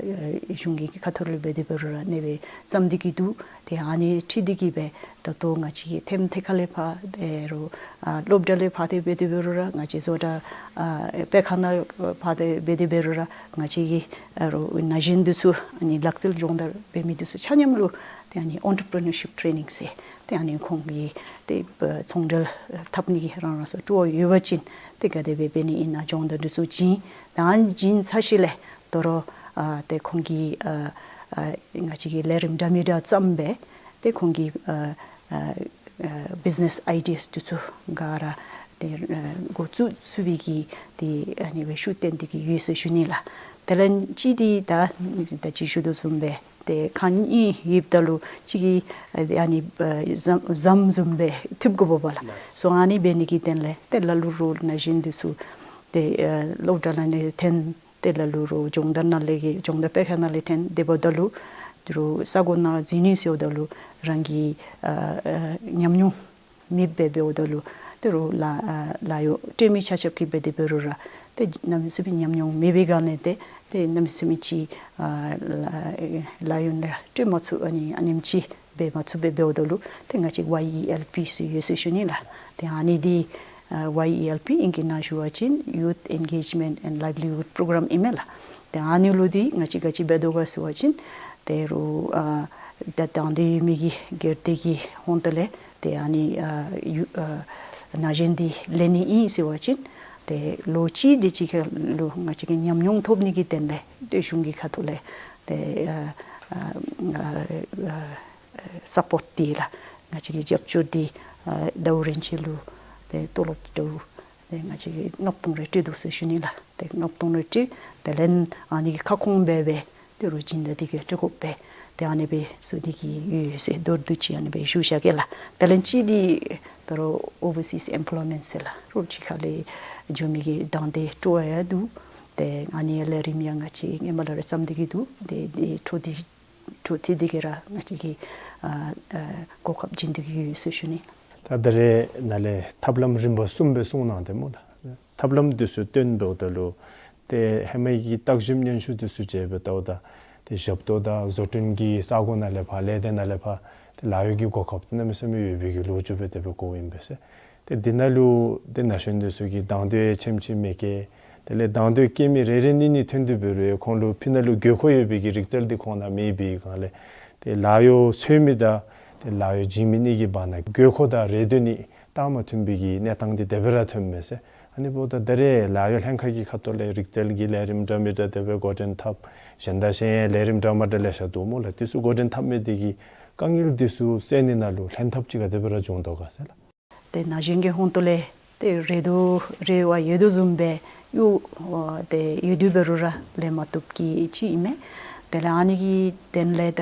གཞུང་གི་ཁ་ཐུག་ལས་འབད་དེ་འབད་རུང་ར་ཨ་ནི་སྦེ་བརྩམས་ཏེ་གིས་འདུག། ཏེ་ཨ་ནི་འཁྲིལ་ཏེ་གིས་སྦེ་ད་ལྟོ་ང་བཅས་ཀྱིས་ཐེམ་ཐེ་ཁ་ལས་ཕར་ཏེ་རུང་ཨ་སློབ་གྲྭ་ལས་ཕར་ཏེ་འབད་དེ་འབད་རུང་ར་ང་བཅས་བཟོ་གྲྭ་ཨ་སྤེལ་ཁང་ནང་ཕར་ཏེ་འབད་དེ་འབད་རུང་ར་ང་བཅས་ཀྱི་ཨ་རུང་ན་གཞོན་འདི་ཚུ་ཨ་ནི་ལག་རྩལ་སྦྱོང་བརྡར་འབད་མི་འདི་ཚུ་ཆ་མཉམ་ལུ་ཏེ་ཨ་ནི་ཨོན་ཊར་པི་རི་ནར་ཤིཔ་ཊེ་ནིང་ཟེར་ཏེ་ཨ་ནི་ཁོང་གིས་ཏེ་ཨ་ཚོང་འབྲེལ་འཐབ་ནི་གི་རང་རང་སོ་སྤྲོ་བ་ཡོད་པ་ཅིན་ཏེ་ག་དེ་སྦེ་འབད་ནི་ཨིན་ན་སྦྱོང་བརྡར་འདི་ཚུ་བྱིན། ད་བྱིན་ཚར་ཞིནམ་ལས་དོ་རུང་ཨ་ཏེ་ཁོང་གིས་ཨ་ཨ་ང་བཅས་ཀྱིས་ལས་རིམ་འདྲ་མི་འདྲ་བརྩམས་སྦེ་ཏེ་ཁོང་གིས་ཨ་ཨ་ཨ་བིཛི་ནེསི་ཨའི་ཌི་ཡཱ་འདི་ཚུ་ག་ར་ཏེ་ཨ་འགོ་བཙུགས་ཚུགས་པའི་གི་ཏེ་ཨ་ནི་སྦེ་ཤུགས་བཏོན་ཏེ་གིས་ཡོད་ཟེར་ཞུ་ནི་ལགས། དེ་ལས་གཅིག་འདི་ད་ད་ཅི་ཞུ་དོ་བཟུམ་སྦེ་ཏེ་ཁང་གཉིས་ཡོདཔ་ད་ལུ་གཅིག་གིས་ཨ་ཨ་ནི་ཨ་ཟམ་ཟམ་བཟུམ་སྦེ་འཐུབ་དགོཔ་འབད་བ་ལགས། སོ་ཨ་ནི་འབད་ནི་གི་དོན་ལས་ཏེ་ལ་ལུ་རུང་ན་གཞོན་འདི་ཚུ་ཏེ་ཨ་སློབ་གྲྭ་ནང་ལས་འཐོན་ཏེ་ལ་ལུ་རུང་སྦྱོང་བརྡར་ནང་ལས་ཀྱི་སྦྱོང་བརྡར་སྤེལ་ཁང་ནང་ལས་འཐོན་སྡོདཔ་ད་ལུ་དོ་རུང་ས་གོ་ནང་འཛུལ་ནི་ཟེརཝ་ད་ལུ་རང་གི་ཨ་ཨ་ཉམས་མྱོང་མེདཔ་སྦེ་འབདཝ་ད་ལུ་དོ་རུང་ལཱ་ཨ་ལཱ་གཡོག་སྤྲོད་མི་ཆ་ཁྱབ་ཀྱིས་འབད་དེ་འབད་རུང་ར་ཏེ་གནམ་མེད་ས་མེད་ཉམས་མྱོང་མེད་པའི་སྒང་ལས་ཏེ་ཏེ་གནམ་མེད་ས་མེད་ཅིག་ཨ་ལཱ་ལཱ་གཡོག་ནང་སྤྲོད་མ་ཚུགས་ཨ་ནི་ཨ་ནེམ་ཅིག་འབད་མ་ཚུགསཔ་སྦེ་འབདཝ་ད་ལུ་ཏེ་ང་བཅས་ཝའི་ཨི་ཨེལ་པི་ཟེར་ཡོད་ཟེར་ཞུ་ནི་ལགས། ཏེ་ཨ་ནི་འདི་ཨ་ཝའི་ཨི་ཨེལ་པི་ཨིང་སྐད་ནང་ཞུ་བ་ཅིན་ཡུཐ་ཨེན་གེཇ་མེནཊ་ཨེནཌ་ལའིབ་ལི་ཧུཌ་པོ་རོ་གྲམ་ཨིན་མས་ལགས། ཏེ་ཨ་ནི་ལུ་འདི་ང་བཅས་ག་ཅི་འབད་དོ་ག་ཟེར་བ་ཅིན་དོ་རུང་ཨ་ད་དང་འདོད་ཡོད་མི་གི་སྒེར་སྡེ་གི་ཧོངས་ཐོག་ལས་ ཏེ་ཨ་ནི་ཨ་ཡུ་ཨ་ན་གཞོན་འདི་ལེན་ནི་ཨིན་ཟེར་བ་ཅིན་ཏེ་ལོ་གཅིག་དེ་ཅིག་ཁར་ལུ་ང་བཅས་ཀྱིས་ཉམས་མྱོང་ཐོབ་ནི་གི་དོན་ལས་ཏེ་གཞུང་གི་ཁ་ཐུག་ལས་ཏེ་ཨ་ཨ་ཨ་ཨ་སཔོརཊ་འདི་ལགས་ང་བཅས་ཀྱི་རྒྱབ་སྐྱོར་འདི་ཨ་ཟླཝ་རེ་ཅིག་ལུ་ཏེ་ཏོ་ལོབ་འདྲཝ་ཏེ་ང་བཅས་ཀྱིས་ལྔ་སྟོང་རེ་སྤྲོད་དོ་ཟེར་ཞུ་ནི་ལགས། ཏེ་ལྔ་སྟོང་རེ་སྤྲོད། དེ་ལས་ཨ་ནི་གི་ཁ་སྐོང་འབད་སྦེ་ཏེ་རོགས་སྦྱིན་བདག་འདི་གིས་སྤྲོད་དགོ་པས། ཏེ་ཨ་ནི་སྦེ་ཚུ་འདི་གི་ཡོད་ཟེར་མདོར་བསྡུས་ཅིག་ཨ་ནི་སྦེ་ཞུ་བཞག་གེ་ལགས། དེ་ལས་གཅིག་འདི་ད་རུང་ཨོ་བར་སིསི་ཨེམ་པོལོའི་མེནཊ་ཟེར་ལགས། རོགས་ཕྱི་ཁ་ལས་འགྱོ་མི་གི་དང་འདོད་སྤྲོ་བ་ཡང་འདུག། ཏེ་ཨ་ནི་ལས་རིམ་ཡང་ང་བཅས་ཧེ་མ་ལས་ར་བརྩམས་ཏེ་གི་འདུག། ཏེ་ཏེ་འཕྲོ་འདི་འཕྲོ་མཐུད་དེ་གི་ར་ང་བཅས་ཀྱིས་ཨ་ཨ་གོ་སྐབས་བྱིན་ཏེ་གི་ཡོད་ཟེར་ཞུ་ནི། ད་ད་རེས་ནཱ་ལས་ཐབས་ལམ་རིམ་པ་གསུམ་སྦེ་གསུངས་གནང་སྟེ་སྨོ་ལགས། ཐབས་ལམ་འདི་ཚུ་སྟོན་འབདཝ་ད་ལུ་ཏེ་ཧེ་མའི་གི་བརྟག་ཞིབ་སྙན་ཞུ་འདི་ཚུ་མཇལ་བའི་ལྟཝ་ད་ཏེ་ཞབས་ཏོག་དང་བཟོ་སྐྲུན་གྱི་ས་གོ་ནང་ལས་ཕར་ལས་སྡེ་ནང་ལས་ཕར་ཏེ་ལཱ་གཡོག་གི་གོ་སྐབས་ཏེ་གནམ་མེད་ས་མེད་ཡོད་པའི་གི་ལོ་རྒྱུས་སྦེ་དེ་སྦེ་གོཝ་ཨིན་པས་ཟེར། ཏེ་འདི་ནང་ལུ་ཏེ་ན་གཞོན་འདི་ཚུ་གིས་དང་འདོད་ཡང་ཆེམ་ཆེམ་མེད་ཀྱི། དེ་ལས་དང་འདོད་བསྐྱེད་མི་རེ་རེ་གཉིས་གཉིས་ཐོན་ཏེ་འབད་རུང་ཁོང་ལུ་ཕི་ནང་ལུ་དགོས་མཁོ་ཡོད་པའི་གི་རིག་རྩལ་འདི་ཁོང་ནང་མེད་པའི་སྒང་ལས་ཏེ་ལཱ་གཡོག་འཚོལ་མི་དང་ཏེ་ལཱ་གཡོག་བྱིན་མི་གཉིས་ཀྱི་བར་ན་དགོས་མཁོ་དང་རེ་འདོད་གཉིས་སྟབས་མ་མཐུན་པའི་གི་གནས་སྟངས་འདི་དེ་སྦེ་ར་ཐོནམ་མས་ཟེར། ཨ་ནི་འབདཝ་ད་ད་རེས་ལཱ་གཡོག་ལྷན་ཁག་གི་ཁ་ཐུག་ལས་རིག་རྩལ་གྱི་ལས་རིམ་འདྲ་མི་འདྲ་དེ་སྦེ་འགོ་འདྲེན་འཐབ། གཞན་དང་གཞན་ལས་རིམ་འདྲ་མ་འདྲ་ལེ་ཤ་འདུག་སྨོ་ལགས། འདི་ཚུ་འགོ་འདྲེན་འཐབ་མི་འདི་གིས་དཀའ་ངལ་འདི་ཚུ་སེལ་ནི་ནང་ལུ་ལྷན་ཐབས་ཅིག་ག་དེ་སྦེ་ར་བྱུང་དོ་ག་ཟེར་ལགས། ཏེ་ན་གཞོན་གྱི་ཧོངས་ཏོ་ལས་ཏེ་རེ་འདོད་རེ་བ་ཡོད་དོ་བཟུམ་སྦེ་ཡོད། ཨོ་ཏེ་ཡོད་དེ་འབད་རུང་ར་ལེན་མ་བཏུབ་ཀྱི་ཅིག་ཨིན་མས། དེ་ལས་ཨ་ནི་གི་དོན་ལས་ད་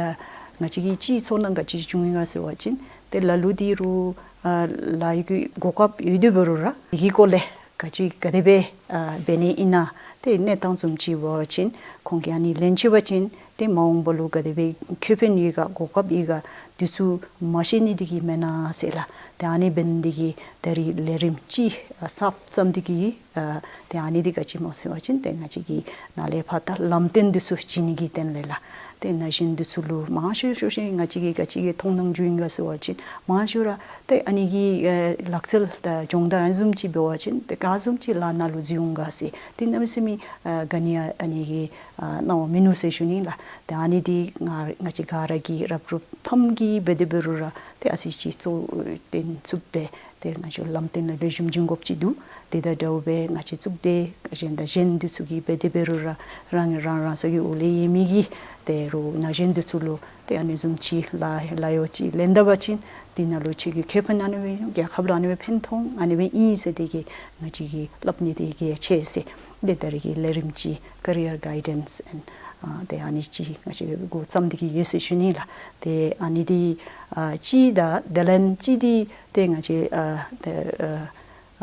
ང་བཅས་ཀྱིས་ཅིག་ཚོར་སྣང་ག་ཅི་བྱུང་ཡི་ག་ཟེར་བ་ཅིན་ཏེ་ལ་ལུ་འདི་རུང་ཨ་ལཱ་གཡོག་གི་གོ་སྐབས་ཡོད་དེ་འབད་རུང་ར་དེ་གི་སྐོར་ལས་ག་ཅི་ག་དེ་སྦེ་ཨ་འབད་ནི་ཨིན་ན་ཏེ་གནས་སྟངས་བཟུམ་ཅིག་འབད་བ་ཅིན་ཁོང་གིས་ཨ་ནི་ལེན་ཆི་བ་ཅིན་ཏེ་མ་འོངས་པ་ལུ་ག་དེ་སྦེ་ཁེ་ཕན་ཡོད་ག་གོ་སྐབས་ཡོད་ག་འདི་ཚུ་མ་ཤེས་ནི་འདི་གིས་མེན་ན་ཟེར་ལགས། ཏེ་ཨ་ནི་འབད་ནི་འདི་གིས་ད་རིས་ལས་རིམ་ཅིག་ཨ་གསརཔ་བརྩམས་ཏེ་གི་ཨ་ཏེ་ཨ་ནི་འདི་ག་ཅི་སྨོ་ཟེར་བ་ཅིན་ཏེ་ང་བཅས་ཀྱིས་ནཱ་ལས་ཕར་ད་ལམ་སྟོན་འདི་ཚུ་བྱིན་ནི་གི་དོན་ལས་ལགས། ཏེ་ན་གཞོན་འདི་ཚུ་ལུ་མང་ཤོས་ཤོས་ཤིག་ང་བཅས་ཀྱིས་ག་ཅི་གི་མཐོང་སྣང་བྱུང་ཡི་ག་ཟེར་བ་ཅིན་མང་ཤོས་ར་ཏེ་ཨ་ནི་གི་ཨེ་ལག་རྩལ་དང་སྦྱོང་བརྡར་ཨ་ནི་བཟུམ་ཅིག་འབད་བ་ཅིན་ཏེ་ག་བཟུམ་ཅིག་ལཱ་ནང་ལུ་འཛུལ་འོང་ག་ཟེར་ཏེ་གནམ་མེད་ས་མེད་ཨ་ག་ནི་ཡང་ཨ་ནི་གི་ཨ་སྣང་བ་མིན་ནུག་ཟེར་ཞུ་ནི་ལགས། ཏེ་ཨ་ནི་འདི་ང་ང་བཅས་ག་ར་གིས་རབ་རིབ་ཕམ་གིས་འབད་དེ་འབད་རུང་ར་ཏེ་ཨ་ཙི་ཅིག་གཙོ་བོ་བཏོན་ཚུགས་པའི་ཏེ་ང་བཅས་ལམ་སྟོན་ལ་ལེགས་ཤོམ་བྱིན་དགོཔ་ཅིག་འདུག། དེ་དང་འདྲཝ་སྦེ་ང་བཅས་གཙུག་སྡེ་གཞན་དང་གཞན་འདི་ཚུ་གིས་འབད་དེ་འབད་རུང་ར་རང་རང་རང་སོའི་འོག་ལས་ཡོད་མི་གིས་ཏེ་རོགས་ན་གཞོན་འདི་ཚུ་ལུ་ཏེ་ཨ་ནི་བཟུམ་ཅིག་ལཱ་ལཱ་གཡོག་ཅིག་ལེན་ད་པ་ཅིན་འདི་ནང་ལུ་ཁྱོད་ཀྱི་ཁེ་ཕན་ཨ་ནི་སྦེ་རྒྱལ་ཁབ་ལུ་ཨ་ནི་སྦེ་ཕན་ཐོགས་ཨ་ནི་སྦེ་ཨིན་ཟེར་དེ་གིས་ང་བཅས་ཀྱིས་སླབ་ནི་འདི་གལ་ཆེ་ཟེར། ཏེ་ད་རིས་ཀྱི་ལས་རིམ་ཅིག་career guidance and ཨ་ཏེ་ཨ་ནི་ཅིག་ང་བཅས་འགོ་བརྩམས་ཏེ་གི་ཡོད་ཟེར་ཞུ་ནི་ལགས། ཏེ་ཨ་ནི་འདི་ཨ་ཅིག་དང་དེ་ལས་ཅིག་འདི་ཏེ་ང་བཅས་ཨ་ཏེ་ཨ་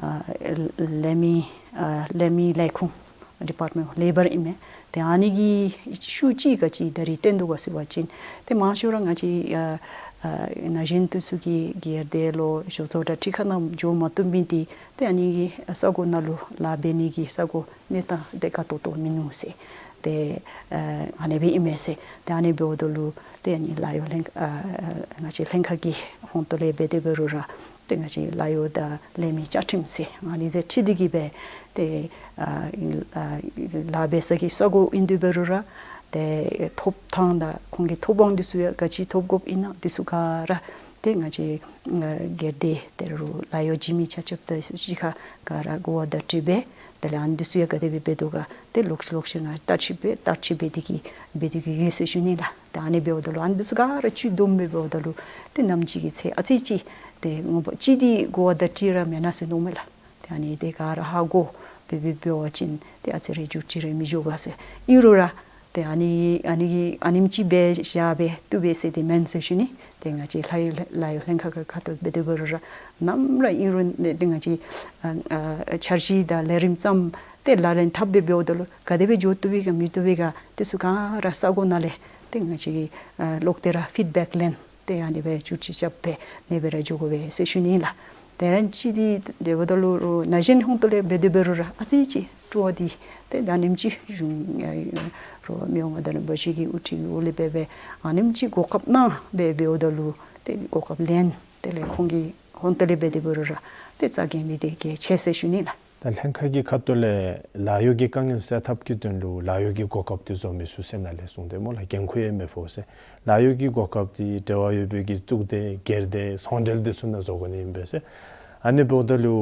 ཨ་ལས་མི་ཨ་ལས་མི་ལས་ཁུངས་Department of Labour ཨིན་མས། ཏེ་ཨ་ནི་གི་ཤུགས་ཅིག་ག་ཅི་ད་རིས་བཏོན་དོ་ག་ཟེར་བ་ཅིན་ཏེ་མང་ཤོས་ར་ང་བཅས་ཨ་ཨ་ན་གཞོན་འདི་ཚུ་གིས་སྒེར་སྡེ་ལུ་ཞོ་བཟོ་གྲྭ་ཁྲི་ཁ་ནང་འགྱོ་མ་བཏུབ་མི་འདི་ཏེ་ཨ་ནི་གི་ས་གོ་ནང་ལུ་ལཱ་འབད་ནི་གི་ས་གོ་གནས་སྟངས་དེ་དགའ་ཏོག་ཏོ་མིན་ནུག་ཟེར། ཏེ་ཨ་ཨ་ནི་སྦེ་ཨིན་མས་ཟེར། ཏེ་ཨ་ནི་འབདཝ་ད་ལུ་ཏེ་ཨ་ནི་ལཱ་གཡོག་ལྷན་ཨ་ཨ་ང་བཅས་ལྷན་ཁག་གི་ཧོངས་ཏོ་ལས་འབད་དེ་འབད་རུང་ར་ཏེ་ང་བཅས་ལཱ་གཡོག་དང་ལས་མི་བཅའ་ཁྲིམས་ཟེར་ཨ་ནི་དེ་ཁྲིད་དེ་གི་སྦེ་ཏེ་ཨ་ཨ་ལཱ་འབད་ས་གི་ས་གོ་ཨིན་དེ་འབད་རུང་ར་ཏེ་ཐོབ་ཐང་དང་ཁོང་གི་ཐོབ་དབང་འདི་ཚུ་ཡང་ག་ཅི་ཐོབ་དགོཔ་ཨིན་ན་འདི་ཚུ་ག་ར་ཏེ་ང་བཅས་ཨ་སྒེར་སྡེ་དེ་རུ་ལཱ་གཡོག་བྱིན་མི་ཆ་ཁྱབ་དང་གཅིག་ཁར་ག་ར་གོ་བ་བརྡ་སྤྲོད་འབད། དེ་ལས་ཨ་ནི་འདི་ཚུ་ཡང་ག་དེ་སྦེ་འབད་དོ་ག་ཏེ་ལོག་ཤི་ལོག་ཤི་ང་བརྟག་ཞིབ་འབད་བརྟག་ཞིབ་འབད་དེ་གི་འབད་དེ་གི་ཡོད་ཟེར་ཞུ་ནི་ལགས། ཏེ་ཨ་ནི་འབདཝ་ད་ལུ་ཨ་ནི་འདི་ཚུ་ག་ར་ཅིག་བསྡོམས་སྦེ་འབདཝ་ད་ལུ་ཏེ་ནམ་ཅིག་གི་ཚེ་ཨ་ཙི་ཅིག་ཏེ་ངོ་མ་ཅིག་འདི་གོ་བ་བརྡ་སྤྲོད་ར་མེན་ན་ཟེར་མནོཝ་མས་ལགས། ཏེ་ཨ་ནི་དེ་ག་ར་ཧ་གོ་སྦེ་སྦེ་འབད་བ་ཅིན་ཏེ་ཨ་ཙི་རེ་འགྱུར་ཅིག་རེ་མི་འགྱོ་ག་ཟེར། ཨིན་རུང་ར་ཏེ་ཨ་ནི་ཨ་ནི་གི་ཨ་ནེམ་ཅིག་འབད་བཞག་སྦེ་བཏུབ་པས་ཟེར་དེ་མེན་ཟེར་ཞུ་ནི། ཏེ་ང་བཅས་ལཱ་གཡོག་ལཱ་གཡོག་ལྷན་ཁག་གི་ཁ་ཐུག་འབད་དེ་འབད་རུང་ར་ནམ་ར་ཨིན་རུང་ཏེ་ང་བཅས་ཨ་ཨ་འཆར་གཞི་དང་ལས་རིམ་བརྩམས་ཏེ་ལག་ལེན་འཐབ་སྦེ་འབདཝ་ད་ལུ་ག་དེ་སྦེ་འགྱོ་བཏུབ་པས་ག་མི་བཏུབ་པས་ག་འདི་ཚུ་ག་ར་ས་གོ་ནང་ལས་ཏེ་ང་བཅས་ཀྱིས་ཨ་ལོག་སྟེ་ར་ཕིཌ་བེཀ་ལེན། ཏེ་ཨ་ནི་སྦེ་འགྱུར་ཅིག་རྐྱབ་སྦེ་ཨ་ནི་སྦེ་ར་འགྱོ་དགོ་པས་ཟེར་ཞུ་ནི་ལགས། ཏེ་རང་ཅིག་འདི་དེ་འབདཝ་ད་ལུ་རོགས་ན་གཞོན་ཧོངས་ཏོ་ལས་འབད་དེ་འབད་རུང་ར་ཨ་ཙི་ཅིག་སྤྲོ་བ་འདི་ཏེ་ད་ཨ་ནེམ་ཅིག་བྱུང་ཡ་རོགས་མི་དབང་མངའ་བདག་རིན་པོ་ཆེ་གི་དབུ་ཁྲིད་ཀྱི་འོག་ལས་འབད་སྦེ་ཨ་ནེམ་ཅིག་གོ་སྐབས་གནང་སྦེ་འབདཝ་ད་ལུ་ཏེ་གོ་སྐབས་ལེན། དེ་ལས་ཁོང་གི་ཧོངས་ཏོ་ལས་འབད་དེ་འབད་རུང་ར་ཏེ་རྩ་འགེངས་ནི་འདི་གལ་ཆེ་ཟེར་ཞུ་ནི་ལགས། ད་ལྷན་ཁག་གི་ཁ་ཐུག་ལས་ལཱ་གཡོག་གི་དཀའ་ངལ་སེལ་ཐབས་ཀྱི་དོན་ལུ་ལཱ་གཡོག་གི་གོ་སྐབས་འདི་བཟོ་མི་ཚུགས་ཟེར་ནཱ་ལས་གསུངས་ཏེ་སྨོ་ལགས། འགན་ཁུར་ཡང་མེད་པོ་ཟེར། ལཱ་གཡོག་གི་གོ་སྐབས་འདི་འབྲེལ་བ་ཡོད་པའི་གི་གཙུག་སྡེ་སྒེར་སྡེ་ཚོང་འབྲེལ་འདི་ཚུ་ནང་བཟོ་དགོ་ནི་ཨིན་པས་ཟེར། ཨ་ནི་འབདཝ་ད་ལུ་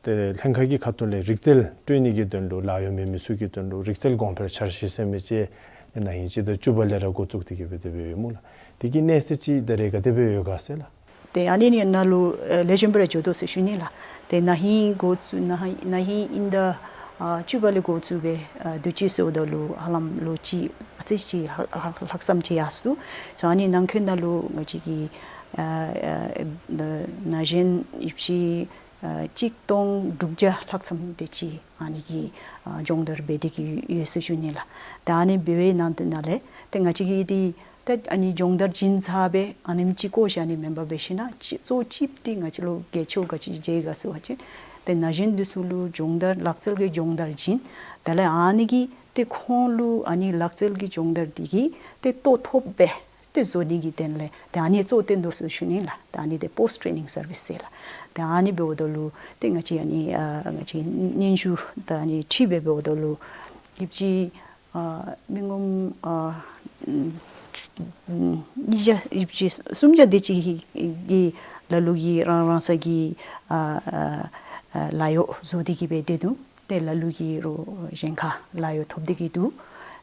ཏེ་ལྷན་ཁག་གི་ཁ་ཐུག་ལས་རིག་རྩལ་སྤྲོད་ནི་གི་དོན་ལུ་ལཱ་གཡོག་མེད་མི་ཚུ་གི་དོན་ལུ་རིག་རྩལ་གོང་འཕེལ་འཆར་གཞི་ཟེར་མི་ཅིག་ན་ཧིང་སྤྱི་ཟླ་བཅུ་པ་ལས་ར་འགོ་བཙུགས་ཏེ་གི་སྦེ་དེ་སྦེ་ཡོད་སྨོ་ལགས། དེ་གི་གནས་ཚུལ་ཅིག་ད་རེས་ག་དེ་སྦེ་ཡོད་ག་ཟེར་ལགས། ཏེ་ཨ་ནི་ནི་ནཱ་ལུ་ཨེ་ལེགས་ཤོམ་སྦེ་ར་འགྱོ་དོ་ཟེར་ཞུ་ནི་ལགས། ཏེ་ན་ཧིང་འགོ་བཙུགས་ན་ཧིང་ན་ཧིང་ཨིན་ཟླ་ཨ་བཅུ་པ་ལས་འགོ་བཙུགས་སྦེ་ཨ་དུས་ཅི་ཟེརཝ་ད་ལུ་ཧ་ལམ་ལོ་གཅིག་ཨ་ཙི་ཅིག་ལྷག་ལྷག་ལྷག་བསམ་ཅིག་ཡར་སོ་འདུག། སོ་ཨ་ནི་ནང་འཁོད་ནང་ལུ་ང་བཅས་ཀྱི་ཨ་ཨ་ན་གཞོན་ཡོད་པ་ཅིན་ཨ་གཅིག་སྟོང་དྲུག་བརྒྱ་ལྷག་ཙམ་དེ་ཅིག་ཨ་ནི་གི་ཨ་སྦྱོང་བརྡར་འབད་དེ་གི་ཡོད་ཟེར་ཞུ་ནི་ལགས། ཏེ་ཨ་ནི་འབད་བའི་ནང་དེ་ནང་ལས་ཏེ་ང་བཅས་ཀྱིས་འདི་ཏེ་ཨ་ནི་སྦྱོང་བརྡར་བྱིན་ཚར་སྦེ་ཨ་ནེམ་ཅིག་བཀོ་བཞག་ནི་མེན་པར་འབད་ཞིན་ན་གཙོ་བོ་ཅིག་འདི་ང་བཅས་ལུ་གལ་ཆེཝ་ག་ཅི་མཇལ་ག་ཟེར་བ་ཅིན་ཏེ་ན་གཞོན་འདི་ཚུ་ལུ་སྦྱོང་བརྡར་ལག་རྩལ་གྱི་སྦྱོང་བརྡར་བྱིན། དེ་ལས་ཨ་ནི་གིས་ཏེ་ཁོང་ལུ་ཨ་ནི་ལག་རྩལ་གྱི་སྦྱོང་བརྡར་འདི་གིས་ཏེ་ལྟོ་ཐོབ་སྦེ་ཏེ་བཟོ་ནི་གི་དོན་ལས་ཏེ་ཨ་ནི་གཙོ་བོ་བཏོན་དོ་ཟེར་ཞུ་ནི་ལགས། ཏེ་ཨ་ནི་འདི་པོསཊ་ཊེ་ནིང་སར་བིསི་ཟེར་ལགས། ཏེ་ཨ་ནི་འབདཝ་ད་ལུ་ཏེ་ང་བཅས་ཨ་ནི་ཨ་ང་བཅས་སྙན་ཞུ་ད་ཨ་ནི་འབྲི་སྦེ་འབདཝ་ད་ལུ་ཡོད་པ་ཅིན་ཨ་མི་ངོམ་ཨ་ཨམ་ཨམ་ཉིས་བརྒྱ་ཡོད་པ་ཅིན་སུམ་བརྒྱ་དེ་ཅིག་གིས་ལ་ལུ་གིས་རང་རང་སོའི་གི་ཨ་ཨ་ཨ་ལཱ་གཡོག་བཟོ་སྟེ་གི་སྦེ་སྡོད་འདུག། ཏེ་ལ་ལུ་གིས་རོགས་གཞན་ཁར་ལཱ་གཡོག་ཐོབ་སྟེ་གི་འདུག།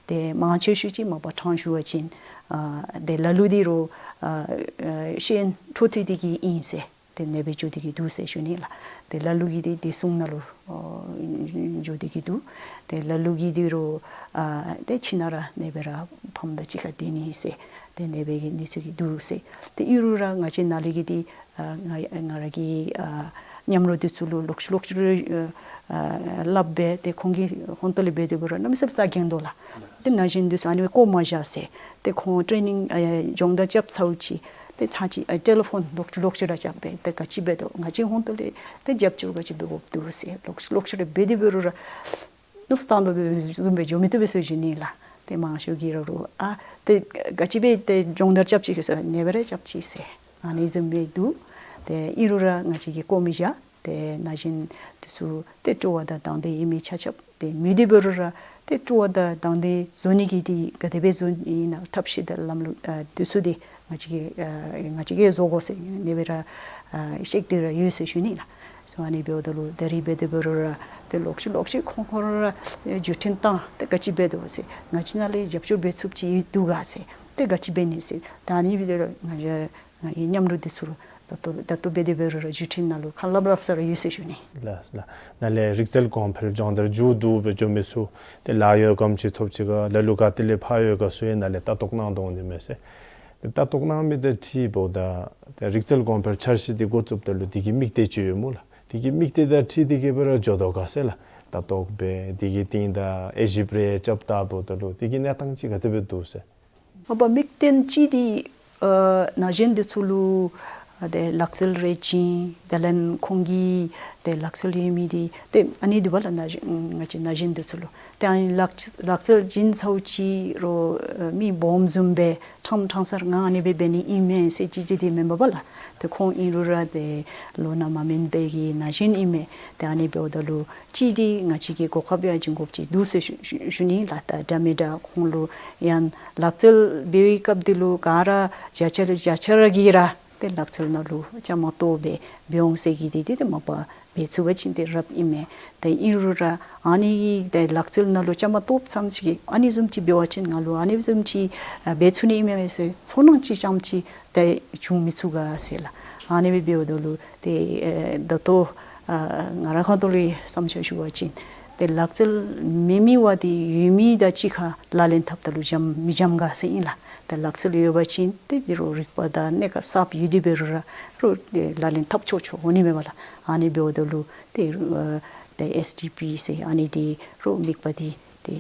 ཏེ་མང་ཆེ་ཤོས་ཅིག་མ་པ་ཕྲང་ཞུ་བ་ཅིན་ཨ་ཏེ་ལ་ལུ་འདི་རོགས་ཨ་ཨ་ཤེས་ཡོན་འཕྲོ་མཐུད་དེ་གི་ཨིན་ཟེར། ཏེ་ཨ་ནེ་སྦེ་འགྱོ་སྟེ་གི་འདུག་ཟེར་ཞུ་ནི་ལགས། ཏེ་ལ་ལུ་གིས་འདི་བདེ་སྲུང་ནང་ལུ་ཨ་འགྱོ་སྟེ་གི་འདུག། ཏེ་ལ་ལུ་གིས་འདི་རོགས་ཨ་ཏེ་ཁྱིམ་ནང་ར་ཨ་ནེ་སྦེ་ར་ཕམ་དང་གཅིག་ཁར་སྡོད་ནི་ཟེར། ཏེ་ཨ་ནེ་སྦེ་གི་གནས་ཚུལ་གྱི་འདུག་ཟེར། ཏེ་ཨིན་རུང་ར་ང་བཅས་ནཱ་ལས་ཀྱི་འདི་ཨ་ང་ང་ར་གི་ཨ་མཉམ་རོགས་འདི་ཚུ་ལུ་ལོག་ཅི་ལོག་ཅི་ར་ཨ་སླབ་སྦེ་ཏེ་ཁོང་གིས་ཧོང་ཏོ་ལས་འབད་དེ་འབད་རུང་གནམ་མེད་ས་མེད་རྩ་འགེངས་དོ་ལགས། ཏེ་ན་གཞོན་འདི་ཚུ་ཨ་ནི་སྦེ་བཀོ་མ་བཞག་ཟེར། ཏེ་ཁོང་ཊེ་ནིང་ཨ་སྦྱོང་བརྡར་རྐྱབ་ཚརཝ་ཅིག་ཏེ་ཚར་ཅིག་ཨ་ཊེ་ལི་ཕོན་ལོག་ཅི་ལོག་ཅི་ར་རྐྱབ་སྦེ་ཏེ་ག་ཅི་འབད་དོ་ང་བཅས་ཧོང་ཏོ་ལས་ཏེ་རྒྱབ་སྐྱོར་ག་ཅི་འབད་དགོཔ་འདུག་ཟེར། ལོག་ཅི་ལོག་ཅི་ར་འབད་དེ་འབད་རུང་ར་ནུབ་སྟང་དོ་བཟུམ་སྦེ་འགྱོ་མི་བཏུབ་པས་ཟེར་ཞུ་ནི་ལགས། ཏེ་མང་ཤོས་ཀྱིས་ར་རོགས་ཨ་ཏེ་ག་ཅི་འབད་ཏེ་སྦྱོང་བརྡར་རྐྱབ་ཅི་གི་ཟེར་ཨ་ནེ་སྦེ་ར་རྐྱབ་ཅི་ཟེར། ཨ་ནི་བཟུམ་སྦེ་འདུག། ཏེ་ཨིན་རུང་ར་ང་བཅས་ཀྱིས་བཀོ་མི་བཞག། ཏེ་ན་གཞོན་འདི་ཚུ་ཏེ་སྤྲོ་བ་དང་དང་འདོད་ཡོད་མི་ཆ་ཁྱབ་ཏེ་མི་འདི་འབད་རུང་ར་ཏེ་སྤྲོ་བ་དང་དང་འདོད་བཟོ་ནི་གི་འདི་ག་དེ་སྦེ་བཟོ་ནི་ཨིན་ན་ཐབས་ཤེས་དང་ལམ་ལུགས་ཨ་འདི་ཚུ་འདི་ང་བཅས་ཀྱིས་ཨ་ང་བཅས་ཀྱིས་བཟོ་དགོ་ཟེར་ཨ་ནེ་སྦེ་ར་ཨ་བཤད་དེ་ར་ཡོད་ཟེར་ཞུ་ནི་ལགས། སོ་ཨ་ནི་འབདཝ་ད་ལུ་ད་རིས་འབད་དེ་འབད་རུང་ར་ཏེ་ལོག་ཅི་ལོག་ཅི་ཁོང་ཁོང་ར་ར་བརྒྱུད་འཕྲིན་བཏང་ཏེ་ག་ཅི་འབད་དོ་ཟེར་ང་བཅས་ནཱ་ལས་རྒྱབ་སྐྱོར་འབད་ཚུགསཔ་ཅིག་འདུག་ག་ཟེར་ཏེ་ག་ཅི་འབད་ནི་ཟེར་ད་ཨ་ནི་འབད་དེ་ར་ང་བཅས་ང་གི་མཉམ་རོགས་འདི་ཚུ་ར་ད་ལྟོ་ད་ལྟོ་འབད་དེ་འབད་རུང་ར་བརྒྱུད་འཕྲིན་ནང་ལུ་ཁ་སླབ་སླབ་ས་ར་ཡོད་ཟེར་ཞུ་ནི། ལགས་ལགས། ནཱ་ལས་རིག་རྩལ་གོང་འཕེལ་སྦྱོང་བརྡར་མཇུག་བསྡུ་སྦེ་འགྱོ་མི་ཚུ་ཏེ་ལཱ་གཡོག་ག་དེམ་ཅིག་ཐོབ་ཅི་ག་ལ་ལུ་ག་ཏེ་ལས་ཕར་ཡོད་ག་ཚུ་ཡང་ནཱ་ལས་ལྟ་རྟོག་གནང་དོ་འོང་ནི་མས་ཟེར། ཏེ་ལྟ་རྟོག་གནང་མི་དེ་འདི་འབདཝ་ད་ཏེ་རིག་རྩལ་གོང་འཕེལ་འཆར་གཞི་འདི་འགོ་བཙུགསཔ་ད་ལུ་དེ་གི་དམིགས་གཏད་ཅིག་ཡོད་སྨོ་ལགས། དེ་གི་དམིགས་གཏད་དང་འཁྲིལ་ཏེ་གི་སྦེ་ར་འགྱོ་དོ་ག་ཟེར་ལགས། ལྟ་རྟོག་འབད་དེ་གི་སྟེང་དང་དབྱེ་ཞིབ་རེ་རྐྱབ་ལྟ་འབདཝ་ད་ལུ་དེ་གི་གནས་སྟངས་ཅིག་ག་དེ་སྦེ་འདུག་ཟེར། མ་པ་དམིགས་དོན་ཅིག་འདི་ཨ་ན་གཞོན་འདི་ཚུ་ལུ་ཨ་ཏེ་ལག་རྩལ་རེ་བྱིན་དེ་ལས་ཁོང་གི་ཏེ་ལག་རྩལ་ཡོད་མི་འདི་ཏེ་ཨ་ནི་འདི་བ་ལགས། ན་གཞོན་ང་བཅས་ན་གཞོན་འདི་ཚུ་ལུ་ཏེ་ཨ་ནི་ལག་ལག་རྩལ་བྱིན་ཚརཝ་ཅིག་རོགས་ཨ་མི་སྦོམ་བཟུམ་སྦེ་ཕྲང་ཕྲང་སར་ང་ཨ་ནི་སྦེ་འབད་ནི་ཨིན་མས་ཟེར་ཅིག་ཅིག་འདི་མེན་པར་བ་ལགས། ཏེ་ཁོང་ཨིན་རུང་ར་ཏེ་ལོ་ན་མ་མེན་པའི་གི་ན་གཞོན་ཨིན་མས། ཏེ་ཨ་ནི་འབདཝ་ད་ལུ་ཅིག་འདི་ང་བཅས་ཀྱིས་གོ་སྐབས་ཡང་བྱིན་དགོཔ་ཅིག་འདུག་ཟེར་ཞུ་ཞུ་ཞུ་ནི་ལགས། ད་འདྲ་མི་འདྲ་ཁོང་ལུ་ཡང་ལག་རྩལ་འབད་བའི་སྐབས་འདི་ལུ་ག་ར་བརྒྱ་ཆ་བརྒྱ་ཆ་ར་གིས་ར་ཏེ་ལག་རྩལ་ནང་ལུ་བཅའ་མར་གཏོགས་སྦེ་འབད་འོང་ཟེར་གི་འདི་འདི་ཏེ་མ་པ་འབད་ཚུགས་པ་ཅིན་ཏེ་རབ་ཨིན་མས། ཏེ་ཨིན་རུང་ར་ཨ་ནི་གི་ཏེ་ལག་རྩལ་ནང་ལུ་བཅའ་མར་གཏོགསཔ་ཙམ་ཅིག་གིས་ཨ་ནི་བཟུམ་ཅིག་འབད་བ་ཅིན་ང་ལུ་ཨ་ནི་བཟུམ་ཅིག་ཨ་འབད་ཚུགས་ནི་ཨིན་མས་ཟེར་ཚོར་སྣང་ཅིག་ཙམ་ཅིག་ཏེ་བྱུང་མི་ཚུགས་ག་ཟེར་ལགས། ཨ་ནི་སྦེ་འབདཝ་ད་ལུ་ཏེ་ཨེ་ད་ལྟོ་ཨ་ང་རའི་ཁ་ཐུག་ལས་བསམ་འཆར་ཞུ་བ་ཅིན་ཏེ་ལག་རྩལ་མེད་མི་བ་འདི་ཡོད་མི་དང་གཅིག་ཁར་ལག་ལེན་འཐབ་ད་ལུ་འཇམ་མི་འཇམ་ག་ཟེར་ཨིན་ལགས། ཏེ་ལག་རྩལ་ཡོད་པ་ཅིན་ཏེ་འདི་རོགས་རིག་པ་དང་གནས་སྐབས་གསརཔ་ཡོད་དེ་འབད་རུང་ར་རོགས་ལག་ལེན་འཐབ་ཆོག་ཆོག་འོང་ནི་མས་པ་ལགས། ཨ་ནི་འབདཝ་ད་ལུ་ཏེ་ཨ་ཏེ་ཨེསི་ཌི་པི་ཟེར་ཨ་ནི་འདི་རོགས་དམིགས་པ་འདི་ཏེ་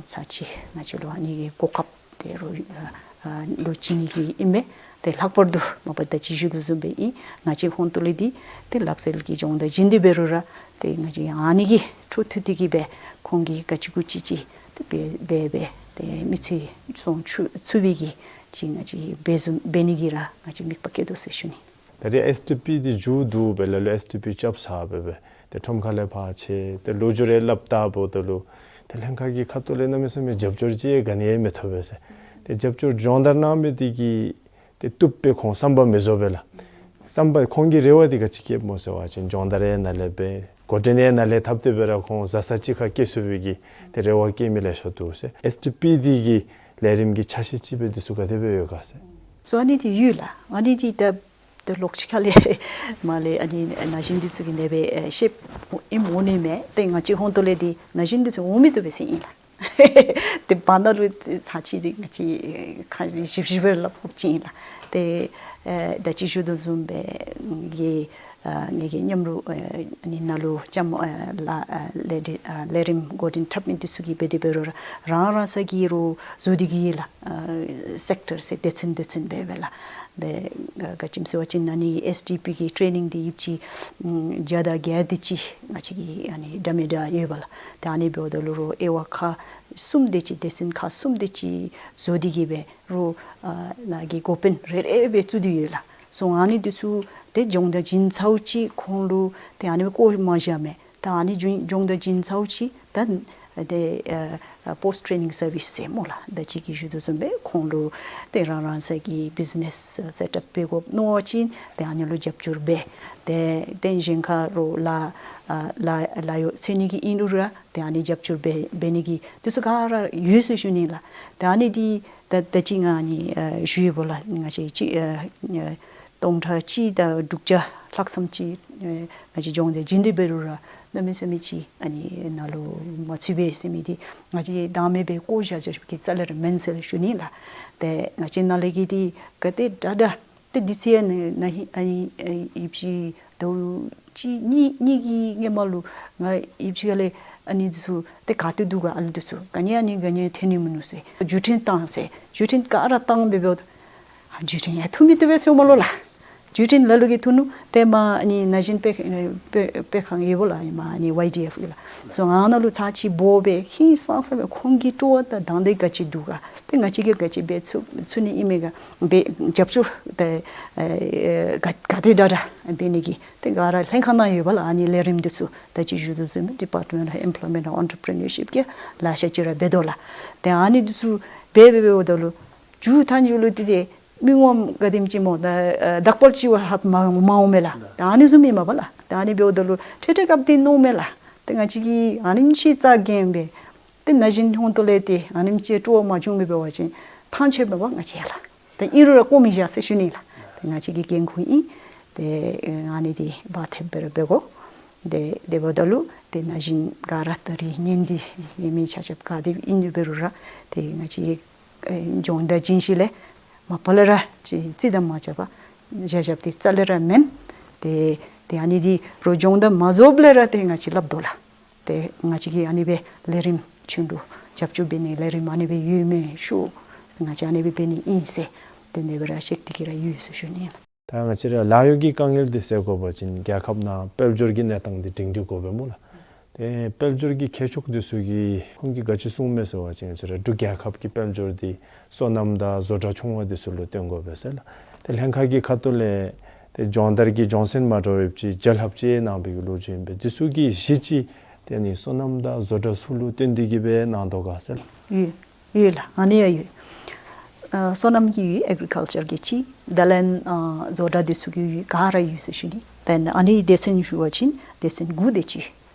ཚར་ཅིག་ང་བཅས་ལུ་ཨ་ནི་གི་གོ་སྐབས་ཏེ་རོགས་ཨ་ཨ་ལུ་བྱིན་ནི་གི་ཨིན་མས། ཏེ་ལྷག་པར་དུ་མ་པ་ད་ཅི་ཞུ་དོ་བཟུམ་སྦེ་ཨིན། ང་བཅས་ཧོང་ཏོ་ལས་འདི་ཏེ་ལག་རྩལ་གྱི་སྦྱོང་བརྡར་བྱིན་ཏེ་འབད་རུང་ར་ཏེ་ང་བཅས་ཨ་ནི་གི་འཕྲོ་མཐུད་དེ་གི་སྦེ་ཁོང་གིས་ག་ཅི་དགོ་ཅི་ཅིག་ཏེ་འབད་འབད་སྦེ་ཏེ་མི་ཚེ་སྲུང་ཚུགས་ཚུགས་པའི་གི་ཅིག་ང་བཅས་འབད་བཟུམ་འབད་ནི་གི་ར་ང་བཅས་དམིགས་པ་བསྐྱེད་དོ་ཟེར་ཞུ་ནི། ད་རེས་ཨེསི་ཌི་པི་འདི་མཇུག་བསྡུ་སྦེ་ལ་ལུ་ཨེསི་ཌི་པི་རྐྱབ་ཚར་སྦེ་སྦེ་ ཏེ་ཁྲོམ་ཁ་ལས་ཕར་ཆས་ཏེ་ལོ་རྒྱུས་རེ་སླབ་ད་འབདཝ་ད་ལུ་ཏེ་ལྷན་ཁག་གི་ཁ་ཐུག་ལས་གནམ་མེད་ས་མེད་རྒྱབ་སྐྱོར་ཅིག་ག་ནི་ཡང་མི་ཐོབ་པས་ཟེར། ཏེ་རྒྱབ་སྐྱོར་སྦྱོང་བརྡར་གནང་མི་འདི་གིས་ཏེ་བཏུབ་པའི་ཁོང་བསམ་པ་མི་བཟོ་བས་ལགས། བསམ་པ་ཁོང་གི་རེ་བ་འདི་ག་ཅི་བསྐྱེདཔ་སྨོ་ཟེར་བ་ཅིན་སྦྱོང་བརྡར་ཡང་ནཱ་ལས་འབད་འགོ་འདྲེན་ཡང་ནཱ་ལས་འཐབ་སྟེ་འབད་ར་ཁོང་བཟའ་ཚང་གཅིག་ཁར་སྐྱེ་ཚུགས་པའི་གི་ཏེ་རེ་བ་བསྐྱེད་མི་ལེ་ཤ་འདུག་ཟེར། ཨེསི་ཌི་པི་འདི་གི་ལས་རིམ་གྱི་ཆ་ཤས་ཅིག་སྦེ་འདི་ཚུ་ག་དེ་སྦེ་ཡོད་ག་ཟེར། སོ་ཨ་ནི་འདི་ཡོད་ལགས། ཨ་ནི་འདི་ད་ད་ལོག་ཅིག་ཁ་ལས་མར་ལས་ཨ་ནི་ན་གཞོན་འདི་ཚུ་གིས་ཨ་ནི་སྦེ་ཨེ་ཤེསཔ་ཨིནམ་འོང་ནི་མས། ཏེ་ང་བཅས་ཧོང་ཏོ་ལས་འདི་ན་གཞོན་འདི་ཚུ་འོང་མི་བཏུབ་པས་ཟེར་ཨིན་ལགས། ཏེ་བར་ན་ལུ་ཚར་ཅིག་འདི་ང་བཅས་ཁ་ཞིབ་ཞིབ་སྦེ་སླབ་དགོཔ་ཅིག་ཨིན་ལགས། ཏེ་ཨེ་ད་ཅི་ཞུ་དོ་བཟུམ་སྦེ་ངེ་གི་ཨ་ངེ་གི་མཉམ་རོགས་ཨ་ནི་ནང་ལུ་ལྕམ་ཨ་ལ་ཨ་ལས་རི་ཨ་ལས་རིམ་འགོ་འདྲེན་འཐབ་མི་འདི་ཚུ་གིས་འབད་དེ་འབད་རུང་ར་རང་རང་ས་གི་རོགས་བཟོ་སྟེ་གི་ལགས། ཨ་སེཀ་ཊར་ཟེར་སྡེ་ཚན་སྡེ་ཚན་འབད་འབད་ལགས། ཏེ་ག་ཅི་སྨོ་ཟེར་བ་ཅིན་ཨ་ནི་ཨེསི་ཌི་པི་གི་ཊེ་ནིང་འདི་ཡོདཔ་ཅིག་ཨམ་བརྒྱ་དང་བརྒྱད་དེ་ཅིག་ང་བཅས་ཀྱི་ཨ་ནི་འདྲ་མི་འདྲ་ཡོད་པ་ལགས། ཏེ་ཨ་ནི་འབདཝ་ད་ལུ་རོགས་དབྱེ་བ་ཁག་གསུམ་དེ་ཅིག་སྡེ་ཚན་ཁག་གསུམ་དེ་ཅིག་བཟོ་སྟེ་གི་འབད་རུང་ཨ་ནཱ་གི་འགོ་དཔོན་རེ་རེ་སྦེ་བཙུགས་ཏེ་ཡོད་ལགས། སོ་ཨ་ནི་འདི་ཚུ་ཏེ་སྦྱོང་བརྡར་བྱིན་ཚརཝ་ཅིག་ཁོང་ལུ་ཏེ་ཨ་ནི་སྦེ་བཀོ་མ་བཞག་མས། ད་ཨ་ནི་སྦྱོང་སྦྱོང་བརྡར་བྱིན་ཚརཝ་ཅིག་ད་ཏེ་ཨ་ཨ་པོ་སི་ཊི་ཊེ་ནིང་སར་བིསི་ཟེར་སྨོ་ལགས། ད་ཅི་གི་ཞུ་དོ་བཟུམ་སྦེ་ཁོང་ལུ་ཏེ་རང་རང་ས་གི་བིཛི་ནེསི་སེཊ་ཨཔ་འབད་དགོཔ་མནོ་བ་ཅིན་ཏེ་ཨ་ནི་ལུ་རྒྱབ་སྐྱོར་འབད། ཏེ་ཏེ་གཞན་ཁར་རོགས་ལཱ་ཨ་ལཱ་ལཱ་གཡོག་འཚོལ་ནི་གི་ཨིན་རུང་ར་ཏེ་ཨ་ནི་རྒྱབ་སྐྱོར་འབད་འབད་ནི་གི་འདི་ཚུ་ག་ར་ཡོད་ཟེར་ཞུ་ནི་ལགས། ཏེ་ཨ་ནི་འདི་ད་ད་ཅི་ང་ཨ་ནི་ཨ་ཞུ་ཡི་བོ་ལགས། ང་བཅས་ཅིག་ཨ་ཨ་སྟོང་ཕྲག་གཅིག་དང་དྲུག་བརྒྱ་ལྷག་ཙམ་ཅིག་ཨེ་ང་བཅས་སྦྱོང་བརྡར་བྱིན་ཏེ་འབད་རུང་ར་གནམ་མེད་ས་མེད་ཅིག་ཨ་ནི་ནང་ལུ་མ་ཚུད་པས་ཟེར་མི་འདི་ང་བཅས་བདག་མེད་སྦེ་བཀོ་བཞག་བཞགཔ་གི་རྩ་ལས་ར་མེན་ཟེར་ཞུ་ནི་ལགས། ཏེ་ང་བཅས་ནཱ་ལས་ཀྱི་འདི་ག་དེ་དྲག་དྲག་ཏེ་འདི་ཚེ་ཡང་ན་ཧིང་ཨ་ནི་ཨེ་ཡོདཔ་ཅིག་ཟླཝ་གཅིག་གཉིས་གཉིས་ཀྱི་སྔོན་མ་ལུ་ང་ཡོདཔ་ཅིག་ཁ་ལས་ཨ་ནི་འདི་ཚུ་ཏེ་ག་ཏེ་འདུག་ག་ཨ་ནི་འདི་ཚུ་ག་ནི་ཨ་ནི་ག་ནི་ཐོན་ནི་མིན་ནུག་ཟེར། བརྒྱུད་འཕྲིན་བཏང་ཟེར། བརྒྱུད་འཕྲིན་ག་ར་བཏང་འབད་འབདཝ་ད་ཨ་བརྒྱུད་འཕྲིན་ཡང་ཐུག་མི་བཏུབ་པས་ཟེར་སྨོ་ལོ་ལགས། བརྒྱུད་འཕྲིན་ལ་ལུ་གིས་ཐུག་ནུག། ཏེ་མར་ཨ་ནི་ན་གཞོན་དཔེ་དཔེ་དཔེ་ཁང་ཡོད་བོ་ལགས། ཨ་ནི་མར་ཨ་ནི་ཝའི་ཌི་ཨེཕ་གི་ལགས། སོ་ཨ་ནཱ་ལུ་ཚར་ཅིག་འབོ་སྦེ་ཧིང་སངས་ས་སྦེ་ཁོང་གི་སྤྲོ་བ་དང་དང་འདོད་ག་ཅི་འདུག་ག། ཏེ་ང་བཅས་ཀྱིས་ག་ཅི་འབད་ཚུགས་ཚུགས་ནི་ཨིན་མས་ག། འབད་རྒྱབ་སྐྱོར་ཏེ་ཨེ་ག་ག་དེ་དྲག་དྲག་འབད་ནི་གི་ཏེ་ག་ར་ལྷན་ཁག་ནང་ཡོད་བོ་ལགས། ཨ་ནི་ལས་རིམ་འདི་ཚུ་ད་ཅི་ཞུ་དོ་བཟུམ་ཌི་པརཊ་མེནཊ་ཨོཕ་ཨེམ་པ་ལོའི་མེནཊ་ཨེནཌ་ཨེན་ཊར་པི་རི་ནིའོ་ཤིཔ་གི་ལེ་ཤ་ཅིག་ར་འབད་དོ་ལགས། ཏེ་ཨ་ནི་འདི་ཚུ་འབད་འབད་འབདཝ་ད་ལུ་མཇུག་མཐའ་མཇུག་ལུ་ཏེ་ཏེ་མི་ངོམ་ག་དེམ་ཅིག་སྨོ་ད་ཨ་བདག་པོ་ཅིག་བ་ཧབ་མ་མ་འོང་མས་ལགས། ད་ཨ་ནི་བཟུམ་ཨིན་མས་པ་ལགས། ད་ཨ་ནི་འབདཝ་ད་ལུ་ཏེ་ཏེ་སྐབས་འདི་མནོཝ་མས་ལགས། ཏེ་ང་བཅས་ཀྱིས་ཨ་ནེམ་ཅིག་རྩ་འགེངས་སྦེ་ཏེ་ན་གཞོན་ཧོང་ཏོ་ལས་ཏེ་ཨ་ནེམ་ཅིག་སྤྲོ་བ་མ་བྱུང་མི་འབད་བ་ཅིན་ཐང་ཆད་མས་པ་ང་བཅས་ལགས། ཏེ་ཨིན་རུང་ར་བཀོ་མི་བཞག་ཟེར་ཞུ་ནི་ལགས། ཏེ་ང་བཅས་ཀྱི་འགན་ཁུར་ཨིན། ཏེ་ཨ་ནི་འདི་བག་ཐེབས་སྦེ་ར་འབད་དགོ། ཏེ་དེ་འབདཝ་ད་ལུ་ཏེ་ན་གཞོན་ག་ར་ད་རིས་ངན་འདི་ཡོད་མི་ཆ་ཁྱབ་ག་དེ་ཨིན་འབད་རུང་ར་ཏེ་ང་བཅས་ཨེ་སྦྱོང་བརྡར་བྱིན་ཞིནམ་ལས་མ་པ་ལས་ར་ཅིག་རྩིས་དང་མ་བཅག་པར་བཞག་བཞགཔ་འདི་རྩ་ལས་ར་མེན། ཏེ་ཏེ་ཨ་ནི་འདི་རོགས་སྦྱོང་བརྡར་མ་རྫོགསཔ་ལས་ར་ཏེ་ང་བཅས་སླབ་དོ་ལགས། ཏེ་ང་བཅས་ཀྱིས་ཨ་ནི་སྦེ་ལས་རིམ་ཆུང་ཀུ་རྒྱབ་སྐྱོར་འབད་ནི་ལས་རིམ་ཨ་ནི་སྦེ་ཡོད་མས་ཤོ། ང་བཅས་ཨ་ནི་སྦེ་འབད་ནི་ཨིན་ཟེར་ཏེ་ཨ་ནི་སྦེ་ར་བཤད་དེ་གི་ར་ཡོད་ཟེར་ཞུ་ནི་ལགས། ད་ང་བཅས་ར་ལཱ་གཡོག་གི་དཀའ་ངལ་འདི་སེལ་དགོ་པ་ཅིན་རྒྱལ་ཁབ་ནང་དཔལ་འབྱོར་གྱི་གནས་སྟངས་འདི་སྒྲིང་སྒྲི་དགོ་པས་སྨོ་ལགས། ཏེ་དཔལ་འབྱོར་གྱི་མཁས་མཆོག་འདི་ཚུ་གིས་ཁོང་གིས་ག་ཅི་གསུངམ་མས་ཟེར་བ་ཅིན་ང་བཅས་ར་འབྲུག་རྒྱལ་ཁབ་ཀྱི་དཔལ་འབྱོར་འདི་སོ་ནམ་དང་བཟོ་གྲྭ་ཆུང་བ་འདི་ཚུ་ལུ་བརྟེན་དགོ་པས་ཟེར་ལགས། ཏེ་ལྷན་ཁག་གི་ཁ་ཐུག་ལས་ཏེ་སྦྱོང་བརྡར་གྱི་སྦྱོང་ཚན་མ་འདྲཝ་ཡོདཔ་ཅིག་བརྒྱ་ལྷགཔ་ཅིག་གནང་བའི་གི་ལོ་རྒྱུས་ཨིན་པས། འདི་ཚུ་གི་གཞི་ཅིག་ཏེ་ཨ་ནི་སོ་ནམ་དང་བཟོ་གྲྭ་ཚུ་ལུ་བརྟེན་ཏེ་གི་སྦེ་གནང་དོ་ག་ཟེར་ལགས། ཡོད་ཡོད་ལགས། ཨ་ནི་ཡང་ཡོད། ཨ་སོ་ནམ་གྱི་ཡོད། ཨེག་རི་ཀལ་ཅར་གྱི་ཅིག་དེ་ལས་ཨ་བཟོ་གྲྭ་འདི་ཚུ་གི་ཡོད། ག་ར་ཡོད་ཟེར་ཞུ་ནི། ཏེ་ཨ་ནི་སྡེ་ཚན་ཞུ་བ་ཅིན་སྡེ་ཚན་དགུ་དེ་ཅིག་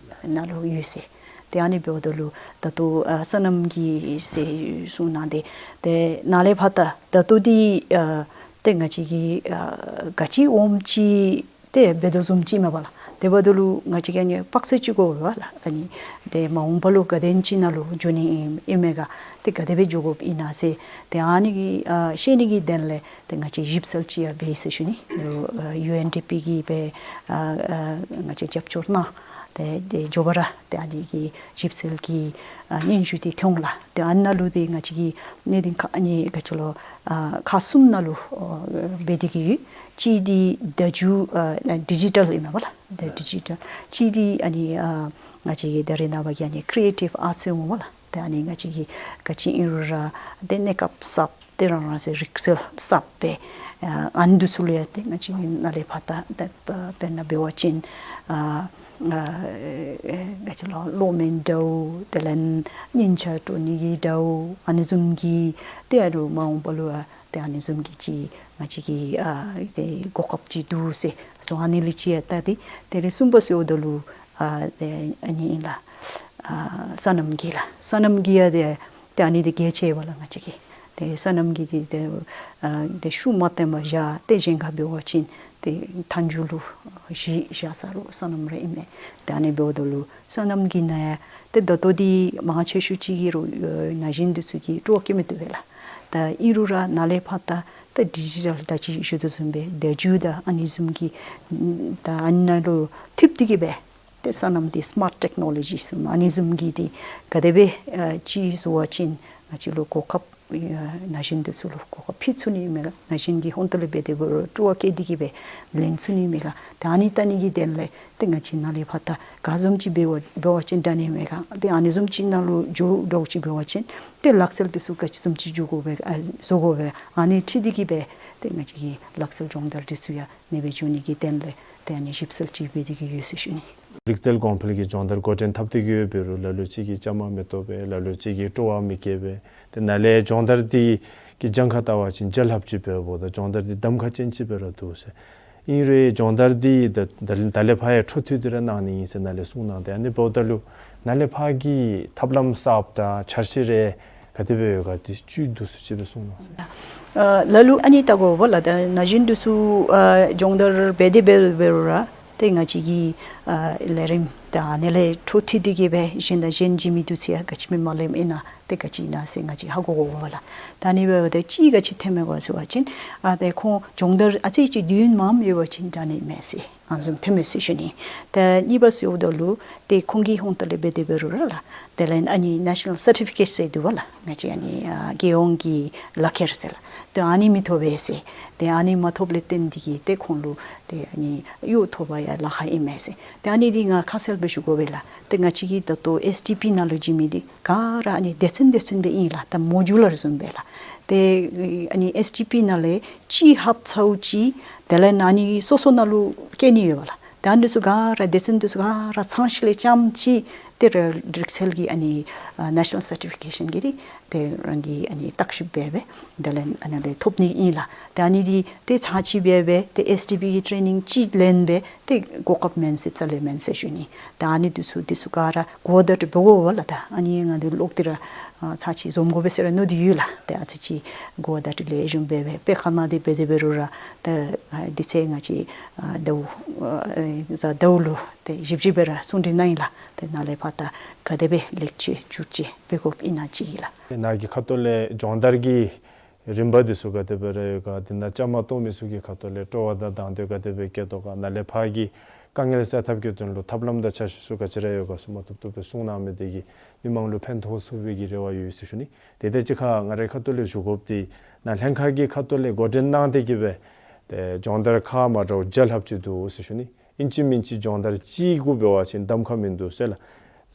ནང་ལུ་ཡོད་ཟེར། ཏེ་ཨ་ནི་འབདཝ་ད་ལུ་ད་ལྟོ་ཨ་སོ་ནམ་གྱི་ཟེར་གསུངས་གནང་སྟེ་ཏེ་ནཱ་ལས་ཕར་ད་ད་ལྟོ་འདི་ཨ་ཏེ་ང་བཅས་ཀྱིས་ཨ་ག་ཅི་འོངམ་ཅིག་ཏེ་འབད་དོ་བཟུམ་ཅིག་མས་པ་ལགས། དེ་འབདཝ་ད་ལུ་ང་བཅས་ཀྱིས་ཨ་ནི་དཔག་ཚད་ཅིག་དགོ་པས་ལགས། ཨ་ནི་ཏེ་མ་འོངས་པ་ལུ་ག་དེམ་ཅིག་ནང་ལུ་འགྱོ་ནི་ཨིན་ཨིན་མས་ག། ཏེ་ག་དེ་སྦེ་འགྱོ་དགོཔ་ཨིན་ན་ཟེར་ཏེ་ཨ་ནི་གི་ཨ་ཤེས་ནི་གི་དོན་ལས་ཏེ་ང་བཅས་ཞིབ་འཚོལ་ཅིག་ཡང་འབད་ཡི་ཟེར་ཞུ་ནི། ཨ་ཡུ་ཨེན་ཌི་པི་གིས་སྦེ་ཨ་ཨ་ང་བཅས་རྒྱབ་སྐྱོར་གནང་། ཏེ་ཏེ་མགྱོགས་པ་ར་ཏེ་ཨ་ནི་གི་ཞིབ་འཚོལ་གྱི་ཨ་སྙན་ཞུ་འདི་ཐོན་འོང་ལགས། ཏེ་ཨ་ནཱ་ལུ་ཏེ་ང་བཅས་ཀྱི་གནད་དོན་ཁག་ཨ་ནི་ག་ཅི་ལོ་ཨ་ཁག་གསུམ་ནང་ལུ་ཨ་འབད་དེ་གི་ཡོད། གཅིག་འདི་བརྡ་བརྒྱུད་ཨ་ཌི་ཇི་ཊལ་ཨིན་མས་པ་ལགས། ཏེ་ཌི་ཇི་ཊལ། གཅིག་འདི་ཨ་ནི་ཨ་ང་བཅས་ཀྱི་ད་རེས་ནངས་པ་གི་ཨ་ནི་ཀྲི་ཨེ་ཊིབ་ཨརཊསི་ཟེར་འོང་པ་ལགས། ཏེ་ཨ་ནི་ང་བཅས་ཀྱིས་ག་ཅི་ཨིན་རུང་ར་ཏེ་གནས་སྐབས་གསརཔ་ཏེ་རང་རང་སོའི་རིག་རྩལ་གསརཔ་སྦེ་ཨ་ཨ་ནི་འདི་ཚུ་ལུ་ཡང་ཏེ་ང་བཅས་ཀྱིས་ནཱ་ལས་ཕར་ད་ཏེ་དཔེར་ན་འབད་བ་ཅིན་ཨ་ ཨ་ག་ཅི་ལོ་གློག་མེ་འདྲཝ་དེ་ལས་སྙིང་ཆ་སྤྲོ་ནི་གི་འདྲཝ་ཨ་ནི་བཟུམ་གྱི་ཏེ་ཨ་རུ་མ་འོངས་པ་ལུ་ཨ་ཏེ་ཨ་ནི་བཟུམ་གྱི་ཅིག་ང་བཅས་ཀྱི་ཨ་ཏེ་གོ་སྐབས་ཅིག་འདུག་ཟེར་སོང་། ཨ་ནི་ལས་ཅིག་ཡང་ད་ཏེ་དེ་ལས་གསུམ་པ་ཟེརཝ་ད་ལུ་ཨ་ཏེ་ཨ་ནི་ཨིན་ལགས། ཨ་སོ་ནམ་གྱི་ལགས། སོ་ནམ་གྱི་ཡང་ཏེ་ཏེ་ཨ་ནི་འདི་གལ་ཆེ་བས་ལགས། ང་བཅས་ཀྱི་ཏེ་སོ་ནམ་གྱི་འདི་ཏེ་ཨ་ཏེ་ཤུགས་མ་བཏོན་པར་བཞག་སྟེ་གཞན་ཁར་འབད་བ་ཅིན་ཏེ་མཐའ་མཇུག་ལུ་གཞི་བཞག་ས་ལུ་སོ་ནམ་ར་ཨིན་མས། ཏེ་ཨ་ནི་འབདཝ་ད་ལུ་སོ་ནམ་གྱི་ནང་ཡང་ཏེ་ད་ལྟོ་འདི་མང་ཆེ་ཤོས་ཅིག་གིས་རུང་ན་གཞོན་འདི་ཚུ་གིས་སྤྲོ་བ་བསྐྱེད་མི་བཏུབ་པས་ལགས། ད་ཨིན་རུང་ར་ནཱ་ལས་ཕར་ད་ད་ཌི་ཇི་ཊལ་ད་ཅི་ཞུ་དོ་བཟུམ་སྦེ་བརྡ་བརྒྱུད་དང་ཨ་ནི་བཟུམ་གྱི་ད་ཨ་ནཱ་ལུ་ཐིབས་ཏེ་གི་སྦེ་ཏེ་སོ་ནམ་འདི་སི་མཱཊ་ཊེཀ་ནོ་ལོ་ཇི་བཟུམ་ཨ་ནི་བཟུམ་གྱི་འདི་ག་དེ་སྦེ་ཨ་ཅིག་བཟོ་བ་ཅིན་ང་བཅས་ལུ་གོ་སྐབས་ཨ་ན་གཞོན་འདི་ཚུ་ལུ་གོ་སྐབས་ཕུལ་ཚུགས་ནི་མས་ག། ན་གཞོན་གྱི་ཧོང་ཏོ་ལས་འབད་དེ་འབད་རུང་སྤྲོ་བ་བསྐྱེད་དེ་གི་སྦེ་ལེན་ཚུགས་ནི་མས་ག། ད་ཨ་ནི་ལྟ་ནི་གི་དོན་ལས་ཏེ་ང་བཅས་ནཱ་ལས་ཕར་ད་ག་བཟུམ་ཅིག་འབད་བ་འབད་བ་ཅིན་དྲག་ནི་མས་ག། ཏེ་ཨ་ནི་བཟུམ་ཅིག་ནང་ལུ་འགྱོ་འགྱོཝ་ཅིག་འབད་བ་ཅིན་ཏེ་ལག་རྩལ་འདི་ཚུ་ག་ཅི་བཟུམ་ཅིག་འགྱོ་དགོ་པས་ཨ་བཟོ་དགོ་པས་ཨ་ནི་འཁྲིལ་ཏེ་གི་སྦེ་ཏེ་ང་བཅས་ཀྱི་ལག་རྩལ་སྦྱོང་བརྡར་འདི་ཚུ་ཡང་ནེ་སྦེ་འགྱོ་ནི་གི་དོན་ལས་ཏེ་ཨ་ནི་ཞིབ་འཚོལ་ཅིག་འབད་དེ་གི་ཡོད་ཟེར་ཞུ་ནི། རིག་རྩལ་གོང་འཕེལ་གྱི་སྦྱོང་བརྡར་འགོ་འདྲེན་འཐབ་སྟེ་གི་ཡོད་འབད་རུང་ལ་ལུ་ཅིག་གིས་བཅའ་མར་མི་གཏོགས་པས། ལ་ལུ་ཅིག་གིས་སྤྲོ་བ་མི་བསྐྱེད་པས། ཏེ་ནཱ་ལས་སྦྱོང་བརྡར་འདི་གི་གྱངས་ཁ་བལྟ་བ་ཅིན་བརྒྱ་ལྷགཔ་ཅིག་འབདཝ་ད་སྦྱོང་བརྡར་འདི་གདམ་ཁ་ཅན་ཅིག་སྦེ་ར་འདུག་ཟེར། ཨིན་རུང་སྦྱོང་བརྡར་འདི་ད་ད་ད་ལས་ཕར་ཡང་འཕྲོ་མཐུད་དེ་ར་གནང་ནི་ཨིན་ཟེར་ནཱ་ལས་གསུངས་གནང་སྟེ། ཨ་ནི་འབདཝ་ད་ལུ་ནཱ་ལས་ཕར་གྱི་ཐབས་ལམ་གསརཔ་དང་འཆར་གཞི་རེ་ག་དེ་སྦེ་ཡོད་ག་དེ་ཅིག་བསྡུས་སུ་ཅིག་སྦེ་གསུངས་གནང་ཟེར། ཨ་ལ་ལུ་ཨ་ནི་ལྟ་དགོ་པས་ལགས། ད་ན་གཞོན་འདི་ཚུ་ཨ་སྦྱོང་བརྡར་འབད་དེ་འབད་འབད་རུང་ར་ཏེ་ང་བཅས་ཀྱི་ཨ་ལས་རིམ་ད་ཨ་ནི་ལས་འཕྲོ་མཐུད་དེ་གི་སྦེ་གཞན་དང་གཞན་བརྗེ་མི་འདུག་ཟེར་ཡང་ག་ཅི་མེད་མ་ལེནམ་ཨིན་ན། ཏེ་ག་ཅི་ཨིན་ན་ཟེར་ང་བཅས་ཧ་གོ་དགོ་པས་ལགས། ད་ཨ་ནི་འབདཝ་ད་ཅིག་ག་ཅི་ཐོནམ་མས་ག་ཟེར་བ་ཅིན་ཨ་ཏེ་ཁོང་སྦྱོང་བརྡར་ཨ་ཙི་ཅིག་དུས་ཡུན་མངམ་ཡོད་པ་ཅིན་དྲག་ནི་མས་ཟེར་ཨ་ནི་བཟུམ་ཐོནམ་མས་ཟེར་ཞུ་ནི། ད་གཉིས་པ་ཟེརཝ་ད་ལུ་ཏེ་ཁོང་གི་ཧོང་ཏོ་ལས་འབད་དེ་འབད་རུང་ར་ལགས། དེ་ལས་ཨ་ནི་ནེ་ཤ་ནཱལ་སར་ཊི་ཕི་ཀེཊ་ཟེར་འདུག་པ་ལགས། ང་བཅས་ཨ་ནི་ཨ་རྒྱལ་ཡོངས་ཀྱི་ལག་ཁྱེར་ཟེར་ལགས། ཏེ་ཨ་ནི་མི་ཐོབ་པས་ཟེར། ཏེ་ཨ་ནི་མ་ཐོབ་ལས་བརྟེན་ཏེ་གིས་ཏེ་ཁོང་ལུ་ཏེ་ཨ་ནི་གཡོག་ཐོབ་པར་ཡང་ལཱ་ཁག་ཨིན་མས་ཟེར། ཏེ་ཨ་ནི་འདི་ང་ཁ་གསལ་སྦེ་ཞུ་དགོ་པས་ལགས། ཏེ་ང་བཅས་ཀྱི་ད་ལྟོ་ཨེསི་ཌི་པི་ནང་ལུ་འགྱོ་མི་འདི་ག་ར་ཨ་ནི་སྡེ་ཚན་སྡེ་ཚན་སྦེ་ཨིན་ལགས། ད་མོ་ཌུ་ལར་བཟུམ་སྦེ་ལགས། ཏེ་ཨ་ནི་ཨེསི་ཌི་པི་ནང་ལས་ཅིག་ཧབ་ཚརཝ་ཅིག་དེ་ལས་ཨ་ནི་སོ་སོ་ནང་ལུ་བཀལ་ནི་ཡོད་པ་ལགས། ད་ཨ་ནི་ཚུ་ག་ར་སྡེ་ཚན་འདི་ཚུ་ག་ར་ཚང་ཞིནམ་ལས་རྐྱངམ་ཅིག་ཏེ་ར་རིག་རྩལ་གྱི་ཨ་ནི་ཨ་ནེ་ཤ་ནཱལ་སར་ཊི་ཕི་ཀེ་ཤཱན་གྱི་རིགས་ཏེ་རང་གིས་ཨ་ནི་བརྟག་ཞིབ་འབད་སྦེ་དེ་ལས་ཨ་ནི་ལས་ཐོབ་ནི་ཨིན་ལགས། ཏེ་ཨ་ནི་འདི་ཏེ་ཚར་ཅིག་འབད་སྦེ་ཏེ་ཨེསི་ཌི་པི་གི་ཊེ་ནིང་ཅིག་ལེན་སྦེ་ཏེ་གོ་སྐབས་མེན་ཟེར་རྩ་ལས་མེན་ཟེར་ཞུ་ནི། ད་ཨ་ནི་འདི་ཚུ་འདི་ཚུ་ག་ར་གོ་བརྡ་འདྲཝ་འབད་དགོ་པས་ལགས། ད་ཨ་ནི་ང་འདི་ལོག་སྟེ་ར་ཨ་ཚར་ཅིག་འཛོམས་དགོ་པས་ཟེར་ར་མནོ་སྟེ་ཡོད་ལགས། ཏེ་ཨ་ཙི་ཅིག་གོ་བརྡ་འདྲཝ་ལེགས་ཤོམ་འབད་སྦེ་དཔེ་ཁ་ནང་འདི་འབད་དེ་འབད་རུང་ར་ཏེ་ཨ་དུས་ཚོད་ང་བཅས་ཨ་ཟླཝ་ཨ་གཟའ་ཟླཝ་ལུ་ཏེ་བཞི་བཞི་སྦེ་ར་གསུང་གྲོས་གནང་ཡི་ལགས། ཏེ་ནཱ་ལས་ཕར་ད་ག་དེ་སྦེ་ལེགས་བཅོས་བསྒྱུར་བཅོས་འབད་དགོཔ་ཨིན་ན་ཅིག་ཨིན་ལགས། ནཱ་གི་ཁ་ཐུག་ལས་སྦྱོང་བརྡར་གྱི་རིམ་པ་འདི་ཚུ་ག་དེ་སྦེ་ར་ཡོད་ག། དེ་ནང་བཅའ་མར་གཏོགས་མི་ཚུ་གི་ཁ་ཐུག་ལས་སྤྲོ་བ་དང་དང་འདོད་ག་དེ་སྦེ་བསྐྱེད་དོ་ག། ནཱ་ལས་ཕར་གྱི་དཀའ་ངལ་སེལ་ཐབས་ཀྱི་དོན་ལུ་ཐབས་ལམ་དང་འཆར་གཞི་ཚུ་ག་ཅི་ར་ཡོད་ག་ཚུ་མ་ཐུབ་ཐུབ་སྦེ་གསུང་གནང་མི་འདི་གིས་མི་མང་ལུ་ཕན་ཐོགས་ཚུགས་པའི་གི་རེ་བ་ཡོད་ཟེར་ཞུ་ནི། དེ་དང་གཅིག་ཁར་ང་རའི་ཁ་ཐུག་ལས་ཞུ་དགོཔ་འདི་ནཱ་ལྷན་ཁག་གི་ཁ་ཐུག་ལས་འགོ་འདྲེན་གནང་སྟེ་གི་སྦེ་ཏེ་སྦྱོང་བརྡར་ཁག་མ་འདྲཝ་བརྒྱ་ལྷགཔ་ཅིག་འདུག་ཟེར་ཞུ་ནི། ཨིན་ཅི་མིན་ཅི་སྦྱོང་བརྡར་ཅིག་གུ་འབད་བ་ཅིན་གདམ་ཁ་མིན་འདུག་ཟེར་ལགས།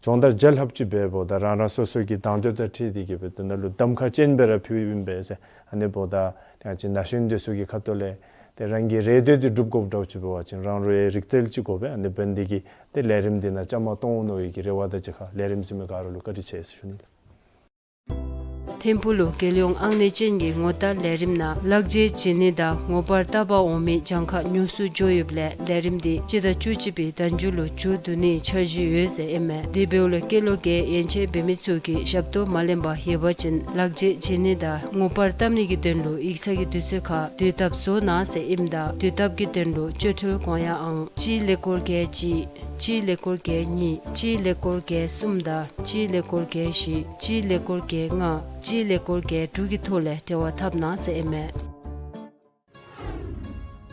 སྦྱོང་བརྡར་བརྒྱ་ལྷགཔ་ཅིག་འབདཝ་ད་རང་རང་སོ་སོ་གི་དང་འདོད་དང་འཁྲིལ་ཏེ་གི་སྦེ་དེ་ནང་ལུ་གདམ་ཁ་ཅན་སྦེ་ར་ཕུལཝ་ཨིན་པས་ཟེར། ཨ་ནི་འབདཝ་ད་ཏེ་ང་བཅས་ན་གཞོན་འདི་ཚུ་གི་ཁ་ཐུག་ལས་ཏེ་རང་གི་རེ་འདོད་འདི་འགྲུབ་དགོཔ་འདྲཝ་ཅིག་འབད་བ་ཅིན་རང་རོགས་ཡང་རིག་རྩལ་ཅིག་དགོ་པས། ཨ་ནི་འབདན་འདི་གིས་ཏེ་ལས་རིམ་འདི་ནང་བཅའ་མར་གཏོགས་འོང་མནོ་བའི་གི་རེ་བ་དང་གཅིག་ཁར་ལས་རིམ་གཟིགས་མི་ག་ར་ལུ་བཀའ་དྲིན་ཆེ་ཟེར་ཞུ་ནི་ལགས། ཐིམ་ཕུག་ལུ་རྒྱལ་ཡོངས་ཨང་གནས་ཅན་གྱི་ངོ་རྟགས་ལས་རིམ་ནང་ལག་འཇལ་བྱིན་ནི་དང་ངོ་པར་བཏབ་པར་འོང་མི་གྱངས་ཁ་ཉུང་སུ་འགྱོ་ཡོདཔ་ལས་ལས་རིམ་འདི་སྤྱི་ཟླ་བཅུ་གཅིག་པའི་ཟླ་མཇུག་ལུ་མཇུག་བསྡུ་ནིའི་འཆར་གཞི་ཡོད་ཟེར་ཨིན་མས། དེ་འབདཝ་ལས་སྐྱེས་ལོ་བརྒྱད་ཡན་ཆད་འབད་མི་ཚུ་གིས་ཞབས་ཏོག་མ་ལེན་པར་ཡོད་པ་ཅིན་ལག་འཇལ་བྱིན་ནི་དང་ངོ་པར་བཏབ་ནི་གི་དོན་ལུ་ཡིག་ཚང་གི་དུས་ཚོད་ཁར་དུས་ཐབས་བཟོ་གནང་ཟེར་ཨིནམ་ད་དུས་ཐབས་ཀྱི་དོན་ལུ་སྤྱོད་འཕྲུལ་གོང་ཡངས་ཨང་གཅིག་ཀླད་ཀོར་བརྒྱད་གཅིག་གཅིག་ཀླད་ཀོར་བརྒྱད་གཉིས་གཅིག་ཀླད་ཀོར་བརྒྱད་གསུམ་དང་གཅིག་ཀླད་ཀོར་བརྒྱད་བཞི་གཅིག་ཀླད་ཀོར་བརྒྱད་ལྔ་གཅིག་ཀླད་ཀོར་བརྒྱད་དྲུག་གི་ཐོག་ལས་འབྲེལ་བ་འཐབ་གནང་ཟེར་ཨིན་མས།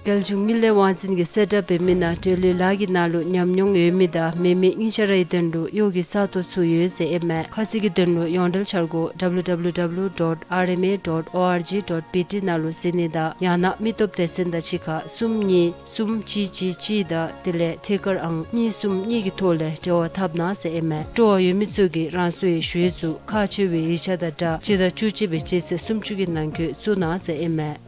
རྒྱལ་གཞུང་དངུལ་ལས་དབང་འཛིན་གྱིས་གསལ་བསྒྲགས་འབད་མི་ནང་འབྲེལ་ཡོད་ལཱ་གི་ནང་ལུ་ཉམས་མྱོང་ཡོད་མི་དང་མེད་མི་གཉིས་ཆ་རའི་དོན་ལུ་གཡོག་གི་ས་སྟོང་ཚུ་ཡོད་ཟེར་ཨིན་མས། ཁ་གསལ་གྱི་དོན་ལུ་ཡོངས་འབྲེལ་འཆར་སྒོ་W W W dot R M A dot O R G dot B T ནང་ལུ་གཟིགས་ནི་དང་ཡང་ན་མི་སྟོབས་སྡེ་ཚན་དང་གཅིག་ཁར་གསུམ་གཉིས་གསུམ་གཅིག་གཅིག་གཅིག་དང་དེ་ལས་ཐད་ཀར་ཨང་གཉིས་གསུམ་གཉིས་ཀྱི་ཐོག་ལས་འབྲེལ་བ་འཐབ་གནང་ཟེར་ཨིན་མས། སྤྲོ་བ་ཡོད་མི་ཚུ་གིས་རང་སོའི་ཞུ་ཡིག་ཚུ་ཁག་ཆེ་བའི་ཡིག་ཆ་དང་སྦྲགས་སྤྱི་ཟླ་བཅུ་གཅིག་པའི་སྤྱི་ཚེས་སུམ་ཅུ་གི་ནང་འཁོད་བཙུགས་གནང་ཟེར་ཨིན་མས།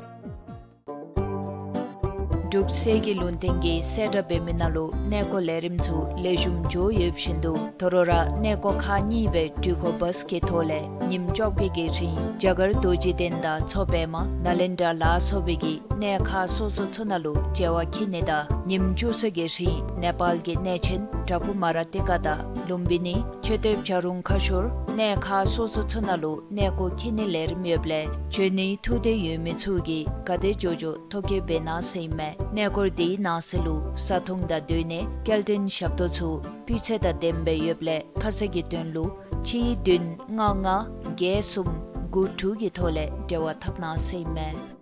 འབྲུག་གསེར་གྱི་ལུང་བསྟན་གྱིས་གསལ་བསྒྲགས་འབད་མི་ནང་ལུ་གནས་སྐོར་ལས་རིམ་ཚུ་ལེགས་ཤོམ་འགྱོ་ཡོདཔ་བཞིན་དུ་དོ་རུང་ར་གནས་སྐོར་ཁག་གཉིས་སྦེ་འགྲུལ་འཁོར་བཱས་ཀྱི་ཐོག་ལས་ཉིནམ་བཅོ་བརྒྱད་ཀྱི་རིང་རྒྱ་གར་རྡོ་རྗེ་གདན་དང་མཚོ་པདྨ་ནཱ་ལེནྡྲ་ལ་སོགས་པའི་གི་གནས་ཁག་སོ་སོ་ཚུ་ནང་ལུ་མཇལ་བར་འཁྱིད་ནི་དང་ཉིནམ་བཅུ་གསུམ་གྱི་རིང་ནེ་པཱལ་གྱི་གནས་ཆེན་པྲ་བྷུ་མ་ར་ཏི་ཀ་དང་ལུམ་བི་ནི་མཆོད་རྟེན་བྱ་རུང་ཁ་ཤོར་གནས་ཁག་སོ་སོ་ཚུ་ནང་ལུ་གནས་སྐོར་འཁྱིད་ནིའི་ལས་རིམ་ཡོདཔ་ལས་འབྱོན་ནིའི་ཐུགས་འདོད་ཡོད་མི་ཚུ་གིས་ག་དེ་མགྱོགས་མགྱོགས་ཐོ་བཀོད་འབད་གནང་ཟེར་ཨིན་མས། གནས་སྐོར་དེའི་ནང་གསེས་ལུ་བཟའ་འཐུང་དང་སྡོད་གནས་སྐྱེལ་འདྲེན་ཞབས་ཏོག་ཚུ་སྤུས་ཚད་དང་ལྡནམ་སྦེ་ཡོདཔ་ལས་ཁ་གསལ་གྱི་དོན་ལུ་གཅིག་བདུན་ལྔ་ལྔ་བརྒྱད་གསུམ་དགུ་དྲུག་གི་ཐོག་ལས་འབྲེལ་བ་འཐབ་གནང་ཟེར་ཨིན་མས།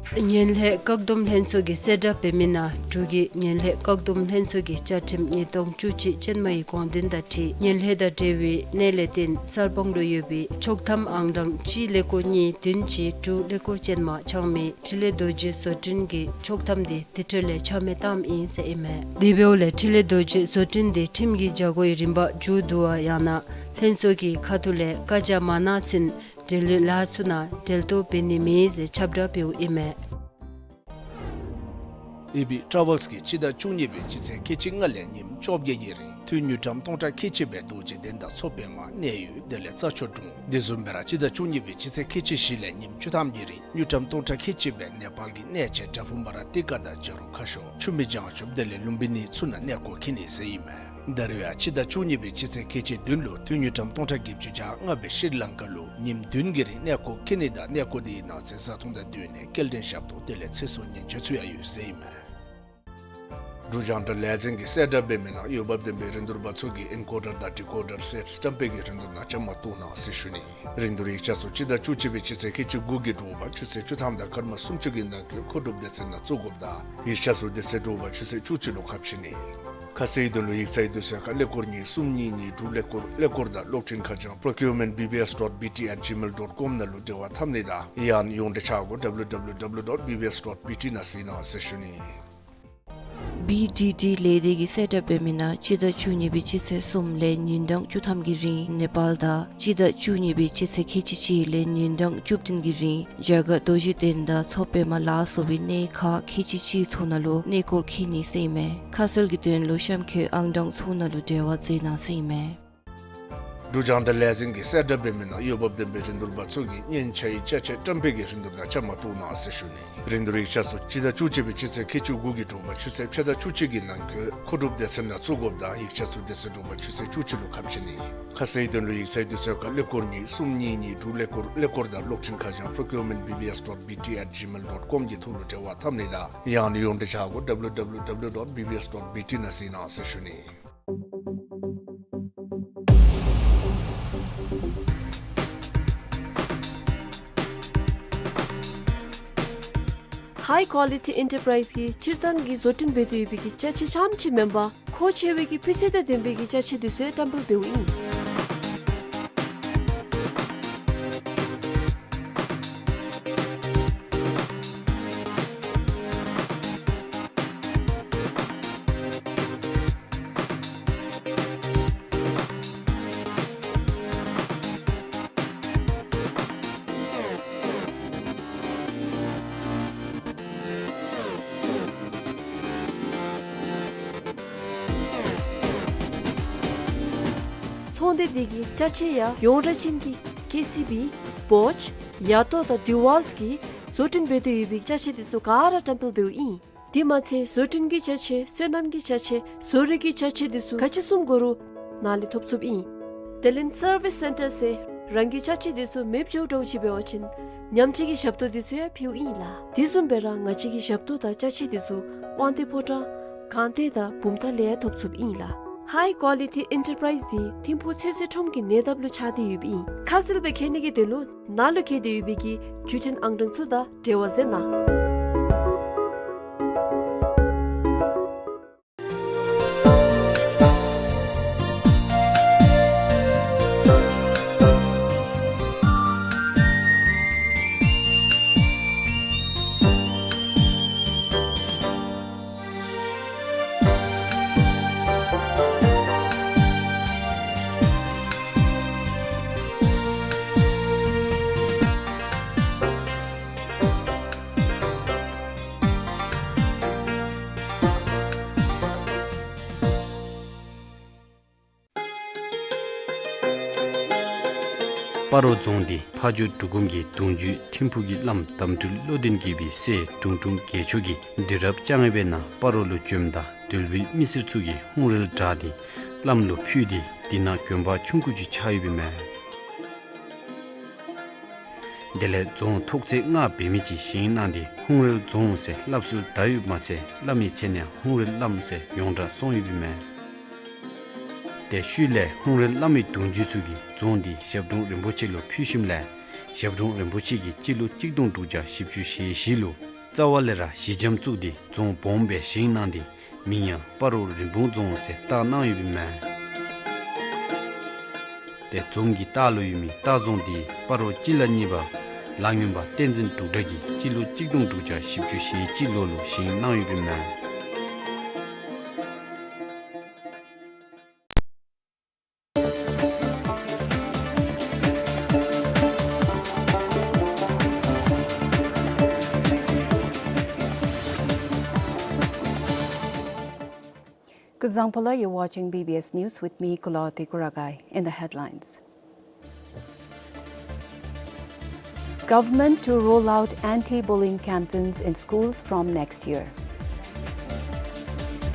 ངན་ལྷད་བཀག་སྡོམ་ལྷན་ཚོགས་ཀྱིས་གསལ་བསྒྲགས་འབད་མི་ནང་འབྲུག་གི་ངན་ལྷད་བཀག་སྡོམ་ལྷན་ཚོགས་ཀྱི་བཅའ་ཁྲིམས་ཉིས་སྟོང་བཅུ་གཅིག་ཅན་མའི་དགོངས་དོན་དང་འཁྲིལ་ངན་ལྷད་དང་འབྲེལ་བའི་གནས་ལས་བརྟེན་གསར་སྤང་ལུ་ཡོད་པའི་ཆོག་ཐམ་ཨང་གྲངས་གཅིག་ཀླད་ཀོར་གཉིས་བདུན་གཅིག་དྲུག་ཀླད་ཀོར་ཅན་མ་ཆགས་མི་འཕྲིན་ལས་རྡོ་རྗེ་བཟོ་སྐྲུན་གྱི་ཆོག་ཐམ་དེ་དེ་འཕྲོ་ལས་ཆ་མེད་བཏངམ་ཨིན་ཟེར་ཨིན་མས། དེ་འབདཝ་ལས་འཕྲིན་ལས་རྡོ་རྗེ་བཟོ་སྐྲུན་དེ་ཁྲིམས་ཀྱི་བྱ་སྒོའི་རིམ་པ་མཇུག་བསྡུ་བ་ཡང་ན་ལྷན་ཚོགས་ཀྱི་ཁ་ཐུག་ལས་བཀའ་རྒྱ་མ་གནང་ཚུན་འབྲེལ་ཡོད་ལཱ་ཚུ་ནང་འབྲེལ་གཏོགས་འབད་ནི་མེད་ཟེར་ཁྱབ་བསྒྲགས་འབདཝ་ཨིན་མས། ཨེ་བི་ཊ་རེ་ཝེལསི་གིས་སྤྱི་ཟླ་བཅུ་གཉིས་པའི་སྤྱི་ཚེས་ཁལ་གཅིག་ལྔ་ལས་ཉིནམ་བཅོ་བརྒྱད་ཀྱི་རིང་དངུལ་དངུལ་ཀྲམ་སྟོང་ཕྲག་ཁལ་གཅིག་སྦེ་རྡོ་རྗེ་གདན་དང་མཚོ་པདྨ་གནས་ཡུལ་དེ་ལས་རྩྭ་མཆོག་གྲོང་དེ་བཟུམ་སྦེ་ར་སྤྱི་ཟླ་བཅུ་གཉིས་པའི་སྤྱི་ཚེས་ཁལ་གཅིག་བཞི་ལས་ཉིནམ་བཅུ་ཐམ་གྱི་རིང་དངུལ་ཀྲམ་སྟོང་ཕྲག་ཁལ་གཅིག་སྦེ་ནེ་པཱལ་གྱི་གནས་ཆེན་པྲ་བྷུ་མ་ར་ཏི་ཀ་དང་བྱ་རུང་ཁ་ཤོར་ཆུ་མིག་བྱང་ཆུབ་དེ་ལས་ལུམ་བི་ནི་ཚུ་ནང་གནས་སྐོར་འཁྱིད་ནི་ཟེར་ཨིན་མས། ད་རེས་ཡང་སྤྱི་ཟླ་བཅུ་གཉིས་པའི་སྤྱི་ཚེས་ཁལ་གཅིག་བདུན་ལུ་དངུལ་ཀྲམ་སྟོང་ཕྲག་བརྒྱད་ཅུ་གྱ་ལྔ་སྦེ་ཤྲི་ལང་ཀ་ལུ་ཉིནམ་བདུན་གྱི་རིང་གནས་སྐོར་འཁྱིད་ནི་དང་གནས་སྐོར་དེའི་ནང་གསེས་བཟའ་འཐུང་དང་སྡོད་གནས་སྐྱེལ་འདྲེན་ཞབས་ཏོག་དེ་ལས་ཚེ་སྲོག་ཉེན་བཅོལ་ཚུ་ཡང་ཡོད་ཟེར་ཨིན་མས། འབྲུག་རྒྱང་བསྒྲགས་ལས་འཛིན་གྱིས་གསལ་བསྒྲགས་འབད་མི་ནང་འོས་འབབ་ལྡན་པའི་རིན་བསྡུར་པ་ཚུ་གིས་ཨིན་ཀོ་ཌར་དང་ཌི་ཀོ་ཌར་སེཊསི་བཀྲམ་སྤེལ་གྱི་རིན་བསྡུར་ནང་བཅའ་མར་གཏོགས་གནང་ཟེར་ཞུ་ནི། རིན་བསྡུར་ཡིག་ཆ་ཚུ་སྤྱི་ཟླ་བཅུ་གཅིག་པའི་སྤྱི་ཚེས་ཁལ་གཅིག་དགུ་གི་དྲོ་པ་ཆུ་ཚོད་བཅུ་ཐམ་དང་སྐར་མ་སུམ་ཅུ་གི་ནང་འཁོད་མཁོ་སྒྲུབ་སྡེ་ཚན་ནང་བཙུགས་དགོཔ་དང་ཡིག་ཆ་ཚུ་དེ་ཚེ་དྲོ་པ་ཆུ་ཚོད་བཅུ་གཅིག་ལུ་ཁ་ཕྱེ་ནི། ཁ་གསལ་དོན་ལུ་ཡིག་ཚང་གི་དུས་ཚོད་ཁར་ཀླད་ཀོར་གཉིས་གསུམ་གཉིས་གཉིས་དྲུག་ཀླད་ཀོར་ཀླད་ཀོར་དང་གློག་འཕྲིན་ཁ་བྱང་procurement B B S dot B T at gmail dot com ནང་ལུ་འབྲེལ་བ་འཐབ་ནི་དང་ཡང་ཡོངས་འབྲེལ་ཆ་སྒོ་W W W dot B B S dot B T ནང་གཟིགས་གནང་ཟེར་ཞུ་ནི། B D D ལས་སྡེ་གིས་གསལ་བསྒྲགས་འབད་མི་ནང་སྤྱི་ཟླ་བཅུ་གཉིས་པའི་སྤྱི་ཚེས་གསུམ་ལས་ཉིན་གྲངས་བཅུ་ཐམ་གྱི་རིང་ནེ་པཱལ་དང་སྤྱི་ཟླ་བཅུ་གཉིས་པའི་སྤྱི་ཚེས་ཁལ་གཅིག་གཅིག་ལས་ཉིན་གྲངས་བཅུ་བདུན་གྱི་རིང་རྒྱ་གར་རྡོ་རྗེ་གདན་དང་མཚོ་པདྨ་ལ་སོགས་པའི་གནས་ཁག་ཁལ་གཅིག་གཅིག་ཚུ་ནང་ལུ་གནས་སྐོར་འཁྱིད་ནི་ཟེར་ཨིན་མས། ཁ་གསལ་གྱི་དོན་ལུ་གཤམ་འཁོད་ཨང་གྲངས་ཚུ་ནང་ལུ་འབྲེལ་བ་མཛད་གནང་ཟེར་ཨིན་མས། འབྲུག་རྒྱང་བསྒྲགས་ལས་འཛིན་གྱིས་གསལ་བསྒྲགས་འབད་མི་ནང་འོས་འབབ་ལྡན་པའི་རིན་བསྡུར་པ་ཚུ་གིས་སྙན་ཆ་ཡི་ཅ་ཆས་བཀྲམ་སྤེལ་གྱི་རིན་བསྡུར་ནང་བཅའ་མར་གཏོགས་གནང་ཟེར་ཞུ་ནི། རིན་བསྡུར་ཡིག་ཆ་ཚུ་སྤྱི་ཟླ་བཅུ་གཅིག་པའི་སྤྱི་ཚེས་ཁལ་གཅིག་དགུ་གི་དྲོ་པ་ཆུ་ཚོད་ཕྱེད་དང་བཅུ་གཅིག་གི་ནང་འཁོད་མཁོ་སྒྲུབ་སྡེ་ཚན་ནང་བཙུགས་དགོཔ་དང་ཡིག་ཆ་ཚུ་དེ་ཚེ་དྲོ་པ་ཆུ་ཚོད་བཅུ་གཅིག་ལུ་ཁ་ཕྱེ་ནི། ཁ་གསལ་དོན་ལུ་ཡིག་ཚང་གི་དུས་ཚོད་ཁར་ཀླད་ཀོར་གཉིས་གསུམ་གཉིས་གཉིས་དྲུག་ཀླད་ཀོར་ཀླད་ཀོར་དང་གློག་འཕྲིན་ཁ་བྱང་procurement B B S dot B T at gmail dot com གི་ཐོག་ལུ་འབྲེལ་བ་འཐབ་ནི་དང་ཡང་ན་ཡོངས་འབྲེལ་ཆ་སྒོ་W W W dot B B S dot B T ནང་གཟིགས་གནང་ཟེར་ཞུ་ནི། High Quality Enterprise གིས་སྤྱིར་བཏང་གི་བཟོ་སྐྲུན་འབད་དེ་ཡོད་པའི་གི་ཅ་ཆས་རྐྱངམ་ཅིག་མེན་པར་མཁོ་ཆེ་བའི་གི་སྤུས་ཚད་དང་ལྡན་པའི་གི་ཅ་ཆས་དེ་ཚུ་བཀྲམ་སྤེལ་འབདཝ་ཨིན། ཚོང་སྡེ་འདི་གི་ཅ་ཆས་ཡང་ཡོངས་གྲགས་ཅན་གྱི་ཀེ་སི་བི་བོཆ་ཡ་ཏོ་དང་ཌི་ཝཱལཊ་གིས་བཟོ་སྐྲུན་འབད་དེ་ཡོད་པའི་ཅ་ཆས་དེ་ཚུ་ག་ར་བཀྲམ་སྤེལ་འབདཝ་ཨིན། དེ་མ་ཚད་བཟོ་སྐྲུན་གྱི་ཅ་ཆས་སོ་ནམ་གྱི་ཅ་ཆས་བཟོ་རིག་གི་ཅ་ཆས་དེ་ཚུ་ག་ཅི་བཟུམ་དགོ་རུང་ནཱ་ལས་ཐོབ་ཚུགསཔ་ཨིན། དེ་ལས་སར་བིསི་སེན་ཊར་ཟེར་རང་གི་ཅ་ཆས་དེ་ཚུ་མེདཔ་འགྱོ་འདྲཝ་ཅིག་འབད་བ་ཅིན་ཉམས་བཅོས་ཀྱི་ཞབས་ཏོག་དེ་ཚུ་ཡང་ཕུལཝ་ཨིན་ལགས། དེ་བཟུམ་སྦེ་ར་ང་བཅས་ཀྱི་ཞབས་ཏོག་དང་ཅ་ཆས་དེ་ཚུ་དབང་འདུས་ཕོ་བྲང་སྒང་སྟེང་དང་བུམ་ཐང་ལས་ཡང་ཐོབ་ཚུགསཔ་ཨིན་ལགས། High Quality Enterprise འདི་ཐིམ་ཕུག་ཚོད་བསྲེ་ཁྲོམ་གྱི་ཉེ་འདབས་ལུ་ཆགས་ཏེ་ཡོདཔ་ཨིན། ཁ་གསལ་སྦེ་མཁྱེན་ནི་གི་དོན་ལུ་ནཱ་ལུ་བཀོད་དེ་ཡོད་པའི་གི་བརྒྱུད་འཕྲིན་ཨང་གྲངས་ཚུ་དང་འབྲེལ་བ་མཛད་གནང་། སྤ་རོ་རྫོང་འདི་ཕ་ཇོ་འབྲུག་སྒོམ་གྱི་གདུང་བརྒྱུད་ཐིམ་ཕུག་གི་བླམ་དམ་སྤྲུལ་བློ་ལྡན་དགྱེས་པའི་སྲས་དྲུང་དྲུང་རྒྱལ་མཆོག་གིས་དུས་རབས་བཅོ་ལྔ་པའི་ནང་སྤ་རོ་ལུ་བྱོནམ་ད་དོལ་པོའི་མི་སེར་ཚུ་གིས་ཧཱུྃ་རལ་བྲག་འདི་བླམ་ལུ་ཕུལ་ཏེ་དེ་ནང་དགོན་པ་ཆུང་ཀུ་ཅིག་ཆགས་ཡོདཔ་ཨིན་མས། དེ་ལས་རྫོང་ཐོག་ཚད་ལྔ་འབད་མི་ཅིག་བཞེངས་གནང་སྟེ་ཧཱུྃ་རལ་རྫོང་ཟེར་སླབ་སྲོལ་དར་ཡོདཔ་མ་ཚད་བླ་མའི་མཚན་ཡང་ཧཱུྃ་རལ་བླམ་ཟེར་ཡོངས་གྲགས་སོང་ཡོདཔ་ཨིན་མས། དེ་ཤུལ་ལས་ཧཱུྃ་རལ་བླ་མའི་གདུང་བརྒྱུད་ཚུ་གིས་རྫོང་འདི་ཞབས་དྲུང་རིན་པོ་ཆེ་ལུ་ཕུལ་ཞིནམ་ལས་ཞབས་དྲུང་རིན་པོ་ཆེ་གིས་སྤྱི་ལོ་གཅིག་སྟོང་དྲུག་བརྒྱ་བཞི་བཅུ་ཞེ་བཞི་ལུ་རྩ་བ་ལས་ར་ཞི་འཇམ་བཙུགས་ཏེ་རྫོང་སྦོམ་སྦེ་བཞེངས་གནང་སྟེ་མིང་ཡང་སྤ་རོ་རིན་སྤུངས་རྫོང་ཟེར་བཏགས་གནང་ཡོདཔ་ཨིན་མས། དེ་རྫོང་གི་ལྟག་ལུ་ཡོད་མི་ལྟ་རྫོང་འདི་སྤ་རོ་སྤྱི་ལ་གཉིས་པ་ལ་སྔོན་པ་བསྟན་འཛིན་འབྲུག་གྲགས་ཀྱིས་སྤྱི་ལོ་གཅིག་སྟོང་དྲུག་བརྒྱ་བཞི་བཅུ་ཞེ་གཅིག་ལོ་ལུ་བཞེངས་གནང་ཡོདཔ་ཨིན་མས། Kuzuzangpo, you're watching B B S News with me, Kulawarti Kuragai. In the headlines. Government to roll out anti-bullying campaigns in schools from next year.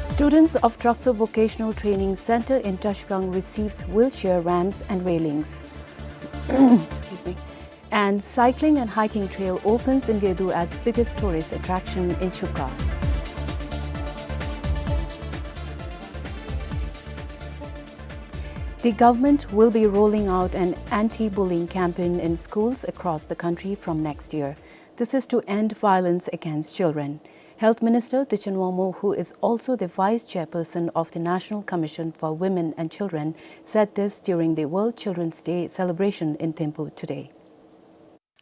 Students of Drakso Vocational Training Center in Trashigang receives wheelchair ramps and railings. Excuse me. And cycling and hiking trail opens in Gedu as biggest tourist attraction in Chuka. The government will be rolling out an anti-bullying campaign in schools across the country from next year. This is to end violence against children. Health Minister Tuichon Wangmo, who is also the Vice Chairperson of the National Commission for Women and Children, said this during the World Children's Day celebration in Thimphu today.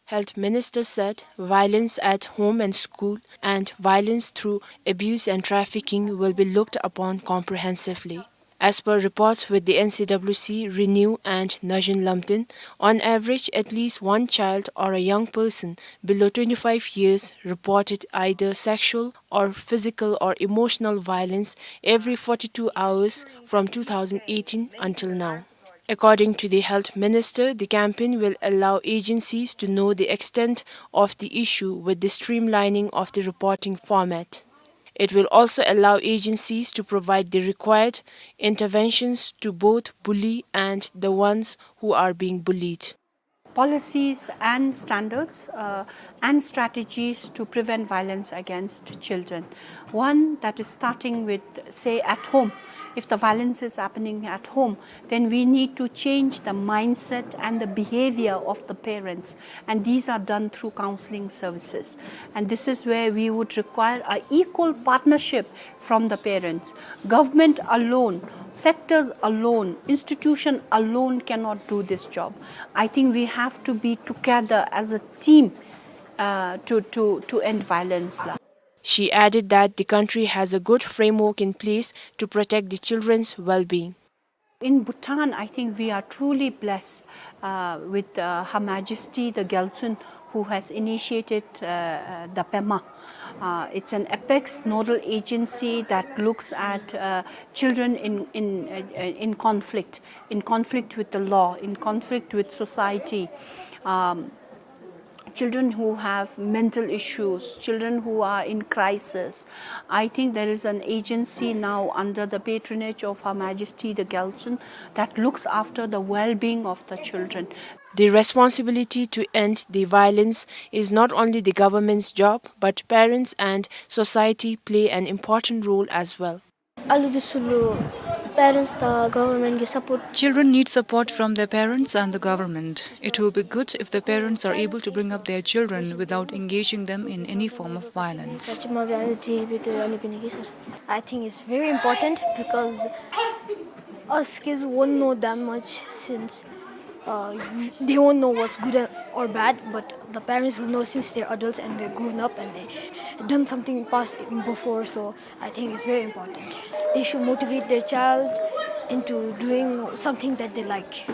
Health Minister said violence at home and school and violence through abuse and trafficking will be looked upon comprehensively. As per reports with the N C W C, RENEW and Najin Lamten, on average at least one child or a young person below twenty-five years reported either sexual or physical or emotional violence every forty-two hours from two thousand eighteen until now. According to the health minister, the campaign will allow agencies to know the extent of the issue with the streamlining of the reporting format. It will also allow agencies to provide the required interventions to both bully and the ones who are being bullied. Policies and standards, uh, and strategies to prevent violence against children. One that is starting with, say, at home. If the violence is happening at home, then we need to change the mindset and the behavior of the parents. And these are done through counseling services. And this is where we would require a equal partnership from the parents. Government alone, sectors alone, institution alone cannot do this job. I think we have to be together as a team, uh, to, to, to end violence la. She added that the country has a good framework in place to protect the children's well-being. In Bhutan, I think we are truly blessed, uh, with, uh, Her Majesty the Gyaltsuen, who has initiated, uh, uh, the PEMA. Uh, it's an apex nodal agency that looks at, uh, children in, in, uh, uh, in conflict, in conflict with the law, in conflict with society. Um, children who have mental issues, children who are in crisis. I think there is an agency now under the patronage of Her Majesty the Gyaltsuen that looks after the well-being of the children. The responsibility to end the violence is not only the government's job, but parents and society play an important role as well. Alu dusulu, parents ta government ki support. Children need support from their parents and the government. It will be good if the parents are able to bring up their children without engaging them in any form of violence. I think it's very important because us kids won't know that much since uh, they won't know what's good or bad, but the parents will know since they're adults and they're grown up and they done something past before, so I think it's very important. They should motivate their child into doing something that they like.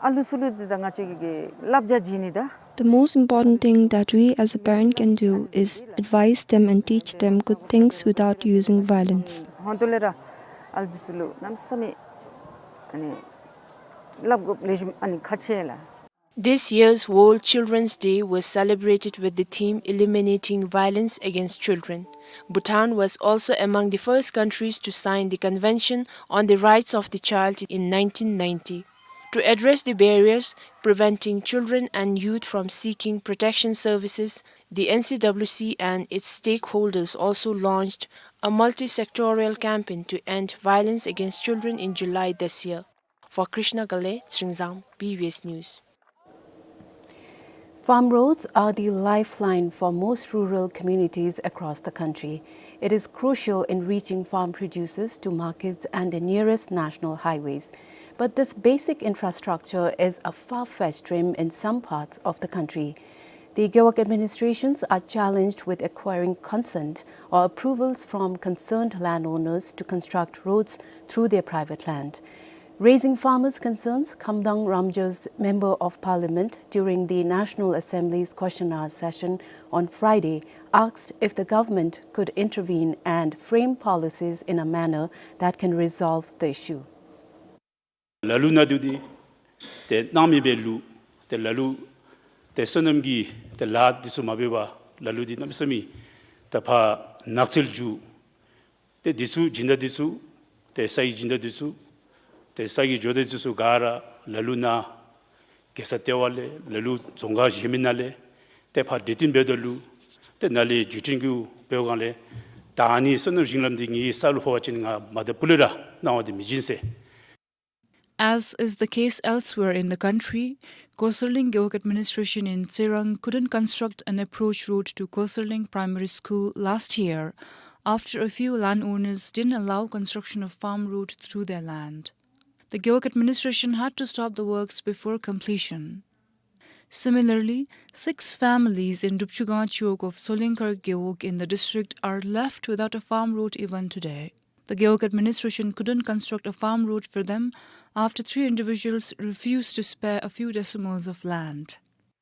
ཨ་ལུ་ཚུ་ལུ་འདི་ད་ང་བཅས་ཀྱིས་བསླབ་བྱ་བྱིན་ནི་ད། The most important thing that we as a parent can do is advise them and teach them good things without using violence. ཧོན་ཏོ་ལས་ར་ཨ་ལུ་ཚུ་ལུ་གནམ་མེད་ས་མེད་ཨ་ནི་བསླབ་དགོཔ་ལེགས་ཤོམ་ཨ་ནི་ཁག་ཆེ་ལགས། This year's World Children's Day was celebrated with the theme Eliminating Violence Against Children. Bhutan was also among the first countries to sign the Convention on the Rights of the Child in nineteen ninety. To address the barriers preventing children and youth from seeking protection services, the N C W C and its stakeholders also launched a multi-sectorial campaign to end violence against children in July this year. For Krishna Ghale, Tsingrangzang, B B S News. Farm roads are the lifeline for most rural communities across the country. It is crucial in reaching farm producers to markets and the nearest national highways. But this basic infrastructure is a far-fetched dream in some parts of the country. The Gewog administrations are challenged with acquiring consent or approvals from concerned landowners to construct roads through their private land. Raising farmers' concerns, Khamdang Ramjas's Member of Parliament, during the National Assembly's question hour session on Friday, asked if the government could intervene and frame policies in a manner that can resolve the issue. ལ་ལུ་ནང་འདུས་ཏེ་ཏེ་གནང་མི་སྦེ་ལུ་ཏེ་ལ་ལུ་ཏེ་སོ་ནམ་གྱི་ཏེ་ལཱ་འདི་ཚུ་མ་འབད་བར་ལ་ལུ་འདི་གནམ་མེད་ས་མེད་ཏེ་ཕར་ནགས་ཚལ་འགྱུར། ཏེ་འདི་ཚུ་སྦྱིན་བདག་འདི་ཚུ་ཏེ་ས་གི་སྦྱིན་བདག་འདི་ཚུ་ཏེ་ས་གི་ཇོ་བདག་འདི་ཚུ་ག་ར་ལ་ལུ་ནང་གེ་སར་ལྟེ་བ་ལས་ལ་ལུ་རྫོང་ཁག་གཞན་མི་ནང་ལས་ཏེ་ཕར་གྲོས་བསྟུན་འབད་དོ་ལུ་ཏེ་ནཱ་ལས་བརྒྱུད་འཕྲིན་གྱི་འབད་བའི་སྒང་ལས་ད་ཨ་ནི་སོ་ནམ་ཞིང་ལམ་འདི་ངེའི་ས་ལུ་ཕོག་པ་ཅིན་ང་མ་དང་ཕུ་ལས་ར་གནང་བ་འདི་མི་བྱིན་ཟེར། As is the case elsewhere in the country, Koserling Gewog administration in Tsirang couldn't construct an approach road to Koserling Primary School last year after a few landowners didn't allow construction of farm road through their land. The Gewog administration had to stop the works before completion. Similarly, six families in Drupchugang Chiwog of Solingkhar Gewog in the district are left without a farm road even today. The Gewog administration couldn't construct a farm road for them after three individuals refused to spare a few decimals of land.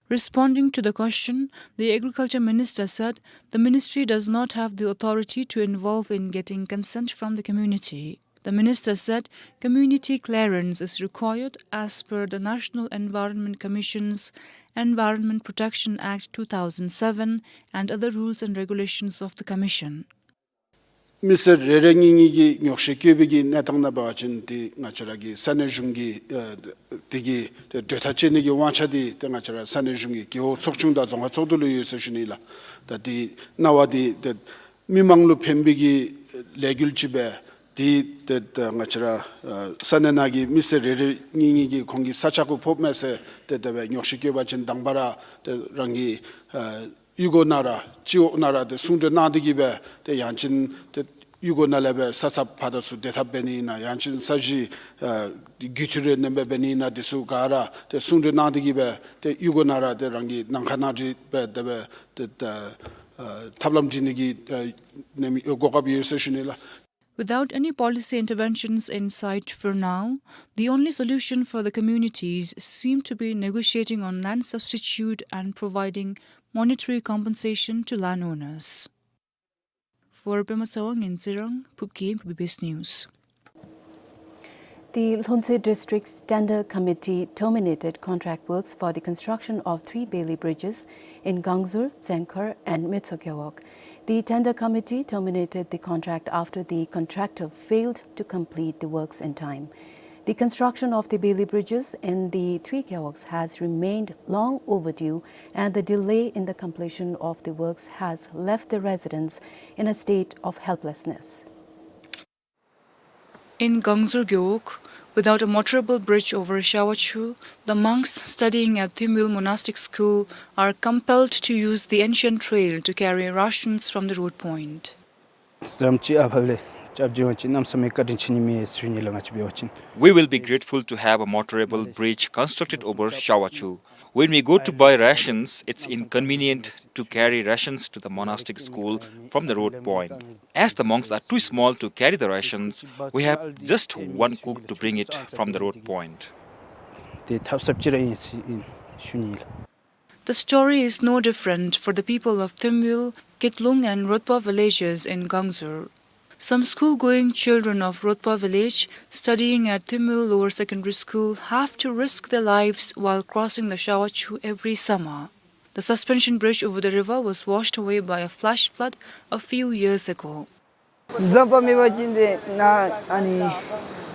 Responding to the question, the agriculture minister said the ministry does not have the authority to involve in getting consent from the community. The minister said community clearance is required as per the National Environment Commission's Environment Protection Act two thousand seven and other rules and regulations of the commission. མི་སེར་རེ་རེ་གཉིས་གཉིས་ཀྱིས་ཉོགས་བཤད་བཀོད་པའི་གི་གནས་སྟངས་ནང་འབད་བ་ཅིན་ཏེ་ང་བཅས་ར་གི་ས་གནས་གཞུང་གི་ཨ་དེ་གི་ཏེ་གྲོས་ཐག་བཅད་ནི་གི་དབང་ཆ་འདི་ཏེ་ང་བཅས་ར་ས་གནས་གཞུང་གི་རྒེད་འོག་ཚོགས་ཆུང་དང་རྫོང་ཁག་ཚོགས་འདུ་ལུ་ཡོད་ཟེར་ཞུ་ནི་ལགས། ད་འདི་གནང་བ་འདི་ཏེ་མི་མང་ལུ་ཕན་པའི་གི་ལས་འགུལ་ཅིག་སྦེ་འདི་ཏེ་ཏེ་ང་བཅས་ར་ཨ་ས་གནས་ནང་གི་མི་སེར་རེ་རེ་གཉིས་གཉིས་ཀྱིས་ཁོང་གི་ས་ཆ་གུ་ཕོགཔ་མས་ཟེར་ཏེ་དེ་སྦེ་ཉོགས་བཤད་བཀོད་པ་ཅིན་དང་པ་ར་ཏེ་རང་གི་ཨ་གཡུས་སྒོ་ནང་ར་སྤྱི་འོག་ནང་ར་ཏེ་གསུང་གྲོས་གནང་སྟེ་གིས་སྦེ་ཏེ་ཡང་ཅིན་ཏེ་གཡུས་སྒོ་ནང་ལས་སྦེ་ས་ས་ཕར་དང་ཚུར་བདེ་ཐབས་འབད་ནི་ཨིན་ན་ཡང་ཅིན་ས་གཞི་ཨ་རྒུད་འཐུས་རེ་ནེམ་སྦེ་འབད་ནི་ཨིན་ན་འདི་ཚུ་ག་ར་ཏེ་གསུང་གྲོས་གནང་སྟེ་གིས་སྦེ་ཏེ་གཡུས་སྒོ་ནང་ར་ཏེ་རང་གི་ནང་ཁ་ནང་འཁྲིད་སྦེ་དེ་སྦེ་ཏེ་ཏེ་ཨ་ཐབས་ལམ་སྒྲིག་ནི་གི་ཨ་ནེམ་གོ་སྐབས་ཡོད་ཟེར་ཞུ་ནི་ལགས། Without any policy interventions in sight for now, the only solution for the communities seem to be negotiating on land substitute and providing monetary compensation to landowners. For Pema Tsawang in Tsirang, Phub Game, B B S News. The Lhongsey District's Tender Committee terminated contract works for the construction of three bailey bridges in Gangzur, Tsengkhar and Metso Gewog. The Tender Committee terminated the contract after the contractor failed to complete the works in time. The construction of the bailey bridges in the three gewogs has remained long overdue, and the delay in the completion of the works has left the residents in a state of helplessness. In Gangzur Gewog, without a motorable bridge over Shawachu, the monks studying at Thimul Monastic School are compelled to use the ancient trail to carry rations from the road point. ཙམ་ཅིག་ཨ་ཕ་ལས་སྐྱབས་བཅོལ་བ་ཅིན་གནམ་མེད་ས་མེད་བཀའ་དྲིན་ཆེ་ནི་མས་ཟེར་ཞུ་ནི་ལགས། ང་བཅས་འབད་བ་ཅིན། We will be grateful to have a motorable bridge constructed over Shawachu. When we go to buy rations, it's inconvenient to carry rations to the monastic school from the road point. As the monks are too small to carry the rations, we have just one cook to bring it from the road point. ཏེ་ཐབས་ཟབ་ཅིག་ར་ཨིན་ཟེར་ཨིན་ཞུ་ནི་ལགས། The story is no different for the people of Thimul, Kitlung and Rotpa villages in Gangzur. Some school-going children of Rotpa village studying at Thumul Lower Secondary School have to risk their lives while crossing the Shawachu every summer. The suspension bridge over the river was washed away by a flash flood a few years ago. ཟམ་པ་མེད་པ་ཅིན་ཏེ་ནཱ་ཨ་ནི་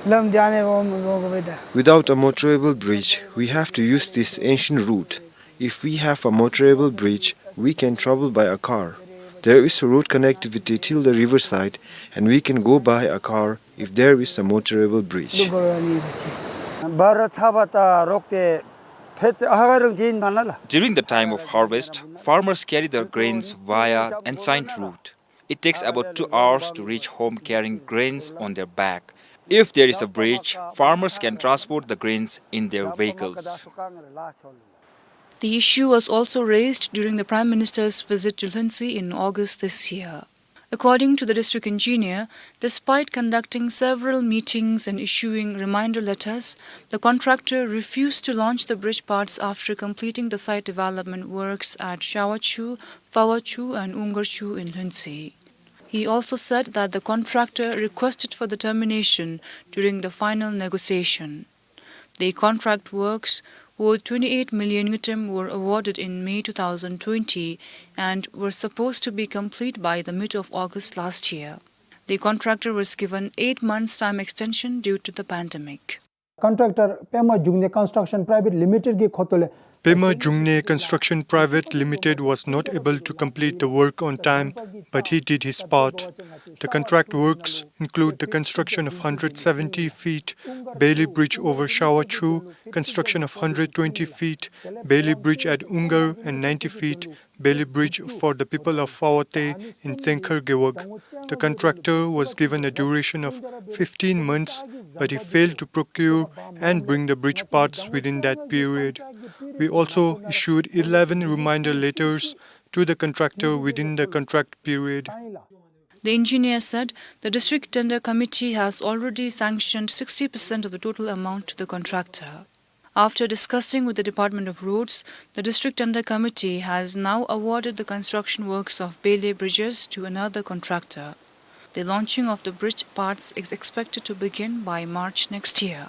ལམ་འདི་ཨ་ནེ་འོང་མི་འོང་གོ་བས་ད། Without a motorable bridge, we have to use this ancient route. If we have a motorable bridge, we can travel by a car. There is a road connectivity till the riverside, and we can go by a car if there is a motorable bridge. ལུ་གོ་ཨ་ནི་རེ་ཆེ། བ་ར་ཚ་བ་ད་རོག་ཏེ་ཕེ་ཚ་ཧ་ག་རང་ཅིན་མ་ན་ལ། During the time of harvest, farmers carry their grains via ancient route. It takes about two hours to reach home carrying grains on their back. If there is a bridge, farmers can transport the grains in their vehicles. The issue was also raised during the Prime Minister's visit to Lhuentse in August this year. According to the district engineer, despite conducting several meetings and issuing reminder letters, the contractor refused to launch the bridge parts after completing the site development works at Shawachu, Phawachu and Ungarchu in Lhuentse. He also said that the contractor requested for the termination during the final negotiation. The contract works, worth twenty-eight million ngultrum, were awarded in May two thousand twenty and were supposed to be complete by the mid of August last year. The contractor was given eight months time extension due to the pandemic. Contractor Pema Jungne Construction Private Limited གི་ཁོ་ཐོག་ལས། Pema Jungne Construction Private Limited was not able to complete the work on time, but he did his part. The contract works include the construction of hundred seventy feet Bailey Bridge over Shawachu, construction of hundred twenty feet Bailey Bridge at Ungar, and ninety feet Bailey Bridge for the people of Fawate in Tsenkhar Gewog. The contractor was given a duration of fifteen months, but he failed to procure and bring the bridge parts within that period. We also issued eleven reminder letters to the contractor within the contract period. The engineer said the district tender committee has already sanctioned sixty percent of the total amount to the contractor. After discussing with the Department of Roads, the district tender committee has now awarded the construction works of Bailey bridges to another contractor. The launching of the bridge parts is expected to begin by March next year.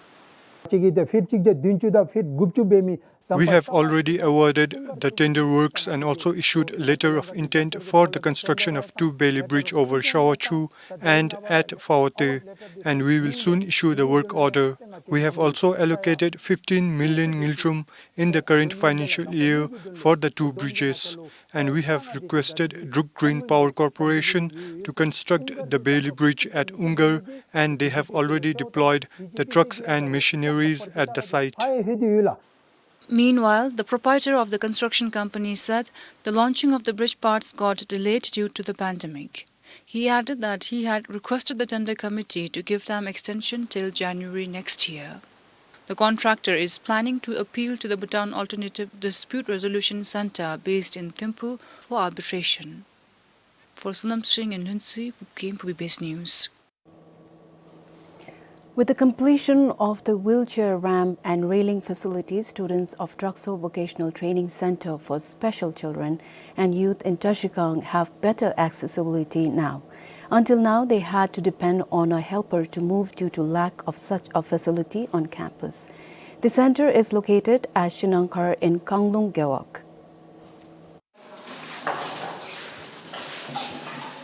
གཅིག་གིས་ཏེ་ཕིཊ་གཅིག་བརྒྱ་བདུན་ཅུ་དང་ཕིཊ་དགུ་བཅུ་འབད་མི། We have already awarded the tender works and also issued letter of intent for the construction of two Bailey bridge over Shawachu and at Fawate, and we will soon issue the work order. We have also allocated fifteen million ngultrum in the current financial year for the two bridges, and we have requested Druk Green Power Corporation to construct the Bailey Bridge at Ungar, and they have already deployed the trucks and machineries at the site. Meanwhile, the proprietor of the construction company said the launching of the bridge parts got delayed due to the pandemic. He added that he had requested the tender committee to give time extension till January next year. The contractor is planning to appeal to the Bhutan Alternative Dispute Resolution Center based in Thimphu for arbitration. For Sonam Tshering in Lhuentse, Pupkim, Phubi Base News. With the completion of the wheelchair ramp and railing facilities, students of Drakso Vocational Training Center for Special Children and Youth in Trashigang have better accessibility now. Until now, they had to depend on a helper to move due to lack of such a facility on campus. The center is located at Shinangkhar in Kanglung Gewog.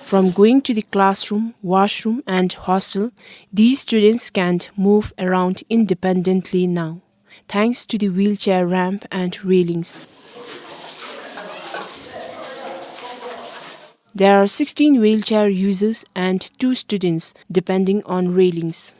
From going to the classroom, washroom and hostel, these students can move around independently now, thanks to the wheelchair ramp and railings. There are sixteen wheelchair users and two students depending on railings.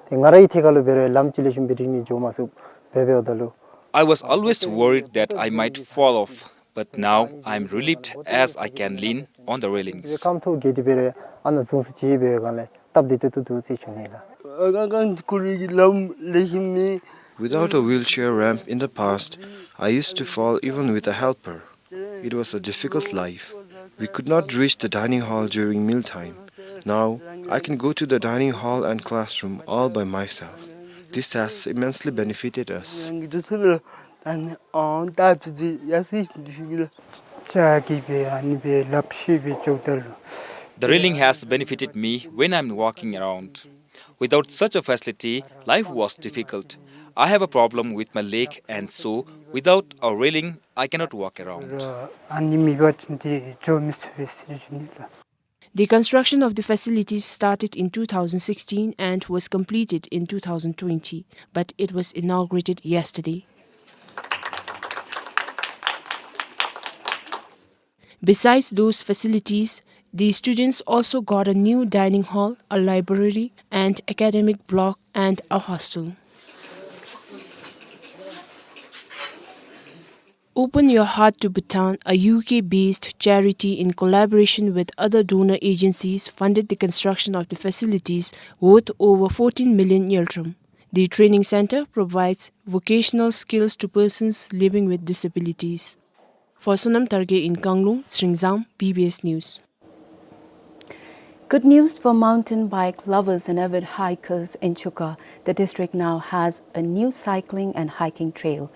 ཏེ་ང་རའི་ཐད་ཁར་ལུ་འབད་རུང་ལམ་ཅིག་ལེགས་ཤོམ་སྦེ་སྒྲིག་ནི་འགྱོ་མ་ཚུགས་པས། འབདཝ་ད་ལུ། I was always worried that I might fall off, but now I am relieved as I can lean on the railings. རྐངམ་ཐོག་འགྱེལ་ཏེ་འབད་རུང་ཨ་ནཱ་བཟུང་ས་ཅིག་འབད་བའི་སྒང་ལས་སྟབས་བདེ་ཏོག་ཏོ་འདུག་ཟེར་ཞུ་ནི་ལགས། རྐང་རྐང་འཁོར་བའི་ལམ་ལེགས་ཤོམ་མེད། Without a wheelchair ramp in the past, I used to fall even with a helper. It was a difficult life. We could not reach the dining hall during mealtime. Now, I can go to the dining hall and classroom all by myself. This has immensely benefited us. ཅ་གི་སྦེ་ཨ་ནི་སྦེ་ལགཔ་ཤི་སྦེ་འགྱོཝ་ད་ལུ་ The railing has benefited me when I'm walking around. Without such a facility, life was difficult. I have a problem with my leg, and so without a railing, I cannot walk around. The construction of the facilities started in two thousand sixteen and was completed in two thousand twenty, but it was inaugurated yesterday. Besides those facilities, the students also got a new dining hall, a library, and academic block, and a hostel. Open Your Heart to Bhutan, a U K-based charity in collaboration with other donor agencies, funded the construction of the facilities worth over fourteen million ngultrum. The training center provides vocational skills to persons living with disabilities. For Sonam Targay in Kanglung, Sringzam, B B S News. Good news for mountain bike lovers and avid hikers in Chukha. The district now has a new cycling and hiking trail.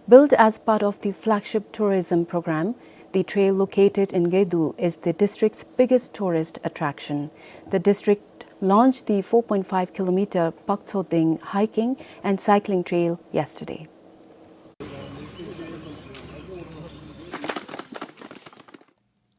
Built as part of the flagship tourism program, the trail located in Gedu is the district's biggest tourist attraction. The district launched the four point five kilometer Paksoding hiking and cycling trail yesterday.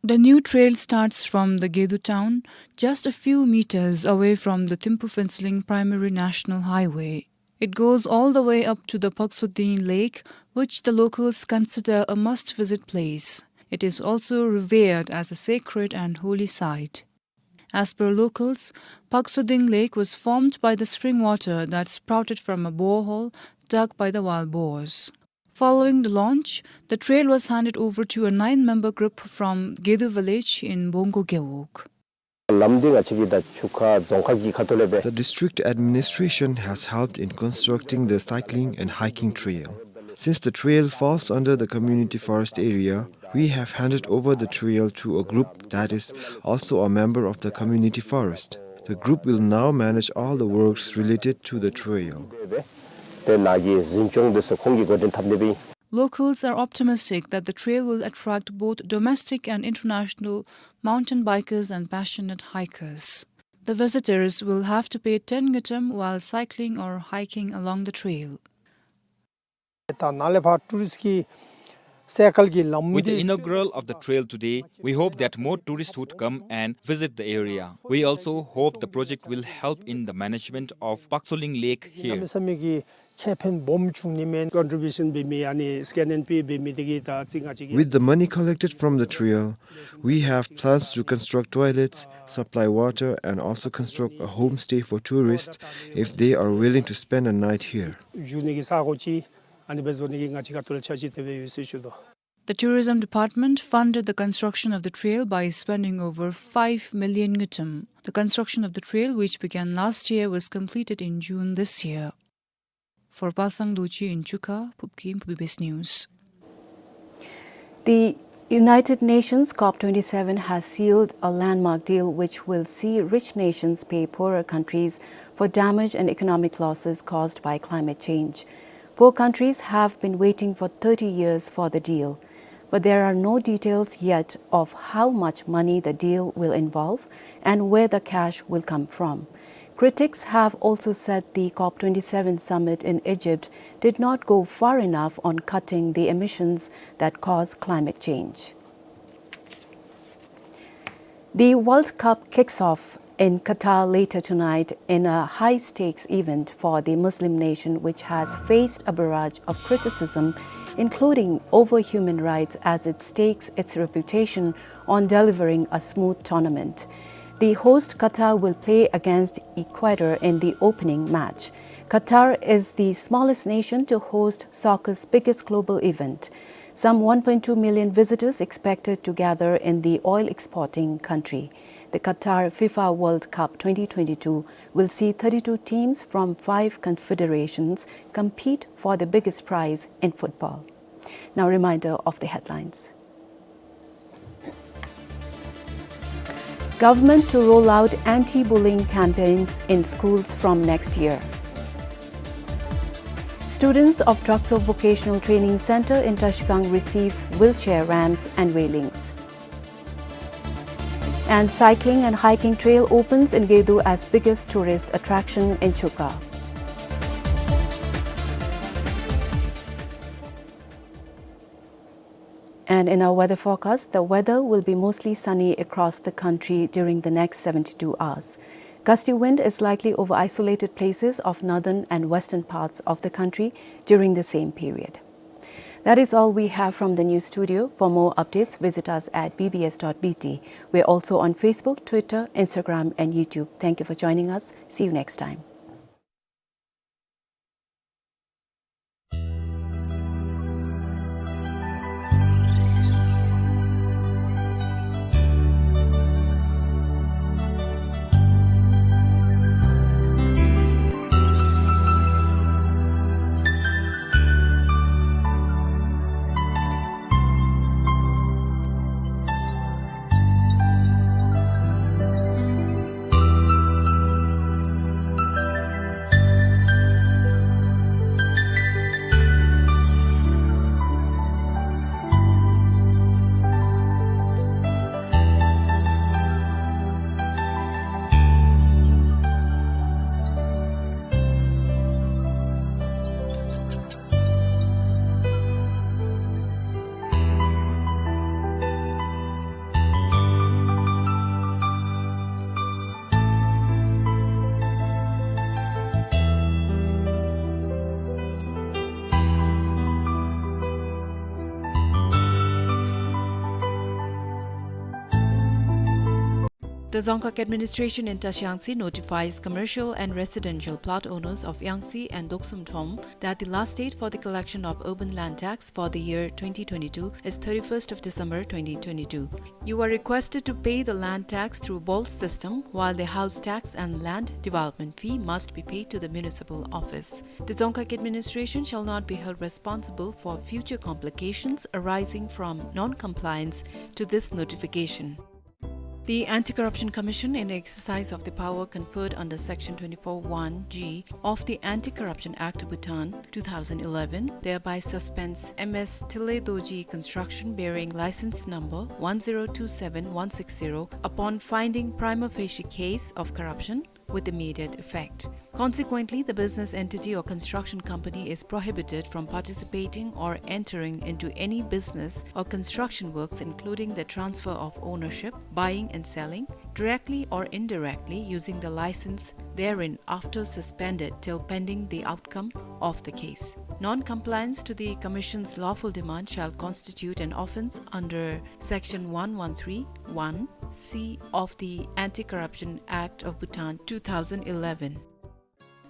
The new trail starts from the Gedu town, just a few meters away from the Thimphu Phuentsholing Primary National Highway. It goes all the way up to the Paksoding Lake, which the locals consider a must-visit place. It is also revered as a sacred and holy site. As per locals, Paksoding Lake was formed by the spring water that sprouted from a borehole dug by the wild boars. Following the launch, the trail was handed over to a nine-member group from Gedu village in Bongo Gewog. ལམ་འདི་ང་བཅས་ཀྱི་ད་ཆུ་ཁ་རྫོང་ཁག་གི་ཁ་ཐུག་ལས་སྦེ། The district administration has helped in constructing the cycling and hiking trail. Since the trail falls under the community forest area, we have handed over the trail to a group that is also a member of the community forest. The group will now manage all the works related to the trail. དེ་ནང་གི་འཛིན་སྐྱོང་དེ་ཚུ་ཁོང་གིས་འགོ་འདྲེན་འཐབ་ནི་སྦེ། Locals are optimistic that the trail will attract both domestic and international mountain bikers and passionate hikers. The visitors will have to pay ten ngultrum while cycling or hiking along the trail. ད་ནཱ་ལས་ཕར་ཊུ་རིསཊ་ཀྱི་སའི་ཀལ་གྱི་ལམ། With the འདི་inaugural of the trail today, we hope that more tourists would come and visit the area. We also hope the project will help in the management of Paksoding Lake here. གནམ་མེད་ས་མེད་ཀྱི་ཁེ་ཕན་སྦོམ་བྱུང་ནི་མས། ཀོན་ཊི་བིའུ་ཤཱན་འབད་མི་ཨ་ནི་སི་ཀེན་ཨེནཌ་པི་འབད་མི་དེ་གིས་ད་ཅི་ང་བཅས་ཀྱི། With the money collected from the trail, we have plans to construct toilets, supply water, and also construct a homestay for tourists if they are willing to spend a night here. བཞུགས་ནི་གི་ས་གོ་ཅིག་ཨ་ནི་སྦེ་བཟོ་ནི་གི་ང་བཅས་ཁ་ཐུག་ལས་འཆར་གཞི་དེ་སྦེ་ཡོད་ཟེར་ཞུ་དོ། The tourism department funded the construction of the trail by spending over five million ngultrum. The construction of the trail, which began last year, was completed in June this year. For Pasang Doji in Chukha, Phubkhem, B B S News. The United Nations COP twenty-seven has sealed a landmark deal which will see rich nations pay poorer countries for damage and economic losses caused by climate change. Poor countries have been waiting for thirty years for the deal, but there are no details yet of how much money the deal will involve and where the cash will come from. Critics have also said the COP twenty-seven summit in Egypt did not go far enough on cutting the emissions that cause climate change. The World Cup kicks off in Qatar later tonight in a high-stakes event for the Muslim nation, which has faced a barrage of criticism, including over human rights, as it stakes its reputation on delivering a smooth tournament. The host Qatar will play against Ecuador in the opening match. Qatar is the smallest nation to host soccer's biggest global event. Some one point two million visitors expected to gather in the oil-exporting country. The Qatar FIFA World Cup twenty twenty-two will see thirty-two teams from five confederations compete for the biggest prize in football. Now, a reminder of the headlines. Government to roll out anti-bullying campaigns in schools from next year. Students of Drakso Vocational Training Center in Trashigang receives wheelchair ramps and railings. And cycling and hiking trail opens in Gedu as biggest tourist attraction in Chuka. And in our weather forecast, the weather will be mostly sunny across the country during the next seventy-two hours. Gusty wind is likely over isolated places of northern and western parts of the country during the same period. That is all we have from the news studio. For more updates, visit us at B B S dot B T. We're also on Facebook, Twitter, Instagram, and YouTube. Thank you for joining us. See you next time. The Dzongkhag Administration in Tashiyangtse notifies commercial and residential plot owners of Yangtse and Doksum Thom that the last date for the collection of urban land tax for the year twenty twenty-two is thirty-first of December twenty twenty-two. You are requested to pay the land tax through BOLTS system, while the house tax and land development fee must be paid to the municipal office. The Dzongkhag Administration shall not be held responsible for future complications arising from non-compliance to this notification. The Anti-Corruption Commission, in exercise of the power conferred under Section twenty-four one G of the Anti-Corruption Act of Bhutan two thousand eleven, thereby suspends M S Tile Dorji Construction, bearing license number one zero two seven one six zero, upon finding prima facie case of corruption, with immediate effect. Consequently, the business entity or construction company is prohibited from participating or entering into any business or construction works, including the transfer of ownership, buying and selling, directly or indirectly using the license therein, after suspended till pending the outcome of the case. Non-compliance to the Commission's lawful demand shall constitute an offence under Section one one three one C of the Anti-Corruption Act of Bhutan two thousand eleven.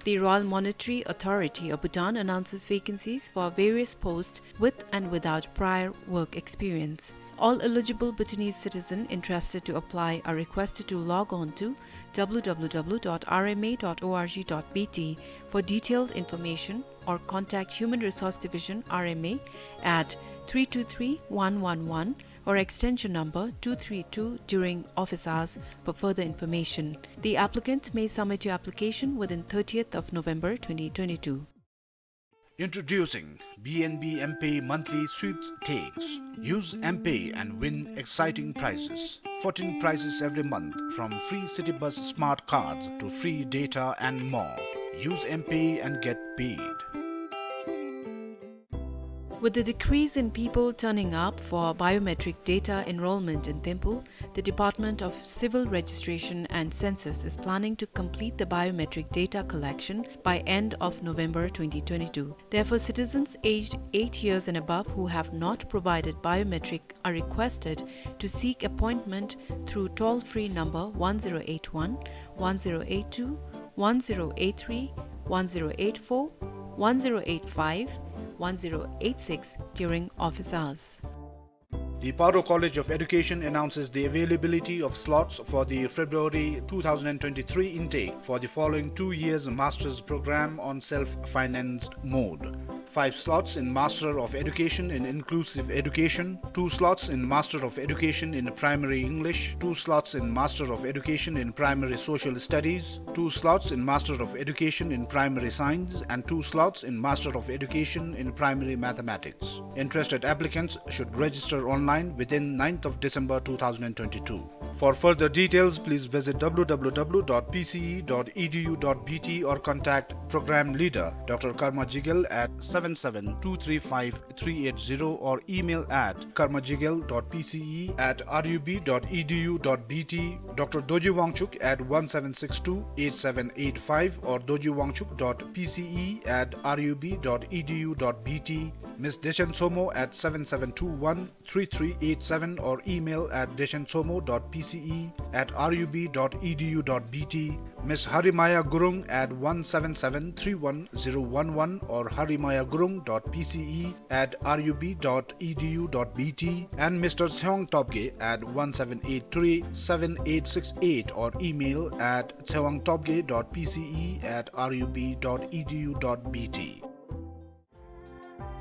The Royal Monetary Authority of Bhutan announces vacancies for various posts with and without prior work experience. All eligible Bhutanese citizens interested to apply are requested to log on to W W W dot R M A dot org dot B T for detailed information, or contact Human Resource Division, R M A, at three two three one one one or extension number two three two during office hours for further information. The applicant may submit your application within thirtieth of November twenty twenty-two. Introducing B N B M-Pay Monthly Sweepstakes. Use M-Pay and win exciting prizes. Fourteen prizes every month, from free city bus smart cards to free data and more. Use M-Pay and get paid. With the decrease in people turning up for biometric data enrollment in Thimphu, the Department of Civil Registration and Census is planning to complete the biometric data collection by end of November twenty twenty-two. Therefore, citizens aged eight years and above who have not provided biometric are requested to seek appointment through toll-free number one zero eight one, one zero eight two, one zero eight three, one zero eight four, one zero eight five, one zero eight six during office hours. The Paro College of Education announces the availability of slots for the February two thousand twenty-three intake for the following two years master's program on self-financed mode. five slots in Master of Education in Inclusive Education, two slots in Master of Education in Primary English, two slots in Master of Education in Primary Social Studies, two slots in Master of Education in Primary Science, and two slots in Master of Education in Primary Mathematics. Interested applicants should register online within ninth of December two thousand and twenty-two. For further details, please visit W W W dot P C E dot E D U dot B T or contact Program Leader, Doctor Karma Jigel, at seven seven two three five three eight zero or email at karmajigel dot P C E at R U B dot E D U dot B T, Doctor Dorji Wangchuk at one seven six two eight seven eight five or dorji wangchuk dot P C E at R U B dot E D U dot B T, Miss Dechen Tsomo at seven seven two one three three eight seven or email at dechen tsomo dot P C E at R U B dot E D U dot B T, Miss Harimaya Gurung at one seven seven three one zero one one or harimaya gurung dot P C E at R U B dot E D U dot B T, and Mister Tsewang Topge at one seven eight three seven eight six eight or email at tsewang topge dot P C E at R U B dot E D U dot B T.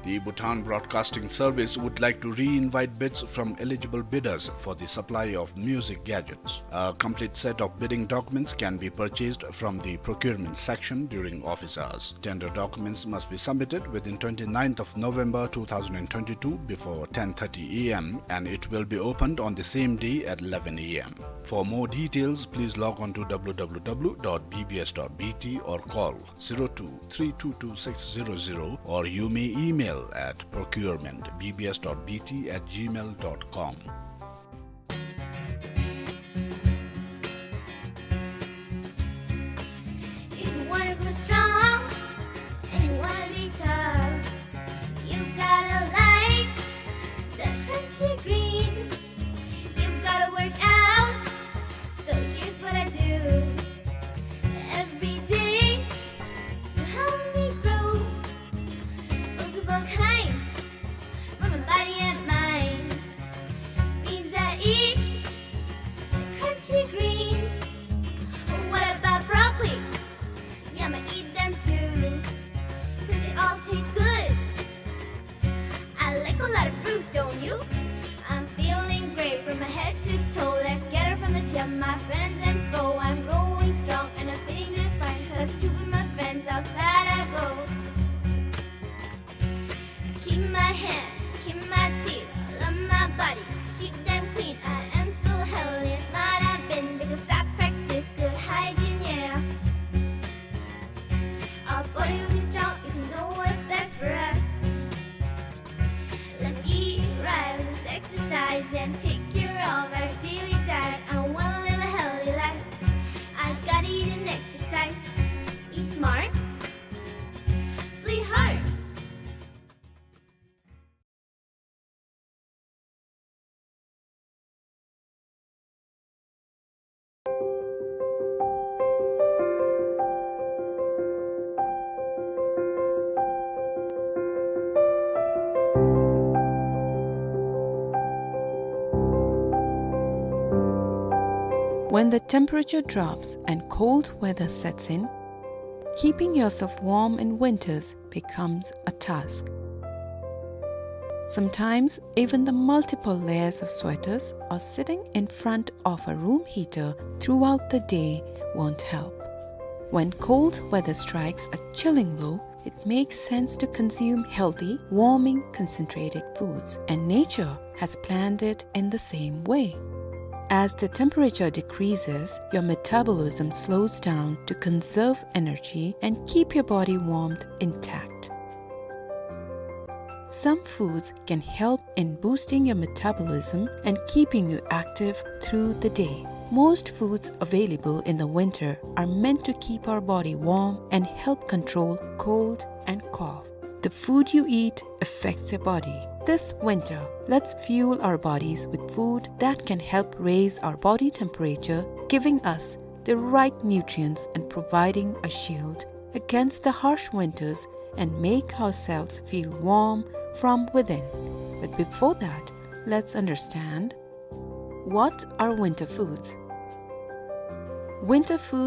The Bhutan Broadcasting Service would like to re-invite bids from eligible bidders for the supply of music gadgets. A complete set of bidding documents can be purchased from the procurement section during office hours. Tender documents must be submitted within twenty-ninth of November two thousand and twenty-two before ten thirty A M, and it will be opened on the same day at eleven A M. For more details, please log on to W W W dot B B S dot B T or call zero two three two two six zero zero, or you may email at procurement B B S dot B T at gmail dot com. If you wanna grow strong and you wanna be tough, you gotta like the crunchy greens. You gotta work out, so here's what I do. Every day to help me grow. Multiple kinds for my body and mind. Beans I eat, crunchy greens. What about broccoli? Yeah, I'ma eat them too. 'Cause they all taste good. I like a lot of fruits, don't you? I'm feeling great from my head to toe. Let's gather from the chill, my friends and foe. I'm growing strong and I'm feeling just fine. 'Cause to be my friends, outside I go. Keep my hands, keep my teeth, love my body, keep them clean. I am so healthy, smart I've been because I practice good hygiene, yeah. Our body will be strong if we know what's best for us. Let's eat right, let's exercise and take care of our daily diet. I wanna live a healthy life. I gotta eat and exercise. Eat smart, play hard. When the temperature drops and cold weather sets in, keeping yourself warm in winters becomes a task. Sometimes, even the multiple layers of sweaters or sitting in front of a room heater throughout the day won't help. When cold weather strikes a chilling blow, it makes sense to consume healthy, warming, concentrated foods, and nature has planned it in the same way. As the temperature decreases, your metabolism slows down to conserve energy and keep your body warmth intact. Some foods can help in boosting your metabolism and keeping you active through the day. Most foods available in the winter are meant to keep our body warm and help control cold and cough. The food you eat affects your body. This winter, let's fuel our bodies with food that can help raise our body temperature, giving us the right nutrients and providing a shield against the harsh winters and make ourselves feel warm from within. But before that, let's understand, what are winter foods? Winter foods